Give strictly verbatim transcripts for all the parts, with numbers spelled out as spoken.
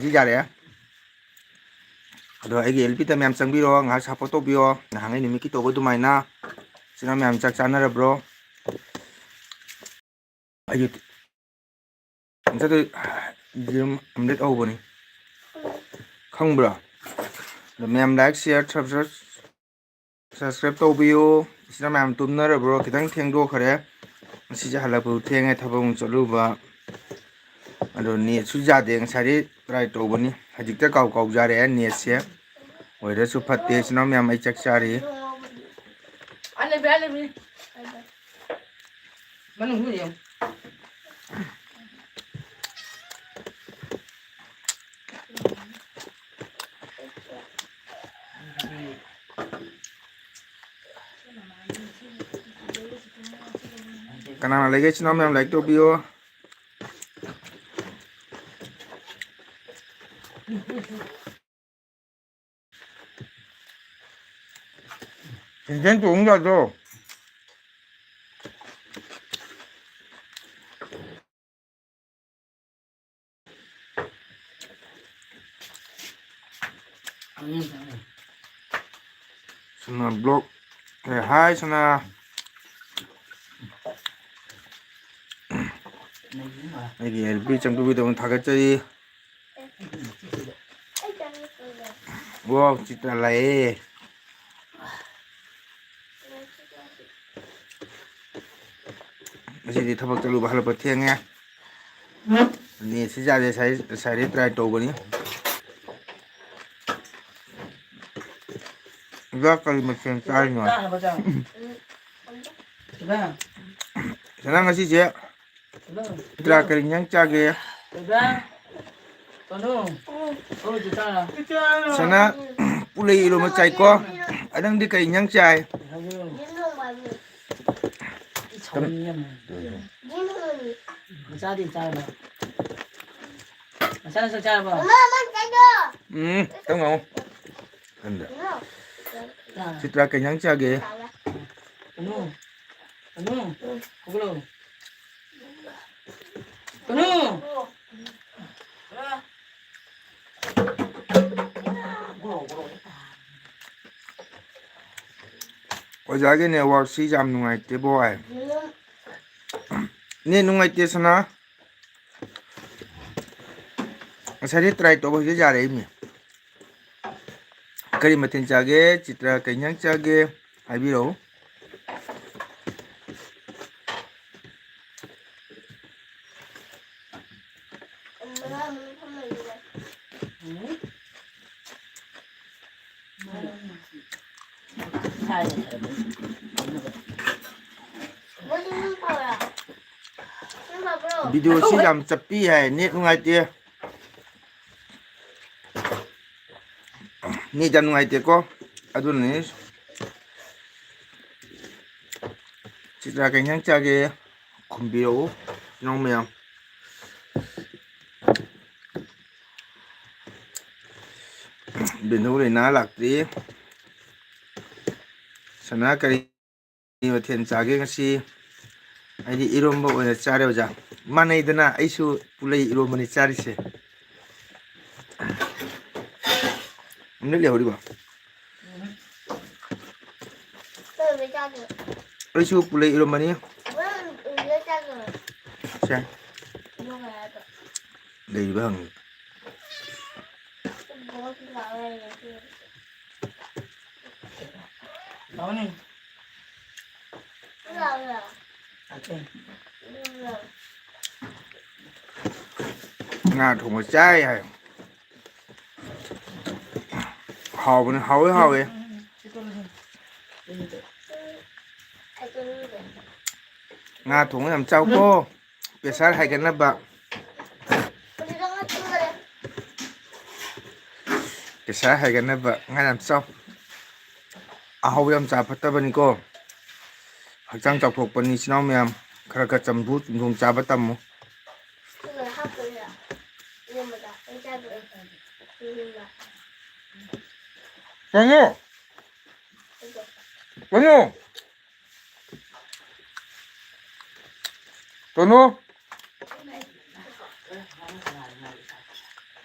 ꯁꯤ ꯌꯥꯔꯦ꯫ ꯑꯗꯣ ꯑꯩꯒꯤ ꯑꯦꯜ ꯄꯤꯗ ꯃꯌꯥꯝ ꯆꯪꯕꯤꯔꯣ, ꯉꯥꯏꯍꯥꯛ ꯁꯞꯄꯣꯔꯠ ꯇꯧꯕꯤꯌꯣ꯫ ꯅꯍꯥꯟꯉꯩ ꯅꯨꯃꯤꯠꯀꯤ ꯇꯧꯕ ꯑꯗꯨꯃꯥꯏꯅ꯫ ꯏꯆꯤꯟ ꯏꯅꯥꯎ ꯃꯌꯥꯝ ꯆꯥꯛ ꯆꯥꯅꯔꯕ꯭ꯔꯣ? ꯑꯩꯁꯨ ꯉꯁꯥꯏꯗꯩ ꯌꯦꯔꯨꯝ ꯑꯣꯝꯂꯦꯠ ꯍꯧꯕꯅꯤ꯫ ꯈꯪꯕ꯭ꯔꯣ? ꯑꯗꯣ ꯃꯌꯥꯝ ꯂꯥꯏꯛ, ꯁꯤꯌꯔ, ꯁꯕꯁꯀ꯭ꯔꯥꯏꯕ, ꯁꯕꯁꯀ꯭ꯔꯥꯏꯕ ꯇꯧꯕꯤꯌꯨ꯫ ꯏꯆꯤꯟ ꯏꯅꯥꯎ ꯃꯌꯥꯝ ꯇꯨꯝꯅꯔꯕ꯭ꯔꯣ? ꯈꯤꯇꯪ ꯊꯦꯡꯗꯣꯛꯈ꯭ꯔꯦ꯫ ꯉꯁꯤꯁꯦ ꯍꯜꯂꯛꯄꯗꯨ ꯊꯦꯡꯉꯦ, ꯊꯕꯛ ꯑꯃꯨꯛ ꯆꯠꯂꯨꯕ꯫ ꯑꯗꯣ ꯅꯦꯠꯁꯨ ꯌꯥꯗꯦ, ꯉꯁꯥꯏꯗꯩ ꯇ꯭ꯔꯥꯏ ꯇꯧꯕꯅꯤ꯫ ꯍꯧꯖꯤꯛꯇ ꯀꯥꯎ ꯀꯥꯎ ꯌꯥꯔꯛꯑꯦ ꯅꯦꯠꯁꯦ꯫ ꯋꯦꯗꯔꯁꯨ ꯐꯠꯇꯦ꯫ ꯏꯆꯤꯟ ꯏꯅꯥꯎ ꯃꯌꯥꯝ ꯑꯩ ꯆꯥꯛ ꯆꯥꯔꯤ꯫ ꯑꯥ, ꯂꯩꯕꯅꯤ, ꯑꯥ, ꯂꯩꯕꯅꯤ꯫ ꯃꯅꯨꯡꯗ ꯌꯦꯡꯉꯨ꯫ ꯀꯅꯥ ꯂꯩꯒꯦ? ꯏꯆꯤꯟ ꯏꯅꯥꯎ ꯃꯌꯥꯝ ꯂꯥꯏꯛ ꯇꯧꯕꯤꯌꯣ꯫ ꯆꯤꯡꯖꯦꯟ ꯆꯣꯡ ꯌꯥꯗ꯭ꯔꯣ? ꯁꯅꯥ ꯕ꯭ꯂꯣꯛ꯫ ꯑꯦ, ꯍꯥꯏ ꯁꯅꯥ꯫ ꯑꯩꯒꯤ ꯑꯦꯜ ꯄꯤ ꯆꯪꯕꯤꯕꯒꯤꯗꯃꯛ ꯊꯥꯒꯠꯆꯔꯤ꯫ ꯋꯥꯎ, ꯆꯤꯇ꯭ꯔ ꯂꯥꯛꯑꯦ꯫ ꯉꯁꯤꯗꯤ ꯊꯕꯛ ꯆꯠꯂꯨꯕ ꯍꯜꯂꯛꯄ ꯊꯦꯡꯉꯦ꯫ ꯅꯦꯠꯁꯤ ꯌꯥꯗꯦ, ꯉꯁꯥꯏ, ꯉꯁꯥꯏꯗꯩ ꯇ꯭ꯔꯥꯏ ꯇꯧꯕꯅꯤ꯫ ꯏꯟꯖꯥꯡ ꯀꯔꯤ ꯃꯊꯦꯜ ꯆꯥꯔꯤꯅꯣ? ꯆꯥꯅꯕ ꯆꯥꯔꯣ꯫ ꯏꯟꯖꯥꯡ ꯉꯁꯤꯁꯦ ꯏꯟꯗ꯭ꯔꯥ ꯀꯔꯤ ꯏꯟꯖꯥꯡ ꯆꯥꯒꯦ? ꯁꯅꯥ ꯄꯨꯂꯩ ꯏꯔꯣꯝꯕ ꯆꯥꯏꯀꯣ꯫ ꯅꯪꯗꯤ ꯀꯔꯤ ꯏꯟꯖꯥꯡ ꯆꯥꯏ? ꯃꯆꯥꯗꯤ ꯆꯥꯔꯕꯣ? ꯃꯆꯥꯅꯁꯨ ꯆꯥꯔꯕꯣ? ꯎꯝ, ꯈꯤꯇꯪ ꯉꯥꯡꯉꯨ꯫ ꯀꯟꯗ꯫ ꯆꯤꯇ꯭ꯔꯥ ꯀꯩ ꯏꯟꯖꯥꯡ ꯆꯥꯒꯦ? ꯀꯅꯨ꯫ ꯀꯅꯨ꯫ ꯍꯧꯒꯠꯂꯣ꯫ ꯀꯅꯨ꯫ ꯑꯣꯖꯥꯒꯤ networkꯁꯤ ꯌꯥꯝ ꯅꯨꯡꯉꯥꯏꯇꯦꯕꯣ ꯍꯥꯏ꯫ ꯅꯦꯠ ꯅꯨꯡꯉꯥꯏꯇꯦ ꯁꯅꯥ꯫ ꯉꯁꯥꯏꯗꯤ try ꯇꯧꯕ ꯍꯧꯖꯤꯛ ꯌꯥꯔꯛꯏꯅꯦ꯫ ꯀꯔꯤ ꯃꯊꯦꯜ ꯆꯥꯒꯦ? ꯆꯤꯇ꯭ꯔ ꯀꯩ ꯏꯟꯖꯥꯡ ꯆꯥꯒꯦ? ꯍꯥꯏꯕꯤꯔꯛꯎ꯫ Videoꯁꯤ ꯌꯥꯝ ꯆꯞꯄꯤ ꯍꯥꯏ, ꯅꯦꯠ ꯅꯨꯡꯉꯥꯏꯇꯦ꯫ ꯅꯦꯠ ꯌꯥꯝ ꯅꯨꯡꯉꯥꯏꯇꯦꯀꯣ, ꯑꯗꯨꯅꯅꯤ꯫ ꯆꯤꯇ꯭ꯔꯥ ꯀꯩ ꯏꯟꯖꯥꯡ ꯆꯥꯒꯦ? ꯈꯨꯝꯕꯤꯔꯛꯎ, ꯏꯅꯥꯎ ꯃꯌꯥꯝ꯫ ꯕꯤꯅꯨ ꯔꯤꯅꯥ ꯂꯥꯛꯇ꯭ꯔꯤ꯫ ꯁꯅꯥ ꯀꯔꯤ ꯀꯔꯤ ꯃꯊꯦꯜ ꯆꯥꯒꯦ ꯉꯁꯤ? ꯑꯩꯗꯤ ꯏꯔꯣꯝꯕ ꯑꯣꯏꯅ ꯆꯥꯔꯦ ꯑꯣꯖꯥ꯫ ꯃꯥꯟꯅꯩꯗꯅ, ꯑꯩꯁꯨ ꯄꯨꯂꯩ ꯏꯔꯣꯝꯕꯅꯤ ꯆꯥꯔꯤꯁꯦ꯫ ꯑꯃꯅ ꯂꯩꯍꯧꯔꯤꯕ? ꯂꯣꯏꯕ ꯆꯥꯗꯣꯏꯔꯣ? ꯑꯩꯁꯨ ꯄꯨꯂꯩ ꯏꯔꯣꯝꯕꯅꯤ꯫ ꯂꯣꯏꯕ ꯆꯥꯗꯣꯏꯔꯣ? ꯁꯦ꯫ ꯂꯩꯔꯤꯕ ꯍꯪꯉꯤ꯫ ꯉꯥ ꯊꯣꯡꯕ ꯆꯥꯏ ꯍꯥꯏ꯫ ꯍꯥꯎꯕꯅꯦ, ꯍꯥꯎꯋꯦ, ꯍꯥꯎꯋꯦ꯫ ꯉꯥ ꯊꯣꯡꯕ ꯌꯥꯝ ꯆꯥꯎꯀꯣ꯫ Pressure ꯍꯥꯏꯒꯠꯅꯕ꯫ Pressure ꯍꯥꯏꯒꯠꯅꯕ ꯉꯥ ꯌꯥꯝ ꯆꯥꯎ꯫ ꯑꯍꯥꯎꯕ ꯌꯥꯝ ꯆꯥ ꯐꯠꯇꯕꯅꯤꯀꯣ꯫ ꯍꯛꯆꯥꯡ ꯆꯥꯎꯊꯣꯛꯄꯅꯤ, ꯏꯆꯤꯟ ꯏꯅꯥꯎ ꯃꯌꯥꯝ꯫ ꯈꯔ ꯈꯔ ꯆꯝꯐꯨ ꯆꯝꯊꯣꯡ ꯆꯥꯕ ꯇꯝꯃꯨ꯫ ꯀꯩꯅꯣ? ꯀꯩꯅꯣ? ꯇꯣꯅꯨ?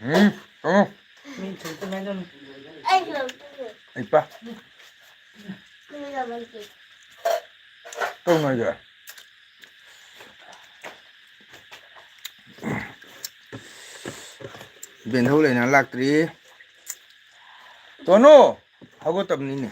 ꯎꯝ, ꯇꯣꯅꯨ꯫ ꯑꯩ ꯄ-, ꯇꯧꯅꯒꯦ꯫ ꯕꯦꯟꯍꯧ ꯂꯩꯅ ꯂꯥꯛꯇ꯭ꯔꯤ꯫ ꯇꯣꯅꯨ! ꯍꯧꯒꯠꯇꯕꯅꯤꯅꯦ꯫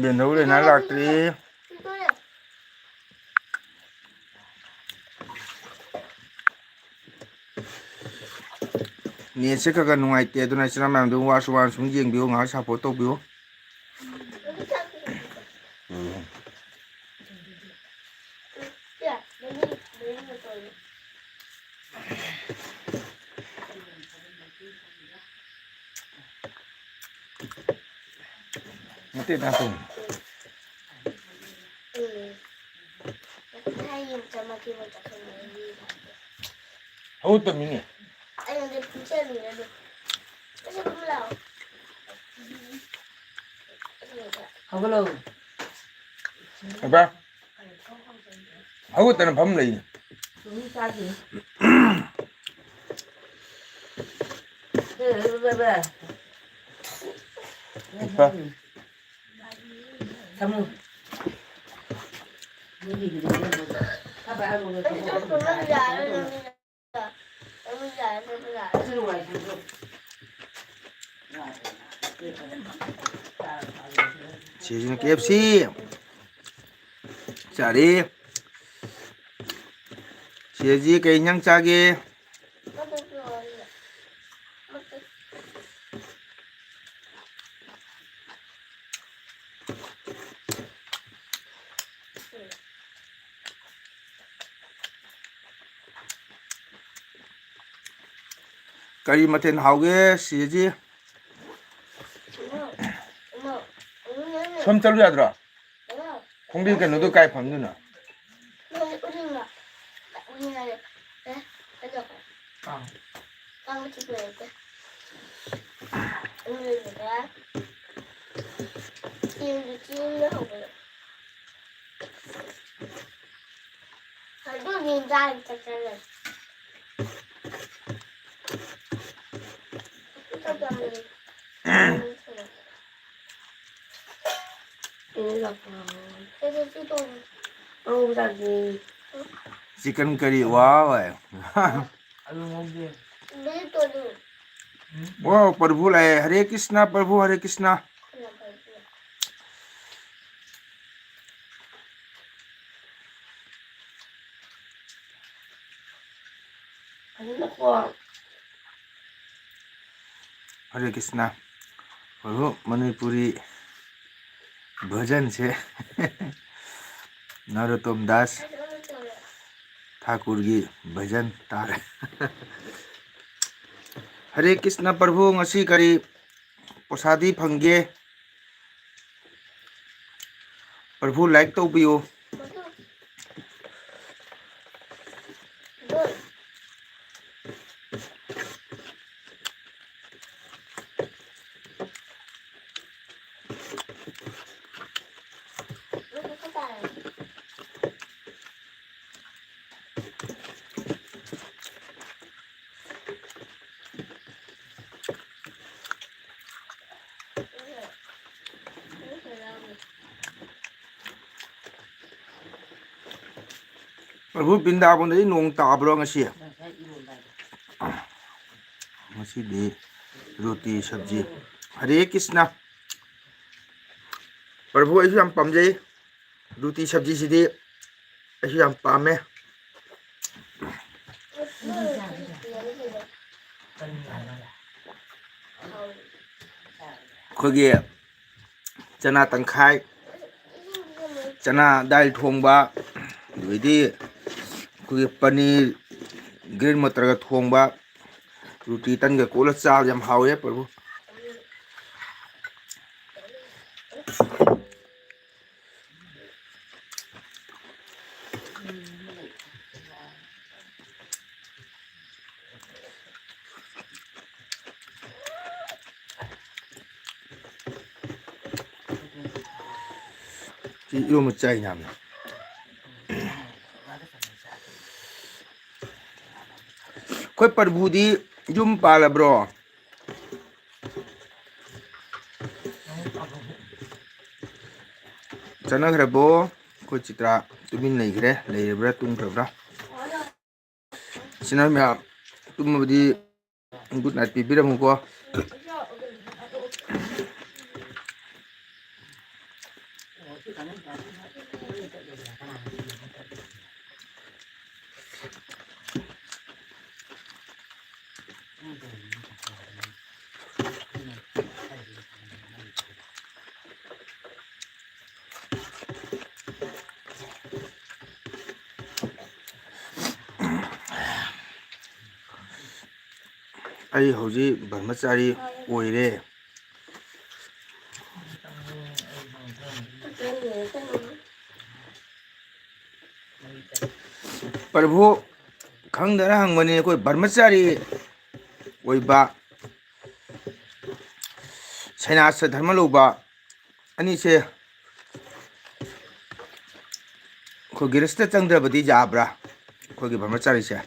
ꯕꯦꯟꯍꯧ ꯂꯩꯅ ꯂꯥꯛꯇ꯭ꯔꯤ꯫ ꯅꯦꯠꯁꯦ ꯈꯔ ꯈꯔ ꯅꯨꯡꯉꯥꯏꯇꯦ, ꯑꯗꯨꯅ ꯏꯆꯤꯟ ꯏꯅꯥꯎ ꯃꯌꯥꯝꯗꯨ ꯋꯥꯔꯁꯨ ꯋꯥꯅ ꯁꯨꯝ ꯌꯦꯡꯕꯤꯌꯨ, ꯉꯥꯏꯍꯥꯛ ꯁꯞꯄꯣꯔꯠ ꯇꯧꯕꯤꯌꯨ꯫ ꯅꯠꯇꯦ, ꯅꯠꯇꯦ꯫ ꯍꯧꯒꯠꯇꯕꯅꯤꯅꯦ꯫ ꯍꯧꯒꯠꯂꯣ꯫ ꯍꯧꯒꯠꯇꯅ ꯐꯝ ꯂꯩꯅꯦ꯫ ꯏꯄꯥ꯫ ꯁꯤꯁꯤꯅ ꯀꯦ ꯑꯦꯐ ꯁꯤ꯫ ꯆꯥꯔꯦ꯫ ꯁꯤꯁꯤ ꯀꯩ ꯏꯟꯖꯥꯡ ꯆꯥꯒꯦ? ꯀꯔꯤ ꯃꯊꯦꯜ ꯍꯥꯎꯒꯦ, ꯁꯤꯁꯤ? ꯁꯣꯝ ꯆꯠꯂꯨ ꯌꯥꯗ꯭ꯔꯣ? ꯈꯣꯡꯕꯤ ꯀꯩꯅꯣꯗꯣ ꯀꯥꯏ ꯐꯪꯗꯣꯏꯅꯣ? ꯅꯪꯗꯤ ꯎꯔꯤꯡꯂꯣ? ꯎꯔꯤꯡ ꯍꯥꯏꯔꯦ꯫ ꯑꯦ, ꯀꯩꯅꯣ, ꯀꯥꯡ ꯆꯤꯛꯄ ꯂꯩꯇꯦ꯫ ꯑꯗꯨꯗꯨꯒ ꯆꯦꯡꯁꯨ ꯆꯦꯡꯅ ꯍꯧꯕꯗꯣ꯫ ꯑꯗꯨꯗꯤ ꯏꯟꯖꯥꯡ ꯆꯠꯆꯔꯦ꯫ ꯆꯤꯛꯀꯟ ꯀꯔꯤ? ꯋꯥꯎ꯫ ꯋꯥꯎ, ꯄ꯭ꯔꯚꯨ ꯂꯥꯛꯑꯦ꯫ ꯍꯔꯦ ꯀ꯭ꯔꯤꯁꯅ, ꯄ꯭ꯔꯚꯨ, ꯍꯔꯦ ꯀ꯭ꯔꯤꯁꯅ꯫ ꯐꯖꯅꯀꯣ꯫ ꯍꯔꯦ ꯀ꯭ꯔꯤꯁꯅ꯫ ꯄ꯭ꯔꯚꯨ, ꯃꯅꯤꯄꯨꯔꯤ ꯚꯖꯟꯁꯦ ꯅꯔꯣꯠꯇꯝ ꯗꯥꯁ ꯊꯥꯀꯨꯔꯒꯤ ꯚꯖꯟ ꯇꯥꯔꯦ꯫ ꯍꯔꯦ ꯀ꯭ꯔꯤꯁꯅ ꯄ꯭ꯔꯚꯨ, ꯉꯁꯤ ꯀꯔꯤ ꯄ꯭ꯔꯁꯥꯗꯤ ꯐꯪꯒꯦ? ꯄ꯭ꯔꯚꯨ, like ꯇꯧꯕꯤꯌꯨ꯫ ꯄ꯭ꯔꯚꯨ, ꯕ꯭ꯔꯤꯟꯗꯥꯕꯟꯗꯗꯤ ꯅꯣꯡ ꯇꯥꯕ꯭ꯔꯣ ꯉꯁꯤ? ꯉꯁꯤꯗꯤ ꯔꯣꯇꯤ ꯁꯕꯖꯤ꯫ ꯍꯔꯦ ꯀ꯭ꯔꯤꯁꯅ꯫ ꯄ꯭ꯔꯚꯨ, ꯑꯩꯁꯨ ꯌꯥꯝ ꯄꯥꯝꯖꯩ꯫ ꯔꯣꯇꯤ ꯁꯕꯖꯤꯁꯤꯗꯤ ꯑꯩꯁꯨ ꯌꯥꯝ ꯄꯥꯝꯃꯦ꯫ ꯑꯩꯈꯣꯏꯒꯤ ꯆꯅꯥ ꯇꯪꯈꯥꯏ, ꯆꯅꯥ ꯗꯥꯏꯜ ꯊꯣꯡꯕ, ꯑꯗꯩꯗꯤ ꯑꯩꯈꯣꯏꯒꯤ ꯄꯅꯤꯔ ꯒ꯭ꯔꯤꯟ ꯃꯇꯔꯒ ꯊꯣꯡꯕ, ꯔꯣꯇꯤ ꯇꯟꯒ ꯀꯣꯠꯂ ꯆꯥꯕ ꯌꯥꯝ ꯍꯥꯎꯋꯦ ꯄ꯭ꯔꯚꯨ꯫ ꯁꯤ ꯏꯔꯣꯝꯕ ꯆꯥꯏ ꯌꯥꯝꯅ꯫ ꯑꯩꯈꯣꯏ ꯄ꯭ꯔꯚꯨꯗꯤ ꯌꯨꯝ ꯄꯥꯜꯂꯕ꯭ꯔꯣ? ꯆꯠꯅꯈ꯭ꯔꯕꯣ? ꯑꯩꯈꯣꯏ ꯆꯤꯇ꯭ꯔꯥ ꯇꯨꯃꯤꯟ ꯂꯩꯈ꯭ꯔꯦ꯫ ꯂꯩꯔꯕ꯭ꯔꯥ, ꯇꯨꯝꯈ꯭ꯔꯕ꯭ꯔꯥ? ꯏꯆꯤꯟ ꯏꯅꯥꯎ ꯃꯌꯥꯝ, ꯇꯨꯝꯃꯕꯗꯤ good night ꯄꯤꯕꯤꯔꯝꯃꯨꯀꯣ꯫ ꯑꯩ ꯍꯧꯖꯤꯛ ꯕ꯭ꯔꯍꯃꯆꯥꯔꯤ ꯑꯣꯏꯔꯦ꯫ ꯄ꯭ꯔꯚꯨ, ꯈꯪꯗꯅ ꯍꯪꯕꯅꯤ꯫ ꯑꯩꯈꯣꯏ ꯕ꯭ꯔꯍꯃꯆꯥꯔꯤ ꯑꯣꯏꯕ, ꯁꯟꯅ꯭ꯌꯥꯁ ꯙꯔꯃ ꯂꯧꯕ ꯑꯅꯤꯁꯦ ꯑꯩꯈꯣꯏ ꯒ꯭ꯔꯤꯁꯇ ꯆꯪꯗ꯭ꯔꯕꯗꯤ ꯌꯥꯕ꯭ꯔꯥ? ꯑꯩꯈꯣꯏꯒꯤ ꯕ꯭ꯔꯍꯃꯆꯥꯔꯤꯁꯦ꯫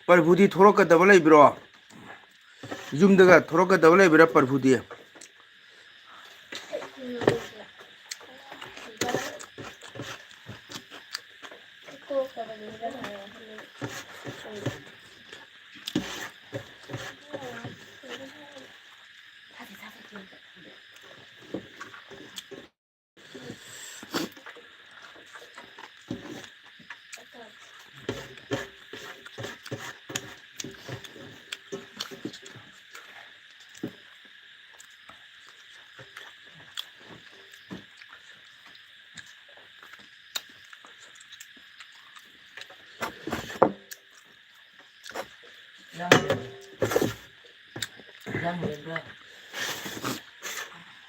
ꯄ꯭ꯔꯚꯨꯗꯤ ꯊꯣꯛꯂꯛꯀꯗꯕ ꯂꯩꯕ꯭ꯔꯣ? ꯌꯨꯝꯗꯒ ꯊꯣꯛꯂꯛꯀꯗꯕ ꯂꯩꯕ꯭ꯔꯥ ꯄ꯭ꯔꯚꯨꯗꯤ?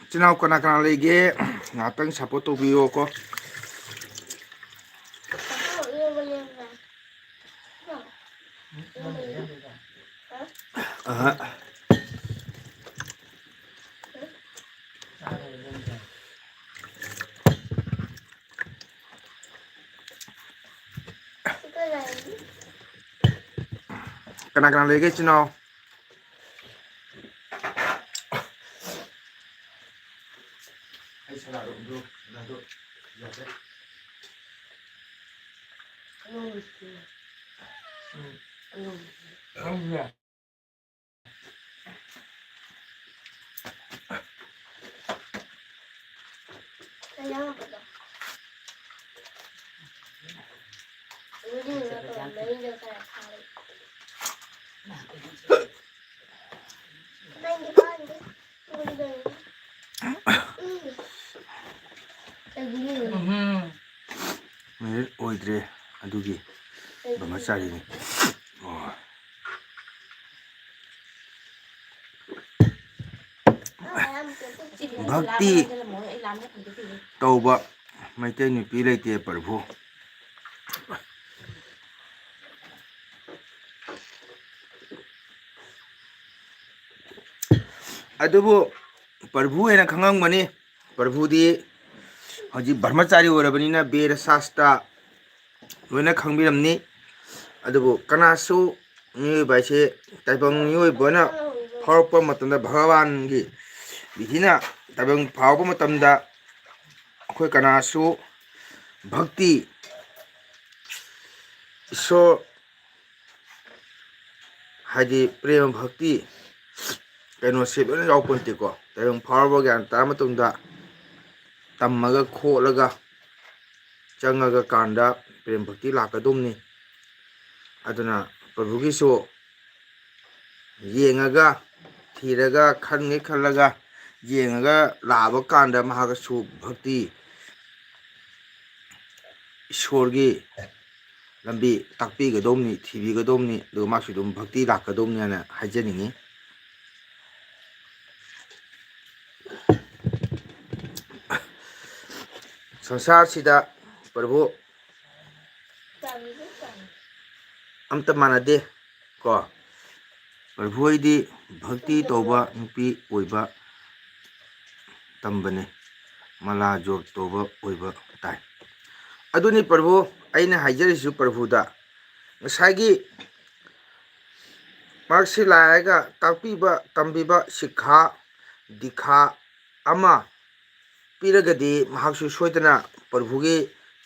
ꯏꯆꯤꯟ ꯏꯅꯥꯎ ꯀꯅꯥ ꯀꯅꯥ ꯂꯩꯒꯦ? ꯉꯥꯏꯍꯥꯛꯇꯪ support ꯇꯧꯕꯤꯌꯣꯀꯣ꯫ ꯑꯍ꯫ ꯀꯅꯥ ꯀꯅꯥ ꯂꯩꯒꯦ ꯏꯆꯤꯟ ꯏꯅꯥꯎ? ꯑꯩ ꯁꯂꯥꯗ ꯎꯠꯂꯨ, ꯁꯂꯥꯗ ꯌꯥꯗ꯭ꯔꯦ꯫ ꯎꯝ꯫ ꯎꯝ꯫ ꯃꯦꯔꯤꯠ ꯑꯣꯏꯗ꯭ꯔꯦ, ꯑꯗꯨꯒꯤ ꯕ꯭ꯔꯍꯃꯆꯥꯔꯤꯅꯤ꯫ ꯑꯣ꯫ ꯚꯛꯇꯤ ꯇꯧꯕ ꯃꯩꯇꯩ ꯅꯨꯄꯤ ꯂꯩꯇꯦ ꯄ꯭ꯔꯚꯨ꯫ ꯑꯗꯨꯕꯨ ꯄ꯭ꯔꯚꯨ ꯍꯦꯟꯅ ꯈꯪꯉꯝꯒꯅꯤ꯫ ꯄ꯭ꯔꯚꯨꯗꯤ ꯍꯧꯖꯤꯛ ꯕ꯭ꯔꯍꯃꯆꯥꯔꯤ ꯑꯣꯏꯔꯕꯅꯤꯅ ꯕꯦꯗ ꯁꯥꯁꯇ꯭ꯔ ꯂꯣꯏꯅ ꯈꯪꯕꯤꯔꯝꯅꯤ꯫ ꯑꯗꯨꯕꯨ ꯀꯅꯥꯁꯨ ꯃꯤꯑꯣꯏꯕ ꯍꯥꯏꯁꯦ ꯇꯥꯏꯕꯪ ꯃꯤꯑꯣꯏꯕꯅ ꯐꯥꯎꯔꯛꯄ ꯃꯇꯝꯗ ꯚꯒꯋꯥꯟꯒꯤ ꯕꯤꯙꯤꯅ ꯇꯥꯏꯕꯪ ꯐꯥꯎꯔꯛꯄ ꯃꯇꯝꯗ ꯑꯩꯈꯣꯏ ꯀꯅꯥꯁꯨ ꯚꯛꯇꯤ, ꯏꯁꯣꯔ ꯍꯥꯏꯗꯤ ꯄ꯭ꯔꯦꯃ ꯚꯛꯇꯤ ꯀꯩꯅꯣꯁꯦ ꯂꯣꯏꯅ ꯌꯥꯎꯄꯣꯟꯇꯦꯀꯣ꯫ ꯇꯥꯏꯕꯪ ꯐꯥꯎꯔꯕ ꯒ꯭ꯌꯥꯟ ꯇꯥꯔ ꯃꯇꯨꯡꯗ ꯇꯝꯃꯒ ꯈꯣꯠꯂꯒ ꯆꯪꯉꯒ ꯀꯥꯟꯗ ꯄ꯭ꯔꯦꯝ ꯚꯛꯇꯤ ꯂꯥꯛꯀꯗꯧꯕꯅꯤ꯫ ꯑꯗꯨꯅ ꯄ꯭ꯔꯚꯨꯒꯤꯁꯨ ꯌꯦꯡꯉꯒ, ꯊꯤꯔꯒ, ꯈꯟꯒꯦ ꯈꯜꯂꯒ ꯌꯦꯡꯉꯒ ꯂꯥꯛꯑꯕ ꯀꯥꯟꯗ ꯃꯍꯥꯛꯀꯁꯨ ꯚꯛꯇꯤ, ꯏꯁꯣꯔꯒꯤ ꯂꯝꯕꯤ ꯇꯥꯛꯄꯤꯒꯗꯧꯕꯅꯤ, ꯊꯤꯕꯤꯒꯗꯧꯕꯅꯤ, ꯑꯗꯨꯒ ꯃꯥꯁꯨ ꯑꯗꯨꯝ ꯚꯛꯇꯤ ꯂꯥꯛꯀꯗꯧꯕꯅꯤ ꯍꯥꯏꯅ ꯍꯥꯏꯖꯅꯤꯡꯉꯤ꯫ ꯁꯪꯁꯥꯔꯁꯤꯗ ꯄ꯭ꯔꯚꯨ ꯑꯝꯇ ꯃꯥꯟꯅꯗꯦ ꯀꯣ꯫ ꯄ꯭ꯔꯚꯨ ꯍꯣꯏꯗꯤ ꯚꯛꯇꯤ ꯇꯧꯕ ꯅꯨꯄꯤ ꯑꯣꯏꯕ ꯇꯝꯕꯅꯤ, ꯃꯂꯥ ꯖꯣꯞ ꯇꯧꯕ ꯑꯣꯏꯕ ꯇꯥꯏ꯫ ꯑꯗꯨꯅꯤ ꯄ꯭ꯔꯚꯨ, ꯑꯩꯅ ꯍꯥꯏꯖꯔꯤꯁꯨ ꯄ꯭ꯔꯚꯨꯗ, ꯉꯁꯥꯏꯒꯤ ꯃꯍꯥꯛꯁꯤ ꯂꯥꯛꯑꯒ ꯇꯥꯛꯄꯤꯕ, ꯇꯝꯕꯤꯕ, ꯁꯤꯛꯈꯥ, ꯗꯤꯈꯥ ꯑꯃ ꯄꯤꯔꯒꯗꯤ ꯃꯍꯥꯛꯁꯨ ꯁꯣꯏꯗꯅ ꯄ꯭ꯔꯚꯨꯒꯤ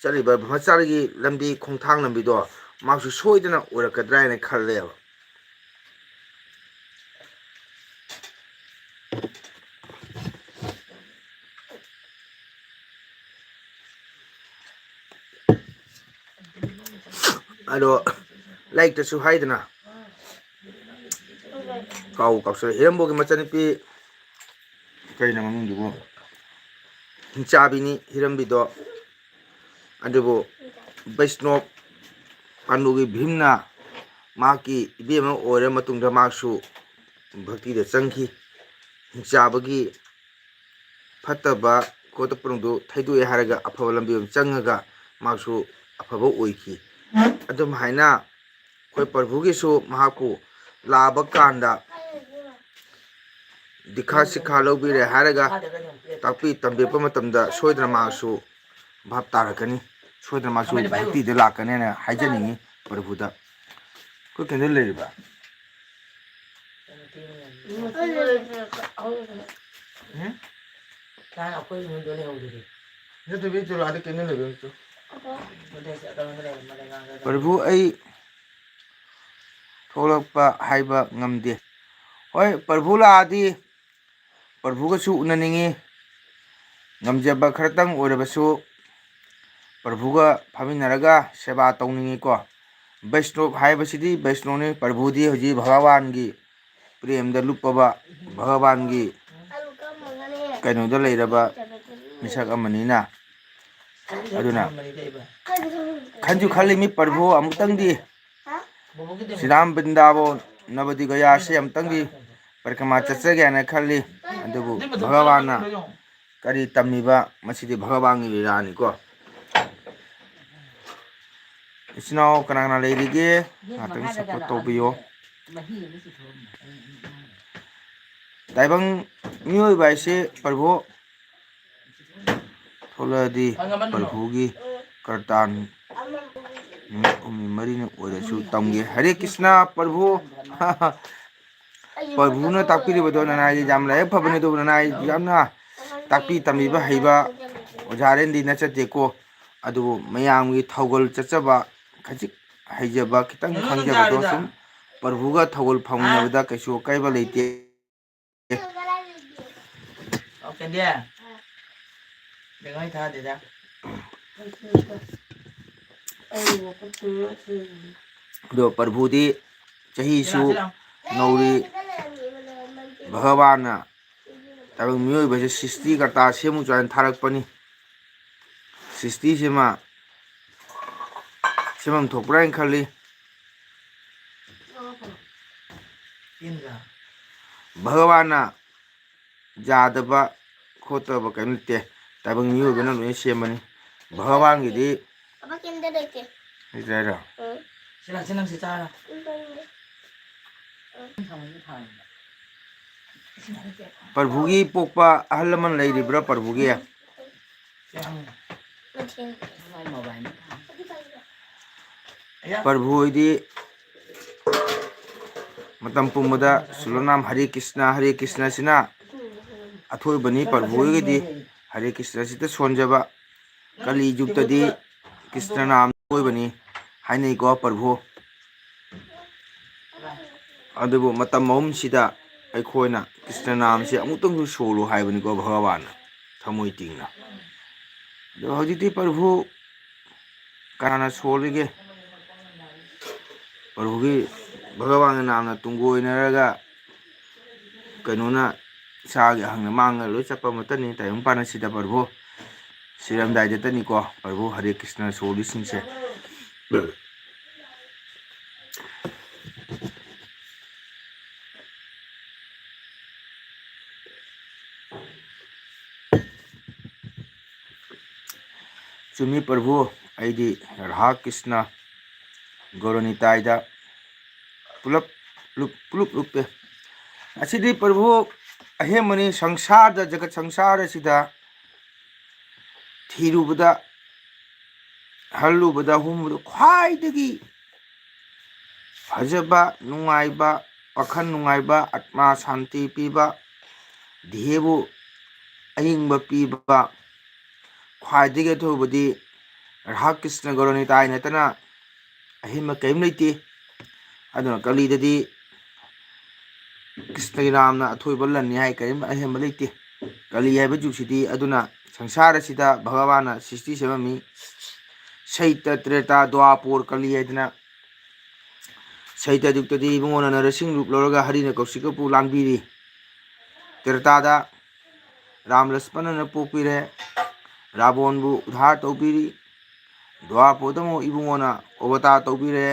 ꯆꯠꯂꯤꯕ ꯕ꯭ꯔꯍꯃꯆꯥꯔꯤꯒꯤ ꯂꯝꯕꯤ, ꯈꯣꯡꯊꯥꯡ ꯂꯝꯕꯤꯗꯣ ꯃꯍꯥꯛꯁꯨ ꯁꯣꯏꯗꯅ ꯑꯣꯏꯔꯛꯀꯗ꯭ꯔꯥ ꯍꯥꯏꯅ ꯈꯜꯂꯦꯕ꯫ ꯑꯗꯣ ꯂꯥꯏꯔꯤꯛꯇꯁꯨ ꯍꯥꯏꯗꯅ, ꯀꯥꯎ ꯀꯥꯎꯁꯜꯂꯦ, ꯍꯤꯔꯝꯕꯣꯒꯤ ꯃꯆꯥꯅꯨꯄꯤ ꯀꯩꯅꯣ ꯃꯃꯤꯡꯗꯨꯕꯨ? ꯍꯤꯡꯆꯥꯕꯤꯅꯤ ꯍꯤꯔꯝꯕꯤꯗꯣ꯫ ꯑꯗꯨꯕꯨ ꯕꯩꯁꯅꯣꯞ ꯄꯥꯟꯗꯨꯒꯤ ꯚꯤꯝꯅ ꯃꯍꯥꯛꯀꯤ ꯏꯕꯦꯝꯃ ꯑꯣꯏꯔ ꯃꯇꯨꯡꯗ ꯃꯍꯥꯛꯁꯨ ꯚꯛꯇꯤꯗ ꯆꯪꯈꯤ꯫ ꯍꯤꯡꯆꯥꯕꯒꯤ ꯐꯠꯇꯕ ꯈꯣꯠꯇ ꯄꯨꯝꯅꯃꯛꯇꯨ ꯊꯩꯗꯣꯛꯑꯦ ꯍꯥꯏꯔꯒ ꯑꯐꯕ ꯂꯝꯕꯤ ꯑꯃ ꯆꯪꯉꯒ ꯃꯍꯥꯛꯁꯨ ꯑꯐꯕ ꯑꯣꯏꯈꯤ꯫ ꯑꯗꯨꯝ ꯍꯥꯏꯅ ꯑꯩꯈꯣꯏ ꯄ꯭ꯔꯚꯨꯒꯤꯁꯨ ꯃꯍꯥꯛꯄꯨ ꯂꯥꯛꯑꯕ ꯀꯥꯟꯗ ꯗꯤꯈꯥ ꯁꯤꯈꯥ ꯂꯧꯕꯤꯔꯦ ꯍꯥꯏꯔꯒ ꯇꯥꯛꯄꯤ ꯇꯝꯕꯤꯔꯛꯄ ꯃꯇꯝꯗ ꯁꯣꯏꯗꯅ ꯃꯍꯥꯛꯁꯨ ꯚꯥꯞ ꯇꯥꯔꯛꯀꯅꯤ, ꯁꯣꯏꯗꯅ ꯃꯍꯥꯛꯁꯨ ꯚꯛꯇꯤꯗ ꯂꯥꯛꯀꯅꯤ ꯍꯥꯏꯅ ꯍꯥꯏꯖꯅꯤꯡꯉꯤ ꯄ꯭ꯔꯚꯨꯗ꯫ ꯑꯩꯈꯣꯏ ꯀꯦꯟꯗꯜ ꯂꯩꯔꯤꯕ? ꯎꯝ? ꯅꯠꯇꯕꯤ, ꯆꯠꯂꯣ, ꯑꯥꯗ ꯀꯦꯟꯗꯜ ꯂꯩꯕ ꯑꯝꯇ꯫ ꯄ꯭ꯔꯚꯨ, ꯑꯩ ꯊꯣꯛꯂꯛꯄ ꯍꯥꯏꯕ ꯉꯝꯗꯦ꯫ ꯍꯣꯏ, ꯄ꯭ꯔꯚꯨ ꯂꯥꯛꯑꯗꯤ ꯄ꯭ꯔꯚꯨꯒꯁꯨ ꯎꯅꯅꯤꯡꯉꯤ꯫ ꯉꯝꯖꯕ ꯈꯔꯇꯪ ꯑꯣꯏꯔꯕꯁꯨ ꯄ꯭ꯔꯚꯨꯒ ꯐꯝꯃꯤꯟꯅꯔꯒ ꯁꯦꯕꯥ ꯇꯧꯅꯤꯡꯉꯤꯀꯣ꯫ ꯕꯩꯁꯅꯣꯞ ꯍꯥꯏꯕꯁꯤꯗꯤ ꯕꯩꯁꯅꯣꯞꯅꯤ, ꯄ꯭ꯔꯚꯨꯗꯤ ꯍꯧꯖꯤꯛ ꯚꯒꯋꯥꯟꯒꯤ ꯄ꯭ꯔꯦꯝꯗ ꯂꯨꯞꯄꯕ, ꯚꯒꯋꯥꯟꯒꯤ ꯀꯩꯅꯣꯗ ꯂꯩꯔꯕ ꯃꯤꯁꯛ ꯑꯃꯅꯤꯅ꯫ ꯑꯗꯨꯅ ꯈꯟꯁꯨ ꯈꯜꯂꯤꯃꯤ, ꯄ꯭ꯔꯚꯨ ꯑꯃꯨꯛꯇꯪꯗꯤ ꯁ꯭ꯔꯤꯔꯥꯝ ꯕ꯭ꯔꯤꯟꯗꯥꯕꯣꯟ ꯅꯕꯗꯤꯒꯌꯥꯁꯦ ꯑꯃꯨꯛꯇꯪꯗꯤ ꯄꯔꯤꯀ꯭ꯔꯃꯥ ꯆꯠꯆꯒꯦ ꯍꯥꯏꯅ ꯈꯜꯂꯤ꯫ ꯑꯗꯨꯕꯨ ꯚꯒꯋꯥꯟꯅ ꯀꯔꯤ ꯇꯝꯃꯤꯕ, ꯃꯁꯤꯗꯤ ꯚꯒꯋꯥꯟꯒꯤ ꯂꯤꯂꯥꯅꯤꯀꯣ꯫ ꯏꯆꯤꯟ ꯏꯅꯥꯎ ꯀꯅꯥ ꯀꯅꯥ ꯂꯩꯔꯤꯒꯦ? ꯉꯥꯛꯇꯪ ꯁꯞꯄꯣꯔꯠ ꯇꯧꯕꯤꯌꯣ꯫ ꯇꯥꯏꯕꯪ ꯃꯤꯑꯣꯏꯕ ꯍꯥꯏꯁꯦ ꯄ꯭ꯔꯚꯨ ꯊꯣꯛꯂꯛꯑꯗꯤ ꯄ꯭ꯔꯚꯨꯒꯤ ꯀꯔꯇꯥꯟ ꯅꯨꯃꯤꯠ ꯍꯨꯝꯅꯤ ꯃꯔꯤꯅꯤ ꯑꯣꯏꯔꯁꯨ ꯇꯝꯒꯦ꯫ ꯍꯔꯦ ꯀ꯭ꯔꯤꯁꯅ ꯄ꯭ꯔꯚꯨ꯫ ꯄ꯭ꯔꯚꯨꯅ ꯇꯥꯛꯄꯤꯔꯤꯕꯗꯣ ꯅꯅꯥꯏꯒꯤ ꯌꯥꯝ ꯂꯥꯏꯕꯛ ꯐꯕꯅꯤ, ꯑꯗꯨꯕꯨ ꯅꯅꯥꯏ ꯌꯥꯝꯅ ꯇꯥꯛꯄꯤ ꯇꯝꯕꯤꯕ ꯍꯩꯕ ꯑꯣꯖꯥ ꯔꯦꯟꯗꯤ ꯅꯠꯆꯗꯦꯀꯣ꯫ ꯑꯗꯨꯕꯨ ꯃꯌꯥꯝꯒꯤ ꯊꯧꯒꯜ ꯆꯠꯆꯕ, ꯈꯖꯤꯛ ꯍꯩꯖꯕ, ꯈꯤꯇꯪ ꯈꯪꯖꯕꯗꯣ ꯁꯨꯝ ꯄ꯭ꯔꯚꯨꯒ ꯊꯧꯒꯜ ꯐꯪꯃꯤꯟꯅꯕꯗ ꯀꯩꯁꯨ ꯑꯀꯥꯏꯕ ꯂꯩꯇꯦ꯫ ꯑꯣ, ꯀꯦꯟꯗꯤ? ꯕꯦꯡ ꯍꯣꯏ ꯊꯥꯗꯦꯗ꯫ ꯑꯗꯣ ꯄ꯭ꯔꯚꯨꯗꯤ ꯆꯍꯤꯁꯨ ꯅꯧꯔꯤ, ꯚꯒꯋꯥꯟꯅ ꯇꯥꯏꯕꯪ ꯃꯤꯑꯣꯏꯕꯁꯦ ꯁ꯭ꯔꯤꯁꯇꯤꯀꯔꯇꯥ ꯁꯦꯝꯃꯨ ꯆꯣ ꯍꯥꯏꯅ ꯊꯥꯔꯛꯄꯅꯤ꯫ ꯁ꯭ꯔꯤꯁꯇꯤꯁꯤꯃ ꯁꯦꯝꯐꯝ ꯊꯣꯛꯄ꯭ꯔꯥ ꯍꯥꯏꯅ ꯈꯜꯂꯤ꯫ ꯚꯒꯋꯥꯟꯅ ꯌꯥꯗꯕ ꯈꯣꯠꯇꯕ ꯀꯔꯤꯝ ꯅꯠꯇꯦ꯫ ꯇꯥꯏꯕꯪ ꯃꯤꯑꯣꯏꯕꯅ ꯂꯣꯏꯅ ꯁꯦꯝꯕꯅꯤ꯫ ꯚꯒꯋꯥꯟꯒꯤꯗꯤ ꯄꯥꯄꯥ ꯀꯦꯟꯗ ꯂꯩꯇꯦ꯫ ꯂꯩꯇ꯭ꯔꯦ ꯍꯥꯏꯔꯣ? ꯎꯝ꯫ ꯁꯤ ꯂꯥꯛꯁꯤ, ꯅꯪ ꯁꯤ ꯆꯥꯔꯣ꯫ ꯎꯝ, ꯎꯝ꯫ ꯄ꯭ꯔꯚꯨꯒꯤ ꯄꯣꯛꯄ ꯑꯍꯜ ꯂꯃꯟ ꯂꯩꯔꯤꯕ꯭ꯔꯥ ꯄ꯭ꯔꯚꯨꯒꯤ? ꯄ꯭ꯔꯚꯨ ꯍꯣꯏꯗꯤ ꯃꯇꯝ ꯄꯨꯝꯕꯗ ꯁꯨꯂꯣꯅꯥꯝ ꯍꯔꯦ ꯀ꯭ꯔꯤꯁꯅ, ꯍꯔꯦ ꯀ꯭ꯔꯤꯁꯅꯁꯤꯅ ꯑꯊꯣꯏꯕꯅꯤ꯫ ꯄ꯭ꯔꯚꯨ ꯍꯣꯏꯒꯤꯗꯤ ꯍꯔꯦ ꯀ꯭ꯔꯤꯁꯅꯁꯤꯗ ꯁꯣꯟꯖꯕ, ꯀꯂꯤ ꯌꯨꯒꯇꯗꯤ ꯀ꯭ꯔꯤꯁꯅ ꯅꯥꯝ ꯑꯣꯏꯕꯅꯤ ꯍꯥꯏꯅꯩꯀꯣ ꯄ꯭ꯔꯚꯨ꯫ ꯑꯗꯨꯕꯨ ꯃꯇꯝ ꯑꯍꯨꯝꯁꯤꯗ ꯑꯩꯈꯣꯏꯅ ꯀ꯭ꯔꯤꯁꯅ ꯅꯥꯝꯁꯦ ꯑꯃꯨꯛꯇꯪꯁꯨ ꯁꯣꯜꯂꯨ ꯍꯥꯏꯕꯅꯤꯀꯣ ꯚꯒꯋꯥꯟꯅ ꯊꯃꯣꯏ ꯇꯤꯡꯅ꯫ ꯑꯗꯣ ꯍꯧꯖꯤꯛꯇꯤ ꯄ꯭ꯔꯚꯨ ꯀꯅꯥꯅ ꯁꯣꯜꯂꯤꯒꯦ? ꯄ꯭ꯔꯚꯨꯒꯤ ꯚꯒꯋꯥꯟꯒꯤ ꯅꯥꯝꯅ ꯇꯨꯡꯒꯣꯏꯅꯔꯒ ꯀꯩꯅꯣꯅ ꯏꯁꯥꯒꯤ ꯑꯍꯪꯅ ꯃꯥꯡꯉ ꯂꯣꯏ ꯆꯠꯄ ꯑꯃꯠꯇꯅꯤ ꯇꯥꯏꯕꯪ ꯄꯥꯟ ꯑꯁꯤꯗ ꯄ꯭ꯔꯚꯨ꯫ ꯁꯤꯔꯝꯗꯥꯏꯗꯇꯅꯤꯀꯣ ꯄ꯭ꯔꯚꯨ ꯍꯔꯦ ꯀ꯭ꯔꯤꯁꯅ ꯁꯣꯜꯂꯤꯁꯤꯡꯁꯦ꯫ ꯆꯨꯝꯃꯤ ꯄ꯭ꯔꯚꯨ, ꯑꯩꯗꯤ ꯔꯥꯙꯥ ꯀ꯭ꯔꯤꯁꯅ ꯒꯧꯔꯅꯤꯇꯥꯏꯗ ꯄꯨꯂꯞ ꯂꯨꯞ-, ꯄꯨꯂꯨꯞ ꯂꯨꯞꯄꯦ꯫ ꯑꯁꯤꯗꯤ ꯄ꯭ꯔꯚꯨ ꯑꯍꯦꯟꯕꯅꯤ, ꯁꯪꯁꯥꯔꯗ, ꯖꯒꯠ ꯁꯪꯁꯥꯔ ꯑꯁꯤꯗ ꯊꯤꯔꯨꯕꯗ, ꯍꯜꯂꯨꯕꯗ, ꯍꯨꯝꯕꯗ ꯈ꯭ꯋꯥꯏꯗꯒꯤ ꯐꯖꯕ, ꯅꯨꯡꯉꯥꯏꯕ, ꯋꯥꯈꯜ ꯅꯨꯡꯉꯥꯏꯕ, ꯑꯥꯠꯃꯥ ꯁꯥꯟꯇꯤ ꯄꯤꯕ, ꯗꯤꯍꯦꯕꯨ ꯑꯏꯪꯕ ꯄꯤꯕ, ꯈ꯭ꯋꯥꯏꯗꯒꯤ ꯑꯊꯨꯕꯗꯤ ꯔꯥꯙꯥ ꯀ꯭ꯔꯤꯁꯅ ꯒꯧꯔꯅꯤꯇꯥꯏ ꯅꯠꯇꯅ ꯑꯍꯦꯟꯕ ꯀꯔꯤꯝ ꯂꯩꯇꯦ꯫ ꯑꯗꯨꯅ ꯀꯂꯤꯗꯗꯤ ꯀ꯭ꯔꯤꯁꯅꯒꯤ ꯅꯥꯝꯅ ꯑꯊꯣꯏꯕ ꯂꯟꯅꯤ ꯍꯥꯏ ꯀꯔꯤꯝ ꯑꯍꯦꯟꯕ ꯂꯩꯇꯦ꯫ ꯀꯂꯤ ꯍꯥꯏꯕ ꯖꯨꯒꯁꯤꯗꯤ ꯑꯗꯨꯅ ꯁꯪꯁꯥꯔ ꯑꯁꯤꯗ ꯚꯒꯕꯥꯟꯅ ꯁ꯭ꯔꯤꯁꯇꯤ ꯁꯦꯝꯃꯝꯃꯤ꯫ ꯁꯩꯇ, ꯇ꯭ꯔꯦꯇꯥ, ꯗ꯭ꯋꯥꯄꯣꯔ, ꯀꯂꯤ ꯍꯥꯏꯗꯅ꯫ ꯁꯩꯇ ꯖꯨꯒꯇꯗꯤ ꯏꯕꯨꯡꯉꯣꯅ ꯅꯔꯁꯤꯡ ꯔꯨꯞ ꯂꯧꯔꯒ ꯍꯔꯤꯅ ꯀꯧꯁꯤꯀꯄꯨ ꯂꯥꯟꯕꯤꯔꯤ꯫ ꯇ꯭ꯔꯦꯇꯥꯗ ꯔꯥꯝ ꯂꯛꯁꯃꯅꯅ ꯄꯣꯛꯄꯤꯔꯦ, ꯔꯥꯕꯣꯟꯕꯨ ꯎꯙꯥꯔ ꯇꯧꯕꯤꯔꯤ꯫ ꯗ꯭ꯋꯥꯄꯣꯔꯗ ꯑꯃꯨꯛ ꯏꯕꯨꯡꯉꯣꯅ ꯑꯣꯕꯇꯥꯔ ꯇꯧꯕꯤꯔꯦ꯫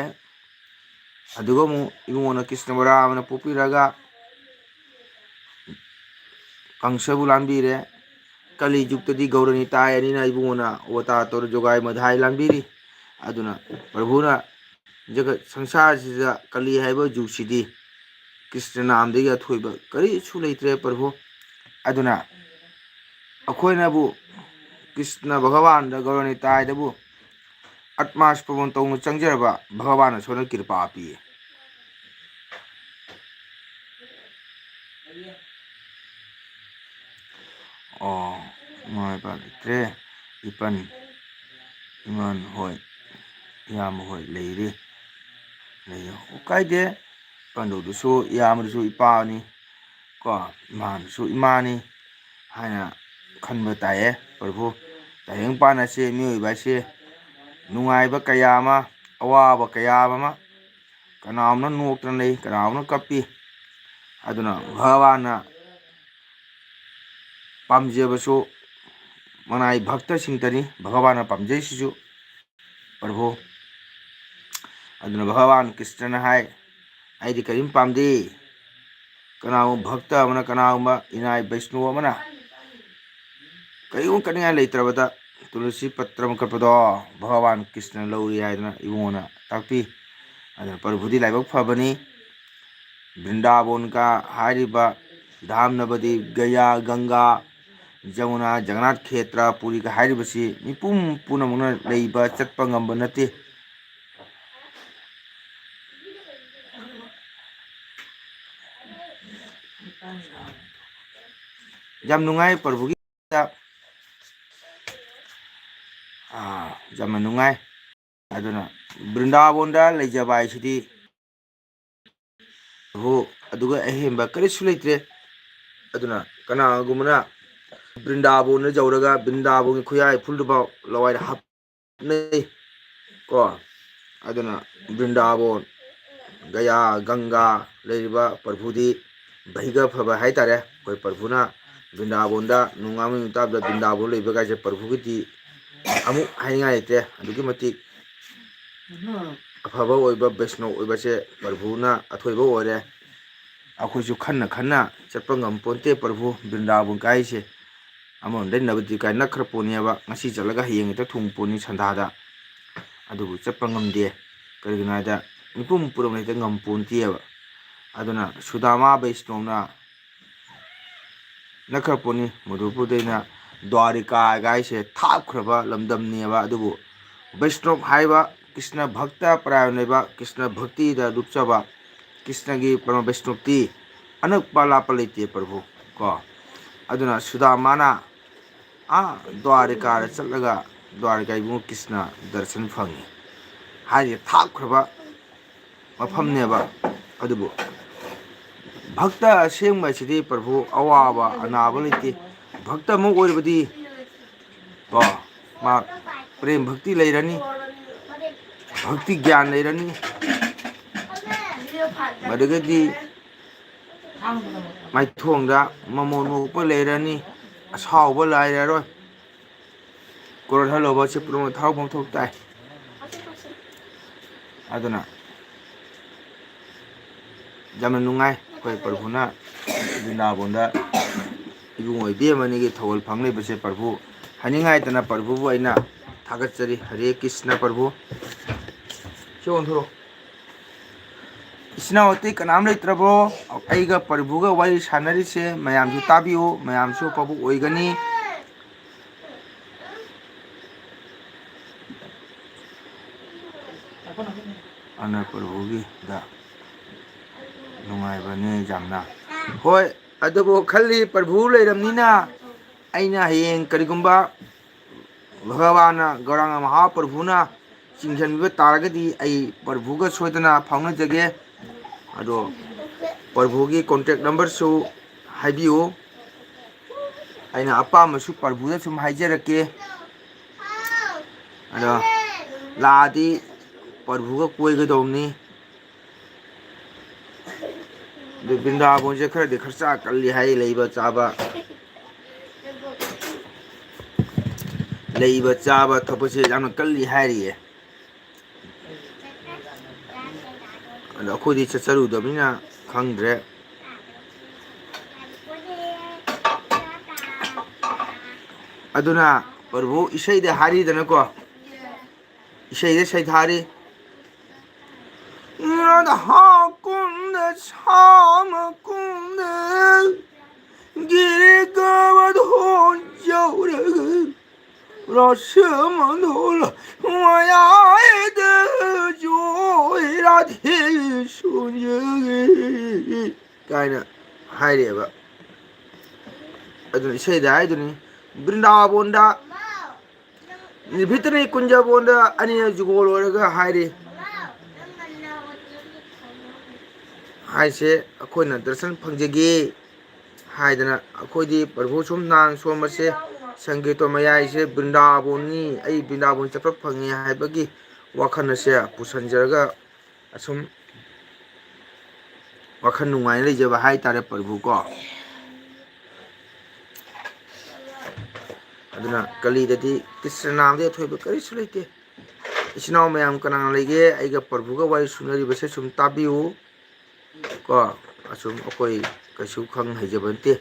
ꯑꯗꯨꯒ ꯑꯃꯨꯛ ꯏꯕꯨꯡꯉꯣꯅ ꯀ꯭ꯔꯤꯁꯅ ꯕꯂꯔꯥꯃꯅ ꯄꯣꯛꯄꯤꯔꯒ ꯀꯪꯁꯕꯨ ꯂꯥꯟꯕꯤꯔꯦ꯫ ꯀꯂꯤ ꯖꯨꯒꯇꯗꯤ ꯒꯧꯔꯅꯤꯇꯥꯏ ꯑꯅꯤꯅ ꯏꯕꯨꯡꯉꯣꯅ ꯑꯣꯕꯇꯥꯔ ꯇꯧꯔ ꯖꯣꯒꯥꯏ ꯃꯙꯥꯏ ꯂꯥꯟꯕꯤꯔꯤ꯫ ꯑꯗꯨꯅ ꯄ꯭ꯔꯚꯨꯅ ꯖꯒꯠ ꯁꯪꯁꯥꯔꯁꯤꯗ ꯀꯂꯤ ꯍꯥꯏꯕ ꯖꯨꯒꯁꯤꯗꯤ ꯀ꯭ꯔꯤꯁꯅ ꯅꯥꯝꯗꯒꯤ ꯑꯊꯣꯏꯕ ꯀꯔꯤꯁꯨ ꯂꯩꯇ꯭ꯔꯦ ꯄ꯭ꯔꯚꯨ꯫ ꯑꯗꯨꯅ ꯑꯩꯈꯣꯏꯅꯕꯨ ꯀ꯭ꯔꯤꯁꯅ ꯚꯒꯕꯥꯟꯗ, ꯒꯧꯔꯅꯤꯇꯥꯏꯗꯕꯨ ꯑꯥꯠꯃꯥꯁꯄꯣꯔꯟ ꯇꯧꯅ ꯆꯪꯖꯔꯕ ꯚꯒꯕꯥꯟꯅ ꯁꯣꯏꯗꯅ ꯀ꯭ꯔꯤꯄꯥ ꯄꯤꯌꯦ꯫ ꯑꯣ, ꯏꯃꯥ ꯏꯄꯥ ꯂꯩꯇ꯭ꯔꯦ꯫ ꯏꯄꯟ, ꯏꯃꯥꯟ ꯍꯣꯏ, ꯏꯌꯥꯝꯕ ꯍꯣꯏ ꯂꯩꯔꯤ꯫ ꯂꯩꯔꯤ꯫ ꯑꯣ, ꯀꯥꯏꯗꯦ꯫ ꯏꯄꯟꯗꯧꯗꯨꯁꯨ, ꯏꯌꯥꯝꯕꯗꯨꯁꯨ ꯏꯄꯥꯅꯤ꯫ ꯀꯣ, ꯏꯃꯥꯗꯨꯁꯨ ꯏꯃꯥꯅꯤ ꯍꯥꯏꯅ ꯈꯟꯕ ꯇꯥꯏꯌꯦ꯫ ꯄ꯭ꯔꯚꯨ, ꯇꯥꯏꯕꯪꯄꯥꯟ ꯑꯁꯤ, ꯃꯤꯑꯣꯏꯕ ꯑꯁꯤ ꯅꯨꯡꯉꯥꯏꯕ ꯀꯌꯥ ꯑꯃ, ꯑꯋꯥꯕ ꯀꯌꯥ ꯑꯃ, ꯀꯅꯥꯒꯨꯝꯅ ꯅꯣꯛꯇꯅ ꯂꯩ, ꯀꯅꯥꯒꯨꯝꯅ ꯀꯞꯄꯤ꯫ ꯑꯗꯨꯅ ꯚꯒꯕꯥꯟꯅ ꯄꯥꯝꯖꯕꯁꯨ, ꯃꯅꯥꯏ ꯚꯛꯇꯁꯤꯡꯇꯅꯤ ꯚꯒꯋꯥꯟꯅ ꯄꯥꯝꯖꯩꯁꯤꯁꯨ꯫ ꯄ꯭ꯔꯚꯨ, ꯑꯗꯨꯅ ꯚꯒꯋꯥꯟ ꯀ꯭ꯔꯤꯁꯅꯅ ꯍꯥꯏ, "ꯑꯩꯗꯤ ꯀꯔꯤꯝ ꯄꯥꯝꯗꯦ꯫ ꯀꯅꯥꯒꯨꯝꯕ ꯚꯛꯇ ꯑꯃꯅ, ꯀꯅꯥꯒꯨꯝꯕ ꯏꯅꯥꯏ ꯕꯩꯁꯅꯣ ꯑꯃꯅ ꯀꯔꯤꯒꯨꯝꯕ ꯀꯠꯅꯤꯡꯉꯥꯏ ꯂꯩꯇ꯭ꯔꯕꯗ ꯇꯨꯂꯁꯤ ꯄꯇ꯭ꯔ ꯑꯃ ꯀꯠꯄꯗꯣ ꯚꯒꯋꯥꯟ ꯀ꯭ꯔꯤꯁꯅ ꯂꯧꯔꯤ" ꯍꯥꯏꯗꯅ ꯏꯕꯨꯡꯉꯣꯅ ꯇꯥꯛꯄꯤ꯫ ꯑꯗꯨꯅ ꯄ꯭ꯔꯚꯨꯗꯤ ꯂꯥꯏꯕꯛ ꯐꯕꯅꯤ꯫ ꯕ꯭ꯔꯤꯟꯗꯥꯕꯣꯟꯒ ꯍꯥꯏꯔꯤꯕ ꯙꯥꯝ, ꯅꯕꯗꯤꯞ, ꯒꯌꯥ, ꯒꯪꯒꯥ, ꯖꯃꯨꯅꯥ, ꯖꯒꯟꯅꯥꯊ ꯈꯦꯇ꯭ꯔ, ꯄꯨꯔꯤꯒ ꯍꯥꯏꯔꯤꯕꯁꯤ ꯃꯤꯄꯨꯝ ꯄꯨꯝꯅꯃꯛꯅ ꯂꯩꯕ, ꯆꯠꯄ ꯉꯝꯕ ꯅꯠꯇꯦ꯫ ꯌꯥꯝ ꯅꯨꯡꯉꯥꯏ ꯄ꯭ꯔꯚꯨꯒꯤ, ꯑꯥ, ꯌꯥꯝꯅ ꯅꯨꯡꯉꯥꯏ꯫ ꯑꯗꯨꯅ ꯕ꯭ꯔꯤꯟꯗꯥꯕꯣꯟꯗ ꯂꯩꯖꯕ ꯍꯥꯏꯁꯤꯗꯤ ꯍꯣ, ꯑꯗꯨꯒ ꯑꯍꯦꯟꯕ ꯀꯔꯤꯁꯨ ꯂꯩꯇ꯭ꯔꯦ꯫ ꯑꯗꯨꯅ ꯀꯅꯥꯒꯨꯝꯕꯅ ꯕ꯭ꯔꯤꯟꯗꯥꯕꯣꯟꯗ ꯌꯧꯔꯒ ꯕ꯭ꯔꯤꯟꯗꯥꯕꯣꯟꯒꯤ ꯈꯨꯌꯥꯏ ꯏꯐꯨꯜꯗꯨꯐꯥꯎ ꯂꯋꯥꯏꯗ ꯍꯥꯞꯅꯩ ꯀꯣ꯫ ꯑꯗꯨꯅ ꯕ꯭ꯔꯤꯟꯗꯥꯕꯣꯟ, ꯒꯌꯥ, ꯒꯪꯒꯥ ꯂꯩꯔꯤꯕ ꯄ꯭ꯔꯚꯨꯗꯤ ꯚꯩꯒ ꯐꯕ ꯍꯥꯏꯇꯥꯔꯦ꯫ ꯑꯩꯈꯣꯏ ꯄ꯭ꯔꯚꯨꯅ ꯕ꯭ꯔꯤꯟꯗꯥꯕꯣꯟꯗ ꯅꯣꯡꯉꯥꯟꯕ ꯅꯨꯃꯤꯠ ꯇꯥꯕꯗ ꯕ꯭ꯔꯤꯟꯗꯥꯕꯣꯟ ꯂꯩꯕ ꯀꯥꯏꯁꯦ ꯄ꯭ꯔꯚꯨꯒꯤꯗꯤ ꯑꯃꯨꯛ ꯍꯥꯏꯅꯤꯡꯉꯥꯏ ꯂꯩꯇ꯭ꯔꯦ꯫ ꯑꯗꯨꯛꯀꯤ ꯃꯇꯤꯛ ꯑꯐꯕ ꯑꯣꯏꯕ ꯕꯩꯁꯅꯣꯞ ꯑꯣꯏꯕꯁꯦ ꯄ꯭ꯔꯚꯨꯅ ꯑꯊꯣꯏꯕ ꯑꯣꯏꯔꯦ꯫ ꯑꯩꯈꯣꯏꯁꯨ ꯈꯟꯅ ꯈꯟꯅ ꯆꯠꯄ ꯉꯝꯄꯣꯟꯇꯦ ꯄ꯭ꯔꯚꯨ ꯕ꯭ꯔꯤꯟꯗꯥꯕꯣꯟ ꯀꯥꯏꯁꯦ꯫ ꯑꯃꯔꯣꯝꯗ ꯅꯕꯗꯤꯞ ꯀꯥꯏ ꯅꯛꯈ꯭ꯔ ꯄꯣꯠꯅꯦꯕ, ꯉꯁꯤ ꯆꯠꯂꯒ ꯍꯌꯦꯡ ꯍꯦꯛꯇ ꯊꯨꯡ ꯄꯣꯠꯅꯤ ꯁꯟꯗꯥꯗ꯫ ꯑꯗꯨꯕꯨ ꯆꯠꯄ ꯉꯝꯗꯦ꯫ ꯀꯔꯤꯒꯤꯅꯣ ꯍꯥꯏꯗ ꯃꯤꯄꯨꯝ ꯄꯨꯝꯅꯃꯛ ꯍꯦꯛꯇ ꯉꯝꯄꯣꯟꯇꯦꯕ꯫ ꯑꯗꯨꯅ ꯁꯨꯗꯥꯃꯥ ꯕꯩꯁꯅꯣꯞꯅ ꯅꯛꯈ꯭ꯔ ꯄꯣꯠꯅꯤ꯫ ꯃꯗꯨꯄꯨꯔꯗꯩꯅ ꯗ꯭ꯋꯥꯔꯤꯀꯥ ꯀꯥꯏꯁꯦ ꯊꯥꯞꯈ꯭ꯔꯕ ꯂꯝꯗꯝꯅꯦꯕ꯫ ꯑꯗꯨꯕꯨ ꯕꯩꯁꯅꯣꯞ ꯍꯥꯏꯕ ꯀ꯭ꯔꯤꯁꯅ ꯚꯛꯇ ꯄꯔꯥꯌꯟ ꯑꯣꯏꯕ, ꯀ꯭ꯔꯤꯁꯅ ꯚꯛꯇꯤꯗ ꯂꯨꯞꯆꯕ, ꯀ꯭ꯔꯤꯁꯅꯒꯤ ꯄꯔꯃ ꯕꯩꯁꯅꯣꯞꯇꯤ ꯑꯅꯛꯄ ꯂꯥꯞꯄ ꯂꯩꯇꯦ ꯄ꯭ꯔꯚꯨ ꯀꯣ꯫ ꯑꯗꯨꯅ ꯁꯨꯗꯥꯃꯥꯅ ꯑꯥ ꯗ꯭ꯋꯥꯔꯤꯀꯥꯗ ꯆꯠꯂꯒ ꯗ꯭ꯋꯥꯔꯤꯀꯥ ꯏꯕꯨꯡꯉꯣ ꯀ꯭ꯔꯤꯁꯅ ꯗꯔꯁꯟ ꯐꯪꯉꯤ ꯍꯥꯏꯁꯦ ꯊꯥꯞꯈ꯭ꯔꯕ ꯃꯐꯝꯅꯦꯕ꯫ ꯑꯗꯨꯕꯨ ꯚꯛꯇ ꯑꯁꯦꯡꯕ ꯑꯁꯤꯗꯤ ꯄ꯭ꯔꯚꯨ ꯑꯋꯥꯕ ꯑꯅꯥꯕ ꯂꯩꯇꯦ꯫ ꯚꯛꯇ ꯑꯃ ꯑꯣꯏꯔꯕꯗꯤ ꯀꯣ, ꯃꯥ ꯄ꯭ꯔꯦꯝ ꯚꯛꯇꯤ ꯂꯩꯔꯅꯤ, ꯚꯛꯇꯤ ꯒ꯭ꯌꯥꯟ ꯂꯩꯔꯅꯤ, ꯃꯗꯨꯗꯒꯤꯗꯤ ꯃꯥꯏꯊꯣꯡꯗ ꯃꯃꯣꯟ ꯃꯣꯛꯄ ꯂꯩꯔꯅꯤ, ꯑꯁꯥꯎꯕ ꯂꯩꯔꯔꯣꯏ꯫ ꯀ꯭ꯔꯣꯙ ꯂꯣꯚꯁꯦ ꯄꯨꯝꯅꯃꯛ ꯊꯥꯗꯣꯛꯐꯝ ꯊꯣꯛ ꯇꯥꯏ꯫ ꯑꯗꯨꯅ ꯌꯥꯝꯅ ꯅꯨꯡꯉꯥꯏ ꯑꯩꯈꯣꯏ ꯄ꯭ꯔꯚꯨꯅ ꯕ꯭ꯔꯤꯟꯗꯥꯕꯣꯟꯗ ꯏꯕꯨꯡꯉꯣ ꯏꯕꯦꯝꯃꯅꯤꯒꯤ ꯊꯧꯒꯜ ꯐꯪꯂꯤꯕꯁꯦ ꯄ꯭ꯔꯚꯨ ꯍꯥꯏꯅꯤꯡꯉꯥꯏꯇꯅ ꯄ꯭ꯔꯚꯨꯕꯨ ꯑꯩꯅ ꯊꯥꯒꯠꯆꯔꯤ꯫ ꯍꯔꯦ ꯀ꯭ꯔꯤꯁꯅ ꯄ꯭ꯔꯚꯨ꯫ ꯁꯤ ꯑꯣꯟꯊꯣꯔꯛꯑꯣ꯫ ꯏꯆꯤꯟ ꯏꯅꯥꯎ ꯑꯇꯩ ꯀꯅꯥꯝ ꯂꯩꯇ꯭ꯔꯕ꯭ꯔꯣ? ꯑꯩꯒ ꯄ꯭ꯔꯚꯨꯒ ꯋꯥꯔꯤ ꯁꯥꯟꯅꯔꯤꯁꯦ ꯃꯌꯥꯝꯁꯨ ꯇꯥꯕꯤꯌꯨ, ꯃꯌꯥꯝꯁꯨ ꯄꯥꯕꯨ ꯑꯣꯏꯒꯅꯤ꯫ ꯑꯅ ꯄ꯭ꯔꯚꯨꯒꯤꯗ ꯅꯨꯡꯉꯥꯏꯕꯅꯦ ꯌꯥꯝꯅ꯫ ꯍꯣꯏ, ꯑꯗꯨꯕꯨ ꯈꯜꯂꯤ ꯄ꯭ꯔꯚꯨ ꯂꯩꯔꯝꯅꯤꯅ ꯑꯩꯅ ꯍꯌꯦꯡ ꯀꯔꯤꯒꯨꯝꯕ ꯚꯒꯕꯥꯟꯅ ꯒꯧꯔꯥꯡꯒ ꯃꯍꯥꯄ꯭ꯔꯚꯨꯅ ꯆꯤꯡꯁꯤꯟꯕꯤꯕ ꯇꯥꯔꯒꯗꯤ ꯑꯩ ꯄ꯭ꯔꯚꯨꯒ ꯁꯣꯏꯗꯅ ꯐꯥꯎꯅꯖꯒꯦ꯫ ꯑꯗꯣ ꯄ꯭ꯔꯚꯨꯒꯤ ꯀꯣꯟꯇꯦꯛ ꯅꯝꯕꯔꯁꯨ ꯍꯥꯏꯕꯤꯌꯨ꯫ ꯑꯩꯅ ꯑꯄꯥꯝꯕꯁꯨ ꯄ꯭ꯔꯚꯨꯗ ꯁꯨꯝ ꯍꯥꯏꯖꯔꯛꯀꯦ꯫ ꯑꯗꯣ ꯂꯥꯛꯑꯗꯤ ꯄ꯭ꯔꯚꯨꯒ ꯀꯣꯏꯒꯗꯧꯕꯅꯤ꯫ ꯑꯗꯨ ꯕ꯭ꯔꯤꯟꯗꯥꯕꯣꯟꯁꯦ ꯈꯔꯗꯤ ꯈꯔꯆꯥ ꯀꯜꯂꯤ ꯍꯥꯏ, ꯂꯩꯕ ꯆꯥꯕ, ꯂꯩꯕ ꯆꯥꯕ ꯊꯛꯄꯁꯦ ꯌꯥꯝꯅ ꯀꯜꯂꯤ ꯍꯥꯏꯔꯤꯌꯦ꯫ ꯑꯗꯣ ꯑꯩꯈꯣꯏꯗꯤ ꯆꯠꯆꯔꯨꯗꯕꯅꯤꯅ ꯈꯪꯗ꯭ꯔꯦ꯫ ꯑꯗꯨꯅ ꯄ꯭ꯔꯚꯨ ꯏꯁꯩꯗ ꯍꯥꯏꯔꯤꯗꯅꯀꯣ, ꯏꯁꯩꯗ ꯁꯩꯊꯥꯔꯤ꯫ ꯔꯥꯙꯥ ꯀꯨꯟꯗ ꯁ꯭ꯌꯥꯃ ꯀꯨꯟꯗ ꯒꯤꯔꯤ ꯒꯣꯕꯔꯙꯟ ꯌꯧꯔꯒ ꯔꯥꯁ ꯃꯙꯨꯔ ꯃꯌꯥꯏꯗ ꯖꯣꯏ ꯔꯥꯙꯦ ꯁꯨꯟꯖꯒꯦ ꯀꯥꯏꯅ ꯍꯥꯏꯔꯤꯑꯕ꯫ ꯑꯗꯨꯅ ꯏꯁꯩꯗ ꯍꯥꯏꯗꯨꯅꯤ, ꯕ꯭ꯔꯤꯟꯗꯥꯕꯣꯟꯗ ꯅꯤꯚꯤꯇꯅꯤ ꯀꯨꯟꯖꯕꯣꯟꯗ ꯑꯅꯤꯔꯛ ꯖꯨꯒꯣꯜ ꯑꯣꯏꯔꯒ ꯍꯥꯏꯔꯤ꯫ ꯍꯥꯏꯁꯦ ꯑꯩꯈꯣꯏꯅ ꯗꯔꯁꯟ ꯐꯪꯖꯒꯦ ꯍꯥꯏꯗꯅ ꯑꯩꯈꯣꯏꯗꯤ ꯄ꯭ꯔꯚꯨ ꯁꯨꯝ ꯅꯥꯟ ꯁꯣꯝꯕꯁꯦ ꯁꯪꯀꯤꯔꯇꯟ ꯃꯌꯥꯏꯁꯦ ꯕ꯭ꯔꯤꯟꯗꯥꯕꯣꯟꯅꯤ, ꯑꯩ ꯕ꯭ꯔꯤꯟꯗꯥꯕꯣꯟ ꯆꯠꯄ ꯐꯪꯉꯦ ꯍꯥꯏꯕꯒꯤ ꯋꯥꯈꯜ ꯑꯁꯦ ꯄꯨꯁꯟꯖꯔꯒ ꯑꯁꯨꯝ ꯋꯥꯈꯜ ꯅꯨꯡꯉꯥꯏꯅ ꯂꯩꯖꯕ ꯍꯥꯏꯇꯥꯔꯦ ꯄ꯭ꯔꯚꯨ ꯀꯣ꯫ ꯑꯗꯨꯅ ꯀꯂꯤꯗꯗꯤ ꯀ꯭ꯔꯤꯁꯅ ꯅꯥꯃꯗꯤ ꯑꯊꯣꯏꯕ ꯀꯔꯤꯁꯨ ꯂꯩꯇꯦ꯫ ꯏꯆꯤꯟ ꯏꯅꯥꯎ ꯃꯌꯥꯝ ꯀꯅꯥ ꯂꯩꯒꯦ? ꯑꯩꯒ ꯄ꯭ꯔꯚꯨꯒ ꯋꯥꯔꯤ ꯁꯨꯅꯔꯤꯕꯁꯦ ꯁꯨꯝ ꯇꯥꯕꯤꯌꯨ꯫ ꯀꯣ, ꯑꯁꯨꯝ ꯑꯩꯈꯣꯏ ꯀꯩꯁꯨ ꯈꯪ ꯍꯩꯖꯕ ꯅꯠꯇꯦ꯫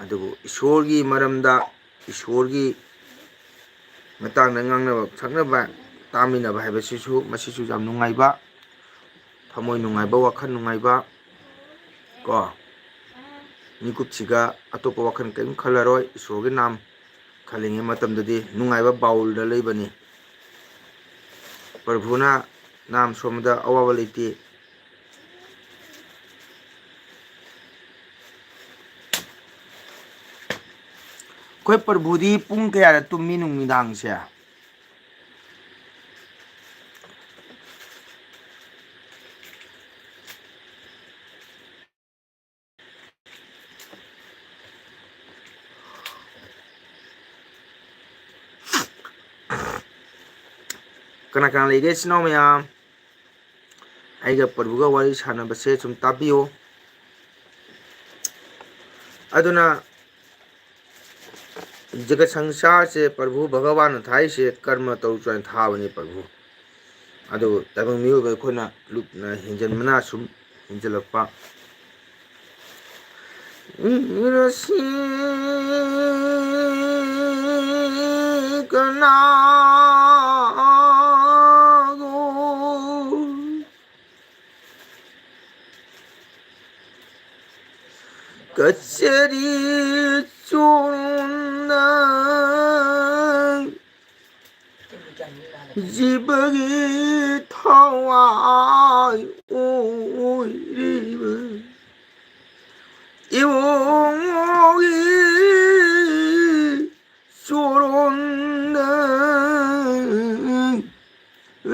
ꯑꯗꯨꯕꯨ ꯏꯁꯣꯔꯒꯤ ꯃꯔꯝꯗ, ꯏꯁꯣꯔꯒꯤ ꯃꯇꯥꯡꯗ ꯉꯥꯡꯅꯕ ꯁꯛꯅꯕ, ꯇꯥꯃꯤꯟꯅꯕ ꯍꯥꯏꯕꯁꯤꯁꯨ, ꯃꯁꯤꯁꯨ ꯌꯥꯝ ꯅꯨꯡꯉꯥꯏꯕ, ꯊꯃꯣꯏ ꯅꯨꯡꯉꯥꯏꯕ, ꯋꯥꯈꯜ ꯅꯨꯡꯉꯥꯏꯕ꯫ ꯀꯣ, ꯃꯤꯀꯨꯞꯁꯤꯒ ꯑꯇꯣꯞꯄ ꯋꯥꯈꯜ ꯀꯔꯤꯝ ꯈꯜꯂꯔꯣꯏ꯫ ꯏꯁꯣꯔꯒꯤ ꯅꯥꯝ ꯈꯜꯂꯤꯉꯩ ꯃꯇꯝꯗꯗꯤ ꯅꯨꯡꯉꯥꯏꯕ ꯕꯥꯎꯜꯗ ꯂꯩꯕꯅꯤ꯫ ꯄ꯭ꯔꯚꯨꯅ ꯅꯥꯝ ꯁꯣꯟꯕꯗ ꯑꯋꯥꯕ ꯂꯩꯇꯦ꯫ ꯑꯩꯈꯣꯏ ꯄ꯭ꯔꯚꯨꯗꯤ ꯄꯨꯡ ꯀꯌꯥꯗ ꯇꯨꯝꯃꯤ ꯅꯨꯃꯤꯗꯥꯡꯁꯦ? ꯀꯅꯥ ꯀꯅꯥ ꯂꯩꯒꯦ, ꯏꯆꯤꯟ ꯏꯅꯥꯎ ꯃꯌꯥꯝ? ꯑꯩꯒ ꯄ꯭ꯔꯚꯨꯒ ꯋꯥꯔꯤ ꯁꯥꯟꯅꯕꯁꯦ ꯁꯨꯝ ꯇꯥꯕꯤꯌꯨ꯫ ꯑꯗꯨꯅ ꯖꯒꯠ ꯁꯪꯁꯥꯔꯁꯦ ꯄ꯭ꯔꯚꯨ ꯚꯒꯋꯥꯟꯅ ꯊꯥꯔꯤꯁꯦ ꯀꯔꯃ ꯇꯧꯔꯨ ꯆꯣꯅ ꯊꯥꯕꯅꯤ ꯄ꯭ꯔꯚꯨ꯫ ꯑꯗꯨꯕꯨ ꯇꯥꯏꯕꯪ ꯃꯤꯑꯣꯏꯕ ꯑꯩꯈꯣꯏꯅ ꯂꯨꯞꯅ ꯍꯦꯟꯖꯟꯕꯅ ꯁꯨꯝ ꯍꯦꯟꯖꯜꯂꯛꯄ꯫ ꯔꯁꯤ ꯀꯅꯥꯒꯣ ꯀꯆꯦꯔꯤ ꯆꯣꯔꯣꯟꯗ ꯖꯤꯕꯒꯤ ꯊꯋꯥꯏ ꯑꯣꯏꯔꯤꯕ ꯏꯕꯨꯡꯉꯣꯒꯤ ꯆꯣꯔꯣꯟꯗ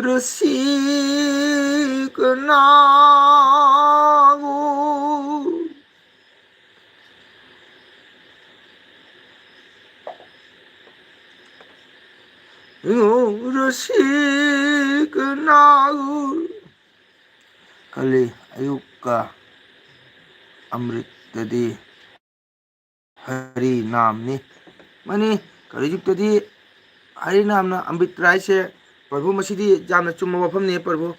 ꯔꯁꯤ ꯀꯅꯥꯒꯣ ꯔꯁꯤ ꯀꯅꯥꯒꯣ꯫ ꯀꯂꯤ ꯑꯌꯨꯛꯀ ꯑꯃ꯭ꯔꯤꯠꯇꯗꯤ ꯍꯔꯤ ꯅꯥꯝꯅꯤ꯫ ꯃꯅꯤ, ꯀꯂꯤꯖꯨꯛꯇꯗꯤ ꯍꯔꯤ ꯅꯥꯝꯅ ꯑꯃ꯭ꯔꯤꯠ ꯍꯥꯏꯁꯦ, ꯄ꯭ꯔꯚꯨ, ꯃꯁꯤꯗꯤ ꯌꯥꯝꯅ ꯆꯨꯝꯕ ꯋꯥꯐꯝꯅꯤ, ꯄ꯭ꯔꯚꯨ꯫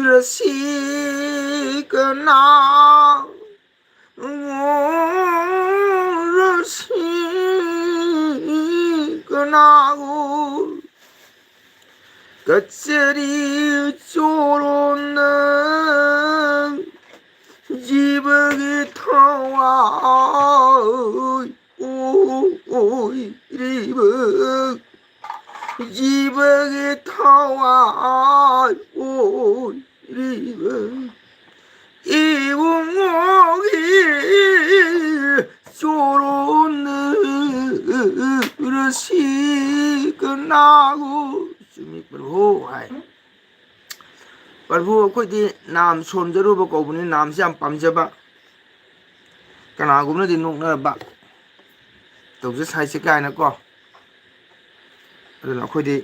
ꯔꯁꯤꯀꯅꯥ, ꯔꯁꯤꯀꯅꯥ ꯀꯆꯦꯔꯤ ꯆꯣꯔꯣꯅ ꯖꯤꯕꯒꯤ ꯊꯋꯥꯏ ꯑꯣꯏꯔꯤꯕ, ꯖꯤꯕꯒꯤ ꯊꯋꯥꯏ ꯑꯣꯏꯔꯤꯕ ꯏꯕꯨꯡꯉꯣꯒꯤ ꯆꯣꯔꯣꯟ ꯔꯁꯤꯀꯅꯥꯒꯨ꯫ ꯆꯨꯝꯃꯤ ꯄ꯭ꯔꯚꯨ ꯍꯥꯏ꯫ ꯄ꯭ꯔꯚꯨ, ꯑꯩꯈꯣꯏꯗꯤ ꯅꯥꯝ ꯁꯣꯟꯖꯔꯨꯕ ꯀꯧꯕꯅꯤ, ꯅꯥꯝꯁꯤ ꯌꯥꯝ ꯄꯥꯝꯖꯕ꯫ ꯀꯅꯥꯒꯨꯝꯕꯅꯗꯤ ꯅꯣꯛꯅꯔꯕ, "ꯇꯧꯖ ꯁꯥꯏꯁꯦ" ꯀꯥꯏꯅꯀꯣ꯫ ꯑꯗꯨꯅ ꯑꯩꯈꯣꯏꯗꯤ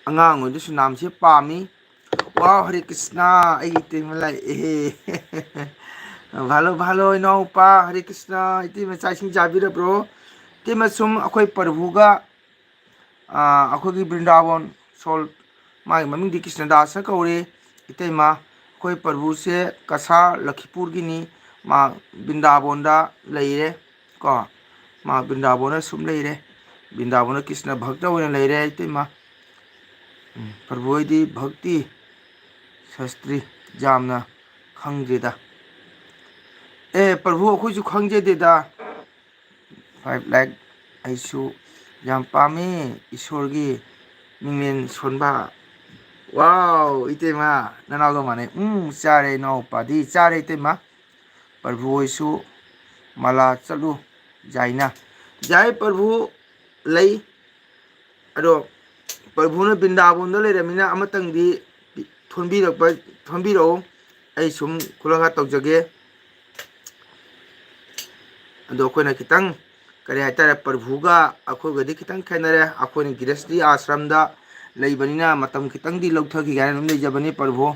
ꯑꯉꯥꯡ ꯑꯣꯏꯗꯁꯨ ꯅꯥꯝꯁꯦ ꯄꯥꯝꯃꯤ꯫ ꯋꯥꯎ, ꯍꯔꯦ ꯀ꯭ꯔꯤꯁꯅ, ꯑꯩꯒꯤ ꯏꯇꯩꯃ ꯂꯥꯛꯑꯦ꯫ ꯚꯥꯂꯣ, ꯚꯥꯂꯣ, ꯏꯅꯥꯎꯄꯥ, ꯍꯔꯦ ꯀ꯭ꯔꯤꯁꯅ, ꯏꯇꯩꯃ ꯆꯥꯛ ꯏꯁꯤꯡ ꯆꯥꯕꯤꯔꯕ꯭ꯔꯣ? ꯏꯇꯩꯃ ꯁꯨꯝ ꯑꯩꯈꯣꯏ ꯄ꯭ꯔꯚꯨꯒ, ꯑꯥ, ꯑꯩꯈꯣꯏꯒꯤ ꯕ꯭ꯔꯤꯟꯗꯥꯕꯣꯟ ꯁꯣꯜ, ꯃꯥꯒꯤ ꯃꯃꯤꯡꯗꯤ ꯀ꯭ꯔꯤꯁꯅꯗꯥꯁꯅ ꯀꯧꯔꯦ꯫ ꯏꯇꯩꯃ, ꯑꯩꯈꯣꯏ ꯄ꯭ꯔꯚꯨꯁꯦ ꯀꯁꯥꯔ ꯂꯈꯤꯄꯨꯔꯒꯤꯅꯤ, ꯃꯥ ꯕ꯭ꯔꯤꯟꯗꯥꯕꯣꯟꯗ ꯂꯩꯔꯦ꯫ ꯀꯣ, ꯃꯥ ꯕ꯭ꯔꯤꯟꯗꯥꯕꯣꯟꯗ ꯁꯨꯝ ꯂꯩꯔꯦ, ꯕ꯭ꯔꯤꯟꯗꯥꯕꯣꯟꯗ ꯀ꯭ꯔꯤꯁꯅ ꯚꯛꯇ ꯑꯣꯏꯅ ꯂꯩꯔꯦ, ꯏꯇꯩꯃ꯫ ꯎꯝ, ꯄ꯭ꯔꯚꯨ ꯍꯣꯏꯗꯤ ꯚꯛꯇꯤ ꯁꯥꯁꯇ꯭ꯔꯤ ꯌꯥꯝꯅ ꯈꯪꯗꯦꯗ꯫ ꯑꯦ, ꯄ꯭ꯔꯚꯨ, ꯑꯩꯈꯣꯏꯁꯨ ꯈꯪꯖꯗꯦꯗ꯫ Five lakh, ꯑꯩꯁꯨ ꯌꯥꯝ ꯄꯥꯝꯃꯤ ꯏꯁꯣꯔꯒꯤ ꯃꯤꯡꯂꯦꯟ ꯁꯣꯟꯕ꯫ ꯋꯥꯎ, ꯏꯇꯩꯃ, ꯅꯅꯥꯎꯒ ꯃꯥꯟꯅꯩ꯫ ꯎꯝ, ꯆꯥꯔꯦ ꯏꯅꯥꯎꯄꯥꯗꯤ, ꯆꯥꯔꯦ ꯏꯇꯩꯃ꯫ ꯄ꯭ꯔꯚꯨ ꯍꯣꯏꯁꯨ ꯃꯂꯥ ꯆꯠꯂꯨ ꯌꯥꯏꯅ꯫ ꯌꯥꯏ ꯄ꯭ꯔꯚꯨ, ꯂꯩ꯫ ꯑꯗꯣ ꯄ꯭ꯔꯚꯨꯅ ꯕ꯭ꯔꯤꯟꯗꯥꯕꯣꯟꯗ ꯂꯩꯔꯝꯃꯤꯅ ꯑꯃꯇꯪꯗꯤ ꯊꯣꯟꯕꯤꯔꯛꯄ, ꯊꯣꯟꯕꯤꯔꯛꯎ꯫ ꯑꯩ ꯁꯨꯝ ꯈꯨꯂꯪꯒ ꯇꯧꯖꯒꯦ꯫ ꯑꯗꯣ ꯑꯩꯈꯣꯏꯅ ꯈꯤꯇꯪ, ꯀꯔꯤ ꯍꯥꯏꯇꯥꯔꯦ, ꯄ꯭ꯔꯚꯨꯒ ꯑꯩꯈꯣꯏꯒꯗꯤ ꯈꯤꯇꯪ ꯈꯦꯠꯅꯔꯦ꯫ ꯑꯩꯈꯣꯏꯅ ꯒ꯭ꯔꯤꯍꯁꯇꯤ ꯑꯥꯁ꯭ꯔꯝꯗ ꯂꯩꯕꯅꯤꯅ ꯃꯇꯝ ꯈꯤꯇꯪꯗꯤ ꯂꯧꯊꯈꯤꯒꯦ ꯍꯥꯏꯅ ꯑꯗꯨꯝ ꯂꯩꯖꯕꯅꯤ ꯄ꯭ꯔꯚꯨ꯫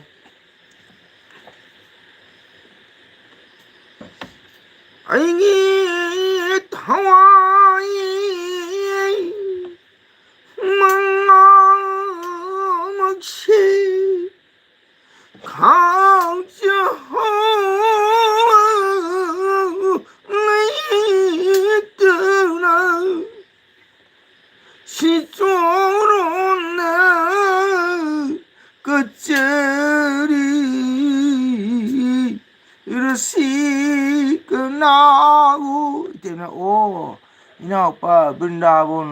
ꯏꯇꯩꯃ, ꯑꯣ, ꯏꯅꯥꯎꯄꯥ ꯕ꯭ꯔꯤꯟꯗꯥꯕꯣꯟ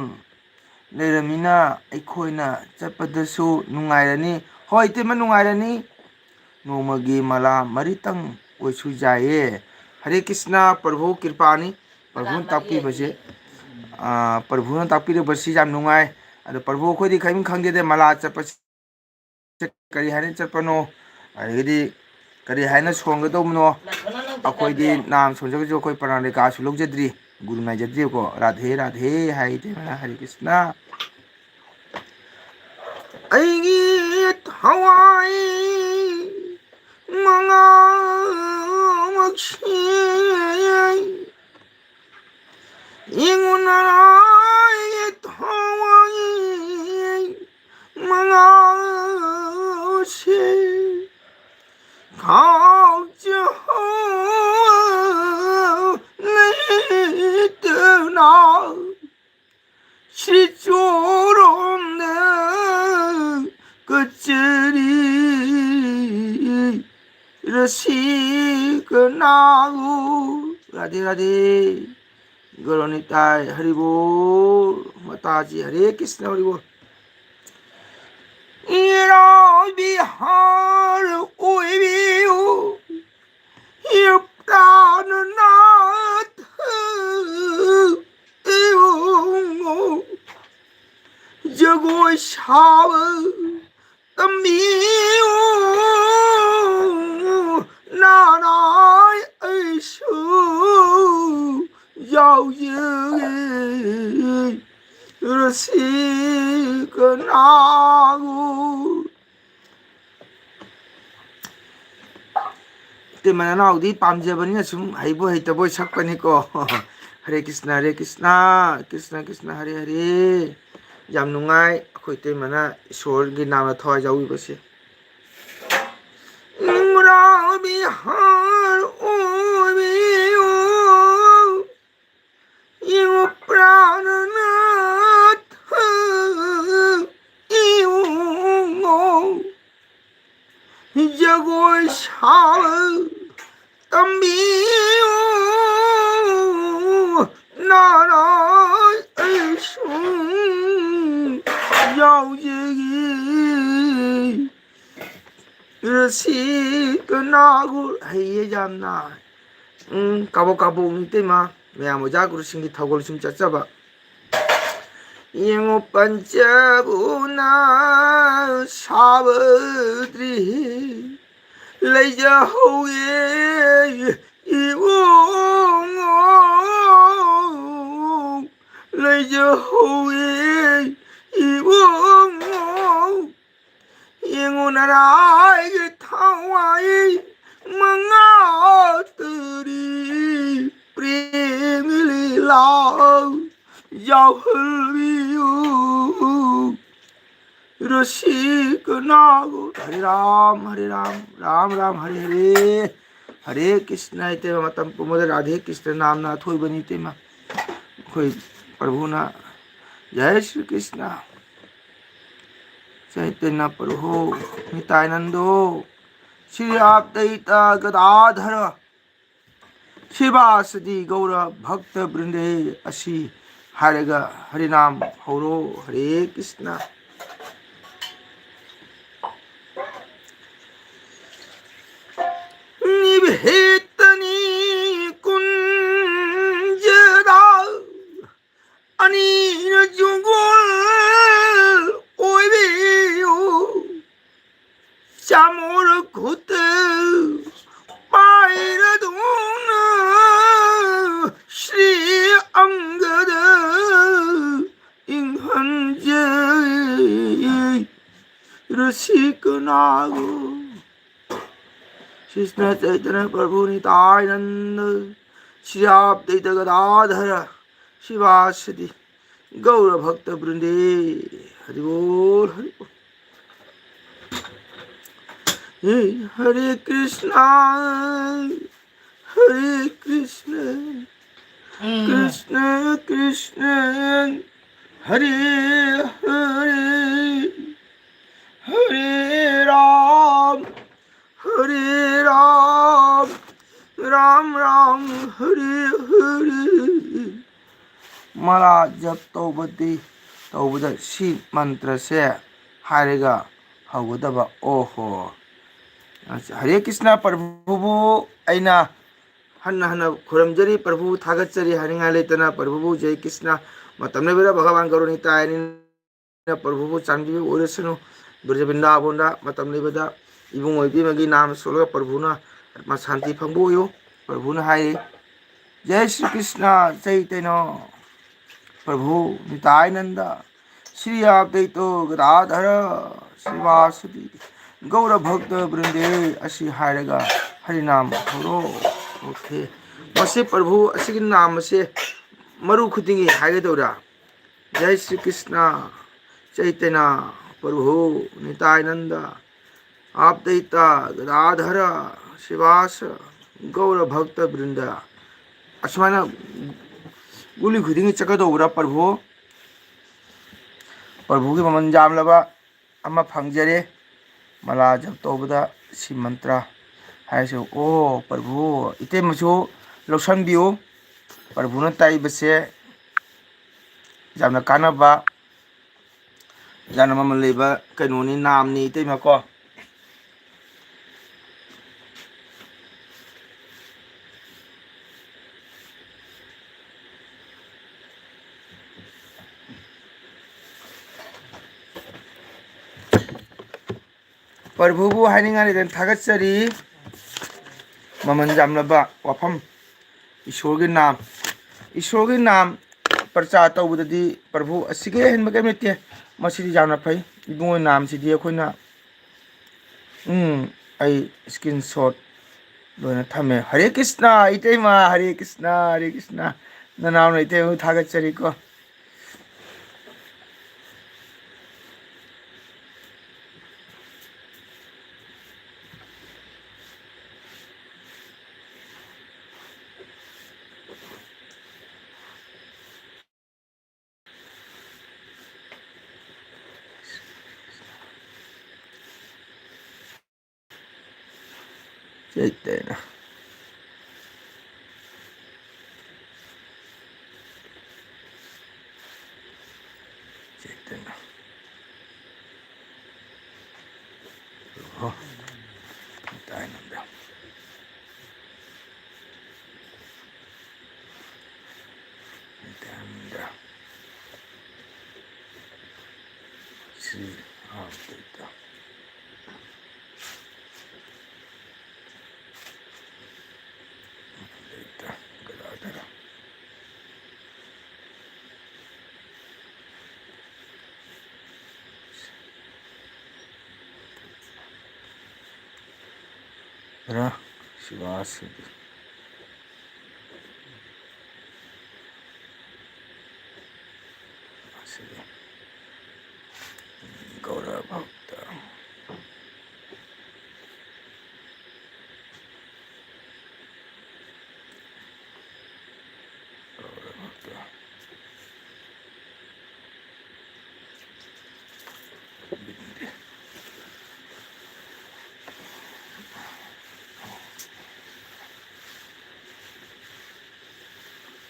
ꯂꯩꯔꯝꯃꯤꯅ ꯑꯩꯈꯣꯏꯅ ꯆꯠꯄꯗꯁꯨ ꯅꯨꯡꯉꯥꯏꯔꯅꯤ꯫ ꯍꯣꯏ, ꯏꯇꯩꯃ, ꯅꯨꯡꯉꯥꯏꯔꯅꯤ꯫ ꯅꯣꯡꯃꯒꯤ ꯃꯂꯥ ꯃꯔꯤꯇꯪ ꯑꯣꯏꯁꯨ ꯌꯥꯏꯌꯦ꯫ ꯍꯔꯦ ꯀ꯭ꯔꯤꯁꯅ, ꯄ꯭ꯔꯚꯨ ꯀ꯭ꯔꯤꯄꯥꯅꯤ꯫ ꯄ꯭ꯔꯚꯨꯅ ꯇꯥꯛꯄꯤꯕꯁꯦ, ꯑꯥ, ꯄ꯭ꯔꯚꯨꯅ ꯇꯥꯛꯄꯤꯔꯕꯁꯤ ꯌꯥꯝ ꯅꯨꯡꯉꯥꯏ꯫ ꯑꯗꯣ ꯄ꯭ꯔꯚꯨ, ꯑꯩꯈꯣꯏꯗꯤ ꯀꯔꯤꯝ ꯈꯪꯗꯦꯗ, ꯃꯂꯥ ꯆꯠꯄꯁꯦ ꯀꯔꯤ ꯍꯥꯏꯅ ꯆꯠꯄꯅꯣ, ꯑꯗꯒꯤꯗꯤ ꯀꯔꯤ ꯍꯥꯏꯅ ꯁꯣꯟꯒꯗꯧꯕꯅꯣ? ꯑꯩꯈꯣꯏꯗꯤ ꯅꯥꯝ ꯁꯣꯟꯖꯔꯒꯁꯨ ꯑꯩꯈꯣꯏ ꯄ꯭ꯔꯥꯟ ꯔꯦꯀꯥꯁꯨ ꯂꯧꯖꯗ꯭ꯔꯤ, ꯒꯨꯔꯨ ꯉꯥꯏꯖꯗ꯭ꯔꯤꯀꯣ꯫ ꯔꯥꯙꯦ ꯔꯥꯙꯦ ꯍꯥꯏ ꯏꯇꯩꯃꯅ꯫ ꯍꯔꯦ ꯀ꯭ꯔꯤꯁꯅ꯫ ꯑꯩꯒꯤ ꯊꯋꯥꯏ ꯃꯉꯥꯃꯛꯁꯦ ꯌꯦꯡꯉꯨꯅ, ꯑꯩꯒꯤ ꯊꯋꯥꯏ ꯃꯉꯥꯁꯦ ꯈꯥꯎꯖꯍꯧ ꯂꯩꯇꯅ ꯁ꯭ꯔꯤ ꯆꯣꯔꯣꯝꯅ ꯀꯆꯔꯤ ꯔꯁꯤ ꯀꯅꯥꯒꯨ꯫ ꯔꯥꯙꯦ ꯔꯥꯙꯦ꯫ ꯒꯧꯔꯅꯤꯇꯥꯏ ꯍꯔꯤꯕꯣꯜ꯫ ꯃꯥꯇꯥꯖꯤ ꯍꯔꯦ ꯀ꯭ꯔꯤꯁꯅ ꯍꯔꯤꯕꯣꯜ꯫ ꯏꯔꯥ ꯕꯤꯍꯥꯔ ꯑꯣꯏꯕꯤꯌꯨ꯫ ꯍꯦ ꯄ꯭ꯔꯥꯅꯅꯥꯊ ꯏꯕꯨꯡꯉꯣ, ꯖꯒꯣꯏ ꯁꯥꯕ ꯇꯝꯕꯤꯌꯨ ꯅꯅꯥꯏ ꯑꯩꯁꯨ ꯌꯥꯎꯖꯒꯦ ꯔꯁꯤꯀꯅꯥꯒꯨ꯫ ꯏꯇꯩꯃ ꯅꯅꯥꯎꯗꯤ ꯄꯥꯝꯖꯕꯅꯤꯅ ꯁꯨꯝ ꯍꯩꯕꯣꯏ ꯍꯩꯇꯕꯣꯏ ꯁꯛꯄꯅꯤꯀꯣ꯫ ꯍꯔꯦ ꯀ꯭ꯔꯤꯁꯅ, ꯍꯔꯦ ꯀ꯭ꯔꯤꯁꯅ, ꯀ꯭ꯔꯤꯁꯅ ꯀ꯭ꯔꯤꯁꯅ, ꯍꯔꯦ ꯍꯔꯦ꯫ ꯌꯥꯝ ꯅꯨꯡꯉꯥꯏ ꯑꯩꯈꯣꯏ ꯏꯇꯩꯃꯅ ꯏꯁꯣꯔꯒꯤ ꯅꯥꯝꯅ ꯊꯋꯥꯏ ꯌꯥꯎꯕꯤꯕꯁꯦ꯫ ꯏꯃꯔꯥ ꯕꯤꯍꯥꯔ ꯑꯣꯏꯕꯤꯌꯨ꯫ ꯌꯦꯡꯉꯨ ꯄ꯭ꯔꯥꯅꯅꯥꯊ ꯏꯕꯨꯡꯉꯣ, ꯖꯒꯣꯏ ꯁꯥꯕ ꯇꯝꯕꯤꯌꯨ ꯁꯤ ꯀꯅꯥꯒꯨ ꯍꯩꯌꯦ ꯌꯥꯝꯅ꯫ ꯎꯝ, ꯀꯥꯕꯣꯛ ꯀꯥꯕꯣꯛꯅꯤ ꯏꯇꯩꯃ꯫ ꯃꯌꯥꯝ ꯑꯣꯖꯥ ꯒꯨꯔꯨꯁꯤꯡꯒꯤ ꯊꯧꯒꯜ ꯁꯨꯝ ꯆꯠꯆꯕ꯫ ꯌꯦꯡꯉꯨ ꯄꯟꯆꯕꯨꯅ ꯁꯥꯕꯗ꯭ꯔꯤ ꯂꯩꯖꯍꯧꯋꯦ ꯏꯕꯨꯡꯉꯣ, ꯂꯩꯖꯍꯧꯋꯦ ꯏꯕꯨꯡꯉꯣ꯫ ꯌꯦꯡꯉꯨ ꯅꯔꯥꯏꯒꯤ ꯊꯋꯥꯏ ꯃꯉꯥ ꯇꯔꯤ ꯄ꯭ꯔꯦꯝꯒꯤ ꯂꯤꯂꯥ ꯌꯥꯎꯍꯜꯕꯤꯌꯨ꯫ ꯔꯁꯤꯀꯅꯥꯒꯨ ꯍꯔꯦ ꯔꯥꯝ ꯍꯔꯦ ꯔꯥꯝ ꯔꯥꯝ ꯔꯥꯝ ꯍꯔꯦ ꯍꯔꯦ꯫ ꯍꯔꯦ ꯀ꯭ꯔꯤꯁꯅ꯫ ꯏꯇꯩꯃ ꯃꯇꯝ ꯄꯨꯝꯕꯗ ꯔꯥꯙꯦ ꯀ꯭ꯔꯤꯁꯅ ꯅꯥꯝꯅ ꯑꯊꯣꯏꯕꯅꯤ ꯏꯇꯩꯃ꯫ ꯑꯩꯈꯣꯏ ꯄ꯭ꯔꯚꯨꯅ ꯖꯥꯏ ꯁ꯭ꯔꯤ ꯀ꯭ꯔꯤꯁꯅ ꯆꯩꯇꯟꯌ ꯄ꯭ꯔꯚꯨ ꯅꯤꯇꯥꯏꯅꯟꯗꯣ ꯁ꯭ꯔꯤ ꯑꯗ꯭ꯋꯩꯇ ꯒꯗꯥꯙꯔ ꯁ꯭ꯔꯤꯕꯥꯁꯗꯤ ꯒꯧꯔ ꯚꯛꯇ ꯕ꯭ꯔꯤꯟꯗꯦ ꯑꯁꯤ ꯍꯥꯏꯔꯒ ꯍꯔꯤꯅꯥꯝ ꯍꯧꯔꯣ꯫ ꯍꯔꯦ ꯀ꯭ꯔꯤꯁꯅ꯫ ꯅꯤꯚꯦꯇꯅꯤ ꯀꯨꯟꯖꯗ ꯑꯅꯤꯅ ꯖꯨꯒꯣꯜ ꯑꯣꯏꯕꯤꯌꯨ꯫ ꯆꯥꯃꯣꯔ ꯈꯨꯠꯇ ꯄꯥꯏꯔꯗꯨꯅ ꯁ꯭ꯔꯤ ꯑꯪꯒꯗ ꯏꯪꯍꯟꯖꯩ꯫ ꯔꯁꯤꯀꯅꯥꯒꯨ ꯀ꯭ꯔꯤꯁꯅ ꯆꯩꯇꯟꯌ ꯄ꯭ꯔꯚꯨ ꯅꯤꯇꯥꯏꯅꯟꯗ ꯁ꯭ꯔꯤ ꯑꯗ꯭ꯋꯩꯇ ꯒꯗꯥꯙꯔ ꯁ꯭ꯔꯤꯕꯥꯁꯗꯤ ꯒꯧꯔ ꯚꯛꯇ ꯕ꯭ꯔꯤꯟꯗꯦ꯫ ꯍꯔꯤ ꯕꯣꯜ, ꯍꯔꯤ ꯕꯣꯜ꯫ ꯍꯦ, ꯍꯔꯦ ꯀ꯭ꯔꯤꯁꯅ, ꯍꯔꯦ ꯀ꯭ꯔꯤꯁꯅ, ꯎꯝ꯫ ꯀ꯭ꯔꯤꯁꯅ ꯀ꯭ꯔꯤꯁꯅ, ꯍꯔꯦ ꯍꯔꯦ, ꯍꯔꯦ ꯔꯥꯝ, ꯍꯔꯦ ꯔꯥꯝ, ꯔꯥꯝ ꯔꯥꯝ, ꯍꯔꯦ ꯍꯔꯦ꯫ ꯃꯥꯂꯥ ꯖꯞ ꯇꯧꯕꯗꯤ, ꯇꯧꯕꯗ ꯁꯤ ꯃꯟꯇ꯭ꯔꯁꯦ ꯍꯥꯏꯔꯒ ꯍꯧꯒꯗꯕ꯫ ꯑꯣꯍꯣ꯫ ꯍꯔꯦ ꯀ꯭ꯔꯤꯁꯅ꯫ ꯄ꯭ꯔꯚꯨꯕꯨ ꯑꯩꯅ ꯍꯟꯅ ꯍꯟꯅ ꯈꯨꯔꯨꯝꯖꯔꯤ, ꯄ꯭ꯔꯚꯨꯕꯨ ꯊꯥꯒꯠꯆꯔꯤ ꯍꯥꯏꯅꯤꯡꯉꯥꯏ ꯂꯩꯇꯅ꯫ ꯄ꯭ꯔꯚꯨꯕꯨ ꯖꯩ ꯀ꯭ꯔꯤꯁꯅ꯫ ꯃꯇꯝ ꯂꯩꯕꯗ ꯚꯒꯋꯥꯟ ꯒꯧꯔ ꯅꯤꯇꯥꯏꯅꯤꯅ ꯄ꯭ꯔꯚꯨꯕꯨ ꯆꯥꯟꯕꯤꯕ ꯑꯣꯏꯔꯁꯅꯨ꯫ ꯕ꯭ꯔꯖ ꯕ꯭ꯔꯤꯟꯗꯥꯕꯣꯟꯗ ꯃꯇꯝ ꯂꯩꯕꯗ ꯏꯕꯨꯡ ꯑꯣꯏꯕꯤ ꯑꯃꯒꯤ ꯅꯥꯝ ꯁꯣꯜꯂꯒ ꯄ꯭ꯔꯚꯨꯅ ꯑꯥꯠꯃ ꯁꯥꯟꯇꯤ ꯐꯪꯕ ꯑꯣꯏꯌꯨ꯫ ꯄ꯭ꯔꯚꯨꯅ ꯍꯥꯏꯔꯤ, "ꯖꯩ ꯁ꯭ꯔꯤ ꯀ꯭ꯔꯤꯁꯅ ꯆꯩꯇꯟꯌ ꯄ꯭ꯔꯚꯨ ꯅꯤꯇꯥꯏꯅꯟꯗ, ꯁ꯭ꯔꯤ ꯑꯕꯗꯩꯇꯣ ꯒꯗꯥꯙꯔ ꯁ꯭ꯔꯤꯕꯥꯁꯗꯤ ꯒꯧꯔ ꯚꯛꯇ ꯕ꯭ꯔꯤꯟꯗꯦ" ꯑꯁꯤ ꯍꯥꯏꯔꯒ ꯍꯔꯤꯅꯥꯝ ꯍꯧꯔꯣ꯫ ꯑꯣꯀꯦ꯫ ꯃꯁꯤ ꯄ꯭ꯔꯚꯨ ꯑꯁꯤꯒꯤ ꯅꯥꯝ ꯑꯁꯦ ꯃꯔꯨ ꯈꯨꯗꯤꯡꯒꯤ ꯍꯥꯏꯒꯗꯧꯔꯥ? ꯖꯩ ꯁ꯭ꯔꯤ ꯀ꯭ꯔꯤꯁꯅ ꯆꯩꯇꯟꯌ ꯄ꯭ꯔꯚꯨ ꯅꯤꯇꯥꯏꯅꯟꯗ ꯑꯕꯗꯩꯇ ꯒꯗꯥꯙꯔ ꯁ꯭ꯔꯤꯕꯥꯁ ꯒꯧꯔ ꯚꯛꯇ ꯕ꯭ꯔꯤꯟꯗ꯫ ꯑꯁꯨꯃꯥꯏꯅ ꯒꯨꯂꯤ ꯈꯨꯗꯤꯡꯒꯤ ꯆꯠꯀꯗꯧꯕ꯭ꯔꯥ ꯄ꯭ꯔꯚꯨ? ꯄ꯭ꯔꯚꯨꯒꯤ ꯃꯃꯜ ꯌꯥꯝꯂꯕ ꯑꯃ ꯐꯪꯖꯔꯦ꯫ ꯃꯂꯥ ꯖꯞ ꯇꯧꯕꯗ ꯁꯤ ꯃꯟꯇ꯭ꯔ ꯍꯥꯏꯔꯁꯨ, ꯑꯣ ꯄ꯭ꯔꯚꯨ, ꯏꯇꯩꯃꯁꯨ ꯂꯧꯁꯟꯕꯤꯌꯨ꯫ ꯄ꯭ꯔꯚꯨꯅ ꯇꯥꯛꯏꯕꯁꯦ ꯌꯥꯝꯅ ꯀꯥꯟꯅꯕ, ꯌꯥꯝꯅ ꯃꯃꯜ ꯂꯩꯕ ꯀꯩꯅꯣꯅꯤ, ꯅꯥꯝꯅꯤ ꯏꯇꯩꯃ ꯀꯣ꯫ ꯄ꯭ꯔꯚꯨꯕꯨ ꯍꯥꯏꯅꯤꯡꯉꯥꯏ ꯂꯩꯇꯅ ꯊꯥꯒꯠꯆꯔꯤ꯫ ꯃꯃꯜ ꯌꯥꯝꯂꯕ ꯋꯥꯐꯝ, ꯏꯁꯣꯔꯒꯤ ꯅꯥꯝ, ꯏꯁꯣꯔꯒꯤ ꯅꯥꯝ ꯄ꯭ꯔꯆꯥꯔ ꯇꯧꯕꯗꯗꯤ ꯄ꯭ꯔꯚꯨ ꯑꯁꯤꯒꯤ ꯍꯦꯟꯕ ꯀꯔꯤꯝ ꯂꯩꯇꯦ꯫ ꯃꯁꯤꯗꯤ ꯌꯥꯝꯅ ꯐꯩ꯫ ꯏꯕꯨꯡꯉꯣ ꯅꯥꯝꯁꯤꯗꯤ ꯑꯩꯈꯣꯏꯅ, ꯎꯝ, ꯑꯩ ꯁ꯭ꯀ꯭ꯔꯤꯟ ꯁꯣꯠ ꯂꯣꯏꯅ ꯊꯝꯃꯦ꯫ ꯍꯔꯦ ꯀ꯭ꯔꯤꯁꯅ, ꯏꯇꯩꯃ, ꯍꯔꯦ ꯀ꯭ꯔꯤꯁꯅ, ꯍꯔꯦ ꯀ꯭ꯔꯤꯁꯅ꯫ ꯅꯅꯥꯎꯅ ꯏꯇꯩꯃꯕꯨ ꯊꯥꯒꯠꯆꯔꯤꯀꯣ꯫ ꯆꯩꯇꯟꯌ꯫ ꯆꯩꯇꯟꯌ꯫ ꯑꯣ꯫ ꯇꯦꯟꯗ ꯁꯤ ꯑꯥ, ꯇꯦꯟꯗ꯫ ꯇꯦꯟꯗ꯫ ꯒꯗꯥꯗꯔ꯫ ꯔ ꯁꯤꯕꯥꯁꯤꯗꯤ꯫ ꯑꯁꯤꯗꯤ ꯒꯧꯔ ꯚꯛꯇ꯫ ꯒꯧꯔ ꯚꯛꯇ꯫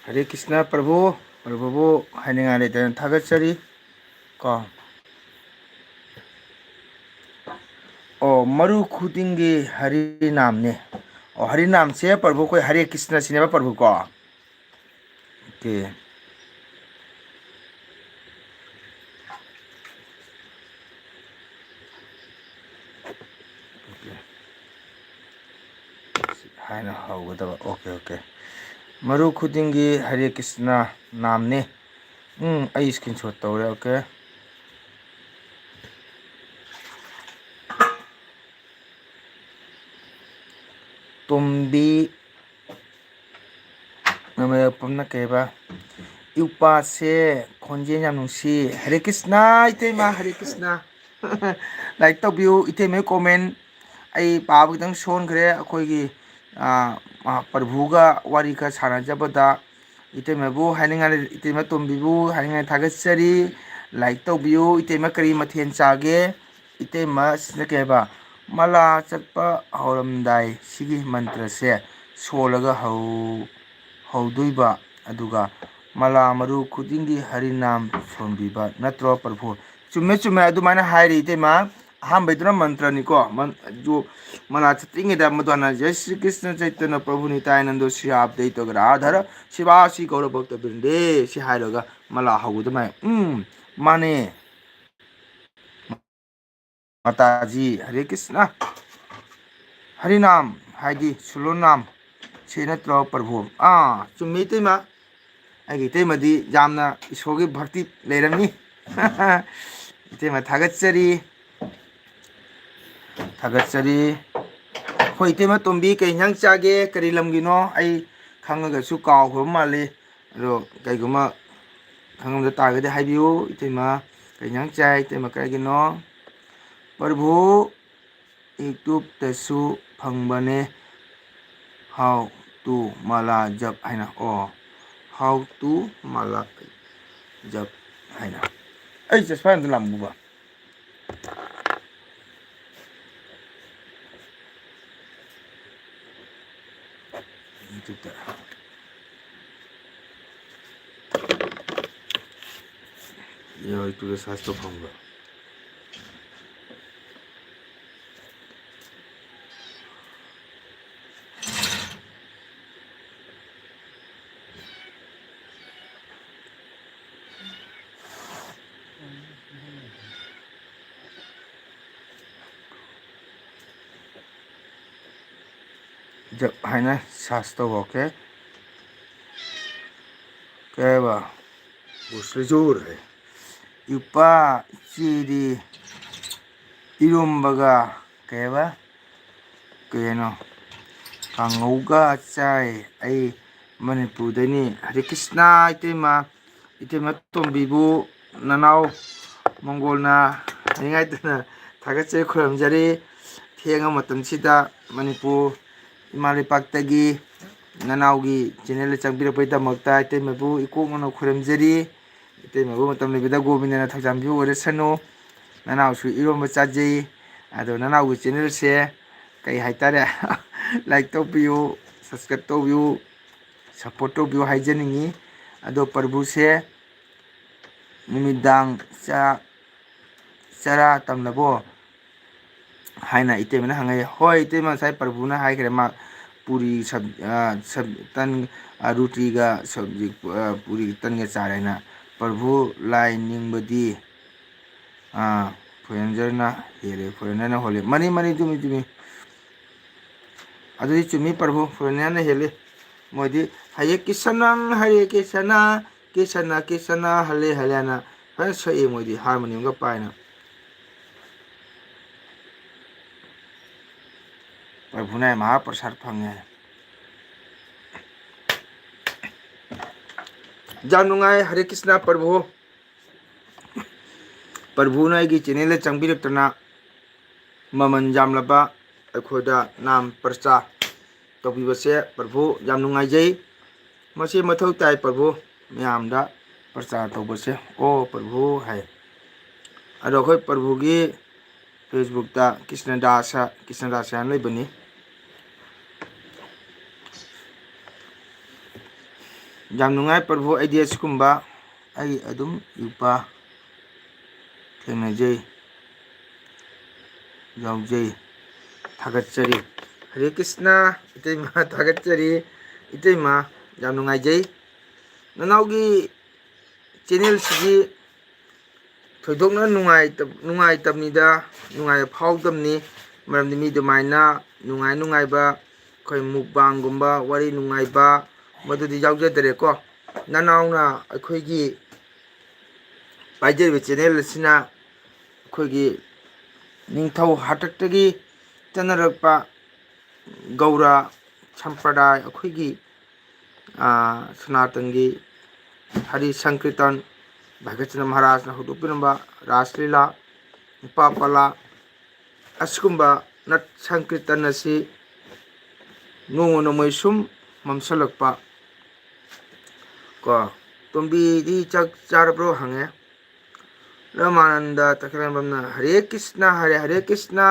ꯍꯔꯦ ꯀ꯭ꯔꯤꯁꯅ ꯄ꯭ꯔꯚꯨ, ꯄ꯭ꯔꯚꯨꯕꯨ ꯍꯥꯏꯅꯤꯡꯉꯥꯏ ꯂꯩꯇꯅ ꯊꯥꯒꯠꯆꯔꯤ꯫ ꯀꯣ꯫ ꯑꯣ, ꯃꯔꯨ ꯈꯨꯗꯤꯡꯒꯤ ꯍꯔꯤꯅꯥꯝꯅꯦ꯫ ꯑꯣ, ꯍꯔꯤꯅꯥꯝꯁꯦ ꯄ꯭ꯔꯚꯨ ꯑꯩꯈꯣꯏ ꯍꯔꯦ ꯀ꯭ꯔꯤꯁꯅ ꯁꯤꯅꯦꯕ ꯄ꯭ꯔꯚꯨ ꯀꯣ꯫ ꯑꯣꯀꯦ꯫ ꯑꯣꯀꯦ꯫ ꯍꯥꯏꯅ ꯍꯧꯒꯗꯕ꯫ Okay, okay. ꯃꯔꯨ ꯈꯨꯗꯤꯡꯒꯤ ꯍꯔꯦ ꯀ꯭ꯔꯤꯁꯅ ꯅꯥꯝꯅꯤ꯫ ꯎꯝ, ꯑꯩ screenshot ꯇꯧꯔꯦ꯫ ꯑꯣꯀꯦ꯫ ꯇꯣꯝꯕꯤ ꯅꯃꯔꯛꯄꯝꯅ ꯀꯩꯕ? ꯏꯎꯄꯥꯁꯦ ꯈꯣꯟꯖꯦꯜ ꯌꯥꯝ ꯅꯨꯡꯁꯤ꯫ ꯍꯔꯦ ꯀ꯭ꯔꯤꯁꯅ, ꯏꯇꯩꯃ, ꯍꯔꯦ ꯀ꯭ꯔꯤꯁꯅ꯫ Like ꯇꯧꯕꯤꯌꯨ꯫ ꯏꯇꯩꯃꯒꯤ comment ꯑꯩ ꯄꯥꯕ ꯈꯤꯇꯪ ꯁꯣꯟꯈ꯭ꯔꯦ꯫ ꯑꯩꯈꯣꯏꯒꯤ, ꯑꯥ, ꯑꯥ, ꯄ꯭ꯔꯚꯨꯒ ꯋꯥꯔꯤ ꯈꯔ ꯁꯥꯟꯅꯖꯕꯗ ꯏꯇꯩꯃꯕꯨ ꯍꯥꯏꯅꯤꯡꯉꯥꯏ, ꯏꯇꯩꯃ ꯇꯣꯝꯕꯤꯕꯨ ꯍꯥꯏꯅꯤꯡꯉꯥꯏ ꯊꯥꯒꯠꯆꯔꯤ꯫ Like ꯇꯧꯕꯤꯌꯨ꯫ ꯏꯇꯩꯃ ꯀꯔꯤ ꯃꯊꯦꯜ ꯆꯥꯒꯦ? ꯏꯇꯩꯃ ꯁꯤꯅ ꯀꯩ ꯍꯥꯏꯕ? ꯃꯂꯥ ꯆꯠꯄ ꯍꯧꯔꯝꯗꯥꯏ ꯁꯤꯒꯤ ꯃꯟꯇ꯭ꯔꯁꯦ ꯁꯣꯜꯂꯒ ꯍꯧ-, ꯍꯧꯗꯣꯏꯕ, ꯑꯗꯨꯒ ꯃꯂꯥ ꯃꯔꯨ ꯈꯨꯗꯤꯡꯒꯤ ꯍꯔꯤꯅꯥꯝ ꯁꯣꯟꯕꯤꯕ ꯅꯠꯇ꯭ꯔꯣ ꯄ꯭ꯔꯚꯨ? ꯆꯨꯝꯃꯦ, ꯆꯨꯝꯃꯦ, ꯑꯗꯨꯃꯥꯏꯅ ꯍꯥꯏꯔꯤ ꯏꯇꯩꯃ꯫ ꯑꯍꯥꯟꯕꯩꯗꯨꯅ ꯃꯟꯇ꯭ꯔꯅꯤꯀꯣ꯫ ꯃꯟ-, ꯑꯗꯨ ꯃꯂꯥ ꯆꯠꯇ꯭ꯔꯤꯉꯩꯗ ꯃꯗꯨ ꯍꯥꯟꯅ "ꯖꯩ ꯁ꯭ꯔꯤ ꯀ꯭ꯔꯤꯁꯅ ꯆꯩꯇꯟꯌ ꯄ꯭ꯔꯚꯨ ꯅꯤꯇꯥꯌꯥꯅꯟꯗ ꯁ꯭ꯔꯤ ꯑꯕꯗꯩꯇ ꯒꯔꯥꯙꯔ ꯁꯤꯕꯥꯁꯤ ꯒꯧꯔ ꯚꯛꯇ ꯕ꯭ꯔꯤꯟꯗꯦ" ꯁꯤ ꯍꯥꯏꯔꯒ ꯃꯂꯥ ꯍꯧꯒꯗꯕꯅꯤ꯫ ꯎꯝ, ꯃꯥꯅꯦ꯫ ꯃꯥꯇꯥꯖꯤ, ꯍꯔꯦ ꯀ꯭ꯔꯤꯁꯅ꯫ ꯍꯔꯤꯅꯥꯝ ꯍꯥꯏꯗꯤ ꯁꯨꯂꯣꯅꯥꯝ ꯁꯤ ꯅꯠꯇ꯭ꯔꯣ, ꯄ꯭ꯔꯚꯨ? ꯑꯥ, ꯆꯨꯝꯃꯤ, ꯏꯇꯩꯃ꯫ ꯑꯩꯒꯤ ꯏꯇꯩꯃꯗꯤ ꯌꯥꯝꯅ ꯏꯁꯣꯔꯒꯤ ꯚꯛꯇꯤ ꯂꯩꯔꯝꯃꯤ꯫ ꯏꯇꯩꯃ, ꯊꯥꯒꯠꯆꯔꯤ꯫ ꯊꯥꯒꯠꯆꯔꯤ꯫ ꯑꯩꯈꯣꯏ ꯏꯇꯩꯃ ꯇꯣꯝꯕꯤ ꯀꯩ ꯏꯟꯖꯥꯡ ꯆꯥꯒꯦ? ꯀꯔꯤ ꯂꯝꯒꯤꯅꯣ? ꯑꯩ ꯈꯪꯉꯒꯁꯨ ꯀꯥꯎꯈ꯭ꯔꯕ ꯃꯥꯜꯂꯤ꯫ ꯑꯗꯣ ꯀꯩꯒꯨꯝꯕ ꯈꯪꯉꯝꯗ ꯇꯥꯔꯒꯗꯤ ꯍꯥꯏꯕꯤꯌꯨ꯫ ꯏꯇꯩꯃ ꯀꯩ ꯏꯟꯖꯥꯡ ꯆꯥꯏ? ꯏꯇꯩꯃ ꯀꯗꯥꯏꯒꯤꯅꯣ? ꯄ꯭ꯔꯚꯨ, YouTube-ꯇꯁꯨ ꯐꯪꯕꯅꯦ꯫ How to ꯃꯥꯂꯥ ꯖꯞ ꯍꯥꯏꯅ꯫ ꯑꯣ, How to ꯃꯥꯂꯥ ꯖꯞ ꯍꯥꯏꯅ꯫ ꯑꯩ ꯆꯠꯄ ꯀꯥꯟꯗ ꯂꯥꯛꯃꯨꯕ꯫ YouTube-ꯇ꯫ YouTube-ꯇ search ꯇꯧ ꯐꯪꯕ꯭ꯔꯣ? ꯖꯞ ꯍꯥꯏꯅ search ꯇꯧꯕ, okay? ꯀꯩ ꯍꯥꯏꯕ? ꯕꯨꯁꯂꯤꯖꯨꯔ ꯍꯥꯏ꯫ ꯏꯄꯥ, ꯏꯆꯦꯗꯤ ꯏꯔꯣꯝꯕꯒ ꯀꯩ ꯍꯥꯏꯕ? ꯀꯩꯅꯣ? ꯀꯥꯡꯉꯧꯒ ꯆꯥꯏ꯫ ꯑꯩ ꯃꯅꯤꯄꯨꯔꯗꯩꯅꯤ꯫ ꯍꯔꯦ ꯀ꯭ꯔꯤꯁꯅ ꯏꯇꯩꯃ꯫ ꯏꯇꯩꯃ ꯇꯣꯝꯕꯤꯕꯨ ꯅꯅꯥꯎ ꯃꯪꯒꯣꯜꯅ ꯍꯥꯏꯅꯤꯡꯉꯥꯏꯇꯅ ꯊꯥꯒꯠꯆꯔꯤ, ꯈꯨꯔꯨꯝꯖꯔꯤ꯫ ꯊꯦꯡꯉ ꯃꯇꯝꯁꯤꯗ ꯃꯅꯤꯄꯨꯔ ꯏꯃꯥ ꯂꯩꯄꯥꯛꯇꯒꯤ ꯅꯅꯥꯎꯒꯤ channel ꯆꯪꯕꯤꯔꯛꯄꯒꯤꯗꯃꯛꯇ ꯏꯇꯩꯃꯕꯨ ꯏꯀꯣꯛꯅꯅ ꯈꯨꯔꯨꯝꯖꯔꯤ꯫ ꯏꯇꯩꯃꯕꯨ ꯃꯇꯝ ꯂꯩꯕꯗ ꯒꯣꯕꯤꯟꯗꯅ ꯊꯧꯖꯥꯟꯕꯤꯕ ꯑꯣꯏꯔꯁꯅꯨ꯫ ꯅꯅꯥꯎꯁꯨ ꯏꯔꯣꯝꯕ ꯆꯥꯖꯩ꯫ ꯑꯗꯣ ꯅꯅꯥꯎꯒꯤ channel-ꯁꯦ ꯀꯩ ꯍꯥꯏꯇꯥꯔꯦ, like ꯇꯧꯕꯤꯌꯨ, subscribe ꯇꯧꯕꯤꯌꯨ, support ꯇꯧꯕꯤꯌꯨ ꯍꯥꯏꯖꯅꯤꯡꯉꯤ꯫ ꯑꯗꯣ ꯄ꯭ꯔꯚꯨꯁꯦ ꯅꯨꯃꯤꯗꯥꯡ ꯆꯥꯛ ꯆꯔꯥ ꯇꯝꯂꯕꯣ? ꯍꯥꯏꯅ ꯏꯇꯩꯃꯅ ꯍꯪꯉꯛꯑꯦ꯫ "ꯍꯣꯏ ꯏꯇꯩꯃ, ꯉꯁꯥꯏ ꯄ꯭ꯔꯚꯨꯅ ꯍꯥꯏꯈ꯭ꯔꯦ, ꯃꯥ ꯄꯨꯔꯤ ꯁꯕ-, ꯑ, ꯁꯕ-, ꯇꯟ, ꯑ, ꯔꯨꯇꯤꯒ ꯁꯕꯖꯤ, ꯑ, ꯄꯨꯔꯤ ꯇꯟꯒ ꯆꯥꯔꯦꯅ꯫ ꯄ꯭ꯔꯚꯨ ꯂꯥꯏ ꯅꯤꯡꯕꯗꯤ, ꯑ, ꯐꯣꯔꯦꯟꯖꯔꯅ ꯍꯦꯜꯂꯦ, ꯐꯣꯔꯦꯟꯅꯔꯅ ꯍꯣꯜꯂꯦ"꯫ ꯃꯥꯅꯤ, ꯃꯥꯅꯤ, ꯆꯨꯝꯃꯤ, ꯆꯨꯝꯃꯤ꯫ ꯑꯗꯨꯗꯤ ꯆꯨꯝꯃꯤ ꯄ꯭ꯔꯚꯨ, ꯐꯣꯔꯦꯟꯅꯔꯅ ꯍꯦꯜꯂꯤ꯫ ꯃꯣꯏꯗꯤ "ꯍꯔꯦ ꯀ꯭ꯔꯤꯁꯅ, ꯍꯔꯦ ꯀ꯭ꯔꯤꯁꯅ, ꯀ꯭ꯔꯤꯁꯅ ꯀ꯭ꯔꯤꯁꯅ, ꯍꯔꯦ ꯍꯔꯦꯅ" ꯐꯖꯅ ꯁꯛꯏ ꯃꯣꯏꯗꯤ, ꯍꯥꯔꯃꯣꯅꯤꯌꯝꯒ ꯄꯥꯏꯅ꯫ ꯄ꯭ꯔꯚꯨꯅ ꯃꯍꯥꯄ꯭ꯔꯁꯥꯗ ꯐꯪꯉꯦ꯫ ꯌꯥꯝ ꯅꯨꯡꯉꯥꯏ, ꯍꯔꯦ ꯀ꯭ꯔꯤꯁꯅ ꯄ꯭ꯔꯚꯨ꯫ ꯄ꯭ꯔꯚꯨꯅ ꯑꯩꯒꯤ ꯆꯦꯅꯦꯜꯗ ꯆꯪꯕꯤꯔꯛꯇꯅ ꯃꯃꯜ ꯌꯥꯝꯂꯕ ꯑꯩꯈꯣꯏꯗ ꯅꯥꯝ ꯄ꯭ꯔꯆꯥ ꯇꯧꯕꯤꯕꯁꯦ ꯄ꯭ꯔꯚꯨ ꯌꯥꯝ ꯅꯨꯡꯉꯥꯏꯖꯩ꯫ ꯃꯁꯤ ꯃꯊꯧ ꯇꯥꯏ ꯄ꯭ꯔꯚꯨ, ꯃꯌꯥꯝꯗ ꯄ꯭ꯔꯆꯥ ꯇꯧꯕꯁꯦ꯫ ꯑꯣ ꯄ꯭ꯔꯚꯨ ꯍꯥꯏ꯫ ꯑꯗꯣ ꯑꯩꯈꯣꯏ ꯄ꯭ꯔꯚꯨꯒꯤ ꯐꯦꯁꯕꯨꯛꯇ ꯀ꯭ꯔꯤꯁꯅꯗꯥꯁ, ꯀ꯭ꯔꯤꯁꯅꯗꯥꯁ ꯍꯥꯏꯅ ꯂꯩꯕꯅꯤ꯫ ꯌꯥꯝ ꯅꯨꯡꯉꯥꯏ ꯄ꯭ꯔꯚꯨ, ꯑꯩꯗꯤ ꯑꯁꯤꯒꯨꯝꯕ ꯑꯩ ꯑꯗꯨꯝ ꯎꯕ ꯊꯦꯡꯅꯖꯩ, ꯌꯥꯎꯖꯩ꯫ ꯊꯥꯒꯠꯆꯔꯤ꯫ ꯍꯔꯦ ꯀ꯭ꯔꯤꯁꯅ ꯏꯇꯩꯃ, ꯊꯥꯒꯠꯆꯔꯤ ꯏꯇꯩꯃ, ꯌꯥꯝ ꯅꯨꯡꯉꯥꯏꯖꯩ꯫ ꯅꯅꯥꯎꯒꯤ ꯆꯦꯅꯦꯜꯁꯤꯗꯤ ꯊꯣꯏꯗꯣꯛꯅ ꯅꯨꯡꯉꯥꯏꯇ-, ꯅꯨꯡꯉꯥꯏꯇꯕꯅꯤꯗ, ꯅꯨꯡꯉꯥꯏꯕ ꯐꯥꯎꯗꯕꯅꯤ꯫ ꯃꯔꯝꯗꯤ ꯃꯤ ꯑꯗꯨꯃꯥꯏꯅ ꯅꯨꯡꯉꯥꯏ ꯅꯨꯡꯉꯥꯏꯕ ꯑꯩꯈꯣꯏ ꯃꯨꯛꯕꯥꯡꯒꯨꯝꯕ, ꯋꯥꯔꯤ ꯅꯨꯡꯉꯥꯏꯕ, ꯃꯗꯨꯗꯤ ꯌꯥꯎꯖꯗꯔꯦꯀꯣ꯫ ꯅꯅꯥꯎꯅ ꯑꯩꯈꯣꯏꯒꯤ ꯄꯥꯏꯖꯔꯤꯕ ꯆꯦꯅꯦꯜ ꯑꯁꯤꯅ ꯑꯩꯈꯣꯏꯒꯤ ꯅꯤꯡꯊꯧ ꯍꯥꯛꯇꯛꯇꯒꯤ ꯆꯠꯅꯔꯛꯄ ꯒꯧꯔ ꯁꯝꯄ꯭ꯔꯗꯥꯏ, ꯑꯩꯈꯣꯏꯒꯤ, ꯑꯥ, ꯁꯅꯥꯇꯟꯒꯤ ꯍꯔꯤ ꯁꯪꯀꯤꯔꯇꯟ, ꯚꯥꯒ꯭ꯌꯆꯟꯗ꯭ꯔ ꯃꯍꯥꯔꯥꯖꯅ ꯍꯧꯗꯣꯛꯄꯤꯔꯝꯕ ꯔꯥꯁ ꯂꯤꯂꯥ, ꯅꯨꯄꯥ ꯄꯂꯥ, ꯑꯁꯤꯒꯨꯝꯕ ꯅꯠ ꯁꯪꯀꯤꯔꯇꯟ ꯑꯁꯤ ꯅꯣꯡꯃ ꯅꯣꯡꯃꯒꯤ ꯁꯨꯝ ꯃꯝꯁꯤꯜꯂꯛꯄ ꯀꯣ꯫ ꯇꯣꯝꯕꯤꯗꯤ ꯆꯥꯛ ꯆꯥꯔꯕ꯭ꯔꯣ ꯍꯪꯉꯦ꯫ ꯔꯃꯥꯅꯟꯗ ꯇꯈꯦꯜꯂꯝꯕꯝꯅ "ꯍꯔꯦ ꯀ꯭ꯔꯤꯁꯅ ꯍꯥꯏꯔꯦ, ꯍꯔꯦ ꯀ꯭ꯔꯤꯁꯅ,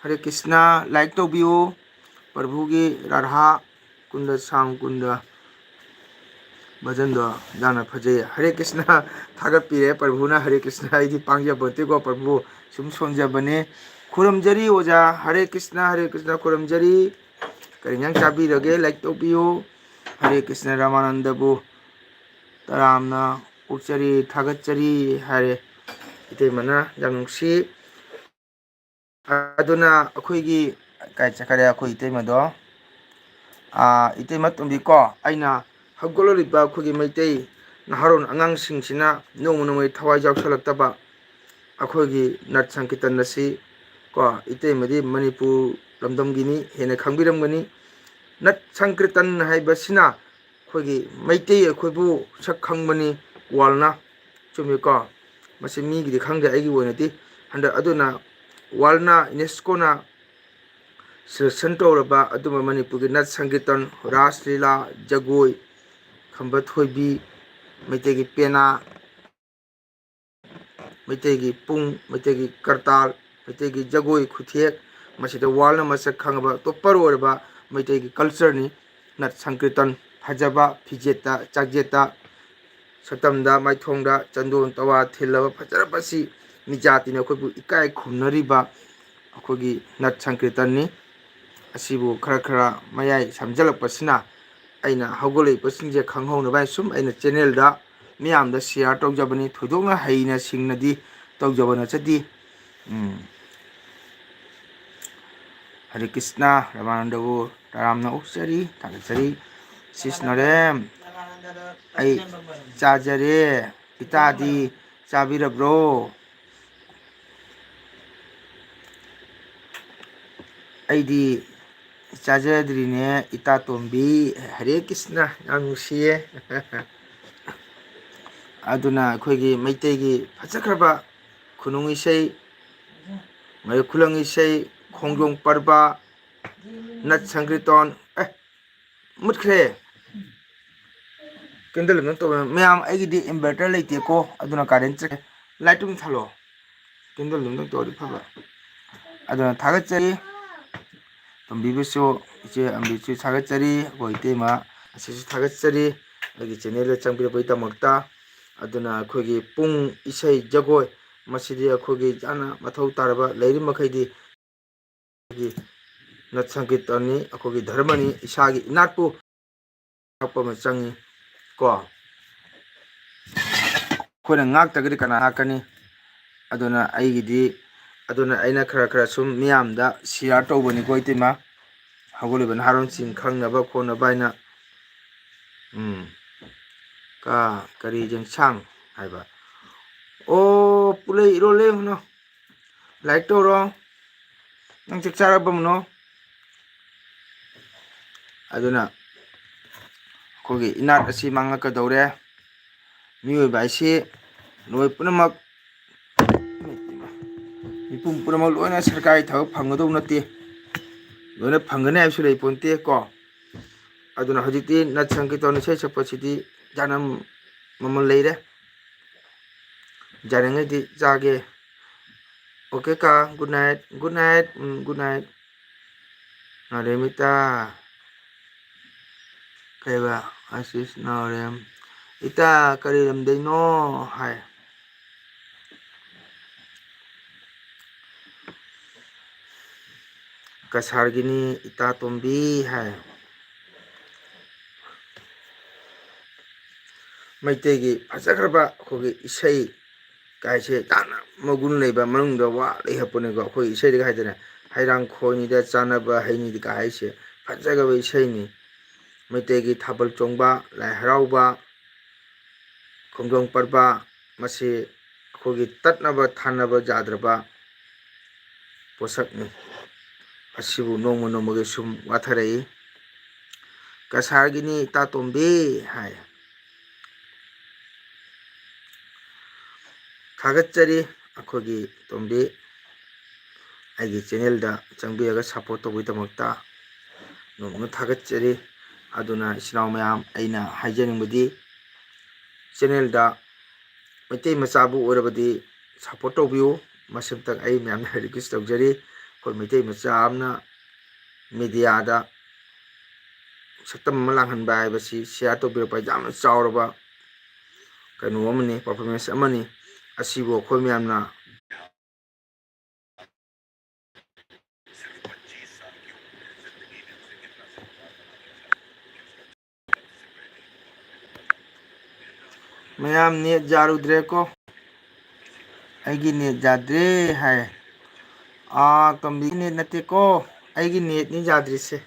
ꯍꯔꯦ ꯀ꯭ꯔꯤꯁꯅ", ꯂꯥꯏꯛ ꯇꯧꯕꯤꯌꯨ꯫ ꯄ꯭ꯔꯚꯨꯒꯤ ꯔꯥꯙꯥ ꯀꯨꯟꯗ ꯁ꯭ꯌꯥꯝ ꯀꯨꯟꯗ꯫ ꯚꯖꯟꯗꯣ ꯌꯥꯝꯅ ꯐꯖꯩ꯫ ꯍꯔꯦ ꯀ꯭ꯔꯤꯁꯅ ꯊꯥꯒꯠꯄꯤꯔꯦ ꯄ꯭ꯔꯚꯨꯅ꯫ ꯍꯔꯦ ꯀ꯭ꯔꯤꯁꯅ, ꯑꯩꯗꯤ ꯄꯥꯡꯖꯕ ꯅꯠꯇꯦꯀꯣ ꯄ꯭ꯔꯚꯨ, ꯁꯨꯝ ꯁꯣꯟꯖꯕꯅꯦ꯫ ꯈꯨꯔꯨꯝꯖꯔꯤ ꯑꯣꯖꯥ, ꯍꯔꯦ ꯀ꯭ꯔꯤꯁꯅ, ꯍꯔꯦ ꯀ꯭ꯔꯤꯁꯅ, ꯈꯨꯔꯨꯝꯖꯔꯤ꯫ ꯀꯔꯤ ꯏꯟꯖꯥꯡ ꯆꯥꯕꯤꯔꯒꯦ? ꯂꯥꯏꯛ ꯇꯧꯕꯤꯌꯨ꯫ ꯍꯔꯦ ꯀ꯭ꯔꯤꯁꯅ ꯔꯥꯃꯥꯅꯟꯗꯕꯨ ꯇꯔꯥꯝꯅ ꯑꯣꯛꯆꯔꯤ, ꯊꯥꯒꯠꯆꯔꯤ ꯍꯥꯏꯔꯦ ꯏꯇꯩꯃꯅ, ꯌꯥꯝ ꯅꯨꯡꯁꯤ꯫ ꯑꯗꯨꯅ ꯑꯩꯈꯣꯏꯒꯤ, ꯀꯥꯏ ꯆꯠꯈꯔꯦ ꯑꯩꯈꯣꯏ ꯏꯇꯩꯃꯗꯣ? ꯑꯥ, ꯏꯇꯩꯃ ꯇꯣꯝꯕꯤꯀꯣ, ꯑꯩꯅ ꯍꯧꯒꯠꯂꯛꯂꯤꯕ ꯑꯩꯈꯣꯏꯒꯤ ꯃꯩꯇꯩ ꯅꯍꯥꯔꯣꯜ ꯑꯉꯥꯡꯁꯤꯡꯁꯤꯅ ꯅꯣꯡꯃ ꯅꯣꯡꯃꯒꯤ ꯊꯋꯥꯏ ꯌꯥꯎꯁꯜꯂꯛꯇꯕ, ꯑꯩꯈꯣꯏꯒꯤ ꯅꯠ ꯁꯪꯀꯤꯔꯇꯟ ꯑꯁꯤ ꯀꯣ, ꯏꯇꯩꯃꯗꯤ ꯃꯅꯤꯄꯨꯔ ꯂꯝꯗꯝꯒꯤꯅꯤ, ꯍꯦꯟꯅ ꯈꯪꯕꯤꯔꯝꯒꯅꯤ꯫ ꯅꯠ ꯁꯪꯀꯤꯔꯇꯟ ꯍꯥꯏꯕꯁꯤꯅ ꯑꯩꯈꯣꯏꯒꯤ ꯃꯩꯇꯩ ꯑꯩꯈꯣꯏꯕꯨ ꯁꯛ ꯈꯪꯕꯅꯤ ꯋꯥꯔꯜꯅ, ꯆꯨꯝꯃꯤꯀꯣ? ꯃꯁꯤ ꯃꯤꯒꯤꯗꯤ ꯈꯪꯗꯦ, ꯑꯩꯒꯤ ꯑꯣꯏꯅꯗꯤ꯫ ꯍꯟꯗꯛ ꯑꯗꯨꯅ ꯋꯥꯔꯜꯅ, ꯌꯨꯅꯦꯁꯀꯣꯅ ꯁꯦꯂꯦꯛꯁꯟ ꯇꯧꯔꯕ ꯑꯗꯨꯝꯕ ꯃꯅꯤꯄꯨꯔꯒꯤ ꯅꯠ ꯁꯪꯀꯤꯔꯇꯟ, ꯔꯥꯁ ꯂꯤꯂꯥ, ꯖꯒꯣꯏ, ꯈꯝꯕ ꯊꯣꯏꯕꯤ, ꯃꯩꯇꯩꯒꯤ ꯄꯦꯅꯥ, ꯃꯩꯇꯩꯒꯤ ꯄꯨꯡ, ꯃꯩꯇꯩꯒꯤ ꯀꯔꯇꯥꯜ, ꯃꯩꯇꯩꯒꯤ ꯖꯒꯣꯏ ꯈꯨꯊꯦꯛ, ꯃꯁꯤꯗ ꯋꯥꯔꯜꯅ ꯃꯁꯛ ꯈꯪꯉꯕ ꯇꯣꯞꯄꯔ ꯑꯣꯏꯔꯕ ꯃꯩꯇꯩꯒꯤ ꯀꯜꯆꯔꯅꯤ꯫ ꯅꯠ ꯁꯪꯀꯤꯔꯇꯟ, ꯐꯖꯕ ꯐꯤꯖꯦꯠꯇ ꯆꯥꯛꯖꯦꯠꯇ, ꯁꯛꯇꯝꯗ ꯃꯥꯏꯊꯣꯡꯗ ꯆꯟꯗꯣꯟ ꯇꯋꯥ ꯊꯤꯜꯂꯕ ꯐꯖꯔꯕ ꯑꯁꯤ ꯃꯤꯖꯥꯇꯤꯅ ꯑꯩꯈꯣꯏꯕꯨ ꯏꯀꯥꯏ ꯈꯨꯝꯅꯔꯤꯕ ꯑꯩꯈꯣꯏꯒꯤ ꯅꯠ ꯁꯪꯀꯤꯔꯇꯟꯅꯤ꯫ ꯑꯁꯤꯕꯨ ꯈꯔ ꯈꯔ ꯃꯌꯥꯏ ꯁꯝꯖꯜꯂꯛꯄꯁꯤꯅ ꯑꯩꯅ ꯍꯧꯒꯠꯂꯛꯏꯕꯁꯤꯡꯁꯦ ꯈꯪꯍꯧꯅꯕ ꯍꯥꯏꯅ ꯁꯨꯝ ꯑꯩꯅ ꯆꯦꯅꯦꯜꯗ ꯃꯤꯌꯥꯝꯗ ꯁꯤꯌꯥꯔ ꯇꯧꯖꯕꯅꯤ꯫ ꯊꯣꯏꯗꯣꯛꯅ ꯍꯩꯅ ꯁꯤꯡꯅꯗꯤ ꯇꯧꯖꯕ ꯅꯠꯆꯗꯦ꯫ ꯎꯝ꯫ ꯍꯔꯦ ꯀ꯭ꯔꯤꯁꯅ, ꯔꯃꯥꯅꯟꯗꯕꯨ ꯇꯔꯥꯝꯅ ꯑꯣꯛꯆꯔꯤ, ꯊꯥꯒꯠꯆꯔꯤ꯫ ꯁꯤꯁꯅꯔꯦ, ꯑꯩ ꯆꯥꯖꯔꯦ꯫ ꯏꯇꯥꯗꯤ ꯆꯥꯕꯤꯔꯕ꯭ꯔꯣ? ꯑꯩꯗꯤ ꯆꯥꯖꯗ꯭ꯔꯤꯅꯦ, ꯏꯇꯥ ꯇꯣꯝꯕꯤ꯫ ꯍꯔꯦ ꯀ꯭ꯔꯤꯁꯅ, ꯌꯥꯝ ꯅꯨꯡꯁꯤꯌꯦ꯫ ꯑꯗꯨꯅ ꯑꯩꯈꯣꯏꯒꯤ ꯃꯩꯇꯩꯒꯤ ꯐꯖꯈ꯭ꯔꯕ ꯈꯨꯅꯨꯡ ꯏꯁꯩ, ꯃꯔꯩ ꯈꯨꯂꯪ ꯏꯁꯩ, ꯈꯣꯡꯖꯣꯝ ꯄꯔꯕ, ꯅꯠ ꯁꯪꯀꯤꯔꯇꯟ, ꯑꯦ, ꯃꯨꯠꯈ꯭ꯔꯦ꯫ ꯀꯦꯟꯗꯜ ꯑꯝꯇꯪ ꯇꯧꯕ꯫ ꯃꯌꯥꯝ, ꯑꯩꯒꯤꯗꯤ inverter ꯂꯩꯇꯦꯀꯣ, ꯑꯗꯨꯅ ꯀꯥꯔꯦꯟ ꯆꯠꯈ꯭ꯔꯦ꯫ ꯂꯥꯏꯠ ꯑꯗꯨꯝ ꯊꯥꯜꯂꯣ꯫ ꯀꯦꯟꯗꯜ ꯑꯝꯇꯪ ꯇꯧꯔꯗꯤ ꯐꯕ꯫ ꯑꯗꯨꯅ ꯊꯥꯒꯠꯆꯔꯤ꯫ ꯇꯣꯝꯕꯤꯕꯨꯁꯨ, ꯏꯆꯦ ꯑꯝꯕꯤꯁꯨ ꯊꯥꯒꯠꯆꯔꯤ꯫ ꯑꯩꯈꯣꯏ ꯏꯇꯩꯃ ꯑꯁꯤꯁꯨ ꯊꯥꯒꯠꯆꯔꯤ꯫ ꯑꯩꯒꯤ ꯆꯦꯅꯦꯜꯗ ꯆꯪꯕꯤꯔꯛꯄꯒꯤꯗꯃꯛꯇ꯫ ꯑꯗꯨꯅ ꯑꯩꯈꯣꯏꯒꯤ ꯄꯨꯡ, ꯏꯁꯩ, ꯖꯒꯣꯏ, ꯃꯁꯤꯗꯤ ꯑꯩꯈꯣꯏꯒꯤ ꯌꯥꯝꯅ ꯃꯊꯧ ꯇꯥꯔꯕ, ꯂꯩꯔꯤ ꯃꯈꯩꯗꯤ ꯑꯩꯈꯣꯏꯒꯤ ꯅꯠ ꯁꯪꯀꯤꯔꯇꯟꯅꯤ, ꯑꯩꯈꯣꯏꯒꯤ ꯙꯔꯃꯅꯤ, ꯏꯁꯥꯒꯤ ꯏꯅꯥꯠꯄꯨ ꯉꯥꯛꯄ ꯑꯃ ꯆꯪꯉꯤ ꯀꯣ꯫ ꯑꯩꯈꯣꯏꯅ ꯉꯥꯛꯇ꯭ꯔꯒꯗꯤ ꯀꯅꯥ ꯉꯥꯛꯀꯅꯤ? ꯑꯗꯨꯅ ꯑꯩꯒꯤꯗꯤ, ꯑꯗꯨꯅ ꯑꯩꯅ ꯈꯔ ꯈꯔ ꯁꯨꯝ ꯃꯤꯌꯥꯝꯗ ꯁꯤꯌꯥꯔ ꯇꯧꯕꯅꯤꯀꯣ ꯏꯇꯩꯃ꯫ ꯍꯧꯒꯠꯂꯤꯕ ꯅꯍꯥꯔꯣꯟꯁꯤꯡ ꯈꯪꯅꯕ ꯈꯣꯠꯅꯕ ꯍꯥꯏꯅ꯫ ꯎꯝ꯫ ꯀ-, ꯀꯔꯤ ꯌꯦꯟꯁꯥꯡ ꯍꯥꯏꯕ? ꯑꯣ, ꯄꯨꯂꯩ ꯏꯔꯣꯜꯂꯦ ꯍꯨꯅꯣ꯫ ꯂꯥꯏꯛ ꯇꯧꯔꯣ꯫ ꯅꯪ ꯆꯥꯛ ꯆꯥꯔꯕ ꯃꯨꯅꯣ? ꯑꯗꯨꯅ ꯑꯩꯈꯣꯏꯒꯤ ꯏꯅꯥꯠ ꯑꯁꯤ ꯃꯥꯡꯂꯛꯀꯗꯧꯔꯦ꯫ ꯃꯤꯑꯣꯏꯕ ꯍꯥꯏꯁꯤ ꯂꯣꯏ ꯄꯨꯝꯅꯃꯛ, ꯃꯤꯄꯨꯝ ꯄꯨꯝꯅꯃꯛ ꯂꯣꯏꯅ ꯁꯔꯀꯥꯔꯒꯤ ꯊꯕꯛ ꯐꯪꯒꯗꯧ ꯅꯠꯇꯦ, ꯂꯣꯏꯅ ꯐꯪꯒꯅꯤ ꯍꯥꯏꯕꯁꯨ ꯂꯩ ꯄꯣꯟꯇꯦ ꯀꯣ꯫ ꯑꯗꯨꯅ ꯍꯧꯖꯤꯛꯇꯤ ꯅꯠ ꯁꯪꯀꯤꯔꯇꯟ ꯏꯁꯩ ꯁꯛꯄꯁꯤꯗꯤ ꯌꯥꯝꯅ ꯃꯃꯜ ꯂꯩꯔꯦ꯫ ꯌꯥꯔꯤꯉꯩꯗꯤ ꯆꯥꯒꯦ꯫ ꯑꯣꯀꯦ ꯀꯥ, good night, good night, ꯎꯝ, good night꯫ ꯅꯥꯔꯦꯝ ꯏꯇꯥ꯫ ꯀꯩꯕ? ꯑꯁꯤꯁ ꯅꯥꯔꯦꯝ ꯏꯇꯥ, ꯀꯔꯤ ꯂꯝꯗꯩꯅꯣ? ꯍꯥꯏ꯫ ꯀꯁꯥꯔꯒꯤꯅꯤ ꯏꯇꯥ ꯇꯣꯝꯕꯤ ꯍꯥꯏ꯫ ꯃꯩꯇꯩꯒꯤ ꯐꯖꯈ꯭ꯔꯕ ꯑꯩꯈꯣꯏꯒꯤ ꯏꯁꯩ ꯀꯥꯏꯁꯦ ꯌꯥꯝꯅ ꯃꯒꯨꯟ ꯂꯩꯕ, ꯃꯅꯨꯡꯗ ꯋꯥ ꯂꯩ ꯍꯥꯏꯄꯣꯠꯅꯤꯀꯣ꯫ ꯑꯩꯈꯣꯏ ꯏꯁꯩꯗꯒ ꯍꯥꯏꯗꯅ, "ꯍꯩꯔꯥꯡ ꯈꯣꯏꯅꯤꯗ ꯆꯥꯅꯕ ꯍꯩꯅꯤꯗ" ꯀꯥꯏ ꯍꯥꯏꯁꯦ ꯐꯖꯈ꯭ꯔꯕ ꯏꯁꯩꯅꯤ꯫ ꯃꯩꯇꯩꯒꯤ ꯊꯥꯕꯜ ꯆꯣꯡꯕ, ꯂꯥꯏ ꯍꯔꯥꯎꯕ, ꯈꯣꯡꯖꯣꯝ ꯄꯔꯕ, ꯃꯁꯤ ꯑꯩꯈꯣꯏꯒꯤ ꯇꯠꯅꯕ ꯊꯥꯅꯕ ꯌꯥꯗ꯭ꯔꯕ ꯄꯣꯠꯁꯛꯅꯤ꯫ ꯑꯁꯤꯕꯨ ꯅꯣꯡꯃ ꯅꯣꯡꯃꯒꯤ ꯁꯨꯝ ꯋꯥꯊꯔꯛꯏ꯫ "ꯀꯁꯥꯔꯒꯤꯅꯤ ꯏꯇꯥ ꯇꯣꯝꯕꯤ" ꯍꯥꯏ꯫ ꯊꯥꯒꯠꯆꯔꯤ ꯑꯩꯈꯣꯏꯒꯤ ꯇꯣꯝꯕꯤ, ꯑꯩꯒꯤ ꯆꯦꯅꯦꯜꯗ ꯆꯪꯕꯤꯔꯒ ꯁꯞꯄꯣꯔꯠ ꯇꯧꯕꯒꯤꯗꯃꯛꯇ ꯅꯣꯡꯃ ꯊꯥꯒꯠꯆꯔꯤ꯫ ꯑꯗꯨꯅ ꯏꯆꯤꯟ ꯏꯅꯥꯎ ꯃꯌꯥꯝ, ꯑꯩꯅ ꯍꯥꯏꯖꯅꯤꯡꯕꯗꯤ, ꯆꯦꯅꯦꯜꯗ ꯃꯩꯇꯩ ꯃꯆꯥꯕꯨ ꯑꯣꯏꯔꯕꯗꯤ ꯁꯞꯄꯣꯔꯠ ꯇꯧꯕꯤꯌꯨ꯫ ꯃꯁꯤꯃꯇꯪ ꯑꯩ ꯃꯌꯥꯝꯗ ꯔꯤꯀ꯭ꯋꯦꯁ ꯇꯧꯖꯔꯤ꯫ ꯑꯩꯈꯣꯏ ꯃꯩꯇꯩ ꯃꯆꯥ ꯑꯃꯅ ꯃꯦꯗꯤꯌꯥꯗ ꯁꯛꯇꯝ ꯑꯃ ꯂꯥꯡꯍꯟꯕ ꯍꯥꯏꯕꯁꯤ share ꯇꯧꯕꯤꯔꯛꯄ ꯌꯥꯝꯅ ꯆꯥꯎꯔꯕ ꯀꯩꯅꯣ ꯑꯃꯅꯤ, performance ꯑꯃꯅꯤ꯫ ꯑꯁꯤꯕꯨ ꯑꯩꯈꯣꯏ ꯃꯌꯥꯝꯅ ꯃꯌꯥꯝ net ꯌꯥꯔꯨꯗ꯭ꯔꯦꯀꯣ꯫ ꯑꯩꯒꯤ net ꯌꯥꯗ꯭ꯔꯦ ꯍꯥꯏ꯫ ꯑꯥ, ꯇꯣꯝꯕꯤꯒꯤ net ꯅꯠꯇꯦꯀꯣ, ꯑꯩꯒꯤ netꯅꯤ ꯌꯥꯗ꯭ꯔꯤꯁꯦ꯫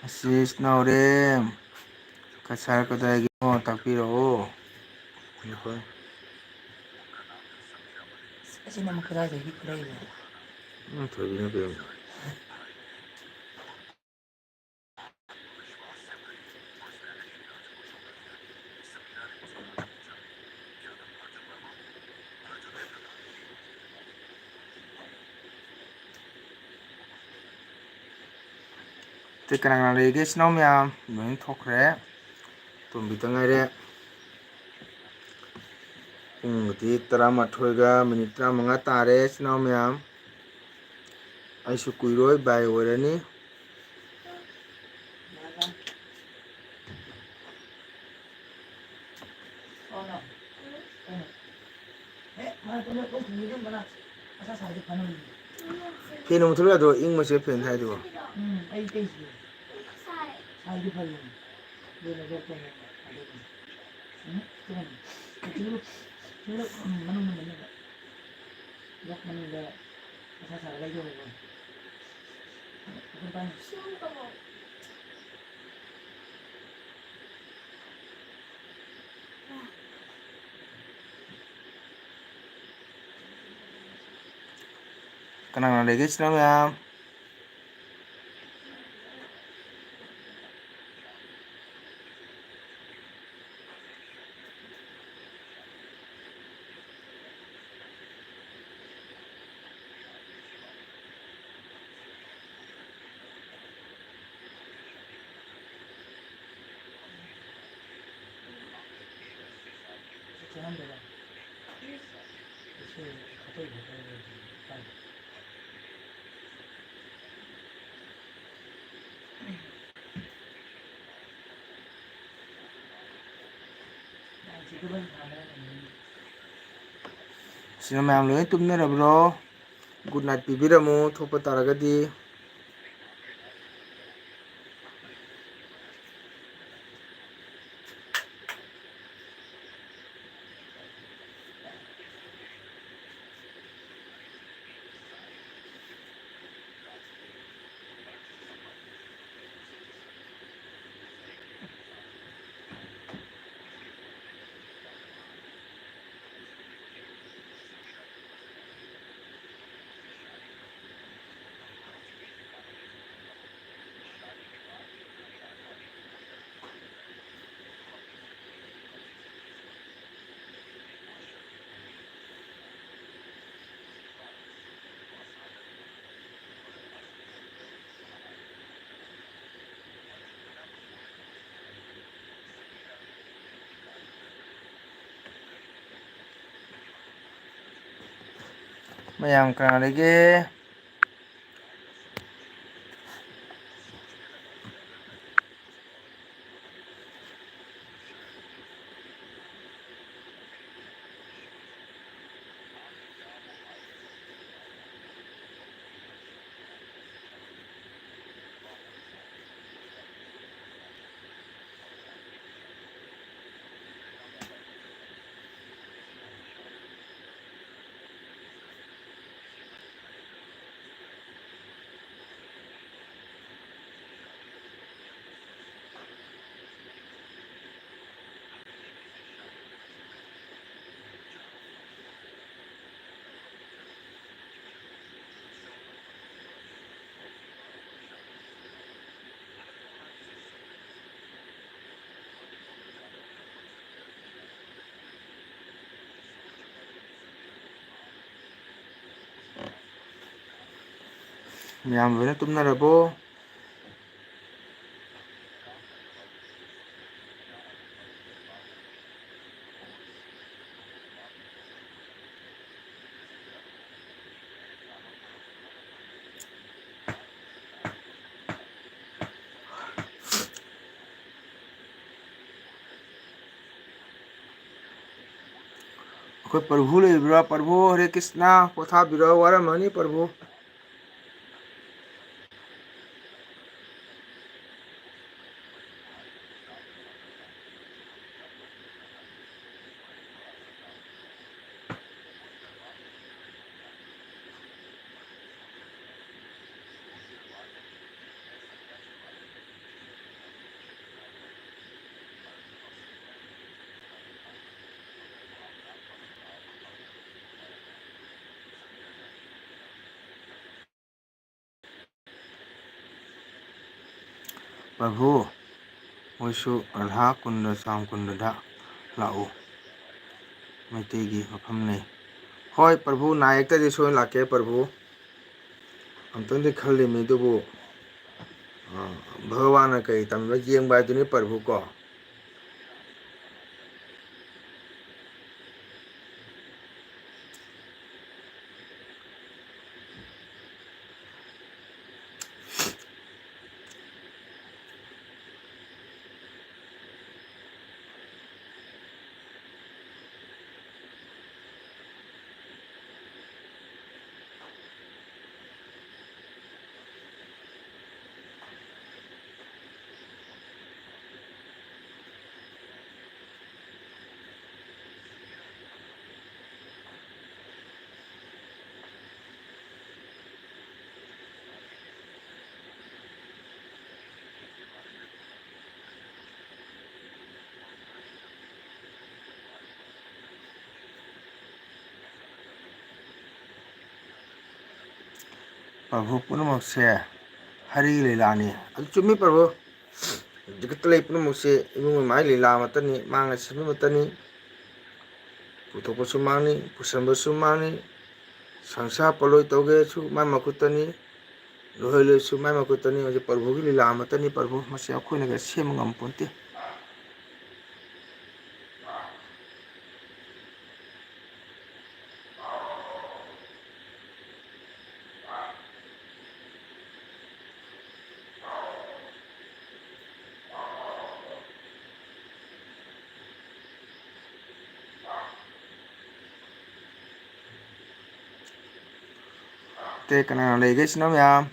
ꯑꯁꯤꯁ ꯅꯥꯎꯔꯦꯝ, ꯀꯁꯥꯔ ꯀꯗꯥꯏꯒꯤꯅꯣ ꯇꯥꯛꯄꯤꯔꯛꯑꯣ꯫ ꯑꯁꯤꯅ ꯑꯃꯨꯛ ꯀꯗꯥꯏꯗꯒꯤ ꯈꯨꯠꯂꯩꯅꯣ? ꯎꯝ, ꯊꯣꯏꯕꯤꯅ ꯄꯤꯔꯝꯕ꯫ ꯑꯇꯩ ꯀꯅꯥ ꯀꯅꯥ ꯂꯩꯔꯤꯒꯦ? ꯏꯆꯤꯟ ꯏꯅꯥꯎ ꯃꯌꯥꯝ ꯂꯣꯏꯅ ꯊꯣꯛꯈ꯭ꯔꯦ꯫ ꯇꯣꯝꯕꯤꯇ ꯉꯥꯏꯔꯦ꯫ ꯄꯨꯡꯕꯨꯗꯤ ꯇꯔꯥꯃꯥꯊꯣꯏꯒ minute ꯇꯔꯥꯃꯉꯥ ꯇꯥꯔꯦ, ꯏꯆꯤꯟ ꯏꯅꯥꯎ ꯃꯌꯥꯝ꯫ ꯑꯩꯁꯨ ꯀꯨꯏꯔꯣꯏ, ꯕꯥꯏ ꯑꯣꯏꯔꯅꯤ꯫ Fan ꯑꯃꯨꯛ ꯊꯥꯗꯣꯛ ꯌꯥꯗ꯭ꯔꯣ? ꯏꯪꯕꯁꯦ fan ꯊꯥꯏꯗꯨꯕꯣ꯫ ꯎꯝ, ꯑꯩ ꯇꯩꯁꯤꯗꯤ꯫ ꯁꯥꯏꯗꯤ ꯐꯩꯌꯦ꯫ ꯑꯗꯨꯅ ꯂꯣꯛ ꯇꯧꯅꯕ ꯑꯗꯨꯒꯤꯅꯤ꯫ ꯎꯝ, ꯇꯨꯝꯃꯤ꯫ ꯆꯤꯡꯂꯨꯞ, ꯆꯤꯡꯂꯨꯞ, ꯎꯝ, ꯃꯅꯨꯡꯗ, ꯃꯅꯨꯡꯗ꯫ ꯂꯣꯛ ꯃꯅꯨꯡꯗ ꯃꯁꯥ ꯁꯥꯔ ꯂꯩꯗꯧꯔꯦꯀꯣ꯫ ꯑꯗꯨꯝ ꯄꯥꯏ꯫ ꯀꯅꯥ ꯀꯅꯥ ꯂꯩꯒꯦ, ꯏꯆꯤꯟ ꯏꯅꯥꯎ ꯃꯌꯥꯝ? ꯁꯤꯅ ꯃꯌꯥꯝ ꯂꯣꯏꯅ ꯇꯨꯝꯅꯔꯕ꯭ꯔꯣ? ꯒꯨꯗ ꯅꯥꯏꯠ ꯄꯤꯕꯤꯔꯝꯃꯨ, ꯊꯣꯛꯄ ꯇꯥꯔꯒꯗꯤ꯫ ꯃꯌꯥꯝ ꯀꯅꯥ ꯂꯩꯒꯦ? ꯃꯌꯥꯝ ꯂꯣꯏꯅ ꯇꯨꯝꯅꯔꯕꯣ? ꯑꯩꯈꯣꯏ ꯄ꯭ꯔꯚꯨ ꯂꯩꯕ꯭ꯔꯥ? ꯄ꯭ꯔꯚꯨ, ꯍꯔꯦ ꯀ꯭ꯔꯤꯁꯅ, ꯄꯣꯊꯥꯕꯤꯔꯣ, ꯋꯥꯔꯝꯃꯅꯤ ꯄ꯭ꯔꯚꯨ꯫ ꯄ꯭ꯔꯚꯨ, ꯃꯣꯏꯁꯨ ꯔꯥꯙꯥ ꯀꯨꯟꯗ, ꯁ꯭ꯌꯥꯝ ꯀꯨꯟꯗꯗ ꯂꯥꯛꯎ꯫ ꯃꯩꯇꯩꯒꯤ ꯃꯐꯝꯅꯤ꯫ ꯍꯣꯏ ꯄ꯭ꯔꯚꯨ, ꯅꯥꯌꯦꯛꯇꯗꯤ ꯁꯣꯏꯅ ꯂꯥꯛꯀꯦ ꯄ꯭ꯔꯚꯨ꯫ ꯑꯝꯇꯪꯗꯤ ꯈꯜꯂꯤꯃꯤ ꯑꯗꯨꯕꯨ, ꯑ, ꯚꯒꯋꯥꯟꯅ ꯀꯔꯤ ꯇꯝꯕ ꯌꯦꯡꯕ ꯍꯥꯏꯗꯨꯅꯤ ꯄ꯭ꯔꯚꯨ ꯀꯣ꯫ ꯄ꯭ꯔꯚꯨ, ꯄꯨꯝꯅꯃꯛꯁꯦ ꯍꯔꯤ ꯂꯤꯂꯥꯅꯤ꯫ ꯑꯗꯨ ꯆꯨꯝꯃꯤ ꯄ꯭ꯔꯚꯨ꯫ ꯖꯒꯠꯇ ꯂꯩ ꯄꯨꯝꯅꯃꯛꯁꯦ ꯏꯕꯨꯡ ꯏꯃꯥꯒꯤ ꯂꯤꯂꯥ ꯑꯃꯠꯇꯅꯤ, ꯃꯥꯅ ꯁꯦꯝꯕ ꯑꯃꯠꯇꯅꯤ꯫ ꯄꯨꯊꯣꯛꯄꯁꯨ ꯃꯥꯅꯤ, ꯄꯨꯁꯟꯕꯁꯨ ꯃꯥꯅꯤ꯫ ꯁꯪꯁꯥꯔ ꯄꯣꯂꯣꯏ ꯇꯧꯒꯦꯁꯨ ꯃꯥꯏ ꯃꯈꯨꯠꯇꯅꯤ, ꯂꯣꯏꯍꯜꯂꯣꯏꯁꯨ ꯃꯥꯏ ꯃꯈꯨꯠꯇꯅꯤ꯫ ꯃꯁꯤ ꯄ꯭ꯔꯚꯨꯒꯤ ꯂꯤꯂꯥ ꯑꯃꯠꯇꯅꯤ ꯄ꯭ꯔꯚꯨ, ꯃꯁꯤ ꯑꯩꯈꯣꯏꯅꯒ ꯁꯦꯝꯕ ꯉꯝꯄꯣꯟꯇꯦ꯫ ꯅꯠꯇꯦ, ꯀꯅꯥ ꯀꯅꯥ ꯂꯩꯒꯦ ꯏꯆꯤꯟ ꯏꯅꯥꯎ ꯃꯌꯥꯝ?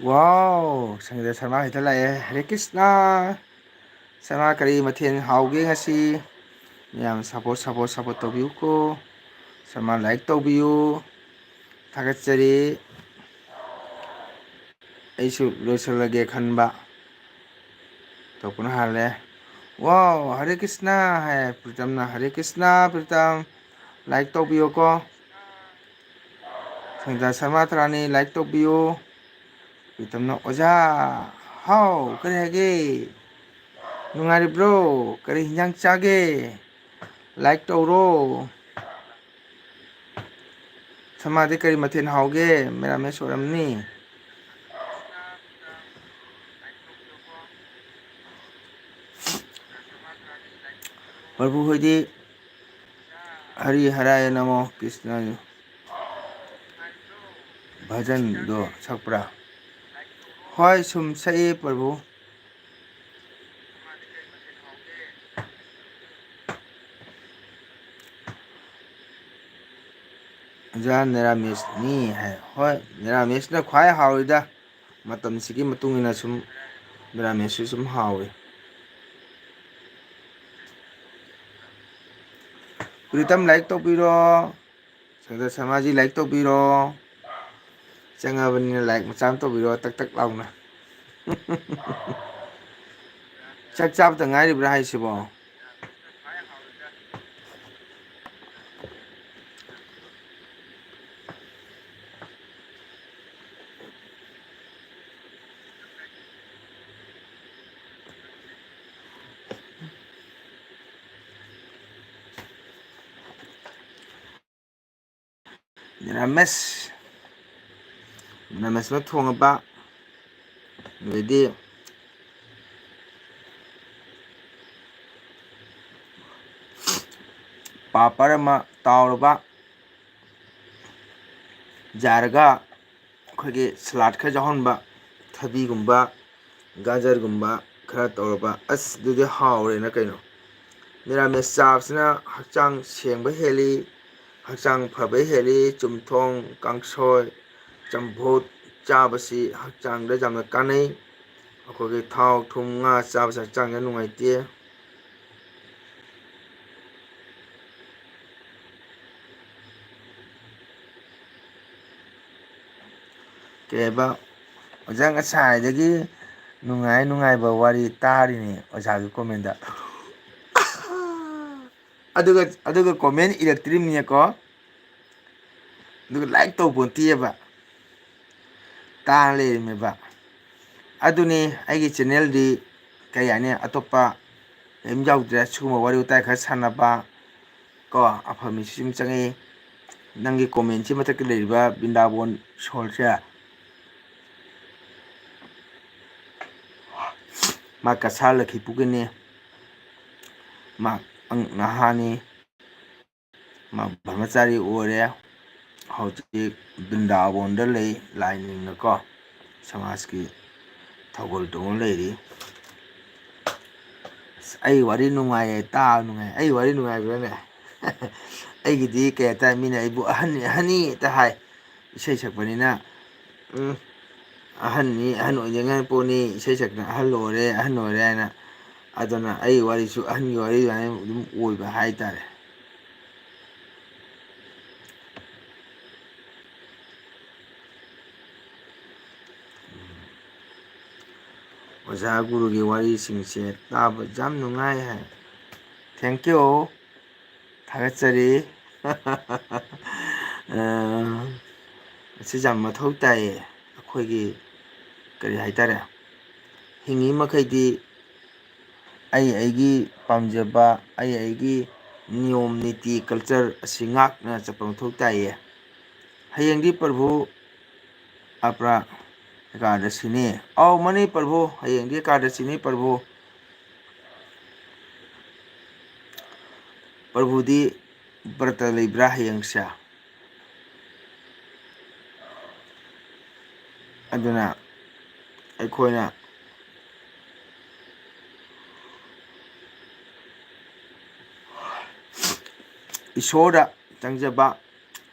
ꯋꯥꯎ, ꯁꯪꯒꯤꯇꯥ ꯁꯔꯃ ꯍꯦꯛꯇ ꯂꯥꯛꯑꯦ꯫ ꯍꯔꯦ ꯀ꯭ꯔꯤꯁꯅ꯫ ꯁꯔꯃ, ꯀꯔꯤ ꯃꯊꯦꯜ ꯍꯥꯎꯒꯦ ꯉꯁꯤ? ꯃꯌꯥꯝ support, support, support ꯇꯧꯕꯤꯌꯨꯀꯣ꯫ Sharma, like ꯇꯧꯕꯤꯌꯨ꯫ ꯊꯥꯒꯠꯆꯔꯤ꯫ ꯑꯩꯁꯨ ꯂꯣꯏꯁꯤꯜꯂꯒꯦ ꯈꯟꯕ꯫ ꯇꯧꯕꯅ ꯍꯥꯜꯂꯦ꯫ ꯋꯥꯎ, ꯍꯔꯦ ꯀ꯭ꯔꯤꯁꯅ ꯍꯥꯏ ꯄ꯭ꯔꯤꯇꯝꯅ꯫ ꯍꯔꯦ ꯀ꯭ꯔꯤꯁꯅ ꯄ꯭ꯔꯤꯇꯝ, like ꯇꯧꯕꯤꯌꯨꯀꯣ꯫ ꯁꯪꯒꯤꯇꯥ ꯁꯔꯃ ꯇꯔꯥꯅꯤ, like ꯇꯧꯕꯤꯌꯨ꯫ ꯄ꯭ꯔꯤꯇꯝꯅ, ꯑꯣꯖꯥ, ꯍꯥꯎ, ꯀꯔꯤ ꯍꯥꯏꯒꯦ? ꯅꯨꯡꯉꯥꯏꯔꯤꯕ꯭ꯔꯣ? ꯀꯔꯤ ꯍꯤꯟꯖꯥꯡ ꯆꯥꯒꯦ? Like ꯇꯧꯔꯣ꯫ ꯁꯔꯃꯗꯤ ꯀꯔꯤ ꯃꯊꯦꯜ ꯍꯥꯎꯒꯦ? ꯃꯦꯔꯥꯃꯦꯁ ꯑꯣꯏꯔꯝꯅꯤ꯫ ꯄ꯭ꯔꯚꯨ ꯍꯣꯏꯗꯤ ꯍꯔꯤ ꯍꯔꯥꯌ ꯅꯃꯣ ꯀ꯭ꯔꯤꯁꯅ ꯚꯖꯟꯗꯣ ꯁꯛꯄ꯭ꯔꯥ? ꯍꯣꯏ, ꯁꯨꯝ ꯁꯛꯏ ꯄ꯭ꯔꯚꯨ꯫ ꯑꯣꯖꯥ, ꯅꯤꯔꯥꯃꯤꯁꯅꯤ ꯍꯥꯏ꯫ ꯍꯣꯏ, ꯅꯤꯔꯥꯃꯤꯁꯅ ꯈ꯭ꯋꯥꯏ ꯍꯥꯎꯔꯤꯗ꯫ ꯃꯇꯝꯁꯤꯒꯤ ꯃꯇꯨꯡ ꯏꯟꯅ ꯁꯨꯝ ꯅꯤꯔꯥꯃꯤꯁꯁꯨ ꯁꯨꯝ ꯍꯥꯎꯏ꯫ ꯄ꯭ꯔꯤꯇꯝ, like ꯇꯧꯕꯤꯔꯣ꯫ ꯁꯪꯒ ꯁꯃꯥꯖꯤ like ꯇꯧꯕꯤꯔꯣ꯫ ꯆꯪꯉꯕꯅꯤꯅ like ꯃꯆꯥ ꯑꯃ ꯇꯧꯕꯤꯔꯣ, ꯇꯛ ꯇꯛ ꯂꯥꯎꯅ꯫ ꯆꯥꯛ ꯆꯥꯕꯇ ꯉꯥꯏꯔꯤꯕ꯭ꯔꯥ ꯍꯥꯏꯁꯤꯕꯣ? ꯃꯤꯔꯥꯃꯦꯁ, ꯃꯤꯔꯥꯃꯦꯁ ꯑꯃ ꯊꯣꯡꯉꯕ, ꯑꯗꯩꯗꯤ ꯄꯥꯄꯔ ꯑꯃ ꯇꯥꯎꯔꯕ, ꯌꯥꯔꯒ ꯑꯩꯈꯣꯏꯒꯤ ꯁꯂꯥꯠ ꯈꯔ ꯌꯥꯎꯍꯟꯕ, ꯊꯕꯤꯒꯨꯝꯕ, ꯒꯥꯖꯔꯒꯨꯝꯕ ꯈꯔ ꯇꯧꯔꯕ, ꯑꯁ, ꯑꯗꯨꯗꯤ ꯍꯥꯎꯔꯦꯅ ꯀꯩꯅꯣ꯫ ꯃꯤꯔꯥꯃꯦꯁ ꯆꯥꯕꯁꯤꯅ ꯍꯛꯆꯥꯡ ꯁꯦꯡꯕ ꯍꯦꯜꯂꯤ, ꯍꯛꯆꯥꯡ ꯐꯕ ꯍꯦꯜꯂꯤ꯫ ꯆꯝꯊꯣꯡ, ꯀꯥꯡꯁꯣꯏ, ꯆꯝꯐꯨꯠ ꯆꯥꯕꯁꯤ ꯍꯛꯆꯥꯡꯗ ꯌꯥꯝꯅ ꯀꯥꯟꯅꯩ꯫ ꯑꯩꯈꯣꯏꯒꯤ ꯊꯥꯎ, ꯊꯨꯝ, ꯉꯥ ꯆꯥꯕꯁꯦ ꯍꯛꯆꯥꯡꯗ ꯅꯨꯡꯉꯥꯏꯇꯦ꯫ ꯀꯩ ꯍꯥꯏꯕ? ꯑꯣꯖꯥ ꯉꯁꯥꯏꯗꯒꯤ ꯅꯨꯡꯉꯥꯏ ꯅꯨꯡꯉꯥꯏꯕ ꯋꯥꯔꯤ ꯇꯥꯔꯤꯅꯦ ꯑꯣꯖꯥꯒꯤ comment꯫ ꯑꯗꯨꯒ, ꯑꯗꯨꯒ comment ꯏꯔꯛꯇ꯭ꯔꯤꯕꯅꯤꯅꯦꯀꯣ꯫ ꯑꯗꯨꯒ like ꯇꯧꯄꯣꯟꯇꯦꯕ꯫ ꯇꯥꯔ ꯂꯩꯔꯝꯃꯦꯕ꯫ ꯑꯗꯨꯅꯤ ꯑꯩꯒꯤ channelꯗꯤ ꯀꯩ ꯍꯥꯏꯅꯤ, ꯑꯇꯣꯞꯄ ꯀꯔꯤꯝ ꯌꯥꯎꯗ꯭ꯔꯦ꯫ ꯁꯤꯒꯨꯝꯕ ꯋꯥꯔꯤ ꯋꯥꯇꯥꯏ ꯈꯔ ꯁꯥꯟꯅꯕ ꯀꯣ, ꯑꯐꯕ ꯃꯤꯁꯨ ꯑꯗꯨꯝ ꯆꯪꯉꯛꯏ꯫ ꯅꯪꯒꯤ commentꯁꯤ ꯃꯊꯛꯇ ꯂꯩꯔꯤꯕ ꯕ꯭ꯔꯤꯟꯗꯥꯕꯣꯟ ꯁꯣꯜꯁꯦ, ꯃꯥ ꯀꯁꯥꯔ ꯂꯈꯤꯄꯨꯔꯒꯤꯅꯤ꯫ ꯃꯥ ꯑꯪ-, ꯅꯍꯥꯅꯤ꯫ ꯃꯥ ꯕ꯭ꯔꯍꯃꯆꯥꯔꯤ ꯑꯣꯏꯔꯦ꯫ ꯍꯧꯖꯤꯛ ꯕ꯭ꯔꯤꯟꯗꯥꯕꯣꯟꯗ ꯂꯩ, ꯂꯥꯏ ꯅꯤꯡꯅꯀꯣ, ꯁꯃꯥꯖꯀꯤ ꯊꯧꯒꯜ ꯇꯧꯔ ꯂꯩꯔꯤ꯫ ꯑꯁ, ꯑꯩ ꯋꯥꯔꯤ ꯅꯨꯡꯉꯥꯏꯌꯦ, ꯇꯥꯕ ꯅꯨꯡꯉꯥꯏ꯫ ꯑꯩ ꯋꯥꯔꯤ ꯅꯨꯡꯉꯥꯏꯕ꯭ꯔꯥꯅꯦ? ꯑꯩꯒꯤꯗꯤ ꯀꯩ ꯍꯥꯏꯇꯥꯔꯦ, ꯃꯤꯅ ꯑꯩꯕꯨ "ꯑꯍꯟꯅꯤ, ꯑꯍꯟꯅꯤ" ꯍꯦꯛꯇ ꯍꯥꯏ꯫ ꯏꯁꯩ ꯁꯛꯄꯅꯤꯅ, ꯎꯝ, "ꯑꯍꯟꯅꯤ, ꯑꯍꯟ ꯑꯣꯏꯅꯤꯡꯉꯥꯏ ꯄꯣꯠꯅꯤ, ꯏꯁꯩ ꯁꯛꯇꯅ ꯑꯍꯜ ꯑꯣꯏꯔꯦ, ꯑꯍꯟ ꯑꯣꯏꯔꯦ" ꯍꯥꯏꯅ꯫ ꯑꯗꯨꯅ ꯑꯩ ꯋꯥꯔꯤꯁꯨ ꯑꯍꯟꯒꯤ ꯋꯥꯔꯤ ꯑꯗꯨꯃꯥꯏꯅ ꯑꯗꯨꯝ ꯑꯣꯏꯕ ꯍꯥꯏꯇꯥꯔꯦ꯫ ꯑꯣꯖꯥ ꯒꯨꯔꯨꯒꯤ ꯋꯥꯔꯤꯁꯤꯡꯁꯦ ꯇꯥꯕ ꯌꯥꯝ ꯅꯨꯡꯉꯥꯏ ꯍꯥꯏ꯫ Thank you꯫ ꯊꯥꯒꯠꯆꯔꯤ꯫ ꯑ, ꯑꯁꯤ ꯌꯥꯝ ꯃꯊꯧ ꯇꯥꯏꯌꯦ꯫ ꯑꯩꯈꯣꯏꯒꯤ, ꯀꯔꯤ ꯍꯥꯏꯇꯥꯔꯦ, ꯍꯤꯡꯉꯤ ꯃꯈꯩꯗꯤ ꯑꯩ ꯑꯩꯒꯤ ꯄꯥꯝꯖꯕ, ꯑꯩ ꯑꯩꯒꯤ ꯅꯤꯌꯣꯝ ꯅꯤꯇꯤ culture ꯑꯁꯤ ꯉꯥꯛꯅ ꯆꯠꯄ ꯃꯊꯧ ꯇꯥꯏꯌꯦ꯫ ꯍꯌꯦꯡꯗꯤ ꯄ꯭ꯔꯚꯨ ꯑꯄ꯭ꯔꯥ ꯑꯦꯀꯥꯗꯁꯤꯅꯤ꯫ ꯑꯧ, ꯃꯥꯅꯤ ꯄ꯭ꯔꯚꯨ, ꯍꯌꯦꯡꯗꯤ ꯑꯦꯀꯥꯗꯁꯤꯅꯤ ꯄ꯭ꯔꯚꯨ꯫ ꯄ꯭ꯔꯚꯨꯗꯤ ꯕ꯭ꯔꯇ ꯂꯩꯕ꯭ꯔꯥ ꯍꯌꯦꯡꯁꯦ? ꯑꯗꯨꯅ ꯑꯩꯈꯣꯏꯅ ꯏꯁꯣꯔꯗ ꯆꯪꯖꯕ,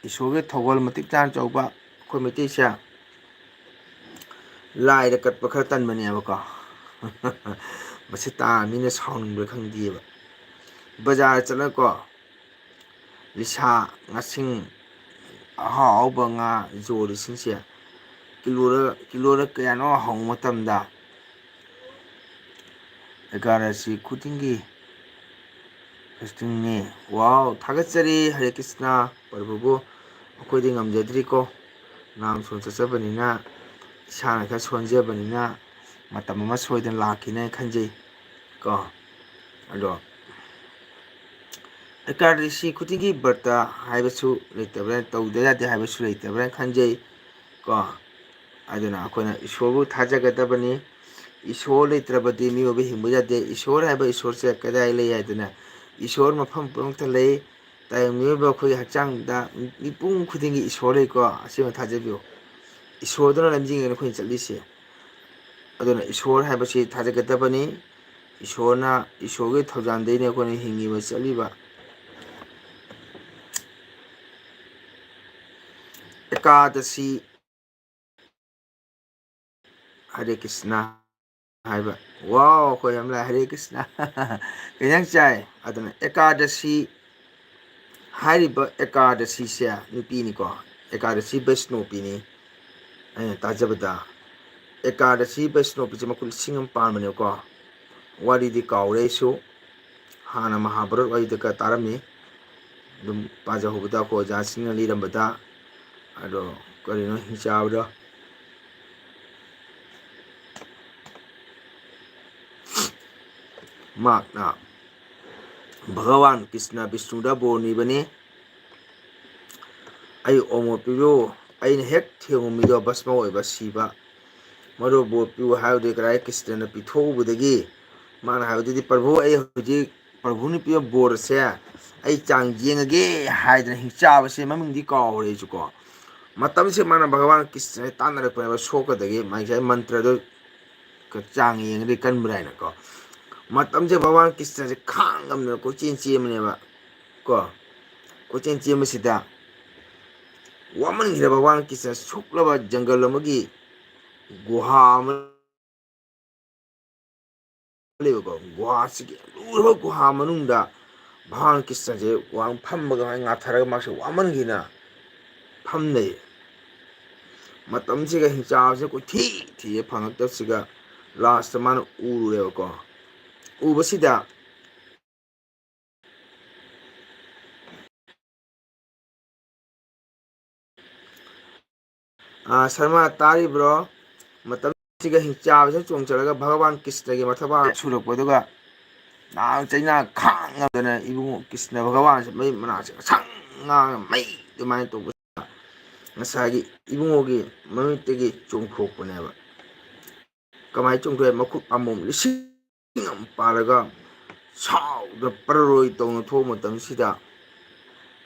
ꯏꯁꯣꯔꯒꯤ ꯊꯧꯒꯜ ꯃꯇꯤꯛ ꯆꯥꯅ ꯇꯧꯕ, ꯑꯩꯈꯣꯏ ꯃꯩꯇꯩꯁꯦ ꯂꯥꯏꯗ ꯀꯠꯄ ꯈꯔ ꯇꯟꯕꯅꯦꯕꯀꯣ꯫ ꯃꯁꯤ ꯇꯥꯔ ꯃꯤꯅ ꯁꯥꯎꯅꯤꯡꯕ꯭ꯔꯥ ꯈꯪꯗꯦꯕ꯫ ꯕꯖꯥꯔ ꯆꯠꯂꯒꯀꯣ, ꯂꯤꯁꯥ ꯉꯥꯁꯤꯡ ꯑꯍꯥꯎ ꯑꯍꯥꯎꯕ ꯉꯥ ꯌꯣꯜꯂꯤꯁꯤꯡꯁꯦ ꯀꯤꯂꯣꯗ, ꯀꯤꯂꯣꯗ ꯀꯌꯥꯅꯣ ꯍꯪꯕ ꯃꯇꯝꯗ ꯑꯦꯀꯥꯗꯁꯤ ꯈꯨꯗꯤꯡꯒꯤ ꯐꯦꯁꯇꯤꯡꯅꯤ꯫ ꯋꯥꯎ, ꯊꯥꯒꯠꯆꯔꯤ꯫ ꯍꯔꯦ ꯀ꯭ꯔꯤꯁꯅ꯫ ꯄ꯭ꯔꯚꯨꯕꯨ ꯑꯩꯈꯣꯏꯗꯤ ꯉꯝꯖꯗ꯭ꯔꯤꯀꯣ, ꯅꯥꯝ ꯁꯣꯟ ꯆꯠꯆꯕꯅꯤꯅ, ꯏꯁꯥꯅ ꯈꯔ ꯁꯣꯟꯖꯕꯅꯤꯅ ꯃꯇꯝ ꯑꯃ ꯁꯣꯏꯗꯅ ꯂꯥꯛꯈꯤꯅꯦꯅ ꯈꯟꯖꯩ ꯀꯣ꯫ ꯑꯗꯣ ꯑꯦꯀꯥꯗꯁꯤ ꯈꯨꯗꯤꯡꯒꯤ ꯕ꯭ꯔꯇ ꯍꯥꯏꯕꯁꯨ ꯂꯩꯇꯕ꯭ꯔꯥ, ꯇꯧꯗ ꯌꯥꯗꯦ ꯍꯥꯏꯕꯁꯨ ꯂꯩꯇꯕ꯭ꯔꯥ ꯈꯟꯖꯩ ꯀꯣ꯫ ꯑꯗꯨꯅ ꯑꯩꯈꯣꯏꯅ ꯏꯁꯣꯔꯕꯨ ꯊꯥꯖꯒꯗꯕꯅꯤ꯫ ꯏꯁꯣꯔ ꯂꯩꯇ꯭ꯔꯕꯗꯤ ꯃꯤꯑꯣꯏꯕ ꯍꯤꯡꯕ ꯌꯥꯗꯦ꯫ ꯏꯁꯣꯔ ꯍꯥꯏꯕ ꯏꯁꯣꯔꯁꯦ ꯀꯗꯥꯏ ꯂꯩ ꯍꯥꯏꯗꯅ, ꯏꯁꯣꯔ ꯃꯐꯝ ꯄꯨꯝꯅꯃꯛꯇ ꯂꯩ꯫ ꯇꯥꯏꯕꯪ ꯃꯤꯑꯣꯏꯕ ꯑꯩꯈꯣꯏꯒꯤ ꯍꯛꯆꯥꯡꯗ ꯃꯤꯄꯨꯝ ꯈꯨꯗꯤꯡꯒꯤ ꯏꯁꯣꯔ ꯂꯩꯀꯣ꯫ ꯑꯁꯤꯃ ꯊꯥꯖꯕꯤꯌꯨ꯫ ꯏꯁꯣꯔꯗꯨꯅ ꯂꯝꯖꯤꯡꯉꯦꯅ ꯑꯩꯈꯣꯏꯅ ꯆꯠꯂꯤꯁꯦ꯫ ꯑꯗꯨꯅ ꯏꯁꯣꯔ ꯍꯥꯏꯕꯁꯤ ꯊꯥꯖꯒꯗꯕꯅꯤ꯫ ꯏꯁꯣꯔꯅ, ꯏꯁꯣꯔꯒꯤ ꯊꯧꯖꯥꯜꯗꯩꯅꯦ ꯑꯩꯈꯣꯏꯅ ꯍꯤꯡꯉꯤꯕ, ꯆꯠꯂꯤꯕ꯫ ꯑꯦꯀꯥꯗꯁꯤ, ꯍꯔꯦ ꯀ꯭ꯔꯤꯁꯅ ꯍꯥꯏꯕ꯫ ꯋꯥꯎ, ꯑꯩꯈꯣꯏ ꯌꯥꯝ ꯂꯥꯛꯑꯦ꯫ ꯍꯔꯦ ꯀ꯭ꯔꯤꯁꯅ꯫ ꯀꯩ ꯏꯟꯖꯥꯡ ꯆꯥꯏ? ꯑꯗꯨꯅ ꯑꯦꯀꯥꯗꯁꯤ ꯍꯥꯏꯔꯤꯕ ꯑꯦꯀꯥꯗꯁꯤꯁꯦ ꯅꯨꯄꯤꯅꯤꯀꯣ꯫ ꯑꯦꯀꯥꯗꯁꯤ ꯕꯩꯁꯅꯣꯄꯤꯅꯤ꯫ ꯑꯩꯅ ꯇꯥꯖꯕꯗ ꯑꯦꯀꯥꯗꯁꯤ ꯕꯩꯁꯅꯣꯄꯤꯁꯦ ꯃꯈꯨꯟ ꯂꯤꯁꯤꯡ ꯑꯃ ꯄꯥꯟꯕꯅꯦꯕꯀꯣ꯫ ꯋꯥꯔꯤꯗꯤ ꯀꯥꯎꯔꯦ ꯑꯩꯁꯨ, ꯍꯥꯟꯅ ꯃꯍꯥꯚꯥꯔꯠ ꯋꯥꯔꯤꯗꯒ ꯇꯥꯔꯝꯃꯤ꯫ ꯑꯗꯨꯝ ꯄꯥꯖꯍꯧꯕꯗ ꯑꯩꯈꯣꯏ ꯑꯣꯖꯥꯁꯤꯡꯅ ꯂꯤꯔꯝꯕꯗ꯫ ꯑꯗꯣ ꯀꯔꯤꯅꯣ ꯍꯤꯡꯆꯥꯕꯗꯣ? ꯃꯍꯥꯛꯅ ꯚꯒꯋꯥꯟ ꯀ꯭ꯔꯤꯁꯅ ꯕꯤꯁꯅꯨꯗ ꯕꯣꯔ ꯅꯤꯕꯅꯤ, "ꯑꯩ ꯑꯣꯃꯣꯠꯄꯤꯔꯣ, ꯑꯩꯅ ꯍꯦꯛ ꯊꯦꯡꯉꯨ ꯃꯤꯗꯣ ꯚꯁꯃ ꯑꯣꯏꯕ, ꯁꯤꯕ, ꯃꯗꯨ ꯕꯣꯔ ꯄꯤꯌꯨ" ꯍꯥꯏꯕꯗꯤ ꯀꯗꯥꯏ ꯀ꯭ꯔꯤꯁꯅꯅ ꯄꯤꯊꯣꯛꯎꯕꯗꯒꯤ ꯃꯥꯅ ꯍꯥꯏꯕꯗꯨꯗꯤ, "ꯄ꯭ꯔꯚꯨ, ꯑꯩ ꯍꯧꯖꯤꯛ ꯄ꯭ꯔꯚꯨꯅ ꯄꯤꯕ ꯕꯣꯔꯁꯦ ꯑꯩ ꯆꯥꯡ ꯌꯦꯡꯉꯒꯦ" ꯍꯥꯏꯗꯅ ꯍꯤꯡꯆꯥꯕꯁꯦ ꯃꯃꯤꯡꯗꯤ ꯀꯥꯎꯔꯦ ꯑꯩꯁꯨꯀꯣ꯫ ꯃꯇꯝꯁꯦ ꯃꯥꯅ ꯚꯒꯋꯥꯟ ꯀ꯭ꯔꯤꯁꯅꯁꯦ ꯇꯥꯟꯅꯔꯛꯄꯅꯦꯕ, ꯁꯣꯛꯀꯗꯒꯤ ꯃꯥꯒꯤ ꯃꯟꯇ꯭ꯔꯗꯣ ꯆꯥꯡ ꯌꯦꯡꯉꯗꯤ ꯀꯟꯕ꯭ꯔꯥ ꯍꯥꯏꯅꯀꯣ꯫ ꯃꯇꯝꯁꯦ ꯚꯒꯋꯥꯟ ꯀ꯭ꯔꯤꯁꯅꯁꯦ ꯈꯥꯡꯉꯝꯗꯅ ꯀꯣꯏꯆꯦꯟ ꯆꯦꯟꯕꯅꯦꯕ ꯀꯣ꯫ ꯀꯣꯏꯆꯦꯟ ꯆꯦꯟꯕꯁꯤꯗ ꯋꯥꯃꯟꯈꯤꯗ ꯚꯒꯋꯥꯟ ꯀ꯭ꯔꯤꯁꯅ ꯁꯨꯛꯂꯕ ꯖꯪꯒꯜ ꯑꯃꯒꯤ ꯒꯨꯍꯥ ꯑꯃ ꯂꯩꯕꯀꯣ꯫ ꯒꯨꯍꯥꯁꯤꯒꯤ ꯂꯨꯔꯕ ꯒꯨꯍꯥ ꯃꯅꯨꯡꯗ ꯚꯒꯋꯥꯟ ꯀ꯭ꯔꯤꯁꯅꯁꯦ ꯋꯥꯡ ꯐꯝꯃꯒ ꯉꯥꯊꯔꯒ ꯃꯥꯁꯦ ꯋꯥꯃꯟꯈꯤꯅ ꯐꯝ ꯂꯩ꯫ ꯃꯇꯝꯁꯤꯒ ꯍꯤꯡꯆꯥꯕꯁꯦ ꯀꯣꯏꯊꯤ ꯊꯤꯌꯦ ꯐꯪꯉꯛꯇꯕꯁꯤꯒ ꯂꯥꯁꯇ ꯃꯥꯅ ꯎꯔꯨꯔꯦꯕꯀꯣ꯫ ꯎꯕꯁꯤꯗ ꯑꯥ, ꯁꯔꯃ ꯇꯥꯔꯤꯕ꯭ꯔꯣ? ꯃꯇꯝꯁꯤꯒ ꯍꯤꯡꯆꯥꯕꯁꯤꯅ ꯆꯣꯡ ꯆꯠꯂꯒ ꯚꯒꯋꯥꯟ ꯀ꯭ꯔꯤꯁꯅꯒꯤ ꯃꯊꯕꯥꯛ ꯁꯨꯔꯛꯄꯗꯨꯒ ꯅꯥ ꯆꯩꯅꯥ ꯈꯥꯡꯉꯝꯗꯅ ꯏꯕꯨꯡꯉꯣ ꯀ꯭ꯔꯤꯁꯅ ꯚꯒꯋꯥꯟꯁꯦ ꯃꯩ ꯃꯅꯥꯛꯁꯦ ꯉꯁꯪ ꯉꯥꯡꯉ ꯃꯩ ꯑꯗꯨꯃꯥꯏꯅ ꯇꯧꯕꯁꯤꯗ ꯉꯁꯥꯏꯒꯤ ꯏꯕꯨꯡꯉꯣꯒꯤ ꯃꯃꯤꯠꯇꯒꯤ ꯆꯣꯡꯊꯣꯛꯄꯅꯦꯕ꯫ ꯀꯃꯥꯏꯅ ꯆꯣꯡꯊꯣꯛꯑꯦ? ꯃꯈꯨꯠ ꯑꯃꯣꯝ ꯂꯤꯁꯤꯡ ꯑꯃ ꯄꯥꯜꯂꯒ ꯁꯥꯎꯗ ꯄꯔꯔꯣꯏ ꯇꯧꯅ ꯊꯣꯛꯄ ꯃꯇꯝꯁꯤꯗ,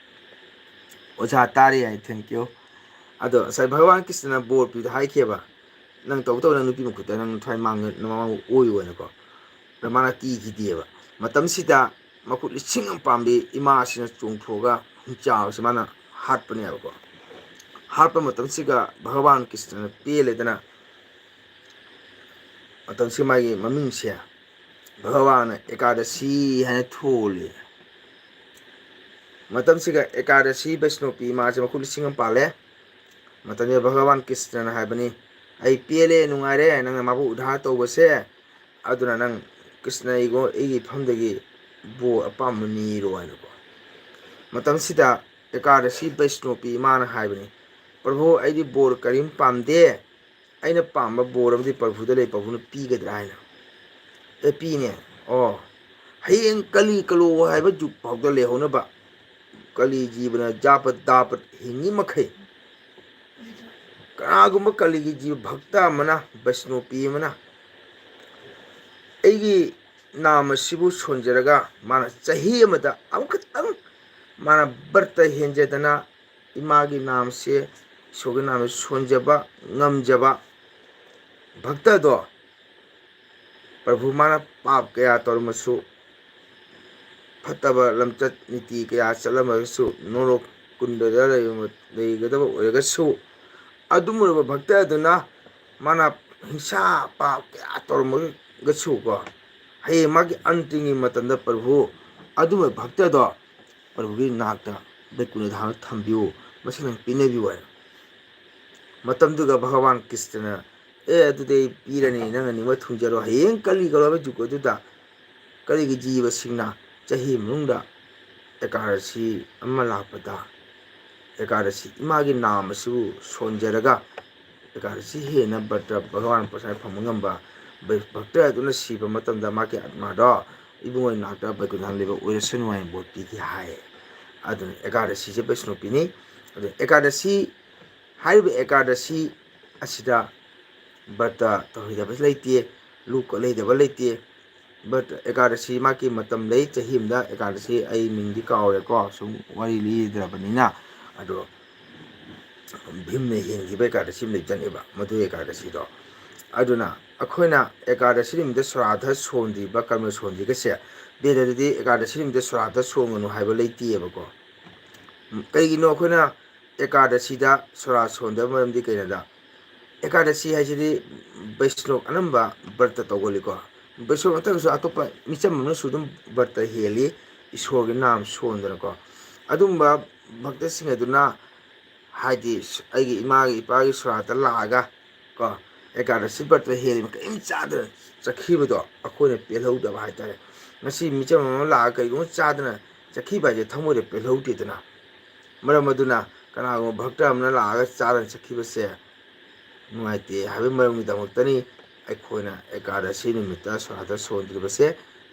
ꯑꯣꯖꯥ ꯇꯥꯔꯤ ꯍꯥꯏ, thank you꯫ ꯑꯗꯣ ꯉꯁꯥꯏ ꯚꯒꯋꯥꯟ ꯀ꯭ꯔꯤꯁꯅꯅ ꯕꯣꯔ ꯄꯤꯕꯗ ꯍꯥꯏꯈꯤꯑꯕ, "ꯅꯪ ꯇꯧ ꯇꯧ, ꯅꯪ ꯅꯨꯄꯤ ꯃꯈꯨꯠꯇ ꯅꯪ ꯊ꯭ꯋꯥꯏ ꯃꯥꯡꯉ-, ꯅꯃꯥꯡ ꯑꯣꯏꯌꯨ" ꯍꯥꯏꯅꯀꯣ꯫ ꯑꯗ ꯃꯥꯅ ꯀꯤꯈꯤꯗꯦꯕ꯫ ꯃꯇꯝꯁꯤꯗ ꯃꯈꯨꯠ ꯂꯤꯁꯤꯡ ꯑꯃ ꯄꯥꯟꯕꯤ ꯏꯃꯥꯁꯤꯅ ꯆꯣꯡꯊꯣꯛꯑꯒ ꯍꯤꯡꯆꯥꯕꯁꯤ ꯃꯥꯅ ꯍꯥꯠꯄꯅꯦꯕꯀꯣ꯫ ꯍꯥꯠꯄ ꯃꯇꯝꯁꯤꯒ ꯚꯒꯋꯥꯟ ꯀ꯭ꯔꯤꯁꯅꯅ ꯄꯦꯜꯂꯦꯗꯅ, ꯃꯇꯝꯁꯤ ꯃꯥꯒꯤ ꯃꯃꯤꯡꯁꯦ ꯚꯒꯋꯥꯟ ꯑꯦꯀꯥꯗꯁꯤ ꯍꯥꯏꯅ ꯊꯣꯜꯂꯤ꯫ ꯃꯇꯝꯁꯤꯒ ꯑꯦꯀꯥꯗꯁꯤ ꯕꯩꯁꯅꯣꯄꯤ ꯃꯥꯁꯦ ꯃꯈꯨꯠ ꯂꯤꯁꯤꯡ ꯑꯃ ꯄꯥꯜꯂꯦ꯫ ꯃꯇꯝꯁꯤꯗ ꯚꯒꯋꯥꯟ ꯀ꯭ꯔꯤꯁꯅꯅ ꯍꯥꯏꯕꯅꯤ, ꯑꯩ ꯄꯦꯜꯂꯦ, ꯅꯨꯡꯉꯥꯏꯔꯦ, ꯅꯪꯅ ꯃꯥꯕꯨ ꯎꯗꯥꯔ ꯇꯧꯕꯁꯦ, ꯑꯗꯨꯅ ꯅꯪ ꯀ꯭ꯔꯤꯁꯅ ꯑꯩꯒꯣ-, ꯑꯩꯒꯤ ꯏꯐꯝꯗꯒꯤ ꯕꯣꯔ ꯑꯄꯥꯝꯕ ꯅꯤꯔꯣ" ꯍꯥꯏꯅꯀꯣ꯫ ꯃꯇꯝꯁꯤꯗ ꯑꯦꯀꯥꯗꯁꯤ ꯕꯩꯁꯅꯣꯄꯤ ꯏꯃꯥꯅ ꯍꯥꯏꯕꯅꯤ, "ꯄ꯭ꯔꯚꯨ, ꯑꯩꯗꯤ ꯕꯣꯔ ꯀꯔꯤꯝ ꯄꯥꯝꯗꯦ, ꯑꯩꯅ ꯄꯥꯝꯕ ꯕꯣꯔ ꯑꯃꯗꯤ ꯄ꯭ꯔꯚꯨꯗ ꯂꯩ, ꯄ꯭ꯔꯚꯨꯅ ꯄꯤꯒꯗ꯭ꯔꯥ?" ꯍꯥꯏꯅ꯫ "ꯑꯦ, ꯄꯤꯅꯦ꯫ ꯑꯣ, ꯍꯌꯦꯡ ꯀꯂꯤ ꯀꯂꯣ ꯍꯥꯏꯕ ꯖꯨꯛ ꯐꯥꯎꯗ ꯂꯩꯍꯧꯅꯕ, ꯀꯂꯤ ꯖꯤꯕꯅ ꯖꯥꯄꯠ ꯗꯥꯄꯠ ꯍꯤꯡꯉꯤ ꯃꯈꯩ, ꯀꯅꯥꯒꯨꯝꯕ ꯀꯂꯤꯒꯤ ꯖꯤꯕ ꯚꯛꯇ ꯑꯃꯅ, ꯕꯩꯁꯅꯣꯄꯤ ꯑꯃꯅ ꯑꯩꯒꯤ ꯅꯥꯝ ꯑꯁꯤꯕꯨ ꯁꯣꯟꯖꯔꯒ ꯃꯥꯅ ꯆꯍꯤ ꯑꯃꯗ ꯑꯃꯈꯛꯇꯪ ꯃꯥꯅ ꯕ꯭ꯔꯇ ꯍꯦꯟꯖꯗꯅ ꯏꯃꯥꯒꯤ ꯅꯥꯝꯁꯦ, ꯏꯁꯣꯔꯒꯤ ꯅꯥꯝꯁꯦ ꯁꯣꯟꯖꯕ ꯉꯝꯖꯕ ꯚꯛꯇꯗꯣ, ꯄ꯭ꯔꯚꯨ ꯃꯥꯅ ꯄꯥꯞ ꯀꯌꯥ ꯇꯧꯔꯝꯃꯁꯨ, ꯐꯠꯇꯕ ꯂꯝꯆꯠ ꯅꯤꯇꯤ ꯀꯌꯥ ꯆꯠꯂꯝꯃꯒꯁꯨ, ꯅꯣꯔꯣꯛ ꯀꯨꯟꯗꯗ ꯂꯩꯕ-, ꯂꯩꯒꯗꯕ ꯑꯣꯏꯔꯒꯁꯨ, ꯑꯗꯨꯝ ꯑꯣꯏꯔꯕ ꯚꯛꯇ ꯑꯗꯨꯅ ꯃꯥꯅ ꯍꯤꯡꯁꯥ ꯄꯥꯞ ꯀꯌꯥ ꯇꯧꯔꯝꯃꯒꯁꯨꯀꯣ, ꯍꯌꯦꯡ ꯃꯥꯒꯤ ꯑꯟꯇꯤꯡꯒꯤ ꯃꯇꯝꯗ ꯄ꯭ꯔꯚꯨ ꯑꯗꯨꯝꯕ ꯚꯛꯇꯗꯣ ꯄ꯭ꯔꯚꯨꯒꯤ ꯅꯥꯛꯇ ꯕꯩꯀꯨꯟꯊ ꯙꯥꯝꯗ ꯊꯝꯕꯤꯌꯨ, ꯃꯁꯤ ꯅꯪ ꯄꯤꯅꯕꯤꯌꯨ" ꯍꯥꯏꯅ꯫ ꯃꯇꯝꯗꯨꯒ ꯚꯒꯋꯥꯟ ꯀ꯭ꯔꯤꯁꯅꯅ, "ꯑꯦ, ꯑꯗꯨꯗꯤ ꯑꯩ ꯄꯤꯔꯅꯤ, ꯅꯪꯅ ꯅꯤꯡꯕ ꯊꯨꯡꯖꯔꯣ, ꯍꯌꯦꯡ ꯀꯂꯤ ꯀꯂꯣ ꯍꯥꯏꯕ ꯖꯨꯒ ꯑꯗꯨꯗ ꯀꯔꯤꯒꯤ ꯖꯤꯕꯁꯤꯡꯅ ꯆꯍꯤ ꯃꯅꯨꯡꯗ ꯑꯦꯀꯥꯗꯁꯤ ꯑꯃ ꯂꯥꯛꯄꯗ ꯑꯦꯀꯥꯗꯁꯤ ꯏꯃꯥꯒꯤ ꯅꯥꯝ ꯑꯁꯤꯕꯨ ꯁꯣꯟꯖꯔꯒ ꯑꯦꯀꯥꯗꯁꯤ ꯍꯦꯟꯅ ꯕ꯭ꯔꯇ ꯚꯒꯋꯥꯟ ꯄ꯭ꯔꯁꯥꯗ ꯐꯪꯕ ꯉꯝꯕ ꯚꯛꯇ ꯑꯗꯨꯅ ꯁꯤꯕ ꯃꯇꯝꯗ ꯃꯥꯒꯤ ꯑꯥꯠꯃꯥꯗꯣ ꯏꯕꯨꯡꯉꯣ ꯅꯥꯛꯇ ꯕꯩꯀꯨꯟꯊ ꯂꯩꯕ ꯑꯣꯏꯔꯁꯅꯨ" ꯍꯥꯏꯅ ꯕꯣꯔ ꯄꯤꯈꯤ ꯍꯥꯏ꯫ ꯑꯗꯨꯅ ꯑꯦꯀꯥꯗꯁꯤꯁꯦ ꯕꯩꯁꯅꯣꯄꯤꯅꯤ꯫ ꯑꯗꯨ ꯑꯦꯀꯥꯗꯁꯤ, ꯍꯥꯏꯔꯤꯕ ꯑꯦꯀꯥꯗꯁꯤ ꯑꯁꯤꯗ ꯕ꯭ꯔꯇ ꯇꯧꯍꯩꯗꯕ ꯂꯩꯇꯦ, ꯂꯨ ꯀꯠ ꯂꯩꯗꯕ ꯂꯩꯇꯦ꯫ ꯕ꯭ꯔꯇ ꯑꯦꯀꯥꯗꯁꯤ ꯃꯥꯒꯤ ꯃꯇꯝ ꯂꯩ, ꯆꯍꯤ ꯑꯃꯗ ꯑꯦꯀꯥꯗꯁꯤ ꯑꯩ ꯃꯤꯡꯗꯤ ꯀꯥꯎꯔꯦꯀꯣ, ꯁꯨꯝ ꯋꯥꯔꯤ ꯂꯤꯗ꯭ꯔꯕꯅꯤꯅ꯫ ꯑꯗꯣ ꯚꯤꯝꯅ ꯍꯦꯟꯈꯤꯕ ꯑꯦꯀꯥꯗꯁꯤ ꯑꯃ ꯂꯩꯕꯖꯥꯠꯅꯦꯕ, ꯃꯗꯨ ꯑꯦꯀꯥꯗꯁꯤꯗꯣ꯫ ꯑꯗꯨꯅ ꯑꯩꯈꯣꯏꯅ ꯑꯦꯀꯥꯗꯁꯤ ꯅꯨꯃꯤꯠꯇ ꯁ꯭ꯔꯥꯗ ꯁꯣꯟꯗ꯭ꯔꯤꯕ, ꯀꯔꯃ ꯁꯣꯟꯗ꯭ꯔꯤꯒꯁꯦ, ꯕꯦꯗꯗꯗꯤ ꯑꯦꯀꯥꯗꯁꯤ ꯅꯨꯃꯤꯠꯇ ꯁ꯭ꯔꯥꯗ ꯁꯣꯟꯒꯅꯨ ꯍꯥꯏꯕ ꯂꯩꯇꯦꯕꯀꯣ꯫ ꯀꯩꯒꯤꯅꯣ ꯑꯩꯈꯣꯏꯅ ꯑꯦꯀꯥꯗꯁꯤꯗ ꯁ꯭ꯔꯥꯗ ꯁꯣꯟꯗꯕ ꯃꯔꯝꯗꯤ ꯀꯩꯅꯣꯗ, ꯑꯦꯀꯥꯗꯁꯤ ꯍꯥꯏꯁꯤꯗꯤ ꯕꯩꯁꯅꯣꯞ ꯑꯅꯝꯕ ꯕ꯭ꯔꯇ ꯇꯧꯒꯜꯂꯤꯀꯣ꯫ ꯕꯩꯁꯅꯣꯞ ꯅꯠꯇ꯭ꯔꯒꯁꯨ ꯑꯇꯣꯞꯄ ꯃꯤꯆꯝ ꯑꯃꯅꯁꯨ ꯑꯗꯨꯝ ꯕ꯭ꯔꯇ ꯍꯦꯜꯂꯤ, ꯏꯁꯣꯔꯒꯤ ꯅꯥꯝ ꯁꯣꯟꯗꯅꯀꯣ꯫ ꯑꯗꯨꯝꯕ ꯚꯛꯇꯁꯤꯡ ꯑꯗꯨꯅ, ꯍꯥꯏꯗꯤ, ꯑꯩꯒꯤ ꯏꯃꯥꯒꯤ ꯏꯄꯥꯒꯤ ꯁ꯭ꯔꯥꯗ ꯂꯥꯛꯑꯒ ꯀꯣ, ꯑꯦꯀꯥꯗꯁꯤ ꯕ꯭ꯔꯠꯇ ꯍꯦꯜꯂꯤꯕ ꯀꯔꯤꯝ ꯆꯥꯗꯅ ꯆꯠꯈꯤꯕꯗꯣ ꯑꯩꯈꯣꯏꯅ ꯄꯦꯜꯍꯧꯗꯕ ꯍꯥꯏꯇꯥꯔꯦ꯫ ꯉꯁꯤ ꯃꯤꯆꯝ ꯑꯃ ꯂꯥꯛꯑꯒ ꯀꯔꯤꯒꯨꯝꯕ ꯆꯥꯗꯅ ꯆꯠꯈꯤꯕ ꯍꯥꯏꯁꯦ ꯊꯃꯣꯏꯗ ꯄꯦꯜꯍꯧꯗꯦꯗꯅ꯫ ꯃꯔꯝ ꯑꯗꯨꯅ ꯀꯅꯥꯒꯨꯝꯕ ꯚꯛꯇ ꯑꯃꯅ ꯂꯥꯛꯑꯒ ꯆꯥꯗꯅ ꯆꯠꯈꯤꯕꯁꯦ ꯅꯨꯡꯉꯥꯏꯇꯦ ꯍꯥꯏꯕꯒꯤ ꯃꯔꯝꯒꯤꯗꯃꯛꯇꯅꯤ ꯑꯩꯈꯣꯏꯅ ꯑꯦꯀꯥꯗꯁꯤ ꯅꯨꯃꯤꯠꯇ ꯁꯣꯔꯥꯠꯇ ꯁꯣꯟꯗ꯭ꯔꯤꯕꯁꯦ꯫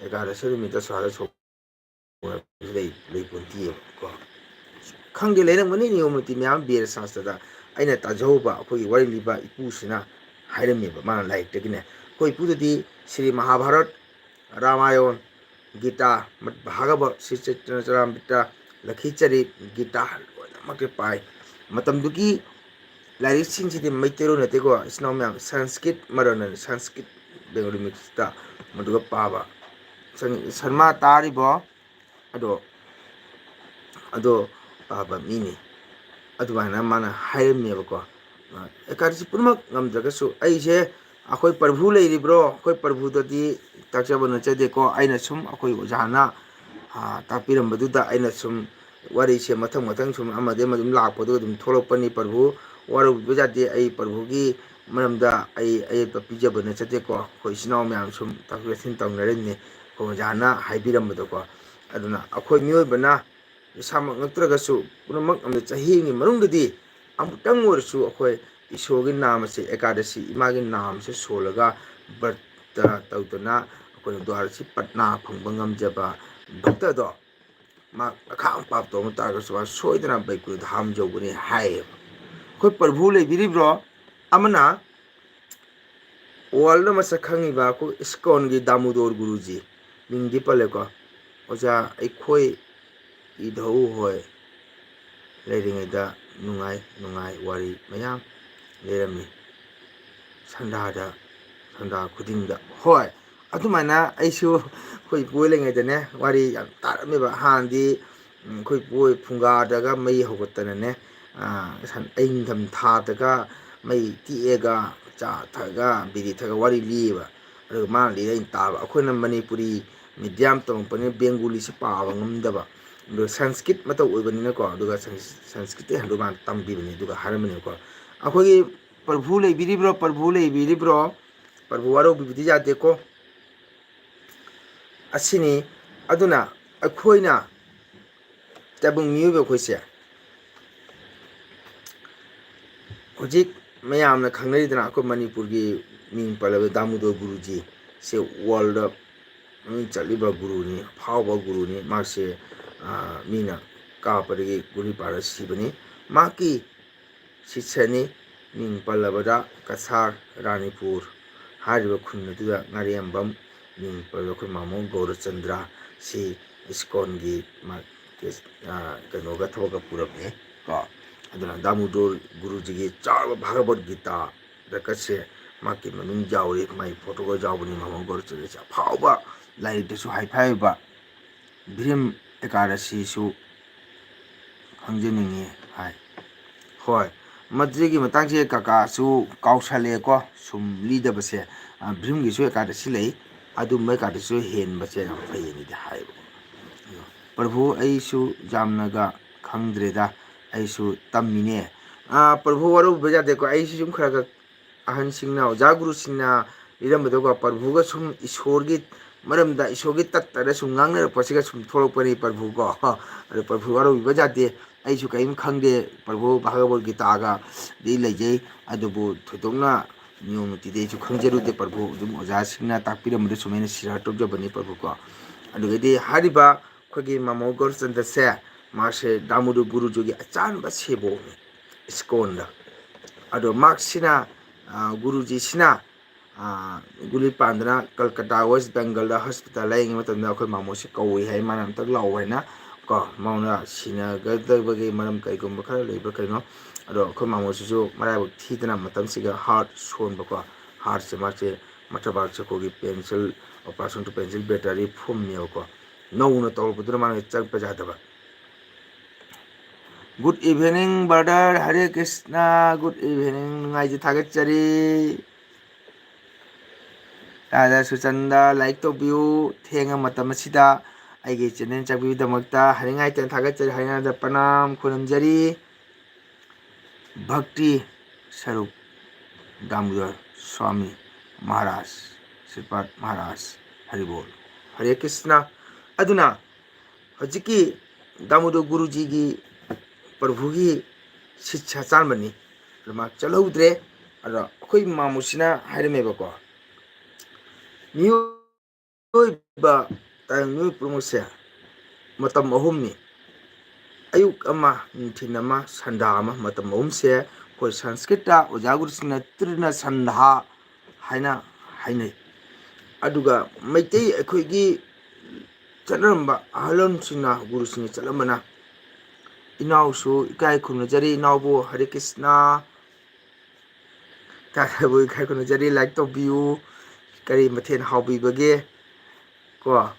ꯑꯦꯀꯥꯗꯁꯤ ꯅꯨꯃꯤꯠꯇ ꯁꯣꯔꯥꯠꯇ ꯁꯣꯟ-, ꯂꯩ, ꯂꯩꯄꯣꯟꯇꯦꯕꯀꯣ꯫ ꯈꯪꯗꯦ, ꯂꯩꯔꯝꯒꯅꯤ ꯅꯤꯌꯣꯝ ꯅꯤꯇꯤ ꯃꯌꯥꯝ ꯕꯦꯗ ꯁꯥꯁꯇ꯭ꯔꯗ꯫ ꯑꯩꯅ ꯇꯥꯖꯍꯧꯕ ꯑꯩꯈꯣꯏꯒꯤ ꯋꯥꯔꯤ ꯂꯤꯕ ꯏꯄꯨꯁꯤꯅ ꯍꯥꯏꯔꯝꯃꯦꯕ, ꯃꯥꯅ ꯂꯥꯏꯔꯤꯛꯇꯒꯤꯅꯦ꯫ ꯑꯩꯈꯣꯏ ꯏꯄꯨꯗꯗꯤ ꯁ꯭ꯔꯤ ꯃꯍꯥꯚꯥꯔꯠ, ꯔꯥꯃꯥꯌꯣꯟ, ꯒꯤꯇꯥ, ꯚꯥꯒꯕꯠ, ꯁ꯭ꯔꯤ ꯆꯩꯇꯟꯌ ꯆꯔꯤꯇꯥꯃ꯭ꯔꯤꯇ, ꯂꯈꯤꯆꯔꯤꯠ, ꯒꯤꯇꯥ ꯂꯣꯏꯅꯃꯛꯀꯤ ꯄꯥꯏ꯫ ꯃꯇꯝꯗꯨꯒꯤ ꯂꯥꯏꯔꯤꯛꯁꯤꯡꯁꯤꯗꯤ ꯃꯩꯇꯩꯂꯣꯟ ꯅꯠꯇꯦꯀꯣ, ꯏꯆꯤꯟ ꯏꯅꯥꯎ ꯃꯌꯥꯝ, ꯁꯪꯁꯀ꯭ꯔꯤꯠ ꯃꯔꯣꯟꯅ, ꯁꯪꯁꯀ꯭ꯔꯤꯠ ꯕꯦꯡꯒꯣꯂꯤ ꯃꯤꯛꯁꯇ ꯃꯗꯨꯒ ꯄꯥꯕ꯫ ꯁꯟ-, ꯁꯟꯃꯥ ꯇꯥꯔꯤꯕꯣ? ꯑꯗꯣ, ꯑꯗꯣ ꯄꯥꯕ ꯃꯤꯅꯤ꯫ ꯑꯗꯨꯃꯥꯏꯅ ꯃꯥꯅ ꯍꯥꯏꯔꯝꯃꯦꯕꯀꯣ꯫ ꯑꯦꯀꯥꯗꯁꯤ ꯄꯨꯝꯅꯃꯛ ꯉꯝꯗ꯭ꯔꯒꯁꯨ ꯑꯩꯁꯦ, ꯑꯩꯈꯣꯏ ꯄ꯭ꯔꯚꯨ ꯂꯩꯔꯤꯕ꯭ꯔꯣ? ꯑꯩꯈꯣꯏ ꯄ꯭ꯔꯚꯨꯗꯗꯤ ꯇꯥꯛꯆꯕ ꯅꯠꯆꯗꯦꯀꯣ꯫ ꯑꯩꯅ ꯁꯨꯝ ꯑꯩꯈꯣꯏ ꯑꯣꯖꯥꯅ, ꯑ, ꯇꯥꯛꯄꯤꯔꯝꯕꯗꯨꯗ ꯑꯩꯅ ꯁꯨꯝ ꯋꯥꯔꯤꯁꯦ ꯃꯊꯪ ꯃꯊꯪ ꯁꯨꯝ ꯑꯃꯗꯒꯤ ꯑꯃ ꯑꯗꯨꯝ ꯂꯥꯛꯄꯗꯨ ꯑꯗꯨꯝ ꯊꯣꯛꯂꯛꯄꯅꯤ꯫ ꯄ꯭ꯔꯚꯨ ꯋꯥꯔꯧꯕꯤꯕ ꯌꯥꯗꯦ꯫ ꯑꯩ ꯄ꯭ꯔꯚꯨꯒꯤ ꯃꯔꯝꯗ ꯑꯩ ꯑꯌꯦꯠꯄ ꯄꯤꯖꯕ ꯅꯠꯆꯗꯦꯀꯣ꯫ ꯑꯩꯈꯣꯏ ꯏꯆꯤꯟ ꯏꯅꯥꯎ ꯃꯌꯥꯝ ꯁꯨꯝ ꯇꯥꯊꯣꯛ ꯇꯥꯁꯤꯟ ꯇꯧꯅꯔꯤꯕꯅꯤ꯫ ꯑꯩꯈꯣꯏ ꯑꯣꯖꯥꯅ ꯍꯥꯏꯕꯤꯔꯝꯕꯗꯣꯀꯣ꯫ ꯑꯗꯨꯅ ꯑꯩꯈꯣꯏ ꯃꯤꯑꯣꯏꯕꯅ ꯏꯁꯥꯃꯛ ꯅꯠꯇ꯭ꯔꯒꯁꯨ ꯄꯨꯝꯅꯃꯛ ꯑꯃꯗꯤ ꯆꯍꯤ ꯑꯃꯒꯤ ꯃꯅꯨꯡꯗꯗꯤ ꯑꯃꯨꯛꯇꯪ ꯑꯣꯏꯔꯁꯨ ꯑꯩꯈꯣꯏ ꯏꯁꯣꯔꯒꯤ ꯅꯥꯝ ꯑꯁꯤ, ꯑꯦꯀꯥꯗꯁꯤ ꯏꯃꯥꯒꯤ ꯅꯥꯝꯁꯦ ꯁꯣꯜꯂꯒ ꯕ꯭ꯔꯠꯇ ꯇꯧꯗꯨꯅ ꯑꯩꯈꯣꯏꯅ ꯗ꯭ꯋꯥꯔꯁꯤ ꯄꯠꯅꯥ ꯐꯪꯕ ꯉꯝꯖꯕ ꯚꯛꯇꯗꯣ, ꯃꯥ ꯑꯈꯥꯡ ꯄꯥꯞ ꯇꯧꯕ ꯇꯥꯔꯒꯁꯨ ꯃꯥ ꯁꯣꯏꯗꯅ ꯕꯩꯀꯨꯟꯊ ꯙꯥꯝ ꯌꯧꯒꯅꯤ ꯍꯥꯏꯌꯦꯕ꯫ ꯑꯩꯈꯣꯏ ꯄ꯭ꯔꯚꯨ ꯂꯩꯕꯤꯔꯤꯕ꯭ꯔꯣ? ꯑꯃꯅ ꯋꯥꯔꯜꯗ ꯃꯁꯛ ꯈꯪꯉꯤꯕ ꯑꯩꯈꯣꯏ ꯏꯁꯀꯣꯟꯒꯤ ꯗꯥꯃꯣꯗꯣꯔ ꯒꯨꯔꯨꯖꯤ, ꯃꯤꯡꯗꯤ ꯄꯜꯂꯦꯀꯣ꯫ ꯑꯣꯖꯥ, ꯑꯩꯈꯣꯏ ꯏꯙꯧ ꯍꯣꯏ ꯂꯩꯔꯤꯉꯩꯗ ꯅꯨꯡꯉꯥꯏ ꯅꯨꯡꯉꯥꯏ ꯋꯥꯔꯤ ꯃꯌꯥꯝ ꯂꯩꯔꯝꯃꯤ꯫ ꯁꯟꯗꯥꯗ, ꯁꯟꯗꯥ ꯈꯨꯗꯤꯡꯗ꯫ ꯍꯣꯏ, ꯑꯗꯨꯃꯥꯏꯅ ꯑꯩꯁꯨ ꯑꯩꯈꯣꯏ ꯏꯄꯨ ꯂꯩꯔꯤꯉꯩꯗꯅꯦ ꯋꯥꯔꯤ ꯌꯥꯝ ꯇꯥꯔꯝꯃꯦꯕ꯫ ꯍꯥꯟꯅꯗꯤ, ꯎꯝ, ꯑꯩꯈꯣꯏ ꯏꯄꯨ ꯐꯨꯡꯒꯥꯗꯒ ꯃꯩ ꯍꯧꯒꯠꯇꯅꯅꯦ, ꯑ, ꯁꯟ-, ꯑꯌꯤꯡꯊꯝ ꯊꯥꯗꯒ ꯃꯩ ꯇꯤꯛꯑꯒ ꯆꯥ ꯊꯛꯑꯒ ꯕꯤꯔꯤ ꯊꯛꯑꯒ ꯋꯥꯔꯤ ꯂꯤꯌꯦꯕ꯫ ꯑꯗꯨꯒ ꯃꯥꯅ ꯂꯤꯔ ꯑꯩꯅ ꯇꯥꯕ꯫ ꯑꯩꯈꯣꯏꯅ ꯃꯅꯤꯄꯨꯔꯤ ꯃꯤꯗꯤꯌꯝ ꯇꯝꯃꯛꯄꯅꯤꯅ ꯕꯦꯡꯒꯣꯂꯤꯁꯤ ꯄꯥꯕ ꯉꯝꯗꯕ꯫ ꯑꯗꯨꯒ ꯁꯪꯁꯀ꯭ꯔꯤꯠ ꯃꯇꯧ ꯑꯣꯏꯕꯅꯤꯅꯀꯣ, ꯑꯗꯨꯒ ꯁꯪꯁ-, ꯁꯪꯁꯀ꯭ꯔꯤꯠꯇꯩ ꯍꯟꯗꯣꯛ ꯃꯥꯅ ꯇꯝꯕꯤꯕꯅꯤ꯫ ꯑꯗꯨꯒ ꯍꯥꯏꯔꯝꯕꯅꯦꯕꯀꯣ, ꯑꯩꯈꯣꯏꯒꯤ ꯄ꯭ꯔꯚꯨ ꯂꯩꯕꯤꯔꯤꯕ꯭ꯔꯣ? ꯄ꯭ꯔꯚꯨ ꯂꯩꯕꯤꯔꯤꯕ꯭ꯔꯣ? ꯄ꯭ꯔꯚꯨ ꯋꯥꯔꯧꯕꯤꯕꯗꯤ ꯌꯥꯗꯦꯀꯣ꯫ ꯑꯁꯤꯅꯤ꯫ ꯑꯗꯨꯅ ꯑꯩꯈꯣꯏꯅ ꯇꯥꯏꯕꯪ ꯃꯤꯑꯣꯏꯕ ꯑꯩꯈꯣꯏꯁꯦ ꯍꯧꯖꯤꯛ ꯃꯌꯥꯝꯅ ꯈꯪꯅꯔꯤꯗꯅ, ꯑꯩꯈꯣꯏ ꯃꯅꯤꯄꯨꯔꯒꯤ ꯃꯤꯡ ꯄꯜꯂꯕ ꯗꯥꯃꯨꯗꯣꯔ ꯒꯨꯔꯨꯖꯤ ꯁꯦ ꯋꯥꯔꯜꯗ ꯃꯃꯤꯡ ꯆꯠꯂꯤꯕ ꯒꯨꯔꯨꯅꯤ, ꯑꯐꯥꯎꯕ ꯒꯨꯔꯨꯅꯤ꯫ ꯃꯥꯁꯦ, ꯑ, ꯃꯤꯅ ꯀꯥꯞꯄꯗꯒꯤ ꯒꯨꯂꯤ ꯄꯥꯜꯂ ꯁꯤꯕꯅꯤ꯫ ꯃꯍꯥꯛꯀꯤ ꯁꯤꯁ꯭ꯌꯅꯤ꯫ ꯃꯤꯡ ꯄꯜꯂꯕꯗ ꯀꯁꯥꯔ, ꯔꯥꯅꯤꯄꯨꯔ ꯍꯥꯏꯔꯤꯕ ꯈꯨꯟ ꯑꯗꯨꯗ ꯉꯥꯔꯤꯌꯥꯝꯕꯝ ꯃꯤꯡ ꯄꯜꯂꯕ ꯑꯩꯈꯣꯏ ꯃꯥꯃꯣ ꯒꯧꯔꯆꯟꯗ꯭ꯔ ꯁꯤ ꯏꯁꯀꯣꯟꯒꯤ ꯃꯥ-, ꯑ, ꯀꯩꯅꯣꯒ ꯊꯕꯛꯀ ꯄꯨꯔꯝꯃꯤ ꯀꯣ꯫ ꯑꯗꯨꯅ ꯗꯥꯃꯨꯗꯣꯔ ꯒꯨꯔꯨꯖꯤꯒꯤ ꯆꯥꯎꯔꯕ ꯚꯥꯒꯕꯠ ꯒꯤꯇꯥ ꯔꯀꯠꯁꯦ ꯃꯥꯒꯤ ꯃꯃꯤꯡ ꯌꯥꯎꯔꯤ, ꯃꯥꯒꯤ ꯐꯣꯇꯣꯒ ꯌꯥꯎꯕꯅꯤ꯫ ꯃꯥꯃꯣ ꯒꯧꯔꯆꯟꯗ꯭ꯔꯁꯦ ꯑꯐꯥꯎꯕ, ꯂꯥꯏꯔꯤꯛꯇꯁꯨ ꯍꯥꯏꯐꯥꯏ ꯑꯣꯏꯕ, ꯚ꯭ꯔꯤꯝ ꯑꯦꯀꯥꯗꯁꯤꯁꯨ ꯈꯪꯖꯅꯤꯡꯉꯤ ꯍꯥꯏ꯫ ꯍꯣꯏ, ꯃꯗꯨꯒꯤ ꯃꯇꯥꯡꯁꯦ ꯀꯀꯥꯁꯨ ꯀꯥꯎꯁꯜꯂꯛꯑꯦꯀꯣ, ꯁꯨꯝ ꯂꯤꯗꯕꯁꯦ꯫ ꯑ, ꯚ꯭ꯔꯤꯝꯒꯤꯁꯨ ꯑꯦꯀꯥꯗꯁꯤ ꯂꯩ, ꯑꯗꯨꯝꯕ ꯑꯦꯀꯥꯗꯁꯤꯁꯨ ꯍꯦꯟꯕꯁꯦ ꯌꯥꯝ ꯐꯩꯌꯦꯅꯗꯤ ꯍꯥꯏꯌꯦꯕꯀꯣ꯫ ꯑꯗꯣ ꯄ꯭ꯔꯚꯨ, ꯑꯩꯁꯨ ꯌꯥꯝꯅꯒ ꯈꯪꯗ꯭ꯔꯦꯗ, ꯑꯩꯁꯨ ꯇꯝꯃꯤꯅꯦ꯫ ꯑ, ꯄ꯭ꯔꯚꯨ ꯋꯥꯔꯧꯕꯤꯕ ꯌꯥꯗꯦꯀꯣ, ꯑꯩꯁꯨ ꯁꯨꯝ ꯈꯔ ꯈꯔ ꯑꯍꯟꯁꯤꯡꯅ, ꯑꯣꯖꯥ ꯒꯨꯔꯨꯁꯤꯡꯅ ꯂꯤꯔꯝꯕꯗꯨꯒ ꯄ꯭ꯔꯚꯨꯒ ꯁꯨꯝ ꯏꯁꯣꯔꯒꯤ ꯃꯔꯝꯗ, ꯏꯁꯣꯔꯒꯤ ꯇꯠꯇꯗ ꯁꯨꯝ ꯉꯥꯡꯅꯔꯛꯄꯁꯤꯒ ꯁꯨꯝ ꯊꯣꯛꯂꯛꯄꯅꯤ ꯄ꯭ꯔꯚꯨꯀꯣ꯫ ꯑꯗꯨ ꯄ꯭ꯔꯚꯨ ꯋꯥꯔꯧꯕꯤꯕ ꯌꯥꯗꯦ, ꯑꯩꯁꯨ ꯀꯔꯤꯝ ꯈꯪꯗꯦ꯫ ꯄ꯭ꯔꯚꯨ ꯚꯥꯒꯕꯠ ꯒꯤꯇꯥꯒꯗꯤ ꯂꯩꯖꯩ, ꯑꯗꯨꯕꯨ ꯊꯣꯏꯗꯣꯛꯅ ꯅꯤꯌꯣꯝ ꯅꯤꯇꯤꯗꯤ ꯑꯩꯁꯨ ꯈꯪꯖꯔꯨꯗꯦ ꯄ꯭ꯔꯚꯨ꯫ ꯑꯗꯨꯝ ꯑꯣꯖꯥꯁꯤꯡꯅ ꯇꯥꯛꯄꯤꯔꯝꯕꯗ ꯁꯨꯃꯥꯏꯅ ꯁꯤꯌꯥꯔ ꯇꯧꯖꯕꯅꯤ ꯄ꯭ꯔꯚꯨꯀꯣ꯫ ꯑꯗꯨꯒꯗꯤ ꯍꯥꯏꯔꯤꯕ ꯑꯩꯈꯣꯏꯒꯤ ꯃꯥꯃꯣ ꯒꯧꯔꯆꯟꯗ꯭ꯔꯁꯦ, ꯃꯥꯁꯦ ꯗꯥꯃꯨꯗꯣꯔ ꯒꯨꯔꯨꯖꯤꯒꯤ ꯑꯆꯥꯟꯕ ꯁꯦꯕꯣꯛꯅꯤ ꯏꯁꯀꯣꯟꯗ꯫ ꯑꯗꯣ ꯃꯍꯥꯛꯁꯤꯅ, ꯑ, ꯒꯨꯔꯨꯖꯤꯁꯤꯅ, ꯑ, ꯒꯨꯂꯤ ꯄꯥꯟꯗꯅ ꯀꯜꯀꯇꯥ, ꯋꯦꯁ ꯕꯦꯡꯒꯜꯗ ꯍꯣꯁꯄꯤꯇꯥꯜ ꯂꯥꯌꯦꯡꯉꯤ ꯃꯇꯝꯗ ꯑꯩꯈꯣꯏ ꯃꯥꯃꯣꯁꯤ ꯀꯧꯏ ꯍꯥꯏ, ꯃꯥꯅ "ꯑꯝꯇ ꯂꯥꯛꯑꯣ" ꯍꯥꯏꯅ ꯀꯣ꯫ ꯃꯉꯣꯟꯗ ꯁꯤꯅꯒꯗꯕꯒꯤ ꯃꯔꯝ ꯀꯔꯤꯒꯨꯝꯕ ꯈꯔ ꯂꯩꯕ꯭ꯔꯥ ꯀꯩꯅꯣ꯫ ꯑꯗꯣ ꯑꯩꯈꯣꯏ ꯃꯥꯃꯣꯁꯤꯁꯨ ꯃꯔꯥꯏꯕꯛ ꯊꯤꯗꯅ ꯃꯇꯝꯁꯤꯒ ꯍꯥꯔꯠ ꯁꯣꯟꯕꯀꯣ, ꯍꯥꯔꯠꯁꯦ ꯃꯥꯁꯦ ꯃꯊꯕꯥꯛꯁꯦ ꯑꯩꯈꯣꯏꯒꯤ pencil, operation to pencil battery ꯐꯨꯝꯃꯦꯕꯀꯣ꯫ ꯅꯧꯅ ꯇꯧꯔꯛꯄꯗꯨꯅ ꯃꯥꯅ ꯆꯪꯉꯛꯄ ꯌꯥꯗꯕ꯫ Good evening brother, Hare Krishna, good evening, ꯅꯨꯡꯉꯥꯏꯖꯩ, ꯊꯥꯒꯠꯆꯔꯤ꯫ ꯔꯥꯙꯥ ꯁꯨꯆꯟꯗ ꯂꯥꯏꯛ ꯇꯧꯕꯤꯌꯨ, ꯊꯦꯡꯉ ꯃꯇꯝ ꯑꯁꯤꯗ ꯑꯩꯒꯤ ꯆꯦꯅꯦꯜ ꯆꯪꯕꯤꯕꯒꯤꯗꯃꯛꯇ ꯍꯔꯤꯡ ꯍꯥꯏꯇꯅ ꯊꯥꯒꯠꯆꯔꯤ, ꯍꯔꯤꯡꯗ ꯄ꯭ꯔꯅꯥꯝ ꯈꯨꯔꯨꯝꯖꯔꯤ꯫ ꯚꯛꯇꯤ ꯁꯔꯨꯛ ꯗꯥꯃꯣꯗꯔ ꯁ꯭ꯋꯥꯃꯤ ꯃꯍꯥꯔꯥꯖ, ꯁ꯭ꯔꯤꯄꯥꯗ ꯃꯍꯥꯔꯥꯖ, ꯍꯔꯤꯕꯣꯜ, ꯍꯔꯦ ꯀ꯭ꯔꯤꯁꯅ꯫ ꯑꯗꯨꯅ ꯍꯧꯖꯤꯛꯀꯤ ꯗꯥꯃꯣꯗꯔ ꯒꯨꯔꯨꯖꯤꯒꯤ ꯄ꯭ꯔꯚꯨꯒꯤ ꯁꯤꯠꯁꯥ ꯆꯥꯟꯕꯅꯤ꯫ ꯑꯗꯨ ꯃꯥ ꯆꯠꯍꯧꯗ꯭ꯔꯦ꯫ ꯑꯗꯣ ꯑꯩꯈꯣꯏ ꯃꯥꯃꯨꯁꯤꯅ ꯍꯥꯏꯔꯝꯃꯦꯕꯀꯣ, ꯃꯤꯑꯣꯏꯕ, ꯇꯥꯏꯕꯪ ꯃꯤꯑꯣꯏ ꯄꯨꯝꯅꯃꯛꯁꯦ ꯃꯇꯝ ꯑꯍꯨꯝꯅꯤ꯫ ꯑꯌꯨꯛ ꯑꯃ, ꯅꯨꯡꯊꯤꯜ ꯑꯃ, ꯁꯟꯗꯥ ꯑꯃ, ꯃꯇꯝ ꯑꯍꯨꯝꯁꯦ ꯑꯩꯈꯣꯏ ꯁꯪꯁꯀ꯭ꯔꯤꯠꯇ ꯑꯣꯖꯥ ꯒꯨꯔꯨꯁꯤꯡꯅ ꯇ꯭ꯔꯤꯅ ꯁꯟꯙꯥ ꯍꯥꯏꯅ ꯍꯥꯏꯅꯩ꯫ ꯑꯗꯨꯒ ꯃꯩꯇꯩ ꯑꯩꯈꯣꯏꯒꯤ ꯆꯠꯅꯔꯝꯕ ꯑꯍꯜ ꯂꯃꯟꯁꯤꯡꯅ, ꯒꯨꯔꯨꯁꯤꯡꯅ ꯆꯠꯂꯝꯕꯅ ꯏꯅꯥꯎꯁꯨ ꯏꯀꯥꯏ ꯈꯨꯝꯅꯖꯔꯤ, ꯏꯅꯥꯎꯕꯨ ꯍꯔꯦ ꯀ꯭ꯔꯤꯁꯅ꯫ ꯇꯥꯗꯕꯨ ꯏꯀꯥꯏ ꯈꯨꯝꯅꯖꯔꯤ, like ꯇꯧꯕꯤꯌꯨ꯫ ꯀꯔꯤ ꯃꯊꯦꯜ ꯍꯥꯎꯕꯤꯕꯒꯦ? ꯀꯣ,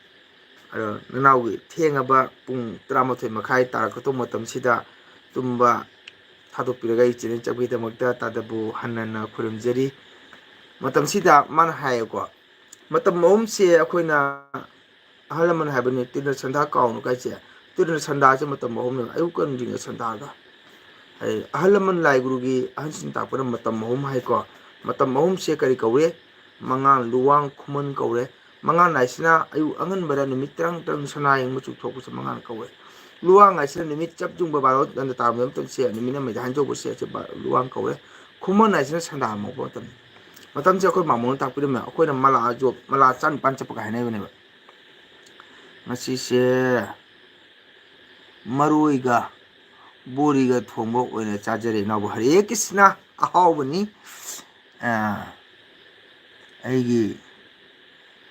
ꯑꯗꯣ ꯅꯅꯥꯎꯒꯤ ꯊꯦꯡꯉꯕ ꯄꯨꯡ ꯇꯔꯥꯃꯥꯊꯣꯏ ꯃꯈꯥꯏ ꯇꯥꯔꯛꯀꯗꯧꯕ ꯃꯇꯝꯁꯤꯗ ꯇꯨꯝꯕ ꯊꯥꯗꯣꯛꯄꯤꯔꯒ ꯑꯩ ꯆꯦꯅꯦꯜ ꯆꯪꯕꯒꯤꯗꯃꯛꯇ ꯇꯥꯗꯕꯨ ꯍꯟꯅ ꯍꯟꯅ ꯈꯨꯔꯨꯝꯖꯔꯤ꯫ ꯃꯇꯝꯁꯤꯗ ꯃꯥꯅ ꯍꯥꯏꯌꯦꯀꯣ, ꯃꯇꯝ ꯑꯍꯨꯝꯁꯦ ꯑꯩꯈꯣꯏꯅ ꯑꯍꯜ ꯂꯃꯟ ꯍꯥꯏꯕꯅꯤ, ꯇ꯭ꯔꯤꯅ ꯁꯟꯙꯥ ꯀꯥꯎꯅꯨ ꯀꯥꯏꯁꯦ꯫ ꯇ꯭ꯔꯤꯅ ꯁꯟꯙꯥꯁꯦ ꯃꯇꯝ ꯑꯍꯨꯝꯅꯦꯕ, ꯑꯌꯨꯛꯀ ꯅꯨꯡꯊꯤꯟꯒ ꯁꯟꯙꯥꯒ꯫ ꯍꯥꯏꯗꯤ ꯑꯍꯜ ꯂꯃꯟ ꯂꯥꯏ ꯒꯨꯔꯨꯒꯤ ꯑꯍꯟꯁꯤꯡ ꯇꯥꯛꯄꯅ ꯃꯇꯝ ꯑꯍꯨꯝ ꯍꯥꯏꯀꯣ꯫ ꯃꯇꯝ ꯑꯍꯨꯝꯁꯦ ꯀꯔꯤ ꯀꯧꯏ? ꯃꯉꯥꯟ, ꯂꯨꯋꯥꯡ, ꯈꯨꯃꯟ ꯀꯧꯔꯦ꯫ ꯃꯉꯥꯟ ꯍꯥꯏꯁꯤꯅ ꯑꯌꯨꯛ ꯑꯉꯟꯕꯗ ꯅꯨꯃꯤꯠ ꯇꯔꯪ ꯇꯔꯪ ꯁꯅꯥ ꯌꯦꯡꯕ ꯆꯨꯞꯊꯣꯛꯄꯁꯦ ꯃꯉꯥꯟ ꯀꯧꯋꯦ꯫ ꯂꯨꯋꯥꯡ ꯍꯥꯏꯁꯤꯅ ꯅꯨꯃꯤꯠ ꯆꯞ ꯌꯨꯡꯕ ꯕꯥꯔꯣ ꯗꯟꯗ ꯇꯥꯔꯝꯗꯥꯏ ꯃꯇꯝꯁꯦ, ꯅꯨꯃꯤꯠ ꯑꯃ ꯃꯩꯗ ꯍꯥꯏꯖꯧꯕꯁꯦ ꯑꯁꯤ ꯕꯥ-, ꯂꯨꯋꯥꯡ ꯀꯧꯋꯦ꯫ ꯈꯨꯃꯟ ꯍꯥꯏꯁꯤꯅ ꯁꯟꯗꯥ ꯍꯧꯕ ꯃꯇꯝꯅꯤ꯫ ꯃꯇꯝꯁꯦ ꯑꯩꯈꯣꯏ ꯃꯥꯃꯣꯅ ꯇꯥꯛꯄꯤꯔꯝꯃꯦ꯫ ꯑꯩꯈꯣꯏꯅ ꯃꯂꯥ ꯖꯣꯞ, ꯃꯂꯥ ꯆꯥ ꯅꯤꯄꯥꯟ ꯆꯠꯄꯒ ꯍꯥꯏꯅꯕꯅꯦꯕ꯫ ꯉꯁꯤꯁꯦ ꯃꯔꯣꯏꯒ ꯕꯣꯔꯤꯒ ꯊꯣꯡꯕ ꯑꯣꯏꯅ ꯆꯥꯖꯔꯦ ꯏꯅꯥꯎꯕ꯫ ꯍꯔꯦ ꯀ꯭ꯔꯤꯁꯅ, ꯑꯍꯥꯎꯕꯅꯤ꯫ ꯑ, ꯑꯩꯒꯤ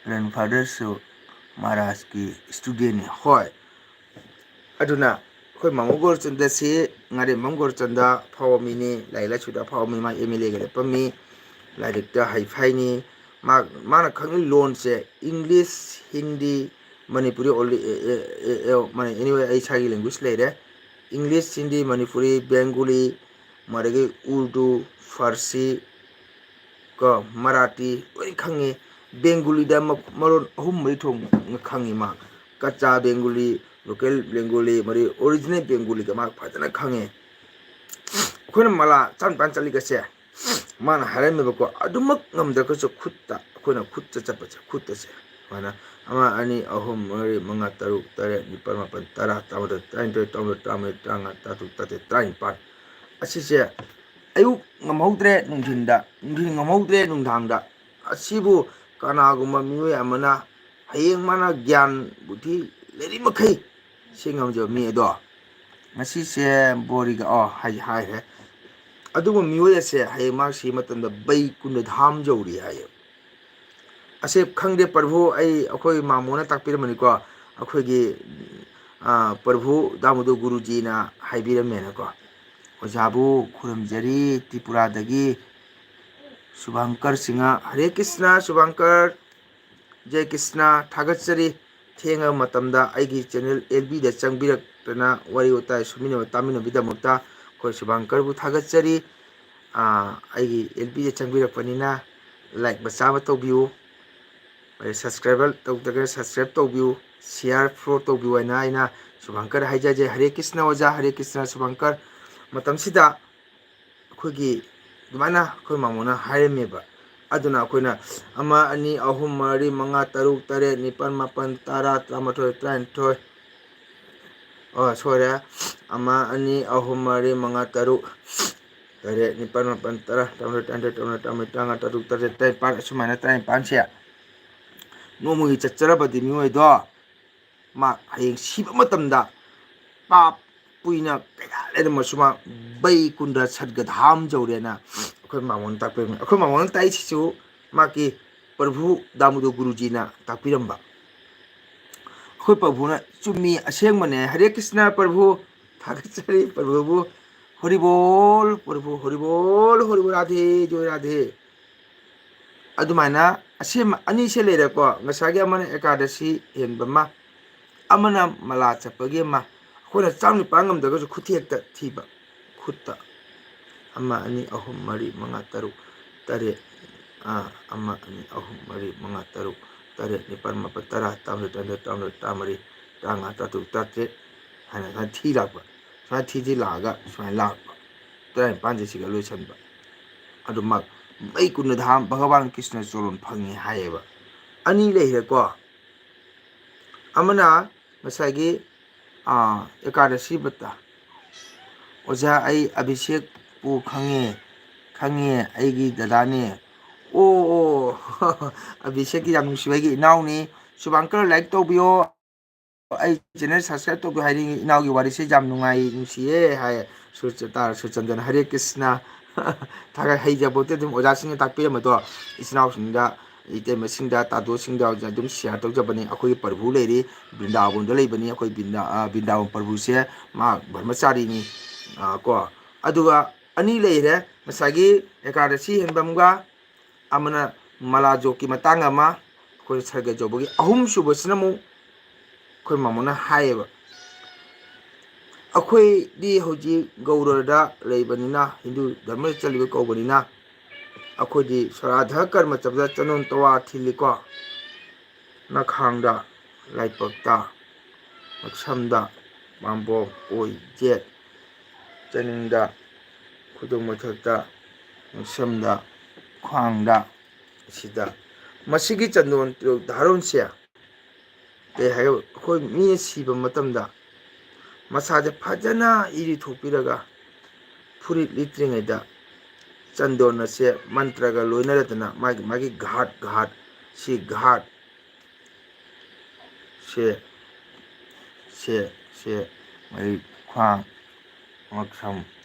grandfatherꯁꯨ ꯃꯍꯥꯔꯥꯖꯀꯤ studentꯅꯤ꯫ ꯍꯣꯏ꯫ ꯑꯗꯨꯅ ꯑꯩꯈꯣꯏ ꯃꯥꯃꯣ ꯒꯣꯔꯆꯟꯗꯁꯤ ꯉꯥꯔꯦꯝꯕꯝ ꯒꯣꯔꯆꯟꯗ ꯑꯐꯥꯎꯕ ꯃꯤꯅꯤ, ꯂꯥꯏꯔꯤꯛ ꯂꯥꯏꯁꯨꯗ ꯑꯐꯥꯎꯕ ꯃꯤ, ꯃꯥ MLAꯒ ꯂꯦꯞꯄꯝꯃꯤ, ꯂꯥꯏꯔꯤꯛꯇ ꯍꯩꯐꯥꯏꯅꯤ꯫ ꯃꯥ, ꯃꯥꯅ ꯈꯪꯉꯤ ꯂꯣꯟꯁꯦ English, Hindi, Manipuri only, ꯑꯦ, ꯑꯦ, ꯑꯦ, ꯑꯦ, ꯃꯥꯅ anyway ꯑꯩ ꯏꯁꯥꯒꯤ language ꯂꯩꯔꯦ꯫ English, Hindi, Manipuri, Bengali, ꯃꯗꯒꯤ Urdu, Farsi, ꯀꯣ, Marathi ꯂꯣꯏ ꯈꯪꯉꯤ꯫ Bengaliꯗ ꯃ-, ꯃꯔꯣꯟ ꯑꯍꯨꯝ ꯃꯔꯤ ꯊꯣꯛꯅ ꯈꯪꯉꯤ ꯃꯥ꯫ ꯀꯆꯥ Bengali, local Bengali, ꯃꯗꯤ original Bengaliꯒ ꯃꯥ ꯐꯖꯅ ꯈꯪꯉꯤ꯫ ꯑꯩꯈꯣꯏꯅ ꯃꯂꯥ ꯆꯥꯝ ꯅꯤꯄꯥꯟ ꯆꯠꯂꯤꯒꯁꯦ, ꯃꯥꯅ ꯍꯥꯏꯔꯝꯃꯦꯕꯀꯣ, ꯑꯗꯨꯃꯛ ꯉꯝꯗ꯭ꯔꯒꯁꯨ ꯈꯨꯠꯇ, ꯑꯩꯈꯣꯏꯅ ꯈꯨꯠꯇ ꯆꯠꯄꯁꯦ, ꯈꯨꯠꯇꯁꯦ ꯁꯨꯃꯥꯏꯅ ꯑꯃ, ꯑꯅꯤ, ꯑꯍꯨꯝ, ꯃꯔꯤ, ꯃꯉꯥ, ꯇꯔꯨꯛ, ꯇꯔꯦꯠ, ꯅꯤꯄꯥꯜ, ꯃꯥꯄꯜ, ꯇꯔꯥ, ꯇꯔꯥꯃꯥꯊꯣꯏ, ꯇꯔꯥꯅꯤꯊꯣꯏ, ꯇꯔꯥꯍꯨꯝꯗꯣꯏ, ꯇꯔꯥꯃꯔꯤ, ꯇꯔꯥꯃꯉꯥ, ꯇꯔꯥꯇꯔꯨꯛ, ꯇꯔꯥꯇꯔꯦꯠ, ꯇꯔꯥꯅꯤꯄꯥꯜ ꯑꯁꯤꯁꯦ ꯑꯌꯨꯛ ꯉꯝꯍꯧꯗ꯭ꯔꯦ ꯅꯨꯡꯊꯤꯟꯗ, ꯅꯨꯡꯊꯤꯟ ꯉꯝꯍꯧꯗ꯭ꯔꯦ ꯅꯨꯡꯗꯥꯡꯗ, ꯑꯁꯤꯕꯨ ꯀꯅꯥꯒꯨꯝꯕ ꯃꯤꯑꯣꯏ ꯑꯃꯅ ꯍꯌꯦꯡ ꯃꯥꯅ ꯒ꯭ꯌꯥꯟ ꯕꯨꯙꯤ ꯂꯩꯔꯤ ꯃꯈꯩ ꯁꯤ ꯉꯝꯖꯕ ꯃꯤ ꯑꯗꯣ, ꯉꯁꯤꯁꯦ ꯕꯣꯔꯤꯒ, ꯑꯣ, ꯍꯥꯏ-, ꯍꯥꯏꯈ꯭ꯔꯦ꯫ ꯑꯗꯨꯕꯨ ꯃꯤꯑꯣꯏ ꯑꯁꯦ ꯍꯌꯦꯡ ꯃꯥ ꯁꯤ ꯃꯇꯝꯗ ꯕꯩꯀꯨꯟꯗ ꯙꯥꯝ ꯌꯧꯔꯤ ꯍꯥꯏꯌꯦ꯫ ꯑꯁꯦ ꯈꯪꯗꯦ ꯄ꯭ꯔꯚꯨ, ꯑꯩ, ꯑꯩꯈꯣꯏ ꯃꯥꯃꯣꯅ ꯇꯥꯛꯄꯤꯔꯝꯕꯅꯤꯀꯣ, ꯑꯩꯈꯣꯏꯒꯤ, ꯑ, ꯄ꯭ꯔꯚꯨ ꯗꯥꯃꯣꯗꯣ ꯒꯨꯔꯨꯖꯤꯅ ꯍꯥꯏꯕꯤꯔꯝꯃꯦꯅꯀꯣ꯫ ꯑꯣꯖꯥꯕꯨ ꯈꯨꯔꯨꯝꯖꯔꯤ, ꯇ꯭ꯔꯤꯄꯨꯔꯥꯗꯒꯤ ꯁꯨꯚꯥꯡꯀꯔ ꯁꯤꯡꯍ꯫ ꯍꯔꯦ ꯀ꯭ꯔꯤꯁꯅ ꯁꯨꯚꯥꯡꯀꯔ, ꯖꯦ ꯀ꯭ꯔꯤꯁꯅ, ꯊꯥꯒꯠꯆꯔꯤ꯫ ꯊꯦꯡꯉꯕ ꯃꯇꯝꯗ ꯑꯩꯒꯤ ꯆꯦꯅꯦꯜ ꯑꯦꯜ ꯕꯤꯗ ꯆꯪꯕꯤꯔꯛꯇꯅ ꯋꯥꯔꯤ ꯋꯥꯇꯥꯏ ꯁꯨꯃꯤꯟꯅꯕ ꯇꯥꯃꯤꯟꯅꯕꯒꯤꯗꯃꯛꯇ ꯑꯩꯈꯣꯏ ꯁꯨꯚꯥꯡꯀꯔꯕꯨ ꯊꯥꯒꯠꯆꯔꯤ꯫ ꯑ, ꯑꯩꯒꯤ ꯑꯦꯜ ꯕꯤꯗ ꯆꯪꯕꯤꯔꯛꯄꯅꯤꯅ like ꯃꯆꯥ ꯑꯃ ꯇꯧꯕꯤꯌꯨ꯫ ꯑꯗꯩ subscribe ꯇꯧꯗ꯭ꯔꯒꯅ subscribe ꯇꯧꯕꯤꯌꯨ, share follow ꯇꯧꯕꯤꯌꯨ ꯍꯥꯏꯅ ꯑꯩꯅ ꯁꯨꯚꯥꯡꯀꯔ ꯍꯥꯏꯖꯖꯩ꯫ ꯍꯔꯦ ꯀ꯭ꯔꯤꯁꯅ ꯑꯣꯖꯥ, ꯍꯔꯦ ꯀ꯭ꯔꯤꯁꯅ ꯁꯨꯚꯥꯡꯀꯔ꯫ ꯃꯇꯝꯁꯤꯗ ꯑꯩꯈꯣꯏꯒꯤ ꯑꯗꯨꯃꯥꯏꯅ ꯑꯩꯈꯣꯏ ꯃꯥꯃꯣꯅ ꯍꯥꯏꯔꯝꯃꯦꯕ꯫ ꯑꯗꯨꯅ ꯑꯩꯈꯣꯏꯅ ꯑꯃ, ꯑꯅꯤ, ꯑꯍꯨꯝ, ꯃꯔꯤ, ꯃꯉꯥ, ꯇꯔꯨꯛ, ꯇꯔꯦꯠ, ꯅꯤꯄꯥꯜ, ꯃꯥꯄꯜ, ꯇꯔꯥ, ꯇꯔꯥꯃꯥꯊꯣꯏ, ꯇꯔꯥꯅꯤꯊꯣꯏ, ꯑꯣ, ꯁꯣꯏꯔꯦ, ꯑꯃ, ꯑꯅꯤ, ꯑꯍꯨꯝ, ꯃꯔꯤ, ꯃꯉꯥ, ꯇꯔꯨꯛ, ꯇꯔꯦꯠ, ꯅꯤꯄꯥꯜ, ꯃꯥꯄꯜ, ꯇꯔꯥ, ꯇꯔꯥꯃꯥꯊꯣꯏ, ꯇꯔꯥꯅꯤꯊꯣꯏ, ꯇꯔꯥꯃꯥꯊꯣꯏ, ꯇꯔꯥꯃꯉꯥ, ꯇꯔꯥ ꯇꯔꯨꯛ, ꯇꯔꯦꯠ, ꯇꯔꯥꯅꯤꯄꯥꯜ, ꯑꯁꯨꯃꯥꯏꯅ ꯇꯔꯥꯅꯤꯄꯥꯜꯁꯦ ꯅꯣꯡꯃꯒꯤ ꯆꯠꯆꯔꯕꯗꯤ ꯃꯤꯑꯣꯏꯗꯣ ꯃꯥ ꯍꯌꯦꯡ ꯁꯤꯕ ꯃꯇꯝꯗ ꯄꯥꯞ ꯄꯨꯏꯅ ꯀꯌꯥ ꯂꯩꯔꯝꯃꯁꯨ ꯃꯥ ꯕꯩꯀꯨꯟꯗ ꯁꯠꯒꯙꯥꯝ ꯌꯧꯔꯦꯅ ꯑꯩꯈꯣꯏ ꯃꯥꯃꯣꯅ ꯇꯥꯛꯄꯤꯔꯝꯃꯤ꯫ ꯑꯩꯈꯣꯏ ꯃꯥꯃꯣꯅ ꯇꯥꯛꯏꯁꯤꯁꯨ ꯃꯥꯒꯤ ꯄ꯭ꯔꯚꯨ ꯗꯥꯃꯨꯗꯣ ꯒꯨꯔꯨꯖꯤꯅ ꯇꯥꯛꯄꯤꯔꯝꯕ꯫ ꯑꯩꯈꯣꯏ ꯄ꯭ꯔꯚꯨꯅ ꯆꯨꯝꯃꯤ, ꯑꯁꯦꯡꯕꯅꯦ꯫ ꯍꯔꯦ ꯀ꯭ꯔꯤꯁꯅ ꯄ꯭ꯔꯚꯨ, ꯊꯥꯒꯠꯆꯔꯤ ꯄ꯭ꯔꯚꯨꯕꯨ꯫ ꯍꯔꯤꯕꯣꯜ ꯄ꯭ꯔꯚꯨ, ꯍꯔꯤꯕꯣꯜ, ꯍꯔꯤꯕꯣꯜ, ꯔꯥꯙꯦ, ꯖꯣꯏ ꯔꯥꯙꯦ꯫ ꯑꯗꯨꯃꯥꯏꯅ ꯑꯁꯦꯝꯕ ꯑꯅꯤꯁꯦ ꯂꯩꯔꯦꯀꯣ꯫ ꯉꯁꯥꯏꯒꯤ ꯑꯃꯅ ꯑꯦꯀꯥꯗꯁꯤ ꯍꯦꯟꯕ ꯑꯃ, ꯑꯃꯅ ꯃꯂꯥ ꯆꯠꯄꯒꯤ ꯑꯃ꯫ ꯑꯩꯈꯣꯏꯅ ꯆꯥꯝ ꯅꯤꯄꯥꯟ ꯉꯝꯗ꯭ꯔꯒꯁꯨ ꯈꯨꯠꯊꯦꯛꯇ ꯊꯤꯕ꯫ ꯈꯨꯠꯇ ꯑꯃ, ꯑꯅꯤ, ꯑꯍꯨꯝ, ꯃꯔꯤ, ꯃꯉꯥ, ꯇꯔꯨꯛ, ꯇꯔꯦꯠ, ꯑꯥ, ꯑꯃ, ꯑꯅꯤ, ꯑꯍꯨꯝ, ꯃꯔꯤ, ꯃꯉꯥ, ꯇꯔꯨꯛ, ꯇꯔꯦꯠ, ꯅꯤꯄꯥꯜ, ꯃꯥꯄꯜ, ꯇꯔꯥ, ꯇꯔꯥꯃꯥꯊꯣꯏ, ꯇꯔꯥꯅꯤꯊꯣꯏ, ꯇꯔꯥꯍꯨꯝꯗꯣꯏ, ꯇꯔꯥꯃꯔꯤ, ꯇꯔꯥꯃꯉꯥ, ꯇꯔꯥꯇꯔꯨꯛ, ꯇꯔꯥꯇꯔꯦꯠ ꯍꯥꯏꯅ ꯁꯨꯃꯥꯏꯅ ꯊꯤ ꯂꯥꯛꯄ꯫ ꯁꯨꯃꯥꯏꯅ ꯊꯤ ꯊꯤ ꯂꯥꯛꯑꯒ ꯁꯨꯃꯥꯏꯅ ꯂꯥꯛꯄ꯫ ꯇꯔꯥꯅꯤꯄꯥꯟꯁꯦ ꯁꯤꯒ ꯂꯣꯏꯁꯟꯕ꯫ ꯑꯗꯨꯃꯛ ꯕꯩꯀꯨꯟꯊ ꯙꯥꯝ ꯚꯒꯋꯥꯟ ꯀ꯭ꯔꯤꯁꯅ ꯆꯣꯔꯣꯟ ꯐꯪꯉꯤ ꯍꯥꯏꯌꯦꯕ꯫ ꯑꯅꯤ ꯂꯩꯔꯦꯀꯣ꯫ ꯑꯃꯅ ꯉꯁꯥꯏꯒꯤ, ꯑꯥ, ꯑꯦꯀꯥꯗꯁꯤ ꯕ꯭ꯔꯇ꯫ ꯑꯣꯖꯥ, ꯑꯩ ꯑꯚꯤꯁꯦꯛꯄꯨ ꯈꯪꯉꯦ, ꯈꯪꯉꯦ, ꯑꯩꯒꯤ ꯗꯗꯥꯅꯦ꯫ ꯑꯣ, ꯑꯣ, ꯑꯚꯤꯁꯦꯛꯀꯤ ꯌꯥꯝ ꯅꯨꯡꯁꯤꯕ ꯑꯩꯒꯤ ꯏꯅꯥꯎꯅꯤ꯫ ꯁꯨꯚꯥꯡꯀꯔ, like ꯇꯧꯕꯤꯌꯣ꯫ ꯑꯩ channel subscribe ꯇꯧꯕꯤꯌꯨ ꯍꯥꯏꯅꯤꯡꯉꯤ꯫ ꯏꯅꯥꯎꯒꯤ ꯋꯥꯔꯤꯁꯦ ꯌꯥꯝ ꯅꯨꯡꯉꯥꯏ, ꯅꯨꯡꯁꯤꯌꯦ ꯍꯥꯏ꯫ ꯁꯨꯔꯆ-, ꯇꯥ ꯁꯨꯔꯆꯟꯗ꯭ꯔꯅ, "ꯍꯔꯦ ꯀ꯭ꯔꯤꯁꯅ꯫" ꯊꯥꯒꯠ-, ꯍꯩꯖꯄꯣꯠꯇꯦ, ꯑꯗꯨꯝ ꯑꯣꯖꯥꯁꯤꯡꯅ ꯇꯥꯛꯄꯤꯔꯝꯕꯗꯣ ꯏꯆꯤꯟ ꯏꯅꯥꯎꯁꯤꯡꯗ, ꯏꯇꯩꯃꯁꯤꯡꯗ, ꯇꯥꯗꯣꯁꯤꯡꯗ ꯑꯗꯨꯝ share ꯇꯧꯖꯕꯅꯤ꯫ ꯑꯩꯈꯣꯏꯒꯤ ꯄ꯭ꯔꯚꯨ ꯂꯩꯔꯤ, ꯕ꯭ꯔꯤꯟꯗꯥꯕꯣꯟꯗ ꯂꯩꯕꯅꯤ꯫ ꯑꯩꯈꯣꯏ ꯕ꯭ꯔꯤꯟꯗꯥ-, ꯑ, ꯕ꯭ꯔꯤꯟꯗꯥꯕꯣꯟ ꯄ꯭ꯔꯚꯨꯁꯦ ꯃꯥ ꯕ꯭ꯔꯍ꯭ꯃꯆꯥꯔꯤꯅꯤ꯫ ꯑ, ꯀꯣ꯫ ꯑꯗꯨꯒ ꯑꯅꯤ ꯂꯩꯔꯦ, ꯉꯁꯥꯏꯒꯤ ꯑꯦꯀꯥꯗꯁꯤ ꯍꯦꯟꯕꯝꯒ ꯑꯃꯅ ꯃꯂꯥꯖꯣꯛꯀꯤ ꯃꯇꯥꯡ ꯑꯃ, ꯑꯩꯈꯣꯏ ꯁꯔꯒ ꯌꯧꯕꯒꯤ꯫ ꯑꯍꯨꯝꯁꯨꯕꯁꯤꯅ ꯑꯃꯨꯛ ꯑꯩꯈꯣꯏ ꯃꯥꯃꯣꯅ ꯍꯥꯏꯌꯦꯕ, ꯑꯩꯈꯣꯏꯗꯤ ꯍꯧꯖꯤꯛ ꯒꯧꯔꯗ ꯂꯩꯕꯅꯤꯅ, ꯍꯤꯟꯗꯨ ꯙꯔꯃꯗ ꯆꯠꯂꯤꯕ ꯀꯧꯕꯅꯤꯅ, ꯑꯩꯈꯣꯏꯗꯤ ꯁ꯭ꯔꯥꯙ ꯀꯔꯃ ꯆꯠꯄꯗ ꯆꯟꯗꯣꯟ ꯇꯋꯥ ꯊꯤꯜꯂꯤꯀꯣ꯫ ꯅꯈꯥꯡꯗ, ꯂꯥꯏꯄꯛꯇ, ꯉꯛꯁꯝꯗ, ꯄꯥꯝꯕꯣꯝ, ꯑꯣꯏ, ꯌꯦꯠ, ꯆꯅꯤꯡꯗ, ꯈꯨꯗꯣꯝ ꯃꯊꯛꯇ, ꯉꯛꯁꯝꯗ, ꯈ꯭ꯋꯥꯡꯗ, ꯑꯁꯤꯗ꯫ ꯃꯁꯤꯒꯤ ꯆꯟꯗꯣꯟ ꯇꯤꯜꯍꯧ ꯙꯥꯔꯣꯟꯁꯦ ꯀꯩ ꯍꯥꯏꯒꯦ? ꯑꯩꯈꯣꯏ ꯃꯤꯅ ꯁꯤꯕ ꯃꯇꯝꯗ ꯃꯁꯥꯁꯦ ꯐꯖꯅ ꯏꯔꯨ ꯊꯣꯛꯄꯤꯔꯒ ꯐꯨꯔꯤꯠ ꯂꯤꯠꯇ꯭ꯔꯤꯉꯩꯗ ꯆꯟꯗꯣꯟ ꯑꯁꯦ ꯃꯟꯇ꯭ꯔꯒ ꯂꯣꯏꯅꯔꯗꯅ ꯃꯥꯒꯤ, ꯃꯥꯒꯤ ꯘꯥꯠ, ꯘꯥꯠ, ꯁꯤ ꯘꯥꯠ, ꯁꯦ, ꯁꯦ, ꯁꯦ, ꯃꯔꯤ ꯈ꯭ꯋꯥꯡ, ꯉꯛꯁꯝ,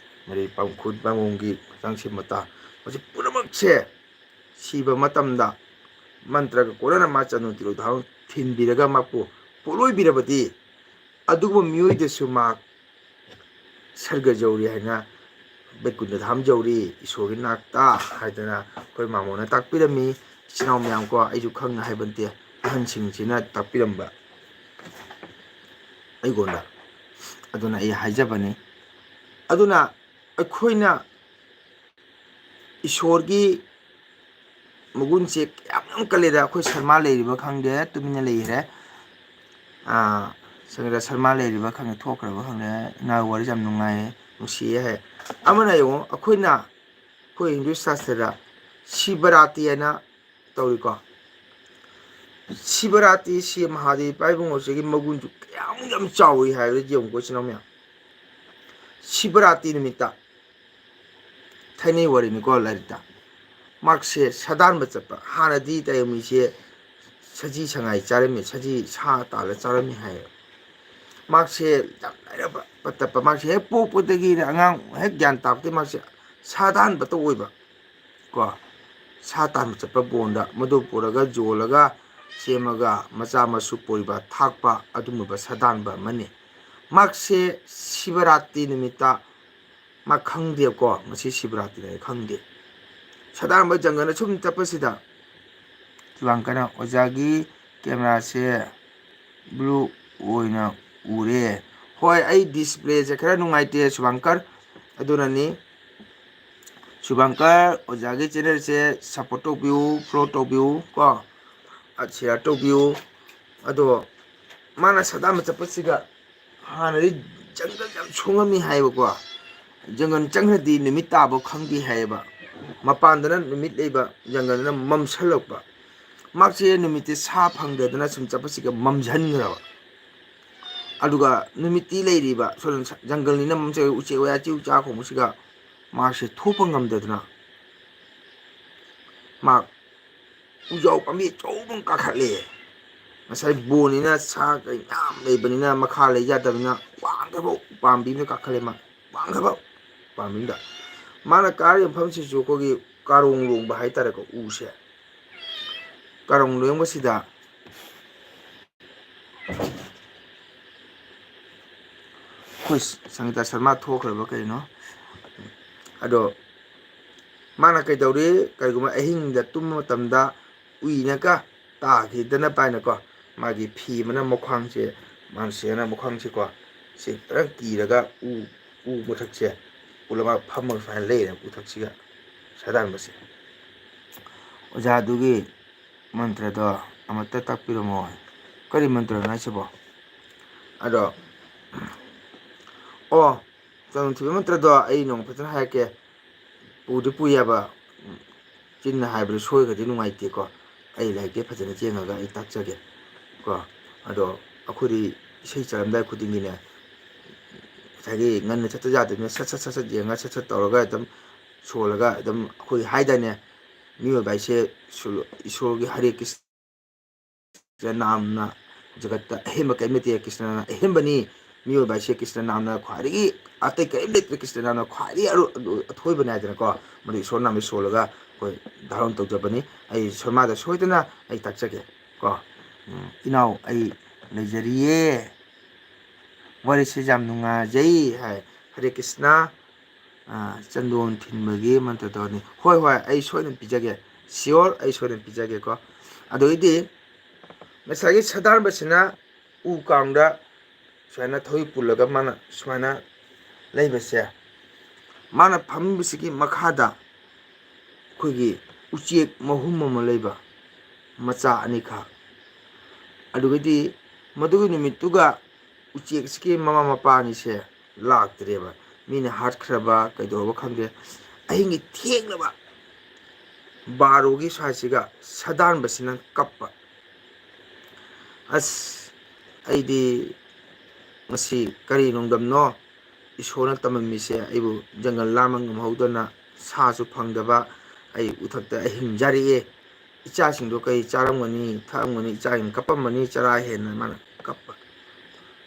ꯃꯔꯤ ꯄꯝ-, ꯈꯨꯠ ꯄꯥꯝꯕꯣꯝꯒꯤ ꯍꯛꯆꯥꯡ ꯁꯤ ꯃꯇꯥ, ꯃꯁꯤ ꯄꯨꯝꯅꯃꯛꯁꯦ ꯁꯤꯕ ꯃꯇꯝꯗ ꯃꯟꯇ꯭ꯔꯒ ꯀꯣꯟꯅꯅ ꯃꯥ ꯆꯟꯗꯣꯟ ꯇꯤꯜꯍꯧ ꯙꯥꯔꯣꯟ ꯊꯤꯟꯕꯤꯔꯒ ꯃꯥꯄꯨ ꯄꯣꯠꯂꯣꯏꯕꯤꯔꯕꯗꯤ, ꯑꯗꯨꯒꯨꯝꯕ ꯃꯤꯑꯣꯏꯗꯁꯨ ꯃꯥ ꯁꯔꯒ ꯌꯧꯔꯤ ꯍꯥꯏꯅ, ꯕꯩꯀꯨꯟꯊ ꯙꯥꯝ ꯌꯧꯔꯤ, ꯏꯁꯣꯔꯒꯤ ꯅꯥꯛꯇ ꯍꯥꯏꯗꯅ ꯑꯩꯈꯣꯏ ꯃꯥꯃꯣꯅ ꯇꯥꯛꯄꯤꯔꯝꯃꯤ꯫ ꯏꯆꯤꯟ ꯏꯅꯥꯎ ꯃꯌꯥꯝ ꯀꯣ, ꯑꯩꯁꯨ ꯈꯪꯅ ꯍꯥꯏꯕ ꯅꯠꯇꯦ, ꯑꯍꯟꯁꯤꯡꯁꯤꯅ ꯇꯥꯛꯄꯤꯔꯝꯕ ꯑꯩꯉꯣꯟꯗ꯫ ꯑꯗꯨꯅ ꯑꯩ ꯍꯥꯏꯖꯕꯅꯤ꯫ ꯑꯗꯨꯅ ꯑꯩꯈꯣꯏꯅ ꯏꯁꯣꯔꯒꯤ ꯃꯒꯨꯟꯁꯦ ꯌꯥꯝ, ꯌꯥꯝ ꯀꯜꯂꯦꯗ꯫ ꯑꯩꯈꯣꯏ ꯁꯔꯃꯥ ꯂꯩꯔꯤꯕ ꯈꯪꯗꯦ, ꯇꯨꯃꯤꯟꯅ ꯂꯩꯈ꯭ꯔꯦ꯫ ꯑꯥ, ꯁꯪꯒ꯭ꯔ ꯁꯔꯃꯥ ꯂꯩꯔꯤꯕ ꯈꯪꯗꯦ, ꯊꯣꯛꯈ꯭ꯔꯕ ꯈꯪꯗꯦ꯫ ꯏꯅꯥꯎ ꯋꯥꯔꯤ ꯌꯥꯝ ꯅꯨꯡꯉꯥꯏꯌꯦ, ꯅꯨꯡꯁꯤꯌꯦ ꯍꯥꯏ꯫ ꯑꯃꯅ ꯌꯦꯡꯉꯣ, ꯑꯩꯈꯣꯏꯅ ꯑꯩꯈꯣꯏ ꯍꯤꯟꯗꯨ ꯁꯥꯁꯇ꯭ꯔꯗ ꯁꯤꯕꯔꯥꯇꯤ ꯍꯥꯏꯅ ꯇꯧꯔꯤꯀꯣ꯫ ꯁꯤꯕꯔꯥꯇꯤ ꯁꯤ ꯃꯍꯥꯗꯦꯕ ꯏꯕꯨꯡꯉꯣꯁꯤꯒꯤ ꯃꯒꯨꯟꯁꯨ ꯀꯌꯥꯃꯨꯛ ꯌꯥꯝ ꯆꯥꯎꯏ ꯍꯥꯏꯕꯗꯨ ꯌꯦꯡꯉꯨꯀꯣ, ꯏꯆꯤꯟ ꯏꯅꯥꯎ ꯃꯌꯥꯝ꯫ ꯁꯤꯕꯔꯥꯇꯤ ꯅꯨꯃꯤꯠꯇ, ꯊꯥꯏꯅꯩ ꯋꯥꯔꯤꯅꯤꯀꯣ, ꯂꯥꯏꯔꯤꯛꯇ, ꯃꯍꯥꯛꯁꯦ ꯁꯥꯗꯥꯟꯕ ꯆꯠꯄ꯫ ꯍꯥꯟꯅꯗꯤ ꯇꯥꯏꯕꯪꯃꯤꯁꯦ ꯁꯖꯤ ꯁꯉꯥꯏ ꯆꯥꯔꯝꯃꯤ, ꯁꯖꯤ ꯁꯥ ꯇꯥꯜꯂ ꯆꯥꯔꯝꯃꯤ ꯍꯥꯏꯌꯦꯕ꯫ ꯃꯍꯥꯛꯁꯦ ꯌꯥꯝ ꯂꯥꯏꯔꯕ ꯄꯇꯞꯄ, ꯃꯍꯥꯛꯁꯦ ꯍꯦꯛ ꯄꯣꯛꯄꯗꯒꯤꯅ ꯑꯉꯥꯡ ꯍꯦꯛ ꯒ꯭ꯌꯥꯟ ꯇꯥꯕꯗꯒꯤ ꯃꯍꯥꯛꯁꯦ ꯁꯥ ꯇꯥꯟꯕꯇ ꯑꯣꯏꯕ ꯀꯣ꯫ ꯁꯥ ꯇꯥꯟꯕ ꯆꯠꯄ ꯕꯣꯟꯗ ꯃꯗꯨ ꯄꯨꯔꯒ ꯌꯣꯜꯂꯒ ꯁꯦꯝꯃꯒ ꯃꯆꯥ ꯃꯁꯨ ꯄꯣꯏꯕ ꯊꯥꯛꯄ ꯑꯗꯨꯒꯨꯝꯂꯕ ꯁꯥꯗꯥꯟꯕ ꯑꯃꯅꯤ꯫ ꯃꯍꯥꯛꯁꯦ ꯁꯤꯕꯔꯥꯇꯤ ꯅꯨꯃꯤꯠꯇ ꯃꯥ ꯈꯪꯗꯦꯕꯀꯣ, ꯉꯁꯤ ꯁꯤꯕꯔꯥꯇꯤꯅꯦ ꯈꯪꯗꯦ꯫ ꯁꯥꯗꯥꯟꯕ ꯖꯪꯒꯜꯗ ꯁꯨꯝ ꯆꯠꯄꯁꯤꯗ ꯁꯨꯕꯥꯡꯀꯔꯅ, "ꯑꯣꯖꯥꯒꯤ ꯀꯦꯃꯦꯔꯥꯁꯦ ꯕ꯭ꯂꯨ ꯑꯣꯏꯅ ꯎꯔꯦ"꯫ ꯍꯣꯏ, ꯑꯩ ꯗꯤꯁꯄ꯭ꯂꯦꯁꯦ ꯈꯔ ꯅꯨꯡꯉꯥꯏꯇꯦ ꯁꯨꯕꯥꯡꯀꯔ, ꯑꯗꯨꯅꯅꯤ꯫ ꯁꯨꯕꯥꯡꯀꯔ ꯑꯣꯖꯥꯒꯤ ꯆꯦꯅꯦꯜꯁꯦ ꯁꯞꯄꯣꯔꯠ ꯇꯧꯕꯤꯌꯨ, ꯐꯣꯂꯣ ꯇꯧꯕꯤꯌꯨ ꯀꯣ, ꯁꯤꯌꯥꯔ ꯇꯧꯕꯤꯌꯨ꯫ ꯑꯗꯣ ꯃꯥꯅ ꯁꯥꯗꯥꯟꯕ ꯆꯠꯄꯁꯤꯒ ꯍꯥꯟꯅꯗꯤ ꯖꯪꯒꯜ ꯌꯥꯝ ꯁꯣꯡꯉꯝꯃꯤ ꯍꯥꯏꯌꯦꯕꯀꯣ꯫ ꯖꯪꯒꯜ ꯆꯪꯈ꯭ꯔꯗꯤ ꯅꯨꯃꯤꯠ ꯇꯥꯕ ꯈꯪꯗꯦ ꯍꯥꯏꯌꯦꯕ꯫ ꯃꯄꯥꯟꯗꯅ ꯅꯨꯃꯤꯠ ꯂꯩꯕ, ꯖꯪꯒꯜꯗꯅ ꯃꯝꯁꯜꯂꯛꯄ꯫ ꯃꯍꯥꯛꯁꯦ ꯅꯨꯃꯤꯠꯇꯤ ꯁꯥ ꯐꯪꯗꯗꯅ ꯁꯨꯝ ꯆꯠꯄꯁꯤꯒ ꯃꯝꯁꯤꯟꯈ꯭ꯔꯕ꯫ ꯑꯗꯨꯒ ꯅꯨꯃꯤꯠꯇꯤ ꯂꯩꯔꯤꯕ, ꯁꯣꯝꯗ ꯖꯪꯒꯜꯅꯤꯅ ꯃꯝꯁꯤꯜꯂꯛꯏ, ꯎꯆꯦꯛ ꯋꯥꯌꯥ ꯆꯤꯎ ꯆꯥ ꯈꯣꯡꯕꯁꯤꯒ ꯃꯍꯥꯛꯁꯦ ꯊꯣꯛꯄ ꯉꯝꯗꯗꯅ ꯃꯍꯥꯛ ꯎꯖꯥꯎ ꯄꯥꯝꯕꯤ ꯑꯆꯧꯕ ꯑꯃ ꯀꯥꯈꯠꯂꯦ꯫ ꯉꯁꯥꯏ ꯕꯣꯟꯅꯤꯅ ꯁꯥ ꯀꯩ ꯃꯌꯥꯝ ꯂꯩꯕꯅꯤꯅ ꯃꯈꯥ ꯂꯩ ꯌꯥꯗꯕꯅꯤꯅ ꯋꯥꯡꯈ꯭ꯔꯕ ꯎꯄꯥꯝꯕꯤ ꯑꯃꯗ ꯀꯥꯈꯠꯂꯦ ꯃꯥ꯫ ꯋꯥꯡꯈ꯭ꯔꯕ ꯎꯄꯥꯝꯕꯤ ꯑꯃꯗ꯫ ꯃꯥꯅ ꯀꯥꯔꯤꯕ ꯃꯐꯝꯁꯤꯁꯨ ꯑꯩꯈꯣꯏꯒꯤ ꯀꯥꯔꯣꯡ ꯂꯣꯡꯕ ꯍꯥꯏꯇꯥꯔꯦꯀꯣ, ꯎꯁꯦ꯫ ꯀꯥꯔꯣꯡ ꯂꯣꯡꯕꯁꯤꯗ ꯑꯩꯈꯣꯏ ꯁꯪꯒꯤꯇꯥ ꯁꯔꯃ ꯊꯣꯛꯈ꯭ꯔꯕ ꯀꯩꯅꯣ? ꯑꯗꯣ ꯃꯥꯅ ꯀꯩꯗꯧꯔꯤ? ꯀꯔꯤꯒꯨꯝꯕ ꯑꯍꯤꯡꯗ ꯇꯨꯝꯕ ꯃꯇꯝꯗ ꯎꯏꯅꯒ ꯇꯥꯈꯤꯗꯅꯕ ꯍꯥꯏꯅꯀꯣ, ꯃꯥꯒꯤ ꯐꯤ ꯑꯃꯅ ꯃꯈ꯭ꯋꯥꯡꯁꯦ, ꯃꯥꯅ ꯁꯦꯠꯅ ꯃꯈ꯭ꯋꯥꯡꯁꯦꯀꯣ, ꯁꯤ ꯐꯖꯅ ꯀꯤꯔꯒ ꯎ, ꯎ ꯃꯊꯛꯁꯦ ꯄꯨꯜꯂꯞ ꯃꯥ ꯐꯝꯃꯒ ꯁꯨꯃꯥꯏꯅ ꯂꯩꯔꯦ, ꯎꯊꯛꯁꯤꯒ ꯁꯥꯗꯥꯟꯕꯁꯦ꯫ ꯑꯣꯖꯥꯗꯨꯒꯤ ꯃꯟꯇ꯭ꯔꯗꯣ ꯑꯃꯨꯛꯇ ꯇꯥꯛꯄꯤꯔꯝꯃꯣ꯫ ꯀꯔꯤ ꯃꯟꯇ꯭ꯔꯅꯣ ꯍꯥꯏꯁꯤꯕꯣ? ꯑꯗꯣ, ꯑꯣ, ꯆꯥꯟꯗꯣꯟ ꯊꯤꯕꯤ ꯃꯟꯇ꯭ꯔꯗꯣ ꯑꯩ ꯅꯣꯡꯃ ꯐꯖꯅ ꯍꯥꯏꯔꯛꯀꯦ꯫ ꯄꯨꯗꯤ ꯄꯨꯏꯌꯦꯕ, ꯎꯝ, ꯆꯤꯟꯅ ꯍꯥꯏꯕꯗ ꯁꯣꯏꯈ꯭ꯔꯗꯤ ꯅꯨꯡꯉꯥꯏꯇꯦꯀꯣ꯫ ꯑꯩ ꯂꯥꯏꯔꯤꯛꯇꯤ ꯐꯖꯅ ꯌꯦꯡꯉꯒ ꯑꯩ ꯇꯥꯛꯆꯒꯦ ꯀꯣ꯫ ꯑꯗꯣ ꯑꯩꯈꯣꯏꯗꯤ ꯏꯁꯩ ꯆꯠꯂꯝꯗꯥꯏ ꯈꯨꯗꯤꯡꯒꯤꯅꯦ, ꯉꯁꯥꯏꯒꯤ ꯉꯟꯅ ꯆꯠꯇ ꯌꯥꯗꯕꯅꯤꯅ ꯁꯠ ꯁꯠ ꯁꯠ ꯁꯠ ꯌꯦꯡꯉꯒ ꯁꯠ ꯁꯠ ꯇꯧꯔꯒ ꯑꯗꯨꯝ ꯁꯣꯜꯂꯒ ꯑꯗꯨꯝ, ꯑꯩꯈꯣꯏ ꯍꯥꯏꯗꯥꯏꯅꯦ, ꯃꯤꯑꯣꯏꯕ ꯍꯥꯏꯁꯦ ꯁꯨ-, ꯏꯁꯣꯔꯒꯤ ꯍꯔꯦ ꯀ꯭ꯔꯤꯁꯅ ꯅꯥꯝꯅ ꯖꯒꯠꯇ ꯑꯍꯦꯟꯕ ꯀꯔꯤꯝ ꯂꯩꯇꯦ, ꯀ꯭ꯔꯤꯁꯅꯅ ꯑꯍꯦꯟꯕꯅꯤ꯫ ꯃꯤꯑꯣꯏꯕ ꯍꯥꯏꯁꯦ ꯀ꯭ꯔꯤꯁꯅ ꯅꯥꯝꯅ ꯈ꯭ꯋꯥꯏꯗꯒꯤ, ꯑꯇꯩ ꯀꯔꯤꯝ ꯂꯩꯇ꯭ꯔꯦ, ꯀ꯭ꯔꯤꯁꯅ ꯅꯥꯝꯅ ꯈ꯭ꯋꯥꯏꯗꯒꯤ ꯑꯔꯣ-, ꯑꯊꯣꯏꯕꯅꯦ ꯍꯥꯏꯗꯅꯀꯣ꯫ ꯃꯗꯨ ꯏꯁꯣꯔ ꯅꯥꯝꯗ ꯁꯣꯜꯂꯒ ꯑꯩꯈꯣꯏ ꯙꯥꯔꯣꯟ ꯇꯧꯖꯕꯅꯤ꯫ ꯑꯩ ꯁꯣꯃꯥꯗ ꯁꯣꯏꯗꯅ ꯑꯩ ꯇꯥꯛꯆꯒꯦ ꯀꯣ꯫ ꯎꯝ, "ꯏꯅꯥꯎ ꯑꯩ ꯂꯩꯖꯔꯤꯌꯦ, ꯋꯥꯔꯤꯁꯦ ꯌꯥꯝ ꯅꯨꯡꯉꯥꯏꯖꯩ" ꯍꯥꯏ꯫ "ꯍꯔꯦ ꯀ꯭ꯔꯤꯁꯅ, ꯑ, ꯆꯟꯗꯣꯟ ꯊꯤꯟꯕꯒꯤ ꯃꯟꯇ꯭ꯔ ꯇꯧꯔꯅꯤ"꯫ "ꯍꯣꯏ, ꯍꯣꯏ, ꯑꯩ ꯁꯣꯏꯗꯅ ꯄꯤꯖꯒꯦ, sure, ꯑꯩ ꯁꯣꯏꯗꯅ ꯄꯤꯖꯒꯦꯀꯣ"꯫ ꯑꯗꯨꯒꯤꯗꯤ ꯉꯁꯥꯏꯒꯤ ꯁꯗꯥꯟꯕꯁꯤꯅ ꯎ ꯀꯥꯡꯗ ꯁꯨꯃꯥꯏꯅ ꯊꯧꯔꯤ ꯄꯨꯜꯂꯒ ꯃꯥꯅ ꯁꯨꯃꯥꯏꯅ ꯂꯩꯕꯁꯦ, ꯃꯥꯅ ꯐꯝꯃꯤꯕꯁꯤꯒꯤ ꯃꯈꯥꯗ ꯑꯩꯈꯣꯏꯒꯤ ꯎꯆꯦꯛ ꯃꯍꯨꯝ ꯑꯃ ꯂꯩꯕ, ꯃꯆꯥ ꯑꯅꯤꯈꯛ꯫ ꯑꯗꯨꯒꯗꯤ ꯃꯗꯨꯒꯤ ꯅꯨꯃꯤꯠꯇꯨꯒ ꯎꯆꯦꯛꯁꯤꯒꯤ ꯃꯃꯥ ꯃꯄꯥ ꯑꯅꯤꯁꯦ ꯂꯥꯛꯇ꯭ꯔꯦꯕ꯫ ꯃꯤꯅ ꯍꯥꯠꯈ꯭ꯔꯕ ꯀꯩꯗꯧꯔꯕ ꯈꯪꯗꯦ꯫ ꯑꯍꯤꯡꯒꯤ ꯊꯦꯡꯂꯕ ꯕꯥꯔꯣꯒꯤ ꯁ꯭ꯋꯥꯏꯁꯤꯒ ꯁꯗꯥꯟꯕꯁꯤꯅ ꯀꯞꯄ꯫ ꯑꯁ, ꯑꯩꯗꯤ ꯃꯁꯤ ꯀꯔꯤ ꯅꯣꯡꯗꯝꯅꯣ? ꯏꯁꯣꯔꯅ ꯇꯝꯃꯝꯃꯤꯁꯦ ꯑꯩꯕꯨ ꯖꯪꯒꯜ ꯂꯥꯟꯕ ꯉꯝꯍꯧꯗꯅ ꯁꯥꯁꯨ ꯐꯪꯗꯕ ꯑꯩ ꯎꯊꯛꯇ ꯑꯍꯤꯡ ꯌꯥꯔꯛꯑꯦ꯫ ꯏꯆꯥꯁꯤꯡꯗꯣ ꯀꯩ ꯆꯥꯔꯝꯒꯅꯤ, ꯊꯛꯑꯝꯒꯅꯤ, ꯏꯆꯥꯁꯤꯡ ꯀꯞꯄꯝꯃꯅꯤ, ꯆꯔꯥ ꯍꯦꯟꯅ ꯃꯥꯅ ꯀꯞꯄ꯫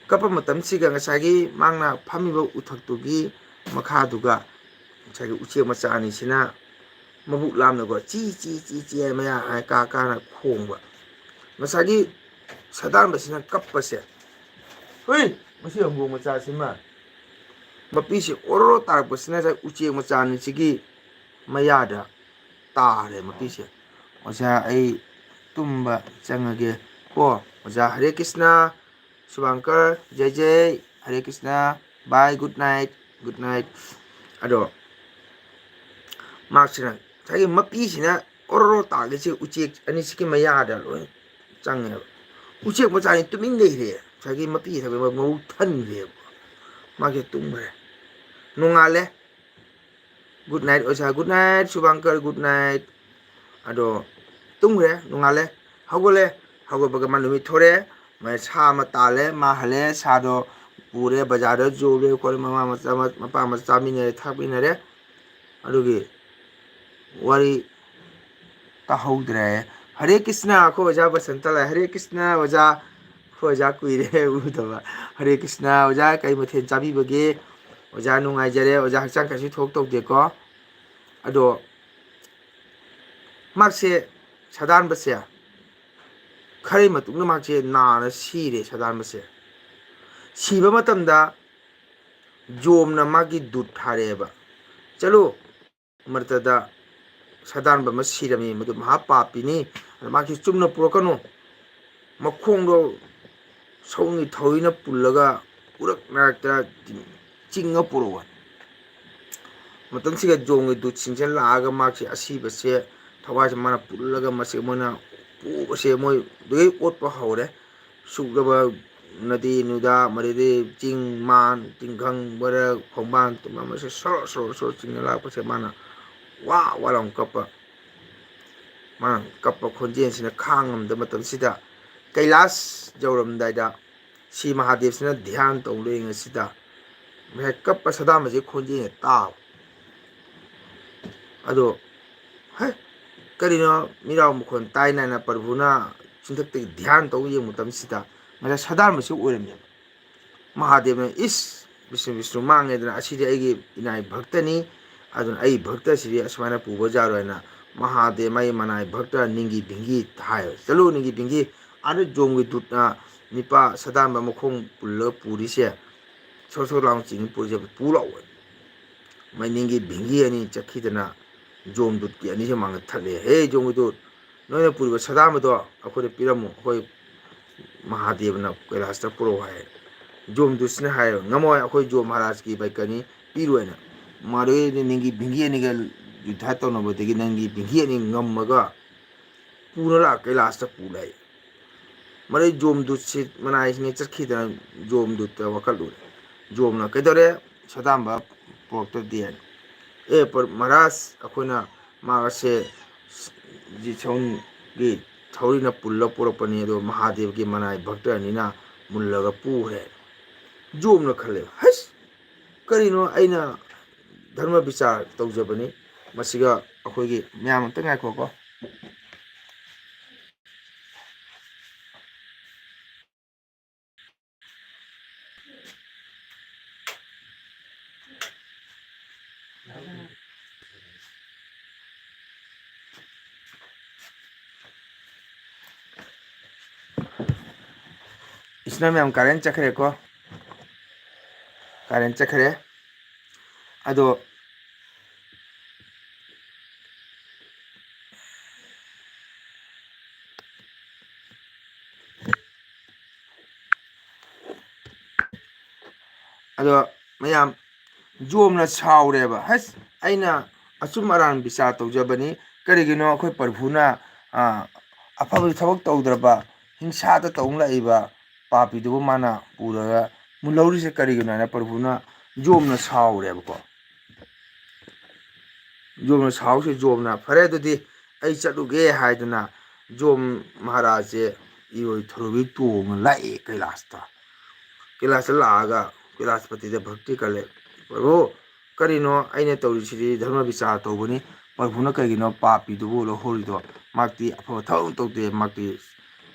ꯀꯞꯄ ꯃꯇꯝꯁꯤꯒ ꯉꯁꯥꯏꯒꯤ ꯃꯥꯅ ꯐꯝꯃꯤꯕ ꯎꯊꯛꯇꯨꯒꯤ ꯃꯈꯥꯗꯨꯒ ꯉꯁꯥꯏꯒꯤ ꯎꯆꯦꯛ ꯃꯆꯥ ꯑꯅꯤꯁꯤꯅ ꯃꯕꯨꯛ ꯂꯥꯝꯅꯀꯣ ꯆꯤ ꯆꯤ ꯆꯤ ꯆꯤ ꯍꯥꯏ ꯃꯌꯥ ꯍꯥꯏ ꯀꯥ ꯀꯥꯅ ꯈꯣꯡꯕ꯫ ꯉꯁꯥꯏꯒꯤ ꯁꯗꯥꯟꯕꯁꯤꯅ ꯀꯞꯄꯁꯦ, "ꯍꯨꯏ, ꯃꯁꯤ ꯍꯧꯗꯣꯡ ꯃꯆꯥꯁꯤꯃ!" ꯃꯄꯤꯁꯤ ꯑꯣꯔꯣ ꯇꯥꯔꯛꯄꯁꯤꯅ ꯉꯁꯥꯏ ꯎꯆꯦꯛ ꯃꯆꯥ ꯑꯅꯤꯁꯤꯒꯤ ꯃꯌꯥꯗ ꯇꯥꯔꯦ ꯃꯄꯤꯁꯦ꯫ "ꯑꯣꯖꯥ, ꯑꯩ ꯇꯨꯝꯕ ꯆꯪꯉꯒꯦ ꯀꯣ꯫ ꯑꯣꯖꯥ, ꯍꯔꯦ ꯀ꯭ꯔꯤꯁꯅ, ꯁꯨꯚꯥꯡꯀꯔ, ꯖꯩ ꯖꯩ, ꯍꯔꯦ Krishna, bye, good night, good night"꯫ ꯑꯗꯣ ꯃꯥꯁꯤꯅ, ꯉꯁꯥꯏꯒꯤ ꯃꯄꯤꯁꯤꯅ ꯑꯣꯔꯣ ꯇꯥꯒꯩꯁꯦ ꯎꯆꯦꯛ ꯑꯅꯤꯁꯤꯒꯤ ꯃꯌꯥꯗ ꯂꯣꯏ ꯆꯪꯉꯦꯕ꯫ ꯎꯆꯦꯛ ꯃꯆꯥꯅꯤ ꯇꯨꯃꯤꯟ ꯂꯩꯈ꯭ꯔꯦ꯫ ꯉꯁꯥꯏꯒꯤ ꯃꯄꯤ ꯊꯕꯛ ꯃꯕꯨꯛ ꯊꯟꯈ꯭ꯔꯦꯕ꯫ ꯃꯥꯁꯦ ꯇꯨꯝꯈ꯭ꯔꯦ꯫ ꯅꯣꯡꯉꯥꯜꯂꯦ꯫ Good night ꯑꯣꯖꯥ, good night ꯁꯨꯚꯥꯡꯀꯔ, good night꯫ ꯑꯗꯣ ꯇꯨꯝꯈ꯭ꯔꯦ, ꯅꯣꯡꯉꯥꯜꯂꯦ, ꯍꯧꯒꯠꯂꯦ꯫ ꯍꯧꯒꯠꯄꯒ ꯃꯥ ꯅꯨꯃꯤꯠ ꯊꯣꯔꯛꯑꯦ, ꯃꯥ ꯁꯥ ꯑꯃ ꯇꯥꯜꯂꯦ, ꯃꯥ ꯍꯜꯂꯦ, ꯁꯥꯗꯣ ꯄꯨꯔꯦ, ꯕꯖꯥꯔꯗ ꯌꯣꯜꯂꯦ ꯈꯣꯠꯂꯦ, ꯃꯃꯥ ꯃꯆꯥ, ꯃꯄꯥ ꯃꯆꯥ ꯆꯥꯃꯤꯟꯅꯔꯦ, ꯊꯛꯃꯤꯟꯅꯔꯦ꯫ ꯑꯗꯨꯒꯤ ꯋꯥꯔꯤ ꯇꯥꯍꯧꯗ꯭ꯔꯦ꯫ ꯍꯔꯦ ꯀ꯭ꯔꯤꯁꯅ, ꯑꯩꯈꯣꯏ ꯑꯣꯖꯥ ꯕꯁꯟꯇ ꯂꯥꯛꯑꯦ꯫ ꯍꯔꯦ ꯀ꯭ꯔꯤꯁꯅ ꯑꯣꯖꯥ, ꯑꯩꯈꯣꯏ ꯑꯣꯖꯥ ꯀꯨꯏꯔꯦ ꯎꯗꯕ꯫ ꯍꯔꯦ ꯀ꯭ꯔꯤꯁꯅ ꯑꯣꯖꯥ, ꯀꯩ ꯃꯊꯦꯜ ꯆꯥꯕꯤꯕꯒꯦ? ꯑꯣꯖꯥ ꯅꯨꯡꯉꯥꯏꯖꯔꯦ꯫ ꯑꯣꯖꯥ ꯍꯛꯆꯥꯡ ꯀꯩꯁꯨ ꯊꯣꯛ ꯇꯧꯗꯦꯀꯣ? ꯑꯗꯣ ꯃꯍꯥꯛꯁꯦ, ꯁꯥꯗꯥꯟꯕꯁꯦ, ꯈꯔꯒꯤ ꯃꯇꯨꯡꯗ ꯃꯍꯥꯛꯁꯦ ꯅꯥꯔ ꯁꯤꯔꯦ꯫ ꯁꯥꯗꯥꯟꯕꯁꯦ ꯁꯤꯕ ꯃꯇꯝꯗ ꯖꯣꯝꯅ ꯃꯥꯒꯤ ꯗꯨꯠ ꯊꯥꯔꯛꯑꯦꯕ, "ꯆꯠꯂꯨ, ꯃꯔꯛꯇꯗ ꯁꯥꯗꯥꯟꯕ ꯑꯃ ꯁꯤꯔꯝꯃꯤ, ꯃꯗꯨ ꯃꯍꯥ ꯄꯥꯄꯤꯅꯤ, ꯑꯗ ꯃꯥꯒꯤ ꯆꯨꯝꯅ ꯄꯨꯔꯛꯀꯅꯨ, ꯃꯈꯣꯡꯗꯣ ꯁꯧꯅꯤ ꯊꯧꯔꯤꯅ ꯄꯨꯜꯂꯒ ꯎꯔꯛ ꯅꯥꯔꯛꯇ ꯆꯤꯡꯉ ꯄꯨꯔꯛꯑꯣ"꯫ ꯃꯇꯝꯁꯤꯒ ꯖꯣꯝꯒꯤ ꯗꯨꯠꯁꯤꯡꯁꯦ ꯂꯥꯛꯑꯒ ꯃꯍꯥꯛꯁꯦ ꯑꯁꯤꯕꯁꯦ, ꯊꯋꯥꯏꯁꯦ ꯃꯥꯅ ꯄꯨꯜꯂꯒ ꯃꯁꯤ ꯃꯣꯏꯅ ꯄꯨꯕꯁꯦ ꯃꯣꯏ ꯂꯣꯏ ꯑꯣꯠꯄ ꯍꯧꯔꯦ꯫ ꯁꯨꯛꯂꯕ ꯅꯗꯤ ꯅꯨꯗꯥ, ꯃꯗꯩꯗꯤ ꯆꯤꯡ, ꯃꯥꯟ, ꯇꯤꯡꯈꯪ, ꯃꯔꯛ, ꯈꯣꯡꯕꯥꯟ, ꯇꯨꯝꯐꯝ ꯑꯁꯤ ꯁꯣꯔꯣ ꯁꯣꯔꯣ ꯁꯣꯔꯣ ꯆꯤꯡꯅ ꯂꯥꯛꯄꯁꯦ ꯃꯥꯅ ꯋꯥ ꯋꯥ ꯂꯥꯎꯅ ꯀꯞꯄ꯫ ꯃꯥꯅ ꯀꯞꯄ ꯈꯣꯟꯖꯦꯜꯁꯤꯅ ꯈꯥꯡꯉꯝꯗ ꯃꯇꯝꯁꯤꯗ ꯀꯩꯂꯥꯁ ꯌꯧꯔꯝꯗꯥꯏꯗ ꯁꯤ ꯃꯍꯥꯗꯦꯕꯁꯤꯅ ꯙ꯭ꯌꯥꯟ ꯇꯧ ꯂꯩꯔꯤꯉꯩꯁꯤꯗ ꯉꯁꯥꯏ ꯀꯞꯄ ꯁꯥꯗꯥꯟꯕꯁꯤ ꯈꯣꯟꯖꯦꯜꯁꯦ ꯇꯥꯕ꯫ ꯑꯗꯣ, "ꯍꯦ, ꯀꯔꯤꯅꯣ ꯃꯤꯔꯥꯎ ꯃꯈꯣꯟ ꯇꯥꯏꯅ?" ꯍꯥꯏꯅ ꯄ꯭ꯔꯚꯨꯅ ꯆꯤꯡꯊꯛꯇꯒꯤ ꯙ꯭ꯌꯥꯟ ꯇꯧ ꯌꯦꯡꯕ ꯃꯇꯝꯁꯤꯗ ꯉꯁꯥꯏ ꯁꯥꯗꯥꯟꯕꯁꯤ ꯑꯣꯏꯔꯝꯃꯦꯕ꯫ ꯃꯍꯥꯗꯦꯕꯅ, "ꯏꯁ, ꯕꯤꯁꯅꯨ, ꯕꯤꯁꯅꯨ ꯃꯥꯡꯉꯦꯗꯅ, ꯑꯁꯤꯗꯤ ꯑꯩꯒꯤ ꯏꯅꯥꯏ ꯚꯛꯇꯅꯤ, ꯑꯗꯨꯅ ꯑꯩ ꯚꯛꯇꯁꯤꯗꯤ ꯑꯁꯨꯃꯥꯏꯅ ꯄꯨꯕ ꯌꯥꯔꯣꯏ" ꯍꯥꯏꯅ ꯃꯍꯥꯗꯦꯕ ꯃꯥꯒꯤ ꯃꯅꯥꯏ ꯚꯛꯇ ꯅꯤꯡꯒꯤ ꯚꯤꯡꯒꯤ ꯍꯥꯏ, "ꯆꯠꯂꯨ ꯅꯤꯡꯒꯤ ꯚꯤꯡꯒꯤ, ꯑꯥꯗ ꯖꯣꯝꯒꯤ ꯗꯨꯠꯅ ꯅꯤꯄꯥ ꯁꯥꯗꯥꯟꯕ ꯃꯈꯣꯡ ꯄꯨꯜꯂꯒ ꯄꯨꯔꯤꯁꯦ, ꯁꯣꯔ ꯁꯣꯔ ꯂꯥꯎꯅ ꯆꯤꯡ ꯄꯨꯔꯤꯁꯦ ꯄꯨ ꯂꯥꯛꯑꯣ"꯫ ꯃꯩ ꯅꯤꯡꯒꯤ ꯚꯤꯡꯒꯤ ꯑꯅꯤ ꯆꯠꯈꯤꯗꯅ ꯖꯣꯝ ꯗꯨꯠꯀꯤ ꯑꯅꯤꯁꯦ ꯃꯥꯡꯗ ꯊꯠꯂꯦ, "ꯍꯦ ꯖꯣꯝꯒꯤ ꯗꯨꯠ, ꯅꯣꯏꯅ ꯄꯨꯔꯤꯕ ꯁꯥꯗꯥꯟꯕꯗꯣ ꯑꯩꯈꯣꯏꯗ ꯄꯤꯔꯝꯃꯨ, ꯑꯩꯈꯣꯏ ꯃꯍꯥꯗꯦꯕꯅ ꯀꯩꯂꯥꯁꯇ ꯄꯨꯔꯛꯑꯣ" ꯍꯥꯏ꯫ ꯖꯣꯝ ꯗꯨꯠꯁꯤꯅ ꯍꯥꯏꯌꯦꯕ, "ꯉꯝꯃꯣꯏ, ꯑꯩꯈꯣꯏ ꯖꯣꯝ ꯃꯍꯥꯔꯥꯖꯀꯤ ꯕꯩꯀꯅꯤ ꯄꯤꯔꯣꯏꯅ"꯫ ꯃꯗꯨꯒꯤ ꯅꯤꯡꯒꯤ ꯚꯤꯡꯒꯤ ꯑꯅꯤꯒ ꯌꯨꯗꯙ ꯇꯧꯅꯕꯗꯒꯤ ꯅꯤꯡꯒꯤ ꯚꯤꯡꯒꯤ ꯑꯅꯤ ꯉꯝꯃꯒ ꯄꯨꯅ ꯂꯥꯛ ꯀꯩꯂꯥꯁꯇ ꯄꯨ ꯂꯥꯛꯏ꯫ ꯃꯗꯩ ꯖꯣꯝ ꯗꯨꯠꯁꯤ ꯃꯅꯥꯏꯁꯤꯡꯅ ꯆꯠꯈꯤꯗꯅ ꯖꯣꯝ ꯗꯨꯠꯇ ꯋꯥꯀꯠꯂꯨꯔꯦ꯫ ꯖꯣꯝꯅ, "ꯀꯩꯗꯧꯔꯦ? ꯁꯥꯗꯥꯟꯕ ꯄꯨꯔꯛꯇ꯭ꯔꯗꯤ" ꯍꯥꯏꯅ꯫ "ꯑꯦ ꯄ-, ꯃꯍꯥꯔꯥꯖ, ꯑꯩꯈꯣꯏꯅ ꯃꯥ ꯑꯁꯦ ꯖꯤꯁꯣꯟꯒꯤ ꯊꯧꯔꯤꯅ ꯄꯨꯜꯂ ꯄꯨꯔꯛꯄꯅꯤ, ꯑꯗꯣ ꯃꯍꯥꯗꯦꯕꯒꯤ ꯃꯅꯥꯏ ꯚꯛꯇ ꯑꯅꯤꯅ ꯃꯨꯜꯂꯒ ꯄꯨꯈ꯭ꯔꯦ"꯫ ꯌꯣꯝꯅ ꯈꯜꯂꯦ, "ꯍꯩꯁ, ꯀꯔꯤꯅꯣ? ꯑꯩꯅ ꯙꯔꯃ ꯕꯤꯆꯥꯔ ꯇꯧꯖꯕꯅꯤ ꯃꯁꯤꯒ ꯑꯩꯈꯣꯏꯒꯤ"꯫ ꯃꯌꯥꯝ ꯑꯝꯇ ꯉꯥꯏꯈꯣꯀꯣ꯫ ꯏꯆꯤꯟ ꯏꯅꯥꯎ ꯃꯌꯥꯝ, ꯀꯥꯔꯦꯟ ꯆꯠꯈ꯭ꯔꯦꯀꯣ, ꯀꯥꯔꯦꯟ ꯆꯠꯈ꯭ꯔꯦ꯫ ꯑꯗꯣ ꯑꯗꯣ ꯃꯌꯥꯝ, ꯌꯣꯝꯅ ꯁꯥꯎꯔꯦꯕ, "ꯍꯩꯁ, ꯑꯩꯅ ꯑꯆꯨꯝ ꯑꯔꯥꯟ ꯕꯤꯆꯥꯔ ꯇꯧꯖꯕꯅꯤ, ꯀꯔꯤꯒꯤꯅꯣ ꯑꯩꯈꯣꯏ ꯄ꯭ꯔꯚꯨꯅ, ꯑ, ꯑꯐꯕ ꯊꯕꯛ ꯇꯧꯗ꯭ꯔꯕ, ꯍꯤꯡꯁꯥꯗ ꯇꯧ ꯂꯥꯛꯏꯕ ꯄꯥꯄꯤꯗꯨꯕꯨ ꯃꯥꯅ ꯄꯨꯔꯒ ꯃꯨꯜꯍꯧꯔꯤꯁꯦ ꯀꯔꯤꯒꯤꯅꯣ?" ꯍꯥꯏꯅ ꯄ꯭ꯔꯚꯨꯅ ꯌꯣꯝꯅ ꯁꯥꯎꯔꯦꯕꯀꯣ꯫ ꯌꯣꯝꯅ ꯁꯥꯎꯁꯤ, ꯌꯣꯝꯅ, "ꯐꯔꯦ, ꯑꯗꯨꯗꯤ ꯑꯩ ꯆꯠꯂꯨꯒꯦ" ꯍꯥꯏꯗꯅ ꯌꯣꯝ ꯃꯍꯥꯔꯥꯖꯁꯦ ꯏꯔꯣꯏ ꯊꯧꯔꯣꯏꯕꯤ ꯇꯣꯡꯉ ꯂꯥꯛꯑꯦ ꯀꯩꯂꯥꯁꯇ꯫ ꯀꯩꯂꯥꯁꯇ ꯂꯥꯛꯑꯒ ꯀꯩꯂꯥꯁꯄꯇꯤꯗ ꯚꯛꯇꯤ ꯀꯜꯂꯦ, "ꯄ꯭ꯔꯚꯨ, ꯀꯔꯤꯅꯣ ꯑꯩꯅ ꯇꯧꯔꯤꯁꯤꯗꯤ? ꯙꯔꯃ ꯕꯤꯆꯥꯔ ꯇꯧꯕꯅꯤ, ꯄ꯭ꯔꯚꯨꯅ ꯀꯩꯒꯤꯅꯣ ꯄꯥꯄꯤꯗꯨꯕꯨ ꯂꯧꯍꯧꯔꯤꯗꯣ? ꯃꯍꯥꯛꯇꯤ ꯑꯐꯕ ꯊꯕꯛ ꯑꯃ ꯇꯧꯗꯦ, ꯃꯍꯥꯛꯇꯤ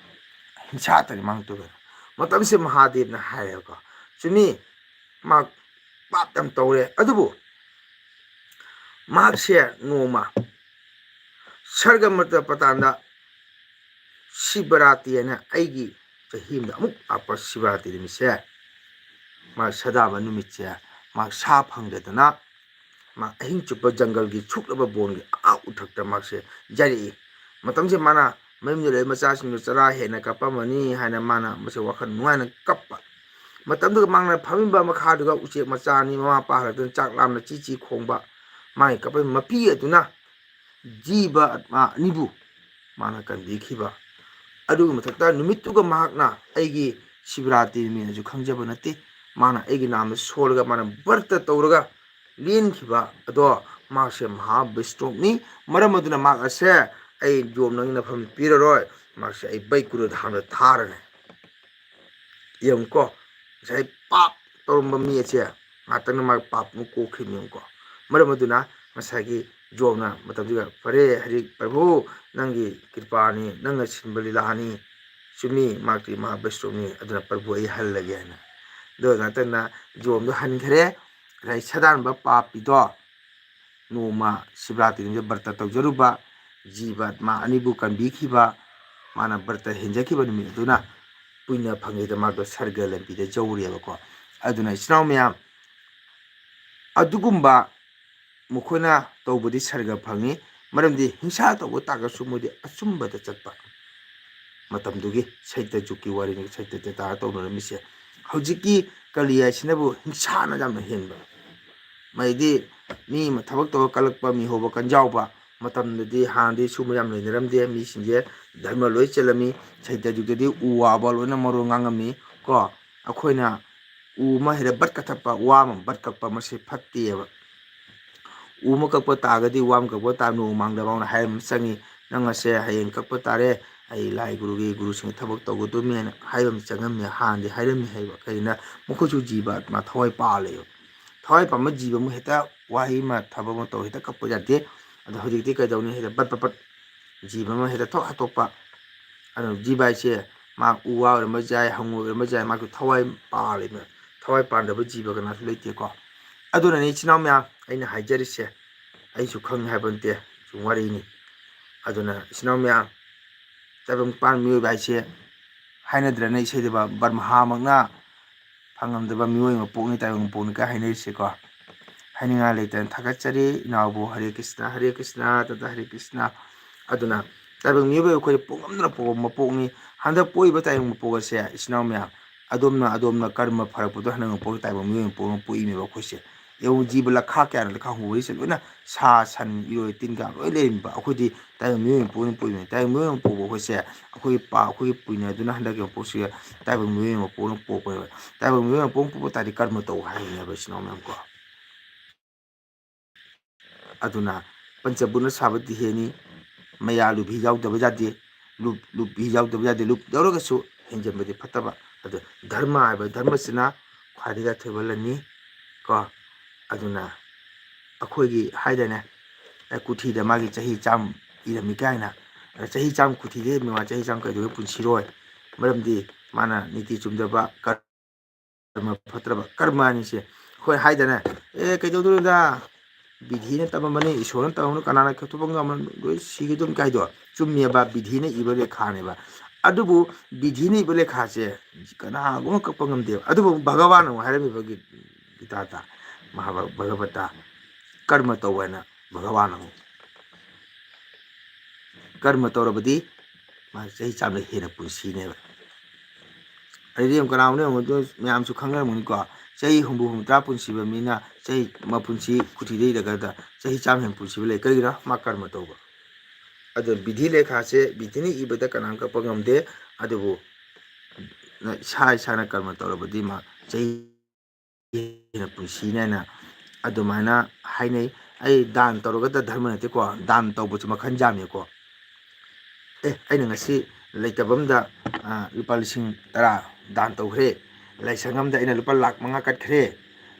ꯍꯤꯡꯁꯥꯇꯅꯤ ꯃꯥꯡ ꯇꯧꯗꯅ"꯫ ꯃꯇꯝꯁꯦ ꯃꯍꯥꯗꯦꯕꯅ ꯍꯥꯏꯔꯦꯕꯀꯣ, "ꯆꯨꯝꯃꯤ, ꯃꯍꯥꯛ ꯄꯥꯞ ꯌꯥꯝ ꯇꯧꯔꯦ, ꯑꯗꯨꯕꯨ ꯃꯍꯥꯛꯁꯦ ꯅꯣꯡꯃ ꯁꯔꯒ ꯃꯇ ꯄꯇꯥꯟꯗ ꯁꯤꯕꯔꯥꯇꯤ ꯍꯥꯏꯅ ꯑꯩꯒꯤ ꯆꯍꯤ ꯑꯃꯗ ꯑꯃꯨꯛ ꯂꯥꯛꯄ ꯁꯤꯕꯔꯥꯇꯤ ꯅꯨꯃꯤꯠꯁꯦ, ꯃꯥ ꯁꯗꯥꯕ ꯅꯨꯃꯤꯠꯁꯦ, ꯃꯥ ꯁꯥ ꯐꯪꯗꯗꯅ ꯃꯥ ꯑꯍꯤꯡ ꯆꯨꯞꯄ ꯖꯪꯒꯜꯒꯤ ꯁꯨꯛꯂꯕ ꯕꯣꯟꯒꯤ ꯑꯥ ꯎꯊꯛꯇ ꯃꯥꯁꯦ ꯌꯥꯏꯔꯛꯏ꯫ ꯃꯇꯝꯁꯦ ꯃꯥꯅ ꯃꯌꯨꯝꯗ ꯂꯩꯕ ꯃꯆꯥꯁꯤꯡꯗꯨ ꯆꯔꯥ ꯍꯦꯟꯅ ꯀꯞꯄꯝꯃꯅꯤ ꯍꯥꯏꯅ ꯃꯥꯅ ꯃꯁꯦ ꯋꯥꯈꯜ ꯅꯨꯡꯉꯥꯏꯅ ꯀꯞꯄ꯫ ꯃꯇꯝꯗꯨꯗ ꯃꯥꯅ ꯐꯝꯃꯤꯕ ꯃꯈꯥꯗꯨꯒ ꯎꯆꯦꯛ ꯃꯆꯥ ꯑꯅꯤ ꯃꯃꯥ ꯃꯄꯥ ꯍꯜꯂꯛꯇꯨꯅ ꯆꯥꯛ ꯂꯥꯝꯅ ꯆꯤ ꯆꯤ ꯈꯣꯡꯕ, ꯃꯥꯒꯤ ꯀꯞꯄꯒꯤ ꯃꯄꯤ ꯑꯗꯨꯅ ꯖꯤꯕ ꯑꯥꯠꯃꯥ ꯑꯅꯤꯕꯨ ꯃꯥꯅ ꯀꯟꯕꯤꯈꯤꯕ꯫ ꯑꯗꯨꯒꯤ ꯃꯊꯛꯇ ꯅꯨꯃꯤꯠꯇꯨꯒ ꯃꯍꯥꯛꯅ ꯑꯩꯒꯤ ꯁꯤꯕꯔꯥꯇꯤ ꯅꯨꯃꯤꯠ ꯑꯗꯨ ꯈꯪꯖꯕ ꯅꯠꯇꯦ꯫ ꯃꯥꯅ ꯑꯩꯒꯤ ꯅꯥꯝꯗ ꯁꯣꯜꯂꯒ ꯃꯥꯅ ꯕ꯭ꯔꯠꯇ ꯇꯧꯔꯒ ꯂꯦꯟꯈꯤꯕ ꯑꯗꯣ ꯃꯍꯥꯛꯁꯦ ꯃꯍꯥꯕꯤꯁ꯭ꯅꯨꯅꯤ꯫ ꯃꯔꯝ ꯑꯗꯨꯅ ꯃꯍꯥꯛ ꯑꯁꯦ ꯑꯩ ꯌꯣꯝ ꯅꯪꯒꯤ ꯅꯐꯝ ꯄꯤꯔꯔꯣꯏ, ꯃꯍꯥꯛꯁꯦ ꯑꯩ ꯕꯩꯀꯨꯔꯨ ꯙꯥꯝꯗ ꯊꯥꯔꯅꯤ꯫ ꯌꯦꯡꯉꯨꯀꯣ, ꯉꯁꯥꯏ ꯄꯥꯞ ꯇꯧꯔꯝꯕ ꯃꯤ ꯑꯁꯦ ꯉꯥꯛꯇꯪꯅ ꯃꯥꯒꯤ ꯄꯥꯞ ꯑꯃ ꯀꯣꯛꯈꯤꯕꯅꯤ꯫ ꯌꯦꯡꯉꯨꯀꯣ, ꯃꯔꯝ ꯑꯗꯨꯅ ꯉꯁꯥꯏꯒꯤ ꯌꯣꯝꯅ ꯃꯇꯝꯗꯨꯗ, "ꯐꯔꯦ, ꯍꯧꯖꯤꯛ ꯄ꯭ꯔꯚꯨ, ꯅꯪꯒꯤ ꯀ꯭ꯔꯤꯄꯥꯅꯤ, ꯅꯪꯅ ꯁꯤꯟꯕ ꯂꯤꯂꯥꯅꯤ, ꯆꯨꯝꯃꯤ, ꯃꯍꯥꯛꯇꯤ ꯃꯍꯥꯕꯤꯁ꯭ꯅꯨꯅꯤ, ꯑꯗꯨꯅ ꯄ꯭ꯔꯚꯨ ꯑꯩ ꯍꯜꯂꯒꯦ" ꯍꯥꯏꯅ꯫ ꯑꯗꯨ ꯉꯥꯛꯇꯪꯅ ꯌꯣꯝꯗꯣ ꯍꯟꯈ꯭ꯔꯦ꯫ ꯉꯁꯥꯏ ꯁꯥꯗꯥꯟꯕ ꯄꯥꯄꯤꯗꯣ ꯅꯣꯡꯃ ꯁꯤꯕꯔꯥꯇ꯭ꯔꯤ ꯅꯨꯃꯤꯠꯇ ꯕ꯭ꯔꯇ ꯇꯧꯖꯔꯨꯕ, ꯖꯤꯕ ꯑꯥꯠꯃꯥ ꯑꯅꯤꯕꯨ ꯀꯟꯕꯤꯈꯤꯕ, ꯃꯥꯅ ꯕ꯭ꯔꯇ ꯍꯦꯟꯖꯈꯤꯕ ꯅꯨꯃꯤꯠ ꯑꯗꯨꯅ ꯄꯨꯟꯅ ꯐꯪꯉꯤꯗ ꯃꯥꯗꯣ ꯁꯔꯒ ꯂꯝꯕꯤꯗ ꯌꯧꯔꯦꯕꯀꯣ꯫ ꯑꯗꯨꯅ ꯏꯆꯤꯟ ꯏꯅꯥꯎ ꯃꯌꯥꯝ, ꯑꯗꯨꯒꯨꯝꯕ ꯃꯈꯣꯏꯅ ꯇꯧꯕꯗꯤ ꯁꯔꯒ ꯐꯪꯉꯤ, ꯃꯔꯝꯗꯤ ꯍꯤꯡꯁꯥ ꯇꯧꯕ ꯇꯥꯔꯒꯁꯨ ꯃꯣꯏꯗꯤ ꯑꯆꯨꯝꯕꯗ ꯆꯠꯄ꯫ ꯃꯇꯝꯗꯨꯒꯤ ꯁꯩꯇ ꯖꯨꯒꯀꯤ ꯋꯥꯔꯤꯅꯤ, ꯁꯩꯇ ꯇ꯭ꯔꯦꯇꯥꯗ ꯇꯧꯅꯔꯝꯃꯤꯁꯦ꯫ ꯍꯧꯖꯤꯛꯀꯤ ꯀꯂꯤ ꯍꯥꯏꯁꯤꯅꯕꯨ ꯍꯤꯡꯁꯥꯅ ꯌꯥꯝꯅ ꯍꯦꯟꯕ꯫ ꯃꯩꯗꯤ ꯃꯤ ꯑꯃ ꯊꯕꯛ ꯇꯧꯔ ꯀꯜꯂꯛꯄ, ꯃꯤꯍꯧꯕ ꯀꯟꯖꯥꯎꯕ ꯃꯇꯝꯗꯗꯤ, ꯍꯥꯟꯅꯗꯤ ꯁꯨꯝꯕ ꯌꯥꯝ ꯂꯩꯅꯔꯝꯗꯦ꯫ ꯃꯤꯁꯤꯡꯁꯦ ꯙꯔꯃ ꯂꯣꯏ ꯆꯦꯜꯂꯝꯃꯤ꯫ ꯁꯩꯇ ꯖꯨꯒꯇꯗꯤ ꯎ ꯋꯥꯕ ꯂꯣꯏꯅ ꯃꯔꯣꯜ ꯉꯥꯡꯉꯝꯃꯤ ꯀꯣ꯫ ꯑꯩꯈꯣꯏꯅ ꯎ ꯑꯃ ꯍꯦꯛꯇ ꯕꯠ ꯀꯛꯊꯠꯄ, ꯋꯥ ꯑꯃ ꯕꯠ ꯀꯛꯄ, ꯃꯁꯤ ꯐꯠꯇꯦꯕ꯫ ꯎ ꯑꯃ ꯀꯛꯄ ꯇꯥꯔꯒꯗꯤ ꯋꯥ ꯑꯃ ꯀꯛꯄ ꯇꯥꯔ ꯅꯣꯡꯃ ꯃꯥꯡꯗ ꯃꯥꯡꯗ ꯍꯥꯏꯕ ꯑꯃ ꯆꯪꯉꯤ꯫ "ꯅꯪ ꯑꯁꯦ ꯍꯌꯦꯡ ꯀꯛꯄ ꯇꯥꯔꯦ, ꯑꯩ ꯂꯥꯏ ꯒꯨꯔꯨꯒꯤ ꯒꯨꯔꯨꯁꯤꯡꯒꯤ ꯊꯕꯛ ꯇꯧꯒꯗꯕꯅꯦꯅ" ꯍꯥꯏꯕ ꯑꯃ ꯆꯪꯉꯝꯃꯤ꯫ ꯍꯥꯟꯅꯗꯤ ꯍꯥꯏꯔꯝꯃꯤ ꯍꯥꯏꯕ꯫ ꯀꯩꯒꯤꯅ? ꯃꯈꯣꯏꯁꯨ ꯖꯤꯕ ꯑꯥꯠꯃꯥ ꯊꯋꯥꯏ ꯄꯥꯜꯂꯦꯕ꯫ ꯊꯋꯥꯏ ꯄꯥꯟꯕ ꯖꯤꯕ ꯑꯃ ꯍꯦꯛꯇ ꯋꯥꯍꯩ ꯑꯃ, ꯊꯕꯛ ꯑꯃ ꯇꯧ ꯍꯦꯛꯇ ꯀꯛꯄ ꯌꯥꯗꯦ꯫ ꯑꯗꯣ ꯍꯧꯖꯤꯛꯇꯤ ꯀꯩꯗꯧꯅꯤ? ꯍꯦꯛꯇ ꯕꯠ ꯕꯠ ꯕꯠ ꯖꯤꯕ ꯑꯃ ꯍꯦꯛꯇ ꯊꯣꯛ ꯍꯥꯠꯇꯣꯛꯄ꯫ ꯑꯗꯨꯅ ꯖꯤꯕ ꯍꯥꯏꯁꯦ ꯃꯥ ꯎ ꯋꯥ ꯑꯣꯏꯔꯝꯕꯁꯨ ꯌꯥꯏ, ꯍꯪꯉꯣꯏ ꯑꯣꯏꯔꯝꯕꯁꯨ ꯌꯥꯏ, ꯃꯥꯒꯤ ꯊꯋꯥꯏ ꯄꯥꯜꯂꯤꯕ꯫ ꯊꯋꯥꯏ ꯄꯥꯟꯗꯕ ꯖꯤꯕ ꯀꯅꯥꯁꯨ ꯂꯩꯇꯦꯀꯣ꯫ ꯑꯗꯨꯅꯅꯤ ꯏꯆꯤꯟ ꯏꯅꯥꯎ ꯃꯌꯥꯝ, ꯑꯩꯅ ꯍꯥꯏꯖꯔꯤꯁꯦ, ꯑꯩꯁꯨ ꯈꯪꯉꯤ ꯍꯥꯏꯕ ꯅꯠꯇꯦ, ꯁꯨꯝ ꯋꯥꯔꯤꯅꯤ꯫ ꯑꯗꯨꯅ ꯏꯆꯤꯟ ꯏꯅꯥꯎ ꯃꯌꯥꯝ, ꯇꯥꯏꯕꯪꯄꯥꯟ ꯃꯤꯑꯣꯏꯕ ꯍꯥꯏꯁꯦ ꯍꯥꯏꯅꯗ꯭ꯔꯅ ꯏꯁꯩꯗ ꯕ-, ꯕ꯭ꯔꯍꯃꯥꯃꯛꯅ ꯐꯪꯉꯝꯗꯕ ꯃꯤꯑꯣꯏ ꯃꯄꯣꯛꯅꯤ, ꯇꯥꯏꯕꯪ ꯃꯄꯣꯛꯅꯤ ꯀꯥꯏ ꯍꯥꯏꯅꯔꯤꯁꯦꯀꯣ꯫ ꯍꯥꯏꯅꯤꯡꯉꯥꯏ ꯂꯩꯇꯅ ꯊꯥꯒꯠꯆꯔꯤ ꯏꯅꯥꯎꯕꯨ꯫ ꯍꯔꯦ ꯀ꯭ꯔꯤꯁꯅ, ꯍꯔꯦ ꯀ꯭ꯔꯤꯁꯅ, ꯇꯇꯥ ꯍꯔꯦ ꯀ꯭ꯔꯤꯁꯅ꯫ ꯑꯗꯨꯅ ꯇꯥꯏꯕꯪ ꯃꯤꯑꯣꯏꯕ ꯑꯩꯈꯣꯏ ꯄꯣꯛꯉꯝꯗꯅ ꯄꯣꯛꯄ ꯃꯄꯣꯛꯅꯤ꯫ ꯍꯟꯗꯛ ꯄꯣꯛꯏꯕ ꯇꯥꯏꯕꯪ ꯃꯄꯣꯛ ꯑꯁꯦ ꯏꯆꯤꯟ ꯏꯅꯥꯎ ꯃꯌꯥꯝ, ꯑꯗꯣꯝꯅ, ꯑꯗꯣꯝꯅ ꯀꯔꯃ ꯐꯔꯛꯄꯗꯣ ꯍꯟꯗꯛ ꯃꯄꯣꯛ ꯇꯥꯏꯕꯪ ꯃꯤꯑꯣꯏ ꯃꯄꯣꯛꯅ ꯄꯣꯛꯏꯅꯦꯕ ꯑꯩꯈꯣꯏꯁꯦ꯫ ꯌꯦꯡꯉꯨ, ꯖꯤꯕ ꯂꯈꯥ ꯀꯌꯥꯅ ꯂꯈꯥ ꯍꯨꯔꯤꯁꯦ ꯂꯣꯏꯅ ꯁꯥ, ꯁꯟ, ꯏꯔꯣꯏ, ꯇꯤꯟ ꯀꯥꯡ ꯂꯣꯏ ꯂꯩꯔꯝꯃꯤꯕ꯫ ꯑꯩꯈꯣꯏꯗꯤ ꯇꯥꯏꯕꯪ ꯃꯤꯑꯣꯏ ꯃꯄꯣꯛꯅ ꯄꯣꯛꯏꯕꯅꯤ꯫ ꯇꯥꯏꯕꯪ ꯃꯤꯑꯣꯏ ꯃꯄꯣꯛꯄ ꯑꯩꯈꯣꯏꯁꯦ ꯑꯩꯈꯣꯏꯒꯤ ꯄꯥ-, ꯑꯩꯈꯣꯏꯒꯤ ꯄꯨꯏꯅꯗꯨꯅ ꯍꯟꯗꯛꯀꯤ ꯃꯄꯣꯛꯁꯤꯒ ꯇꯥꯏꯕꯪ ꯃꯤꯑꯣꯏ ꯃꯄꯣꯛꯅ ꯄꯣꯛꯄꯅꯦꯕ꯫ ꯇꯥꯏꯕꯪ ꯃꯤꯑꯣꯏ ꯃꯄꯣꯛꯅ ꯄꯣꯛꯄ ꯇꯥꯔꯗꯤ ꯀꯔꯃ ꯇꯧ ꯍꯥꯏꯕꯅꯦꯕ ꯏꯆꯤꯟ ꯏꯅꯥꯎ ꯃꯌꯥꯝ ꯀꯣ꯫ ꯑꯗꯨꯅ ꯄꯟꯆꯕꯨꯠꯅ ꯁꯥꯕ ꯗꯤꯍꯦꯅꯤ, ꯃꯌꯥ ꯂꯨꯕꯤ ꯌꯥꯎꯗꯕ ꯌꯥꯗꯦ, ꯂꯨꯞ, ꯂꯨꯞꯄꯤ ꯌꯥꯎꯗꯕ ꯌꯥꯗꯦ, ꯂꯨꯞ ꯌꯥꯎꯔꯒꯁꯨ ꯍꯦꯟꯖꯟꯕꯗꯤ ꯐꯠꯇꯕ꯫ ꯑꯗꯣ ꯙꯔꯃ ꯍꯥꯏꯕ ꯙꯔꯃꯁꯤꯅ ꯈ꯭ꯋꯥꯏꯗꯒꯤ ꯑꯊꯣꯏꯕ ꯂꯟꯅꯤ ꯀꯣ꯫ ꯑꯗꯨꯅ ꯑꯩꯈꯣꯏꯒꯤ ꯍꯥꯏꯗꯅꯦ, ꯑꯦ, ꯀꯨꯊꯤꯗ ꯃꯥꯒꯤ ꯆꯍꯤ ꯆꯥꯝ ꯏꯔꯝꯃꯤ ꯀꯥꯏꯅ, ꯑꯗ ꯆꯍꯤ ꯆꯥꯝ ꯀꯨꯊꯤꯗ ꯏꯔꯝꯃꯤ, ꯃꯥ ꯆꯍꯤ ꯆꯥꯝ ꯀꯩꯗꯧꯕꯩ ꯄꯨꯟꯁꯤꯔꯣꯏ? ꯃꯔꯝꯗꯤ ꯃꯥꯅ ꯅꯤꯇꯤ ꯆꯨꯝꯗꯕ ꯀꯔ-, ꯀꯔꯃ ꯐꯠꯇ꯭ꯔꯕ ꯀꯔꯃ ꯑꯅꯤꯁꯦ꯫ ꯑꯩꯈꯣꯏ ꯍꯥꯏꯗꯅ, "ꯑꯦ, ꯀꯩꯗꯧꯗꯣꯏꯅꯣꯗ? ꯕꯤꯙꯤꯅ ꯇꯝꯃꯝꯕꯅꯤ, ꯏꯁꯣꯔꯅ ꯇꯝꯃꯝꯕꯅꯤ, ꯀꯅꯥꯅ ꯀꯛꯊꯣꯛꯄ ꯉꯝꯕꯅꯣ? ꯂꯣꯏ ꯁꯤꯒꯗꯧꯅꯤ" ꯀꯥꯏꯗꯣ ꯆꯨꯝꯃꯦꯕ, ꯕꯤꯙꯤꯅ ꯏꯕ ꯂꯦꯈꯥꯅꯦꯕ꯫ ꯑꯗꯨꯕꯨ ꯕꯤꯙꯤꯅ ꯏꯕ ꯂꯦꯈꯥꯁꯦ ꯀꯅꯥꯒꯨꯝꯕ ꯀꯛꯄ ꯉꯝꯗꯦꯕ꯫ ꯑꯗꯨꯕꯨ ꯚꯒꯋꯥꯟꯅ ꯑꯃꯨꯛ ꯍꯥꯏꯔꯝꯃꯤꯕ ꯒꯤ-, ꯒꯤꯇꯥꯗ, ꯃꯍꯥꯚꯥ-, ꯚꯒꯕꯇꯥ, ꯀꯔꯃ ꯇꯧ ꯍꯥꯏꯅ ꯚꯒꯋꯥꯟꯅ ꯑꯃꯨꯛ꯫ ꯀꯔꯃ ꯇꯧꯔꯕꯗꯤ ꯃꯥ ꯆꯍꯤ ꯆꯥꯝꯗ ꯍꯦꯟꯅ ꯄꯨꯟꯁꯤꯅꯦꯕ꯫ ꯑꯗꯨꯗꯤ ꯌꯦꯡꯉꯨ, ꯀꯅꯥꯒꯨꯝꯕꯅ ꯌꯦꯡꯉꯨ, ꯑꯗꯨ ꯃꯌꯥꯝꯁꯨ ꯈꯪꯅꯔꯝꯒꯅꯤꯀꯣ, ꯆꯍꯤ ꯍꯨꯝꯐꯨ ꯍꯨꯝꯐꯨꯇꯔꯥ ꯄꯨꯟꯁꯤꯕ ꯃꯤꯅ ꯆꯍꯤ ꯃꯄꯨꯟꯁꯤ ꯀꯨꯊꯤꯗ ꯏꯔꯒꯗ ꯆꯍꯤ ꯆꯥꯝ ꯍꯦꯟꯅ ꯄꯨꯟꯁꯤꯕ ꯂꯩ꯫ ꯀꯔꯤꯒꯤꯅꯣ? ꯃꯥ ꯀꯔꯃ ꯇꯧꯕ꯫ ꯑꯗꯣ ꯕꯤꯙꯤ ꯂꯦꯈꯥꯁꯦ ꯕꯤꯙꯤꯅ ꯏꯕꯗ ꯀꯅꯥꯝ ꯀꯛꯄ ꯉꯝꯗꯦ, ꯑꯗꯨꯕꯨ ꯏꯁꯥ ꯏꯁꯥꯅ ꯀꯔꯃ ꯇꯧꯔꯕꯗꯤ ꯃꯥ ꯆꯍꯤ ꯍꯦꯟꯅ ꯄꯨꯟꯁꯤꯅꯦꯅ ꯑꯗꯨꯃꯥꯏꯅ ꯍꯥꯏꯅꯩ꯫ ꯑꯩ ꯗꯥꯟ ꯇꯧꯔꯒꯗ ꯙꯔꯃ ꯅꯠꯇꯦꯀꯣ, ꯗꯥꯟ ꯇꯧꯕꯁꯨ ꯃꯈꯜ ꯌꯥꯝꯃꯦꯀꯣ꯫ ꯑꯦ, ꯑꯩꯅ ꯉꯁꯤ ꯂꯩꯇꯕ ꯑꯝꯗ, ꯑ, ꯂꯨꯄꯥ ꯂꯤꯁꯤꯡ ꯇꯔꯥ ꯗꯥꯟ ꯇꯧꯈ꯭ꯔꯦ, ꯂꯥꯏꯁꯪ ꯑꯝꯗ ꯑꯩꯅ ꯂꯨꯄꯥ ꯂꯥꯛ ꯃꯉꯥ ꯀꯠꯈ꯭ꯔꯦ,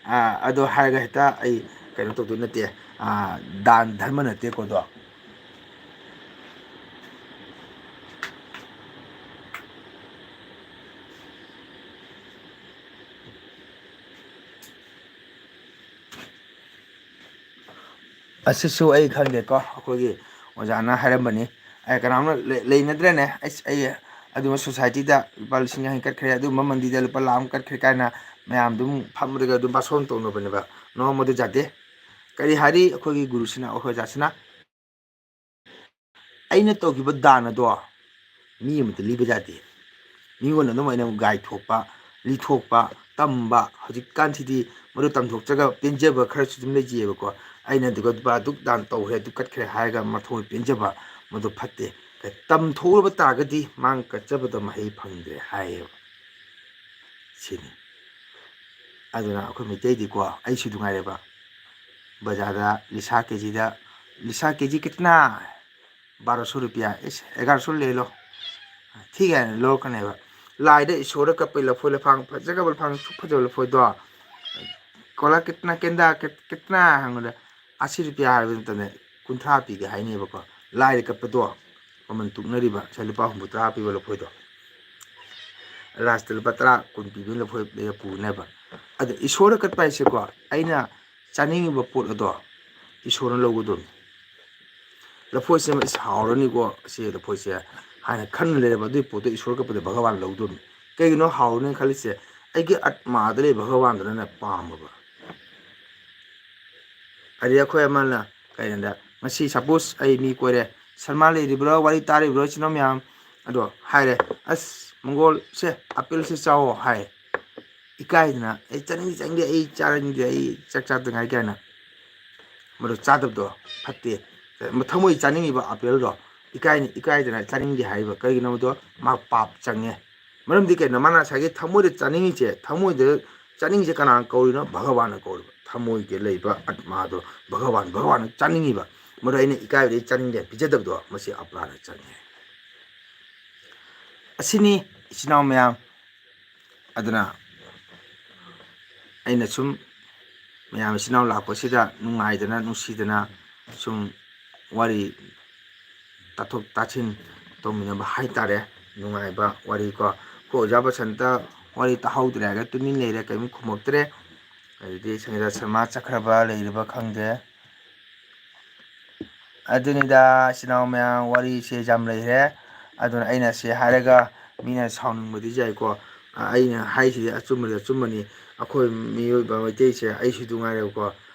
ꯑ, ꯑꯗꯣ ꯍꯥꯏꯔꯒ ꯍꯦꯛꯇ ꯑꯩ ꯀꯩꯅꯣ ꯇꯧꯗꯣꯏ ꯅꯠꯇꯦ, ꯑ, ꯗꯥꯟ ꯙꯔꯃ ꯅꯠꯇꯦꯀꯣ ꯑꯗꯣ꯫ ꯑꯁꯤꯁꯨ ꯑꯩ ꯈꯪꯗꯦꯀꯣ, ꯑꯩꯈꯣꯏꯒꯤ ꯑꯣꯖꯥꯅ ꯍꯥꯏꯔꯝꯕꯅꯤ꯫ ꯑꯩ ꯀꯅꯥꯝꯅ ꯂꯩ-, ꯂꯩꯅꯗ꯭ꯔꯦꯅꯦ꯫ ꯑꯩꯁ, ꯑꯩ ꯑꯗꯨꯝꯕ ꯁꯣꯁꯥꯏꯇꯤꯗ ꯂꯨꯄꯥ ꯂꯤꯁꯤꯡ ꯌꯥꯡꯈꯩ ꯀꯠꯈ꯭ꯔꯦ, ꯑꯗꯨꯝꯕ ꯃꯟꯗꯤꯔꯗ ꯂꯨꯄꯥ ꯂꯥꯛ ꯑꯃ ꯀꯠꯈ꯭ꯔꯦ ꯀꯥꯏꯅ ꯃꯌꯥꯝ ꯑꯗꯨꯝ ꯐꯝꯃꯗꯒ ꯑꯗꯨꯝ ꯕꯥꯁꯣꯟ ꯇꯧꯅꯕꯅꯦꯕ꯫ ꯅꯣ, ꯃꯗꯨ ꯌꯥꯗꯦ꯫ ꯀꯔꯤ ꯍꯥꯏꯔꯤ ꯑꯩꯈꯣꯏꯒꯤ ꯒꯨꯔꯨꯁꯤꯅ, ꯑꯩꯈꯣꯏ ꯑꯣꯖꯥꯁꯤꯅ? "ꯑꯩꯅ ꯇꯧꯈꯤꯕ ꯗꯥꯟ ꯑꯗꯣ ꯃꯤ ꯑꯃꯗ ꯂꯤꯕ ꯌꯥꯗꯦ꯫ ꯃꯤꯉꯣꯟꯗ ꯑꯗꯨꯝ ꯑꯩꯅ ꯒꯥꯏ ꯊꯣꯛꯄ, ꯂꯤꯊꯣꯛꯄ, ꯇꯝꯕ, ꯍꯧꯖꯤꯛꯀꯥꯟꯁꯤꯗꯤ ꯃꯗꯨ ꯇꯝꯊꯣꯛꯆꯒ ꯄꯦꯟꯖꯕ ꯈꯔꯁꯨ ꯑꯗꯨꯝ ꯂꯩꯖꯩꯑꯕꯀꯣ꯫ ꯑꯩꯅ ꯑꯗꯨꯒ ꯂꯨꯄꯥ ꯑꯗꯨꯛ ꯗꯥꯟ ꯇꯧꯈ꯭ꯔꯦ, ꯑꯗꯨ ꯀꯠꯈ꯭ꯔꯦ" ꯍꯥꯏꯔꯒ ꯃꯊꯣꯏ ꯄꯦꯟꯖꯕ, ꯃꯗꯨ ꯐꯠꯇꯦ꯫ ꯇꯝꯊꯣꯛꯎꯔꯕ ꯇꯥꯔꯒꯗꯤ ꯃꯥꯡ ꯀꯠꯆꯕꯗ ꯃꯍꯩ ꯐꯪꯗ꯭ꯔꯦ ꯍꯥꯏꯌꯦꯕ꯫ ꯁꯤꯅꯤ꯫ ꯑꯗꯨꯅ ꯑꯩꯈꯣꯏ ꯃꯩꯇꯩꯗꯤꯀꯣ, ꯑꯩꯁꯨ ꯑꯗꯨ ꯉꯥꯏꯔꯦꯕ, ꯕꯖꯥꯔꯗ ꯂꯤꯁꯥ ꯀꯦ ꯖꯤꯗ, ꯂꯤꯁꯥ ꯀꯦ ꯖꯤ ꯀꯤꯇꯅꯥ? ꯕꯥꯔꯣ ꯁꯣ ꯔꯨꯄꯤꯌꯥ, ꯏꯁ, ꯑꯦꯒꯥꯔꯣ ꯁꯣ ꯂꯦ ꯂꯣ, ꯊꯤꯛ ꯍꯥꯏꯅ ꯂꯧꯔꯛꯀꯅꯦꯕ꯫ ꯂꯥꯏꯗ ꯏꯁꯣꯔꯗ ꯀꯠꯄꯩ ꯂꯐꯣꯏ ꯂꯐꯥꯡ, ꯐꯖꯈ꯭ꯔꯕ ꯂꯐꯥꯡ, ꯁꯨꯛ ꯐꯖꯕ ꯂꯐꯣꯏꯗꯣ, ꯀꯣꯂꯥ ꯀꯤꯇꯅꯥ ꯀꯦꯟꯗꯥ, ꯀꯤꯠ-, ꯀꯤꯇꯅꯥ ꯍꯪꯕꯗ, ꯑꯁꯤ ꯔꯨꯄꯤꯌꯥ ꯍꯥꯏꯕ ꯅꯠꯇꯅ ꯀꯨꯟꯊ꯭ꯔꯥ ꯄꯤꯒꯦ ꯍꯥꯏꯅꯦꯕꯀꯣ꯫ ꯂꯥꯏꯗ ꯀꯠꯄꯗꯣ ꯃꯃꯜ ꯇꯨꯛꯅꯔꯤꯕ, ꯉꯁꯥꯏ ꯂꯨꯄꯥ ꯍꯨꯝꯐꯨ ꯇꯔꯥ ꯄꯤꯕ ꯂꯐꯣꯏꯗꯣ, ꯂꯥꯁꯇ ꯂꯨꯄꯥ ꯇꯔꯥ, ꯀꯨꯟ ꯄꯤꯕ ꯂꯐꯣꯏ ꯂꯩꯔ ꯄꯨꯅꯦꯕ꯫ ꯑꯗ ꯏꯁꯣꯔꯗ ꯀꯠꯄ ꯍꯥꯏꯁꯦꯀꯣ, ꯑꯩꯅ ꯆꯥꯅꯤꯡꯉꯤꯕ ꯄꯣꯠ ꯑꯗꯣ ꯏꯁꯣꯔꯅ ꯂꯧꯒꯗꯕꯅꯤ꯫ ꯂꯐꯣꯏꯁꯦ ꯑꯃ, "ꯏꯁ, ꯍꯥꯎꯔꯅꯤꯀꯣ ꯁꯤ ꯂꯐꯣꯏꯁꯦ" ꯍꯥꯏꯅ ꯈꯟꯅ ꯂꯩꯔꯕ ꯑꯗꯨꯒꯤ ꯄꯣꯠꯇꯣ ꯏꯁꯣꯔ ꯀꯠꯄꯗ ꯚꯒꯋꯥꯟ ꯂꯧꯗꯕꯅꯤ꯫ ꯀꯩꯒꯤꯅꯣ ꯍꯥꯎꯔꯅꯤ ꯈꯜꯂꯤꯁꯦ? ꯑꯩꯒꯤ ꯑꯠꯃꯥꯗ ꯂꯩꯕ ꯚꯒꯋꯥꯟꯗꯨꯅꯅꯦ ꯄꯥꯝꯃꯕ꯫ ꯑꯗꯩ ꯑꯩꯈꯣꯏ ꯑꯃꯅ ꯀꯩꯅꯣꯗ, ꯉꯁꯤ ꯁꯄꯣꯁ ꯑꯩ ꯃꯤ ꯀꯣꯏꯔꯦ, "ꯁꯜꯃꯥ ꯂꯩꯔꯤꯕ꯭ꯔꯣ? ꯋꯥꯔꯤ ꯇꯥꯔꯤꯕ꯭ꯔꯣ, ꯏꯆꯤꯟ ꯏꯅꯥꯎ ꯃꯌꯥꯝ?" ꯑꯗꯣ ꯍꯥꯏꯔꯦ, "ꯑꯁ, ꯃꯪꯒꯣꯜꯁꯦ, ꯑꯄꯦꯜꯁꯦ ꯆꯥꯎꯑꯣ" ꯍꯥꯏ꯫ ꯏꯀꯥꯏꯗꯅ, "ꯑꯩ ꯆꯥꯅꯤꯡꯗꯦ, ꯆꯥꯅꯤꯡꯗꯦ, ꯑꯩ ꯆꯥꯛ ꯆꯥꯗ ꯉꯥꯏ" ꯀꯥꯏꯅ ꯃꯗꯨ ꯆꯥꯗꯕꯗꯣ ꯐꯠꯇꯦ꯫ ꯊꯃꯣꯏ ꯆꯥꯅꯤꯡꯉꯤꯕ ꯑꯄꯦꯜꯗꯣ ꯏꯀꯥꯏꯅ, ꯏꯀꯥꯏꯗꯅ ꯆꯥꯅꯤꯡꯗꯦ ꯍꯥꯏꯔꯤꯕ ꯀꯔꯤꯒꯤꯅꯣꯗꯣ ꯃꯥ ꯄꯥꯞ ꯆꯪꯉꯦ꯫ ꯃꯔꯝꯗꯤ ꯀꯩꯅꯣ? ꯃꯥꯅ ꯉꯁꯥꯏꯒꯤ ꯊꯃꯣꯏꯗ ꯆꯥꯅꯤꯡꯉꯤꯁꯦ, ꯊꯃꯣꯏꯗ ꯆꯥꯅꯤꯡꯉꯤꯁꯦ ꯀꯅꯥꯅ ꯀꯧꯔꯤꯅꯣ? ꯚꯒꯋꯥꯟꯅ ꯀꯧꯔꯤꯕ꯫ ꯊꯃꯣꯏꯒꯤ ꯂꯩꯕ ꯑꯠꯃꯥꯗꯣ ꯚꯒꯋꯥꯟ, ꯚꯒꯋꯥꯟꯅ ꯆꯥꯅꯤꯡꯉꯤꯕ꯫ ꯃꯗꯨ ꯑꯩꯅ ꯏꯀꯥꯏꯕꯗꯒꯤ ꯆꯥꯅꯤꯡꯗꯦ ꯄꯤꯖꯗꯕꯗꯣ, ꯃꯁꯤ ꯑꯄꯔꯥꯙ ꯆꯪꯉꯦ꯫ ꯑꯁꯤꯅꯤ, ꯏꯆꯤꯟ ꯏꯅꯥꯎ ꯃꯌꯥꯝ꯫ ꯑꯗꯨꯅ ꯑꯩꯅ ꯁꯨꯝ ꯃꯌꯥꯝ ꯏꯆꯤꯟ ꯏꯅꯥꯎ ꯂꯥꯛꯄꯁꯤꯗ ꯅꯨꯡꯉꯥꯏꯗꯅ, ꯅꯨꯡꯁꯤꯗꯅ ꯁꯨꯝ ꯋꯥꯔꯤ ꯇꯥꯊꯣꯛ ꯇꯥꯁꯤꯟ ꯇꯧꯃꯤꯟꯅꯕ ꯍꯥꯏꯇꯥꯔꯦ꯫ ꯅꯨꯡꯉꯥꯏꯕ ꯋꯥꯔꯤ ꯀꯣ꯫ ꯑꯩꯈꯣꯏ ꯑꯣꯖꯥ ꯕꯁꯟꯇ ꯋꯥꯔꯤ ꯇꯥꯍꯧꯗ꯭ꯔꯦ ꯍꯥꯏꯔꯒ ꯇꯨꯃꯤꯟ ꯂꯩꯔꯦ, ꯀꯔꯤꯝ ꯈꯨꯝꯃꯛꯇ꯭ꯔꯦ꯫ ꯑꯗꯨꯗꯤ ꯁꯪꯒꯤꯇꯥ ꯁꯔꯃ ꯆꯠꯈ꯭ꯔꯕ ꯂꯩꯔꯤꯕ ꯈꯪꯗꯦ꯫ ꯑꯗꯨꯅꯤꯗ, ꯏꯆꯤꯟ ꯏꯅꯥꯎ ꯃꯌꯥꯝ, ꯋꯥꯔꯤꯁꯦ ꯌꯥꯝ ꯂꯩꯔꯦ꯫ ꯑꯗꯨꯅ ꯑꯩꯅ ꯁꯤ ꯍꯥꯏꯔꯒ ꯃꯤꯅ ꯁꯥꯎꯅꯤꯡꯕꯗꯤ ꯌꯥꯏꯀꯣ꯫ ꯑ, ꯑꯩꯅ ꯍꯥꯏꯁꯤꯗꯤ ꯑꯆꯨꯝꯕꯗꯤ ꯑꯆꯨꯝꯕꯅꯤ꯫ ꯑꯩꯈꯣꯏ ꯃꯤꯑꯣꯏꯕ ꯃꯩꯇꯩꯁꯦ, ꯑꯩꯁꯨ ꯑꯗꯨ ꯉꯥꯏꯔꯦꯕꯀꯣ,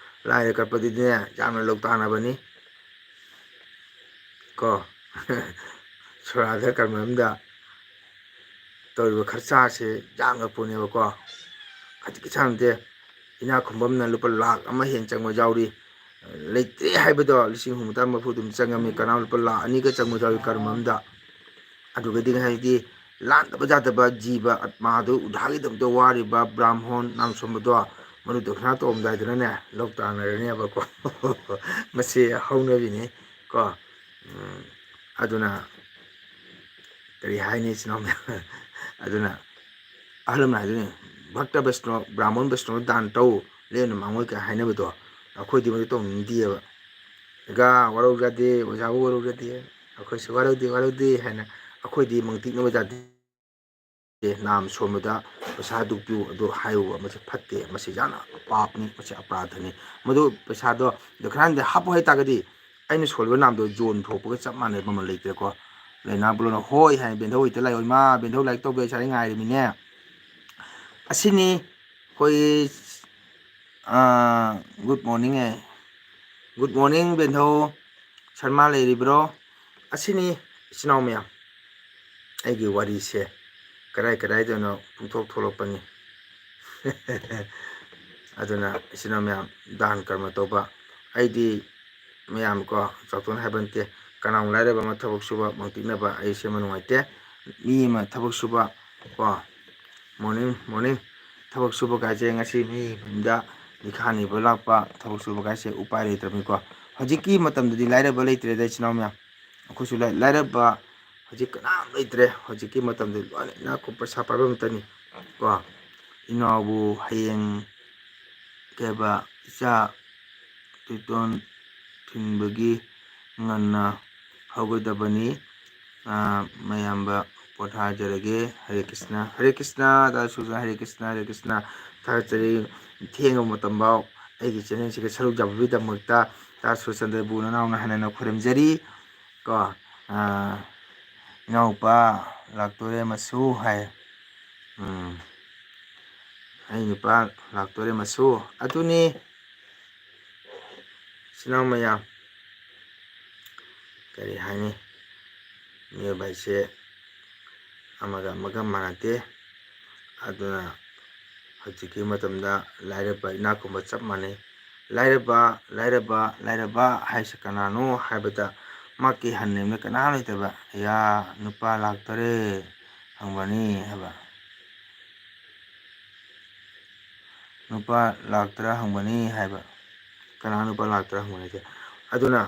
ꯂꯥꯏꯗ ꯀꯠꯄꯗꯨꯗꯤꯅꯦ ꯌꯥꯝꯅ ꯂꯧ ꯇꯥꯅꯕꯅꯤ ꯀꯣ꯫ ꯁꯣꯔꯥꯗ ꯀꯔꯝ ꯀꯔꯝꯗ ꯇꯧꯔꯤꯕ ꯈꯔꯆꯥꯁꯦ ꯌꯥꯝꯅ ꯄꯨꯅꯦꯕꯀꯣ꯫ ꯈꯖꯤꯛ ꯈꯔꯆꯥ ꯅꯠꯇꯦ꯫ ꯏꯅꯥꯛ ꯈꯨꯟꯕ ꯑꯃꯅ ꯂꯨꯄꯥ ꯂꯥꯛ ꯑꯃ ꯍꯦꯟꯅ ꯆꯪꯕ ꯌꯥꯎꯔꯤ꯫ ꯂꯩꯇ꯭ꯔꯦ ꯍꯥꯏꯕꯗꯣ ꯂꯤꯁꯤꯡ ꯍꯨꯝꯐꯨꯇꯔꯥ ꯃꯔꯤꯐꯨ ꯑꯗꯨꯝ ꯆꯪꯉꯝꯃꯤ꯫ ꯀꯅꯥ ꯂꯨꯄꯥ ꯂꯥꯛ ꯑꯅꯤꯒ ꯆꯪꯕ ꯌꯥꯎꯔꯤ ꯀꯔꯝ ꯑꯃꯗ꯫ ꯑꯗꯨꯒꯗꯤ ꯉꯁꯥꯏꯒꯤ ꯂꯥꯟꯗꯕ ꯌꯥꯗꯕ ꯖꯤꯕ ꯑꯠꯃꯥꯗꯨ ꯎꯗꯥꯒꯤꯗꯃꯛꯇ ꯋꯥꯔꯤꯕ ꯕ꯭ꯔꯥꯍꯃꯣꯟ ꯅꯥꯝꯁꯣꯝꯕꯗꯣ ꯃꯔꯨꯞ ꯗꯈꯤꯅꯥ ꯇꯧꯔꯝꯗꯥꯏꯗꯨꯅꯅꯦ ꯂꯧ ꯇꯥꯟꯅꯔꯅꯦꯕꯀꯣ꯫ ꯃꯁꯤ ꯍꯧꯅꯕꯤꯅꯤ ꯀꯣ꯫ ꯎꯝ, ꯑꯗꯨꯅ ꯀꯔꯤ ꯍꯥꯏꯅꯤ, ꯏꯆꯤꯟ ꯏꯅꯥꯎ ꯃꯌꯥꯝ? ꯑꯗꯨꯅ ꯑꯍꯜ ꯂꯃꯟ ꯍꯥꯏꯗꯨꯅꯤ, "ꯚꯛꯇ ꯕꯩꯁꯅꯣ, ꯕ꯭ꯔꯥꯍꯃꯟ ꯕꯩꯁꯅꯣ ꯗꯥꯟ ꯇꯧ, ꯂꯦꯝꯅ ꯃꯥꯡꯉꯣꯏ" ꯀꯥꯏ ꯍꯥꯏꯅꯕꯗꯣ, ꯑꯩꯈꯣꯏꯗꯤ ꯃꯗꯨ ꯇꯧꯅꯤꯡꯗꯦꯕ꯫ "ꯒꯥ ꯋꯥꯔꯧꯖꯗꯦ, ꯑꯣꯖꯥꯕꯨ ꯋꯥꯔꯧꯖꯗꯦ, ꯑꯩꯈꯣꯏꯁꯨ ꯋꯥꯔꯧꯗꯦ, ꯋꯥꯔꯧꯗꯦ" ꯍꯥꯏꯅ ꯑꯩꯈꯣꯏꯗꯤ ꯃꯪꯇꯤꯛꯅꯕ ꯖꯥꯇꯤ꯫ ꯅꯥꯝ ꯁꯣꯟꯕꯗ ꯄꯩꯁꯥ ꯑꯗꯨꯛ ꯄꯤꯌꯨ ꯑꯗꯨ ꯍꯥꯏꯌꯨ, ꯃꯁꯤ ꯐꯠꯇꯦ, ꯃꯁꯤ ꯌꯥꯝꯅ ꯄꯥꯞꯅꯤ, ꯃꯁꯤ ꯑꯄꯔꯥꯙꯅꯤ꯫ ꯃꯗꯨ ꯄꯩꯁꯥꯗꯣ ꯗꯈꯤꯅꯥꯗ ꯍꯥꯞꯄꯨ ꯍꯥꯏꯇꯥꯔꯒꯗꯤ ꯑꯩꯅ ꯁꯣꯜꯂꯤꯕ ꯅꯥꯝꯗꯣ ꯖꯣꯟ ꯊꯣꯛꯄꯒ ꯆꯞ ꯃꯥꯟꯅꯩ, ꯃꯃꯜ ꯂꯩꯇ꯭ꯔꯦꯀꯣ꯫ ꯂꯩꯅꯥ ꯄꯨꯂꯣꯅ ꯍꯣꯏ ꯍꯥꯏꯅ ꯕꯦꯟꯙꯧ ꯍꯣꯏꯗ ꯂꯥꯛꯑꯣ, "ꯏꯃꯥ, ꯕꯦꯟꯙꯧ ꯂꯥꯏꯔꯤꯛ ꯇꯧꯕ ꯏꯆꯥꯗꯤ ꯉꯥꯏꯔꯤꯃꯤꯅꯦ"꯫ ꯑꯁꯤꯅꯤ ꯑꯩꯈꯣꯏ, ꯑꯥ, good morning ꯑꯦ꯫ Good morning ꯕꯦꯟꯙꯧ, ꯁꯔꯃꯥ ꯂꯩꯔꯤꯕ꯭ꯔꯣ? ꯑꯁꯤꯅꯤ ꯏꯆꯤꯟ ꯏꯅꯥꯎ ꯃꯌꯥꯝ, ꯑꯩꯒꯤ ꯋꯥꯔꯤꯁꯦ ꯀꯗꯥꯏ ꯀꯗꯥꯏꯗꯅꯣ ꯄꯨꯡꯊꯣꯛ ꯊꯣꯛꯂꯛꯄꯅꯤ꯫ ꯑꯗꯨꯅ ꯏꯆꯤꯟ ꯏꯅꯥꯎ ꯃꯌꯥꯝ, ꯗꯥꯟ ꯀꯔꯃ ꯇꯧꯕ, ꯑꯩꯗꯤ ꯃꯌꯥꯝ ꯀꯣ, ꯆꯥꯎꯊꯣꯛꯅ ꯍꯥꯏꯕ ꯅꯠꯇꯦ, ꯀꯅꯥꯒꯨꯝꯕ ꯂꯥꯏꯔꯕ ꯑꯃ ꯊꯕꯛ ꯁꯨꯕ ꯃꯪꯇꯤꯛꯅꯕ ꯑꯩ ꯁꯦꯝꯕ ꯅꯨꯡꯉꯥꯏꯇꯦ꯫ ꯃꯤ ꯑꯃ ꯊꯕꯛ ꯁꯨꯕ ꯀꯣ, morning, morning, ꯊꯕꯛ ꯁꯨꯕ ꯀꯥꯏꯁꯦ ꯉꯁꯤ ꯃꯤ ꯌꯨꯝꯗ ꯃꯤꯈꯥ ꯅꯤꯕ ꯂꯥꯛꯄ, ꯊꯕꯛ ꯁꯨꯕ ꯀꯥꯏꯁꯦ ꯎꯄꯥꯏ ꯂꯩꯇ꯭ꯔꯕꯅꯤꯀꯣ꯫ ꯍꯧꯖꯤꯛꯀꯤ ꯃꯇꯝꯗꯗꯤ ꯂꯥꯏꯔꯕ ꯂꯩꯇ꯭ꯔꯦꯗ, ꯏꯆꯤꯟ ꯏꯅꯥꯎ ꯃꯌꯥꯝ꯫ ꯑꯩꯈꯣꯏꯁꯨ ꯂꯥꯏ-, ꯂꯥꯏꯔꯕ ꯍꯧꯖꯤꯛ ꯀꯅꯥꯝ ꯂꯩꯇ꯭ꯔꯦ꯫ ꯍꯧꯖꯤꯛꯀꯤ ꯃꯇꯝꯗ ꯂꯣꯏꯅ ꯏꯅꯥꯛ ꯈꯨꯟꯕ, ꯄꯩꯁꯥ ꯄꯥꯏꯕ ꯉꯥꯛꯇꯅꯤ ꯀꯣ꯫ ꯏꯅꯥꯎꯕꯨ ꯍꯌꯦꯡ ꯀꯩꯕ, ꯏꯆꯥ ꯇꯨꯏꯇꯣꯟ ꯊꯤꯟꯕꯒꯤ ꯉꯟꯅ ꯍꯧꯒꯗꯕꯅꯤ꯫ ꯑꯥ, ꯃꯌꯥꯝꯕ ꯄꯣꯊꯥꯖꯔꯒꯦ꯫ ꯍꯔꯦ ꯀ꯭ꯔꯤꯁꯅ, ꯍꯔꯦ ꯀ꯭ꯔꯤꯁꯅ, ꯗꯥ ꯁꯨꯔꯆꯟꯗ꯭ꯔ, ꯍꯔꯦ ꯀ꯭ꯔꯤꯁꯅ, ꯍꯔꯦ ꯀ꯭ꯔꯤꯁꯅ꯫ ꯊꯥꯒꯠꯆꯔꯤ꯫ ꯊꯦꯡꯉꯕ ꯃꯇꯝꯐꯥꯎ ꯑꯩꯒꯤ channelꯁꯤꯒ ꯁꯔꯨꯛ ꯌꯥꯕꯤꯕꯒꯤꯗꯃꯛꯇ ꯗꯥ ꯁꯨꯔꯆꯟꯗ꯭ꯔꯕꯨ ꯅꯅꯥꯎꯅ ꯍꯟꯅ ꯍꯟꯅ ꯈꯨꯔꯨꯝꯖꯔꯤ꯫ ꯀꯣ, ꯑꯥ, "ꯏꯅꯥꯎꯄꯥ ꯂꯥꯛꯇꯣꯔꯦ ꯃꯁꯨ" ꯍꯥꯏ꯫ ꯎꯝ, "ꯑꯩ ꯅꯨꯄꯥ ꯂꯥꯛꯇꯣꯔꯦ ꯃꯁꯨ"꯫ ꯑꯗꯨꯅꯤ, ꯏꯆꯤꯟ ꯏꯅꯥꯎ ꯃꯌꯥꯝ, ꯀꯔꯤ ꯍꯥꯏꯅꯤ, ꯃꯤꯑꯣꯏꯕ ꯍꯥꯏꯁꯦ ꯑꯃꯒ ꯑꯃꯒ ꯃꯥꯟꯅꯗꯦ꯫ ꯑꯗꯨꯅ ꯍꯧꯖꯤꯛꯀꯤ ꯃꯇꯝꯗ ꯂꯥꯏꯔꯕ ꯏꯅꯥꯛ ꯈꯨꯟꯕ ꯆꯞ ꯃꯥꯟꯅꯩ꯫ ꯂꯥꯏꯔꯕ, ꯂꯥꯏꯔꯕ, ꯂꯥꯏꯔꯕ ꯍꯥꯏꯁꯦ ꯀꯅꯥꯅꯣ ꯍꯥꯏꯕꯗ, ꯃꯍꯥꯛꯀꯤ ꯍꯟꯅ ꯌꯨꯝꯗ ꯀꯅꯥꯝ ꯂꯩꯇꯕ꯫ "ꯑꯌꯥ, ꯅꯨꯄꯥ ꯂꯥꯛꯇꯣꯔꯦ, ꯍꯪꯕꯅꯤ" ꯍꯥꯏꯕ꯫ ꯅꯨꯄꯥ ꯂꯥꯛꯇ꯭ꯔꯥ ꯍꯪꯕꯅꯤ ꯍꯥꯏꯕ꯫ ꯀꯅꯥ ꯅꯨꯄꯥ ꯂꯥꯛꯇ꯭ꯔꯥ ꯍꯪꯕꯅꯤ ꯍꯥꯏꯁꯦ? ꯑꯗꯨꯅ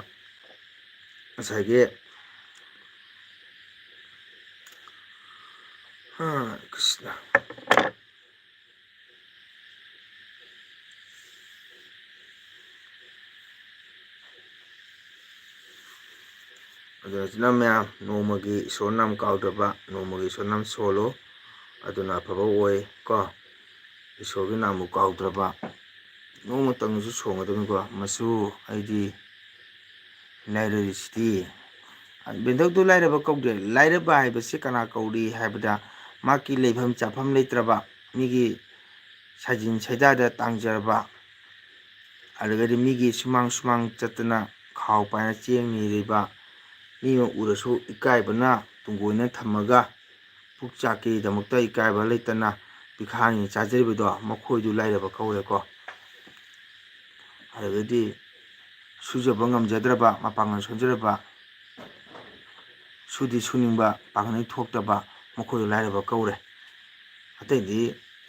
ꯉꯁꯥꯏꯒꯤ, ꯍꯥ, ꯀ꯭ꯔꯤꯁꯅ꯫ ꯑꯗꯨꯅ ꯏꯆꯤꯟ ꯏꯅꯥꯎ ꯃꯌꯥꯝ, ꯅꯣꯡꯃꯒꯤ ꯏꯁꯣꯔ ꯅꯥꯝ ꯀꯥꯎꯗꯕ, ꯅꯣꯡꯃꯒꯤ ꯏꯁꯣꯔ ꯅꯥꯝ ꯁꯣꯜꯂꯨ꯫ ꯑꯗꯨꯅ ꯑꯐꯕ ꯑꯣꯏ ꯀꯣ꯫ ꯏꯁꯣꯔꯒꯤ ꯅꯥꯝꯕꯨ ꯀꯥꯎꯗ꯭ꯔꯕ, ꯅꯣꯡꯃꯇꯪꯁꯨ ꯁꯣꯟꯒꯗꯕꯅꯤꯀꯣ꯫ ꯃꯆꯨ, ꯑꯩꯗꯤ ꯂꯥꯏꯔꯔꯤꯁꯤꯗꯤ꯫ ꯕꯦꯟꯗꯧꯗꯨ ꯂꯥꯏꯔꯕ ꯀꯧꯗꯦ꯫ ꯂꯥꯏꯔꯕ ꯍꯥꯏꯕꯁꯤ ꯀꯅꯥ ꯀꯧꯔꯤ ꯍꯥꯏꯕꯗ, ꯃꯍꯥꯛꯀꯤ ꯂꯩꯐꯝ ꯆꯥꯐꯝ ꯂꯩꯇ꯭ꯔꯕ, ꯃꯤꯒꯤ ꯁꯥꯖꯤꯟ ꯁꯩꯗꯥꯗ ꯇꯥꯡꯖꯔꯕ, ꯑꯗꯨꯗꯒꯤꯗꯤ ꯃꯤꯒꯤ ꯁꯨꯃꯥꯡ ꯁꯨꯃꯥꯡ ꯆꯠꯇꯅ ꯈꯥꯎ ꯄꯥꯏꯅ ꯆꯦꯡ ꯅꯤꯔꯤꯕ, ꯃꯤ ꯑꯃ ꯎꯔꯁꯨ ꯏꯀꯥꯏꯕꯅ ꯇꯨꯡꯒꯣꯏꯅ ꯊꯝꯃꯒ, ꯄꯨꯛ ꯆꯥꯛꯀꯤꯗꯃꯛꯇ ꯏꯀꯥꯏꯕ ꯂꯩꯇꯅ ꯄꯤꯈꯥꯅꯤ ꯆꯥꯖꯔꯤꯕꯗꯣ, ꯃꯈꯣꯏꯗꯨ ꯂꯥꯏꯔꯕ ꯀꯧꯔꯦꯀꯣ꯫ ꯑꯗꯨꯗꯒꯤꯗꯤ ꯁꯨꯖꯕ ꯉꯝꯖꯗ꯭ꯔꯕ, ꯃꯄꯥꯡꯒꯜ ꯁꯣꯟꯖꯔꯕ, ꯁꯨꯗꯤ ꯁꯨꯅꯤꯡꯕ, ꯄꯥꯡꯒꯜ ꯊꯣꯛꯇꯕ, ꯃꯈꯣꯏꯗꯨ ꯂꯥꯏꯔꯕ ꯀꯧꯔꯦ꯫ ꯑꯇꯩꯗꯤ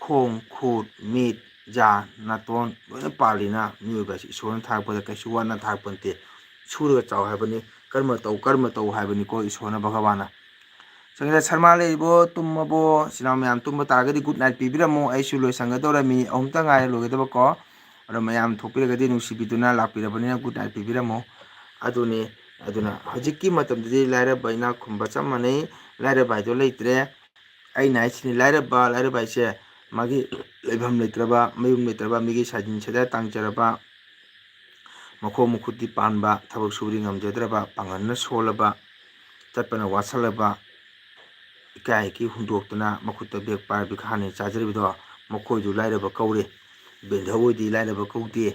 ꯈꯣꯡ, ꯈꯨꯠ, ꯃꯤꯠ, ꯌꯥ, ꯅꯥꯇꯣꯟ ꯂꯣꯏꯅ ꯄꯥꯜꯂꯤꯅ ꯃꯤꯑꯣꯏꯕ ꯑꯁꯤ ꯏꯁꯣꯔꯅ ꯊꯥꯔꯛꯄꯗ ꯀꯩꯁꯨ ꯋꯥꯠꯅ ꯊꯥꯔꯛꯄ ꯅꯠꯇꯦ꯫ ꯁꯨꯔꯒ ꯆꯥꯎ ꯍꯥꯏꯕꯅꯤ, ꯀꯔꯃ ꯇꯧ, ꯀꯔꯃ ꯇꯧ ꯍꯥꯏꯕꯅꯤꯀꯣ ꯏꯁꯣꯔꯅ, ꯚꯒꯕꯥꯟꯅ꯫ ꯆꯪꯁꯤꯜꯂ, ꯁꯔꯃꯥ ꯂꯩꯔꯤꯕꯣ? ꯇꯨꯝꯃꯕꯣ? ꯏꯆꯤꯟ ꯏꯅꯥꯎ ꯃꯌꯥꯝ ꯇꯨꯝꯕ ꯇꯥꯔꯒꯗꯤ good night ꯄꯤꯕꯤꯔꯝꯃꯣ꯫ ꯑꯩꯁꯨ ꯂꯣꯏꯁꯟꯒꯗꯧꯔꯦ, ꯃꯤꯅꯤꯠ ꯑꯍꯨꯝꯇ ꯉꯥꯏꯔꯦ ꯂꯣꯏꯒꯗꯕꯀꯣ꯫ ꯑꯗꯣ ꯃꯌꯥꯝ ꯊꯣꯛꯄꯤꯔꯒꯗꯤ ꯅꯨꯡꯁꯤꯕꯤꯗꯨꯅ ꯂꯥꯛꯄꯤꯔꯕꯅꯤꯅ good night ꯄꯤꯕꯤꯔꯝꯃꯣ꯫ ꯑꯗꯨꯅꯤ, ꯑꯗꯨꯅ ꯍꯧꯖꯤꯛꯀꯤ ꯃꯇꯝꯗꯗꯤ ꯂꯥꯏꯔꯕ ꯏꯅꯥꯛ ꯈꯨꯟꯕ ꯆꯞ ꯃꯥꯟꯅꯩ, ꯂꯥꯏꯔꯕ ꯍꯥꯏꯗꯣ ꯂꯩꯇ꯭ꯔꯦ꯫ ꯑꯩꯅ ꯍꯥꯏꯁꯤꯅꯤ, ꯂꯥꯏꯔꯕ, ꯂꯥꯏꯔꯕ ꯍꯥꯏꯁꯦ ꯃꯥꯒꯤ ꯂꯩꯐꯝ ꯂꯩꯇ꯭ꯔꯕ, ꯃꯌꯨꯝ ꯂꯩꯇ꯭ꯔꯕ, ꯃꯤꯒꯤ ꯁꯥꯖꯤꯟ ꯁꯦꯗꯥ ꯇꯥꯡꯖꯔꯕ, ꯃꯈꯣꯡ ꯃꯈꯨꯠꯇꯤ ꯄꯥꯟꯕ, ꯊꯕꯛ ꯁꯨꯕꯗꯤ ꯉꯝꯖꯗ꯭ꯔꯕ, ꯄꯥꯡꯒꯜꯅ ꯁꯣꯜꯂꯕ, ꯆꯠꯄꯅ ꯋꯥꯁꯜꯂꯕ, ꯏꯀꯥꯏ ꯏꯀꯤ ꯍꯨꯟꯗꯣꯛꯇꯅ ꯃꯈꯨꯠꯇ ꯕꯦꯛ ꯄꯥꯏꯔ ꯕꯤꯈꯥꯅꯤ ꯆꯥꯖꯔꯤꯕꯗꯣ, ꯃꯈꯣꯏꯗꯨ ꯂꯥꯏꯔꯕ ꯀꯧꯔꯦ꯫ ꯕꯦꯟꯙ ꯑꯣꯏꯗꯤ ꯂꯥꯏꯔꯕ ꯀꯧꯗꯦ꯫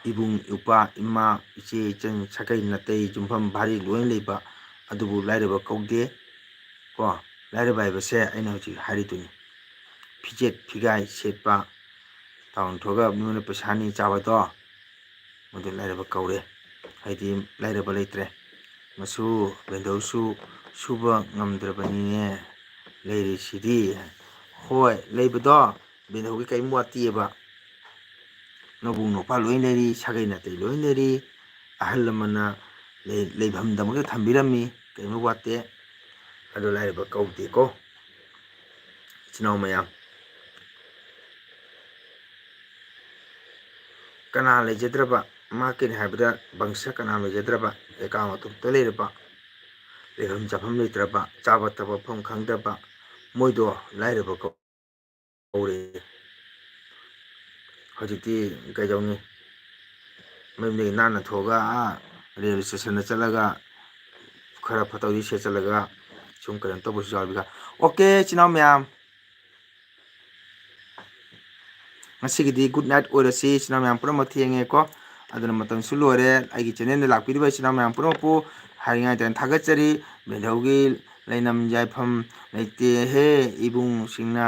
ꯏꯕꯨꯡ, ꯏꯄ꯭ꯋꯥ, ꯏꯃꯥ, ꯏꯆꯦ, ꯏꯆꯟ, ꯁꯥꯒꯩ, ꯅꯥꯇꯩ, ꯌꯨꯝꯐꯝ, ꯚꯥꯔꯤ ꯂꯣꯏꯅ ꯂꯩꯕ ꯑꯗꯨꯕꯨ ꯂꯥꯏꯔꯕ ꯀꯧꯗꯦ꯫ ꯀꯣ, ꯂꯥꯏꯔꯕ ꯍꯥꯏꯕꯁꯦ ꯑꯩꯅ ꯍꯧꯖꯤꯛ ꯍꯥꯏꯔꯤꯗꯨꯅꯤ꯫ ꯐꯤꯖꯦꯠ ꯐꯤꯒꯥꯏ ꯁꯦꯠꯄ, ꯇꯥꯎꯟ ꯊꯣꯛꯑꯒ ꯃꯤꯉꯣꯟꯗ ꯄꯩꯁꯥ ꯅꯤ ꯆꯥꯕꯗꯣ, ꯃꯗꯨ ꯂꯥꯏꯔꯕ ꯀꯧꯔꯦ꯫ ꯍꯥꯏꯗꯤ ꯂꯥꯏꯔꯕ ꯂꯩꯇ꯭ꯔꯦ꯫ ꯃꯁꯨ ꯕꯦꯟꯗꯧꯁꯨ ꯁꯨꯕ ꯉꯝꯗ꯭ꯔꯕꯅꯤꯅꯦ ꯂꯩꯔꯤꯁꯤꯗꯤ꯫ ꯍꯣꯏ, ꯂꯩꯕꯗꯣ ꯕꯦꯟꯙꯧꯒꯤ ꯀꯔꯤꯝ ꯋꯥꯠꯇꯦꯕ꯫ ꯅꯕꯨꯡ ꯅꯨꯄꯥ ꯂꯣꯏ ꯂꯩꯔꯤ, ꯁꯥꯒꯩ ꯅꯥꯇꯩ ꯂꯣꯏ ꯂꯩꯔꯤ, ꯑꯍꯜ ꯂꯃꯟꯅ ꯂꯩ-, ꯂꯩꯐꯝꯗꯃꯛꯇ ꯊꯝꯕꯤꯔꯝꯃꯤ, ꯀꯔꯤꯝ ꯋꯥꯠꯇꯦ꯫ ꯑꯗꯨ ꯂꯥꯏꯔꯕ ꯀꯧꯗꯦꯀꯣ꯫ ꯏꯆꯤꯟ ꯏꯅꯥꯎ ꯃꯌꯥꯝ, ꯀꯅꯥ ꯂꯩꯖꯗ꯭ꯔꯕ, ꯃꯍꯥꯛꯀꯤꯅꯤ ꯍꯥꯏꯕꯗ ꯕꯪꯁ ꯀꯅꯥ ꯂꯩꯖꯗ꯭ꯔꯕ, ꯂꯩꯀꯥ ꯃꯇꯣꯝꯇ ꯂꯩꯔꯕ, ꯂꯩꯐꯝ ꯆꯥꯐꯝ ꯂꯩꯇ꯭ꯔꯕ, ꯆꯥꯕ ꯊꯛꯄ ꯃꯐꯝ ꯈꯪꯗꯕ, ꯃꯣꯏꯗꯣ ꯂꯥꯏꯔꯕ ꯀꯧꯔꯦ꯫ ꯍꯧꯖꯤꯛꯇꯤ ꯀꯩꯗꯧꯅꯤ? ꯃꯌꯨꯝꯗꯒꯤ ꯅꯥꯟꯅ ꯊꯣꯛꯑꯒ ꯑꯥ ꯔꯦꯜ ꯏꯁꯇꯦꯁꯟꯗ ꯆꯠꯂꯒ ꯈꯔ ꯐꯠꯇꯕꯗꯤ ꯁꯦꯠꯆꯜꯂꯒ ꯁꯨꯝ ꯀꯩꯅꯣ ꯇꯧꯕꯁꯨ ꯌꯥꯎꯔꯤꯕ꯫ ꯑꯣꯀꯦ, ꯏꯆꯤꯟ ꯏꯅꯥꯎ ꯃꯌꯥꯝ, ꯉꯁꯤꯒꯤꯗꯤ good night ꯑꯣꯏꯔꯁꯤ꯫ ꯏꯆꯤꯟ ꯏꯅꯥꯎ ꯃꯌꯥꯝ ꯄꯨꯝꯅꯃꯛ ꯊꯦꯡꯉꯦꯀꯣ, ꯑꯗꯨꯅ ꯃꯇꯝꯁꯨ ꯂꯣꯏꯔꯦ꯫ ꯑꯩꯒꯤ ꯆꯦꯅꯦꯜꯗ ꯂꯥꯛꯄꯤꯔꯤꯕ ꯏꯆꯤꯟ ꯏꯅꯥꯎ ꯃꯌꯥꯝ ꯄꯨꯝꯅꯃꯛꯄꯨ ꯍꯥꯏꯅꯤꯡꯉꯥꯏ ꯂꯩꯇꯅ ꯊꯥꯒꯠꯆꯔꯤ꯫ ꯕꯦꯟꯙꯧꯒꯤ ꯂꯩꯅꯝ ꯌꯥꯏꯐꯝ ꯂꯩꯇꯦꯍꯦ ꯏꯕꯨꯡꯁꯤꯡꯅ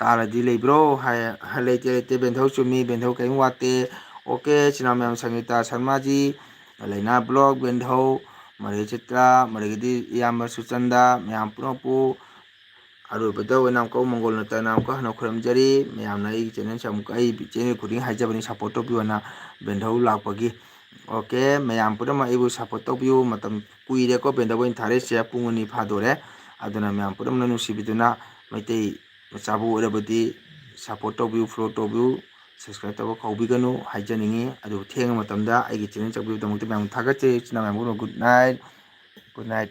ꯇꯥꯔꯗꯤ ꯂꯩꯕ꯭ꯔꯣ ꯍꯥꯏ꯫ ꯂꯩꯇꯦ, ꯂꯩꯇꯦ, ꯕꯦꯟꯙꯧ ꯆꯨꯝꯃꯤ, ꯕꯦꯟꯙꯧ ꯀꯔꯤꯝ ꯋꯥꯠꯇꯦ꯫ ꯑꯣꯀꯦ, ꯏꯆꯤꯟ ꯏꯅꯥꯎ ꯃꯌꯥꯝ, ꯁꯪꯒꯤꯇꯥ ꯁꯔꯃꯥꯖꯤ, ꯂꯩꯅꯥ ꯕ꯭ꯂꯣꯛ, ꯕꯦꯟꯙꯧ, ꯃꯔꯩ ꯆꯤꯇ꯭ꯔꯥ, ꯃꯔꯩꯒꯤꯗꯤ ꯏꯌꯥꯝꯕ ꯁꯨꯆꯟꯗ, ꯃꯌꯥꯝ ꯄꯨꯝꯅꯃꯛꯄꯨ ꯑꯔꯣꯏꯕꯗ ꯑꯣꯏꯅ ꯑꯃꯨꯛꯀ ꯃꯪꯒꯣꯜ ꯅꯠꯇꯅ ꯑꯃꯨꯛꯀ ꯍꯟꯅ ꯈꯨꯔꯨꯝꯖꯔꯤ꯫ ꯃꯌꯥꯝꯅ ꯑꯩꯒꯤ ꯆꯦꯅꯦꯜꯁꯦ ꯑꯃꯨꯛꯀ ꯑꯩ ꯆꯦꯅꯦꯜ ꯈꯨꯗꯤꯡ ꯍꯥꯏꯖꯕꯅꯤ, ꯁꯞꯄꯣꯔꯠ ꯇꯧꯕꯤꯌꯣꯅ, ꯕꯦꯟꯙꯧ ꯂꯥꯛꯄꯒꯤ꯫ ꯑꯣꯀꯦ, ꯃꯌꯥꯝ ꯄꯨꯝꯅꯃꯛ ꯑꯩꯕꯨ ꯁꯞꯄꯣꯔꯠ ꯇꯧꯕꯤꯌꯨ꯫ ꯃꯇꯝ ꯀꯨꯏꯔꯦꯀꯣ ꯕꯦꯟꯙꯧ ꯑꯩꯅ ꯊꯥꯔꯛꯏꯁꯦ, ꯄꯨꯡ ꯑꯅꯤ ꯐꯥꯗꯣꯔꯦ꯫ ꯑꯗꯨꯅ ꯃꯌꯥꯝ ꯄꯨꯝꯅꯃꯛꯅ ꯅꯨꯡꯁꯤꯕꯤꯗꯨꯅ ꯃꯩꯇꯩ ꯃꯆꯥꯕꯨ ꯑꯣꯏꯔꯕꯗꯤ ꯁꯞꯄꯣꯔꯠ ꯇꯧꯕꯤꯌꯨ, ꯐꯣꯂꯣ ꯇꯧꯕꯤꯌꯨ, ꯁꯕꯁꯀ꯭ꯔꯥꯏꯕ ꯇꯧꯕ ꯀꯥꯎꯕꯤꯒꯅꯨ ꯍꯥꯏꯖꯅꯤꯡꯉꯤ꯫ ꯑꯗꯨꯕꯨ ꯊꯦꯡꯉ ꯃꯇꯝꯗ ꯑꯩꯒꯤ ꯆꯦꯅꯦꯜ ꯆꯪꯕꯤꯕꯒꯤꯗꯃꯛꯇ ꯃꯌꯥꯝ ꯊꯥꯒꯠꯆꯔꯤ꯫ ꯏꯆꯤꯟ ꯏꯅꯥꯎ ꯃꯌꯥꯝꯕꯨ good night, good night꯫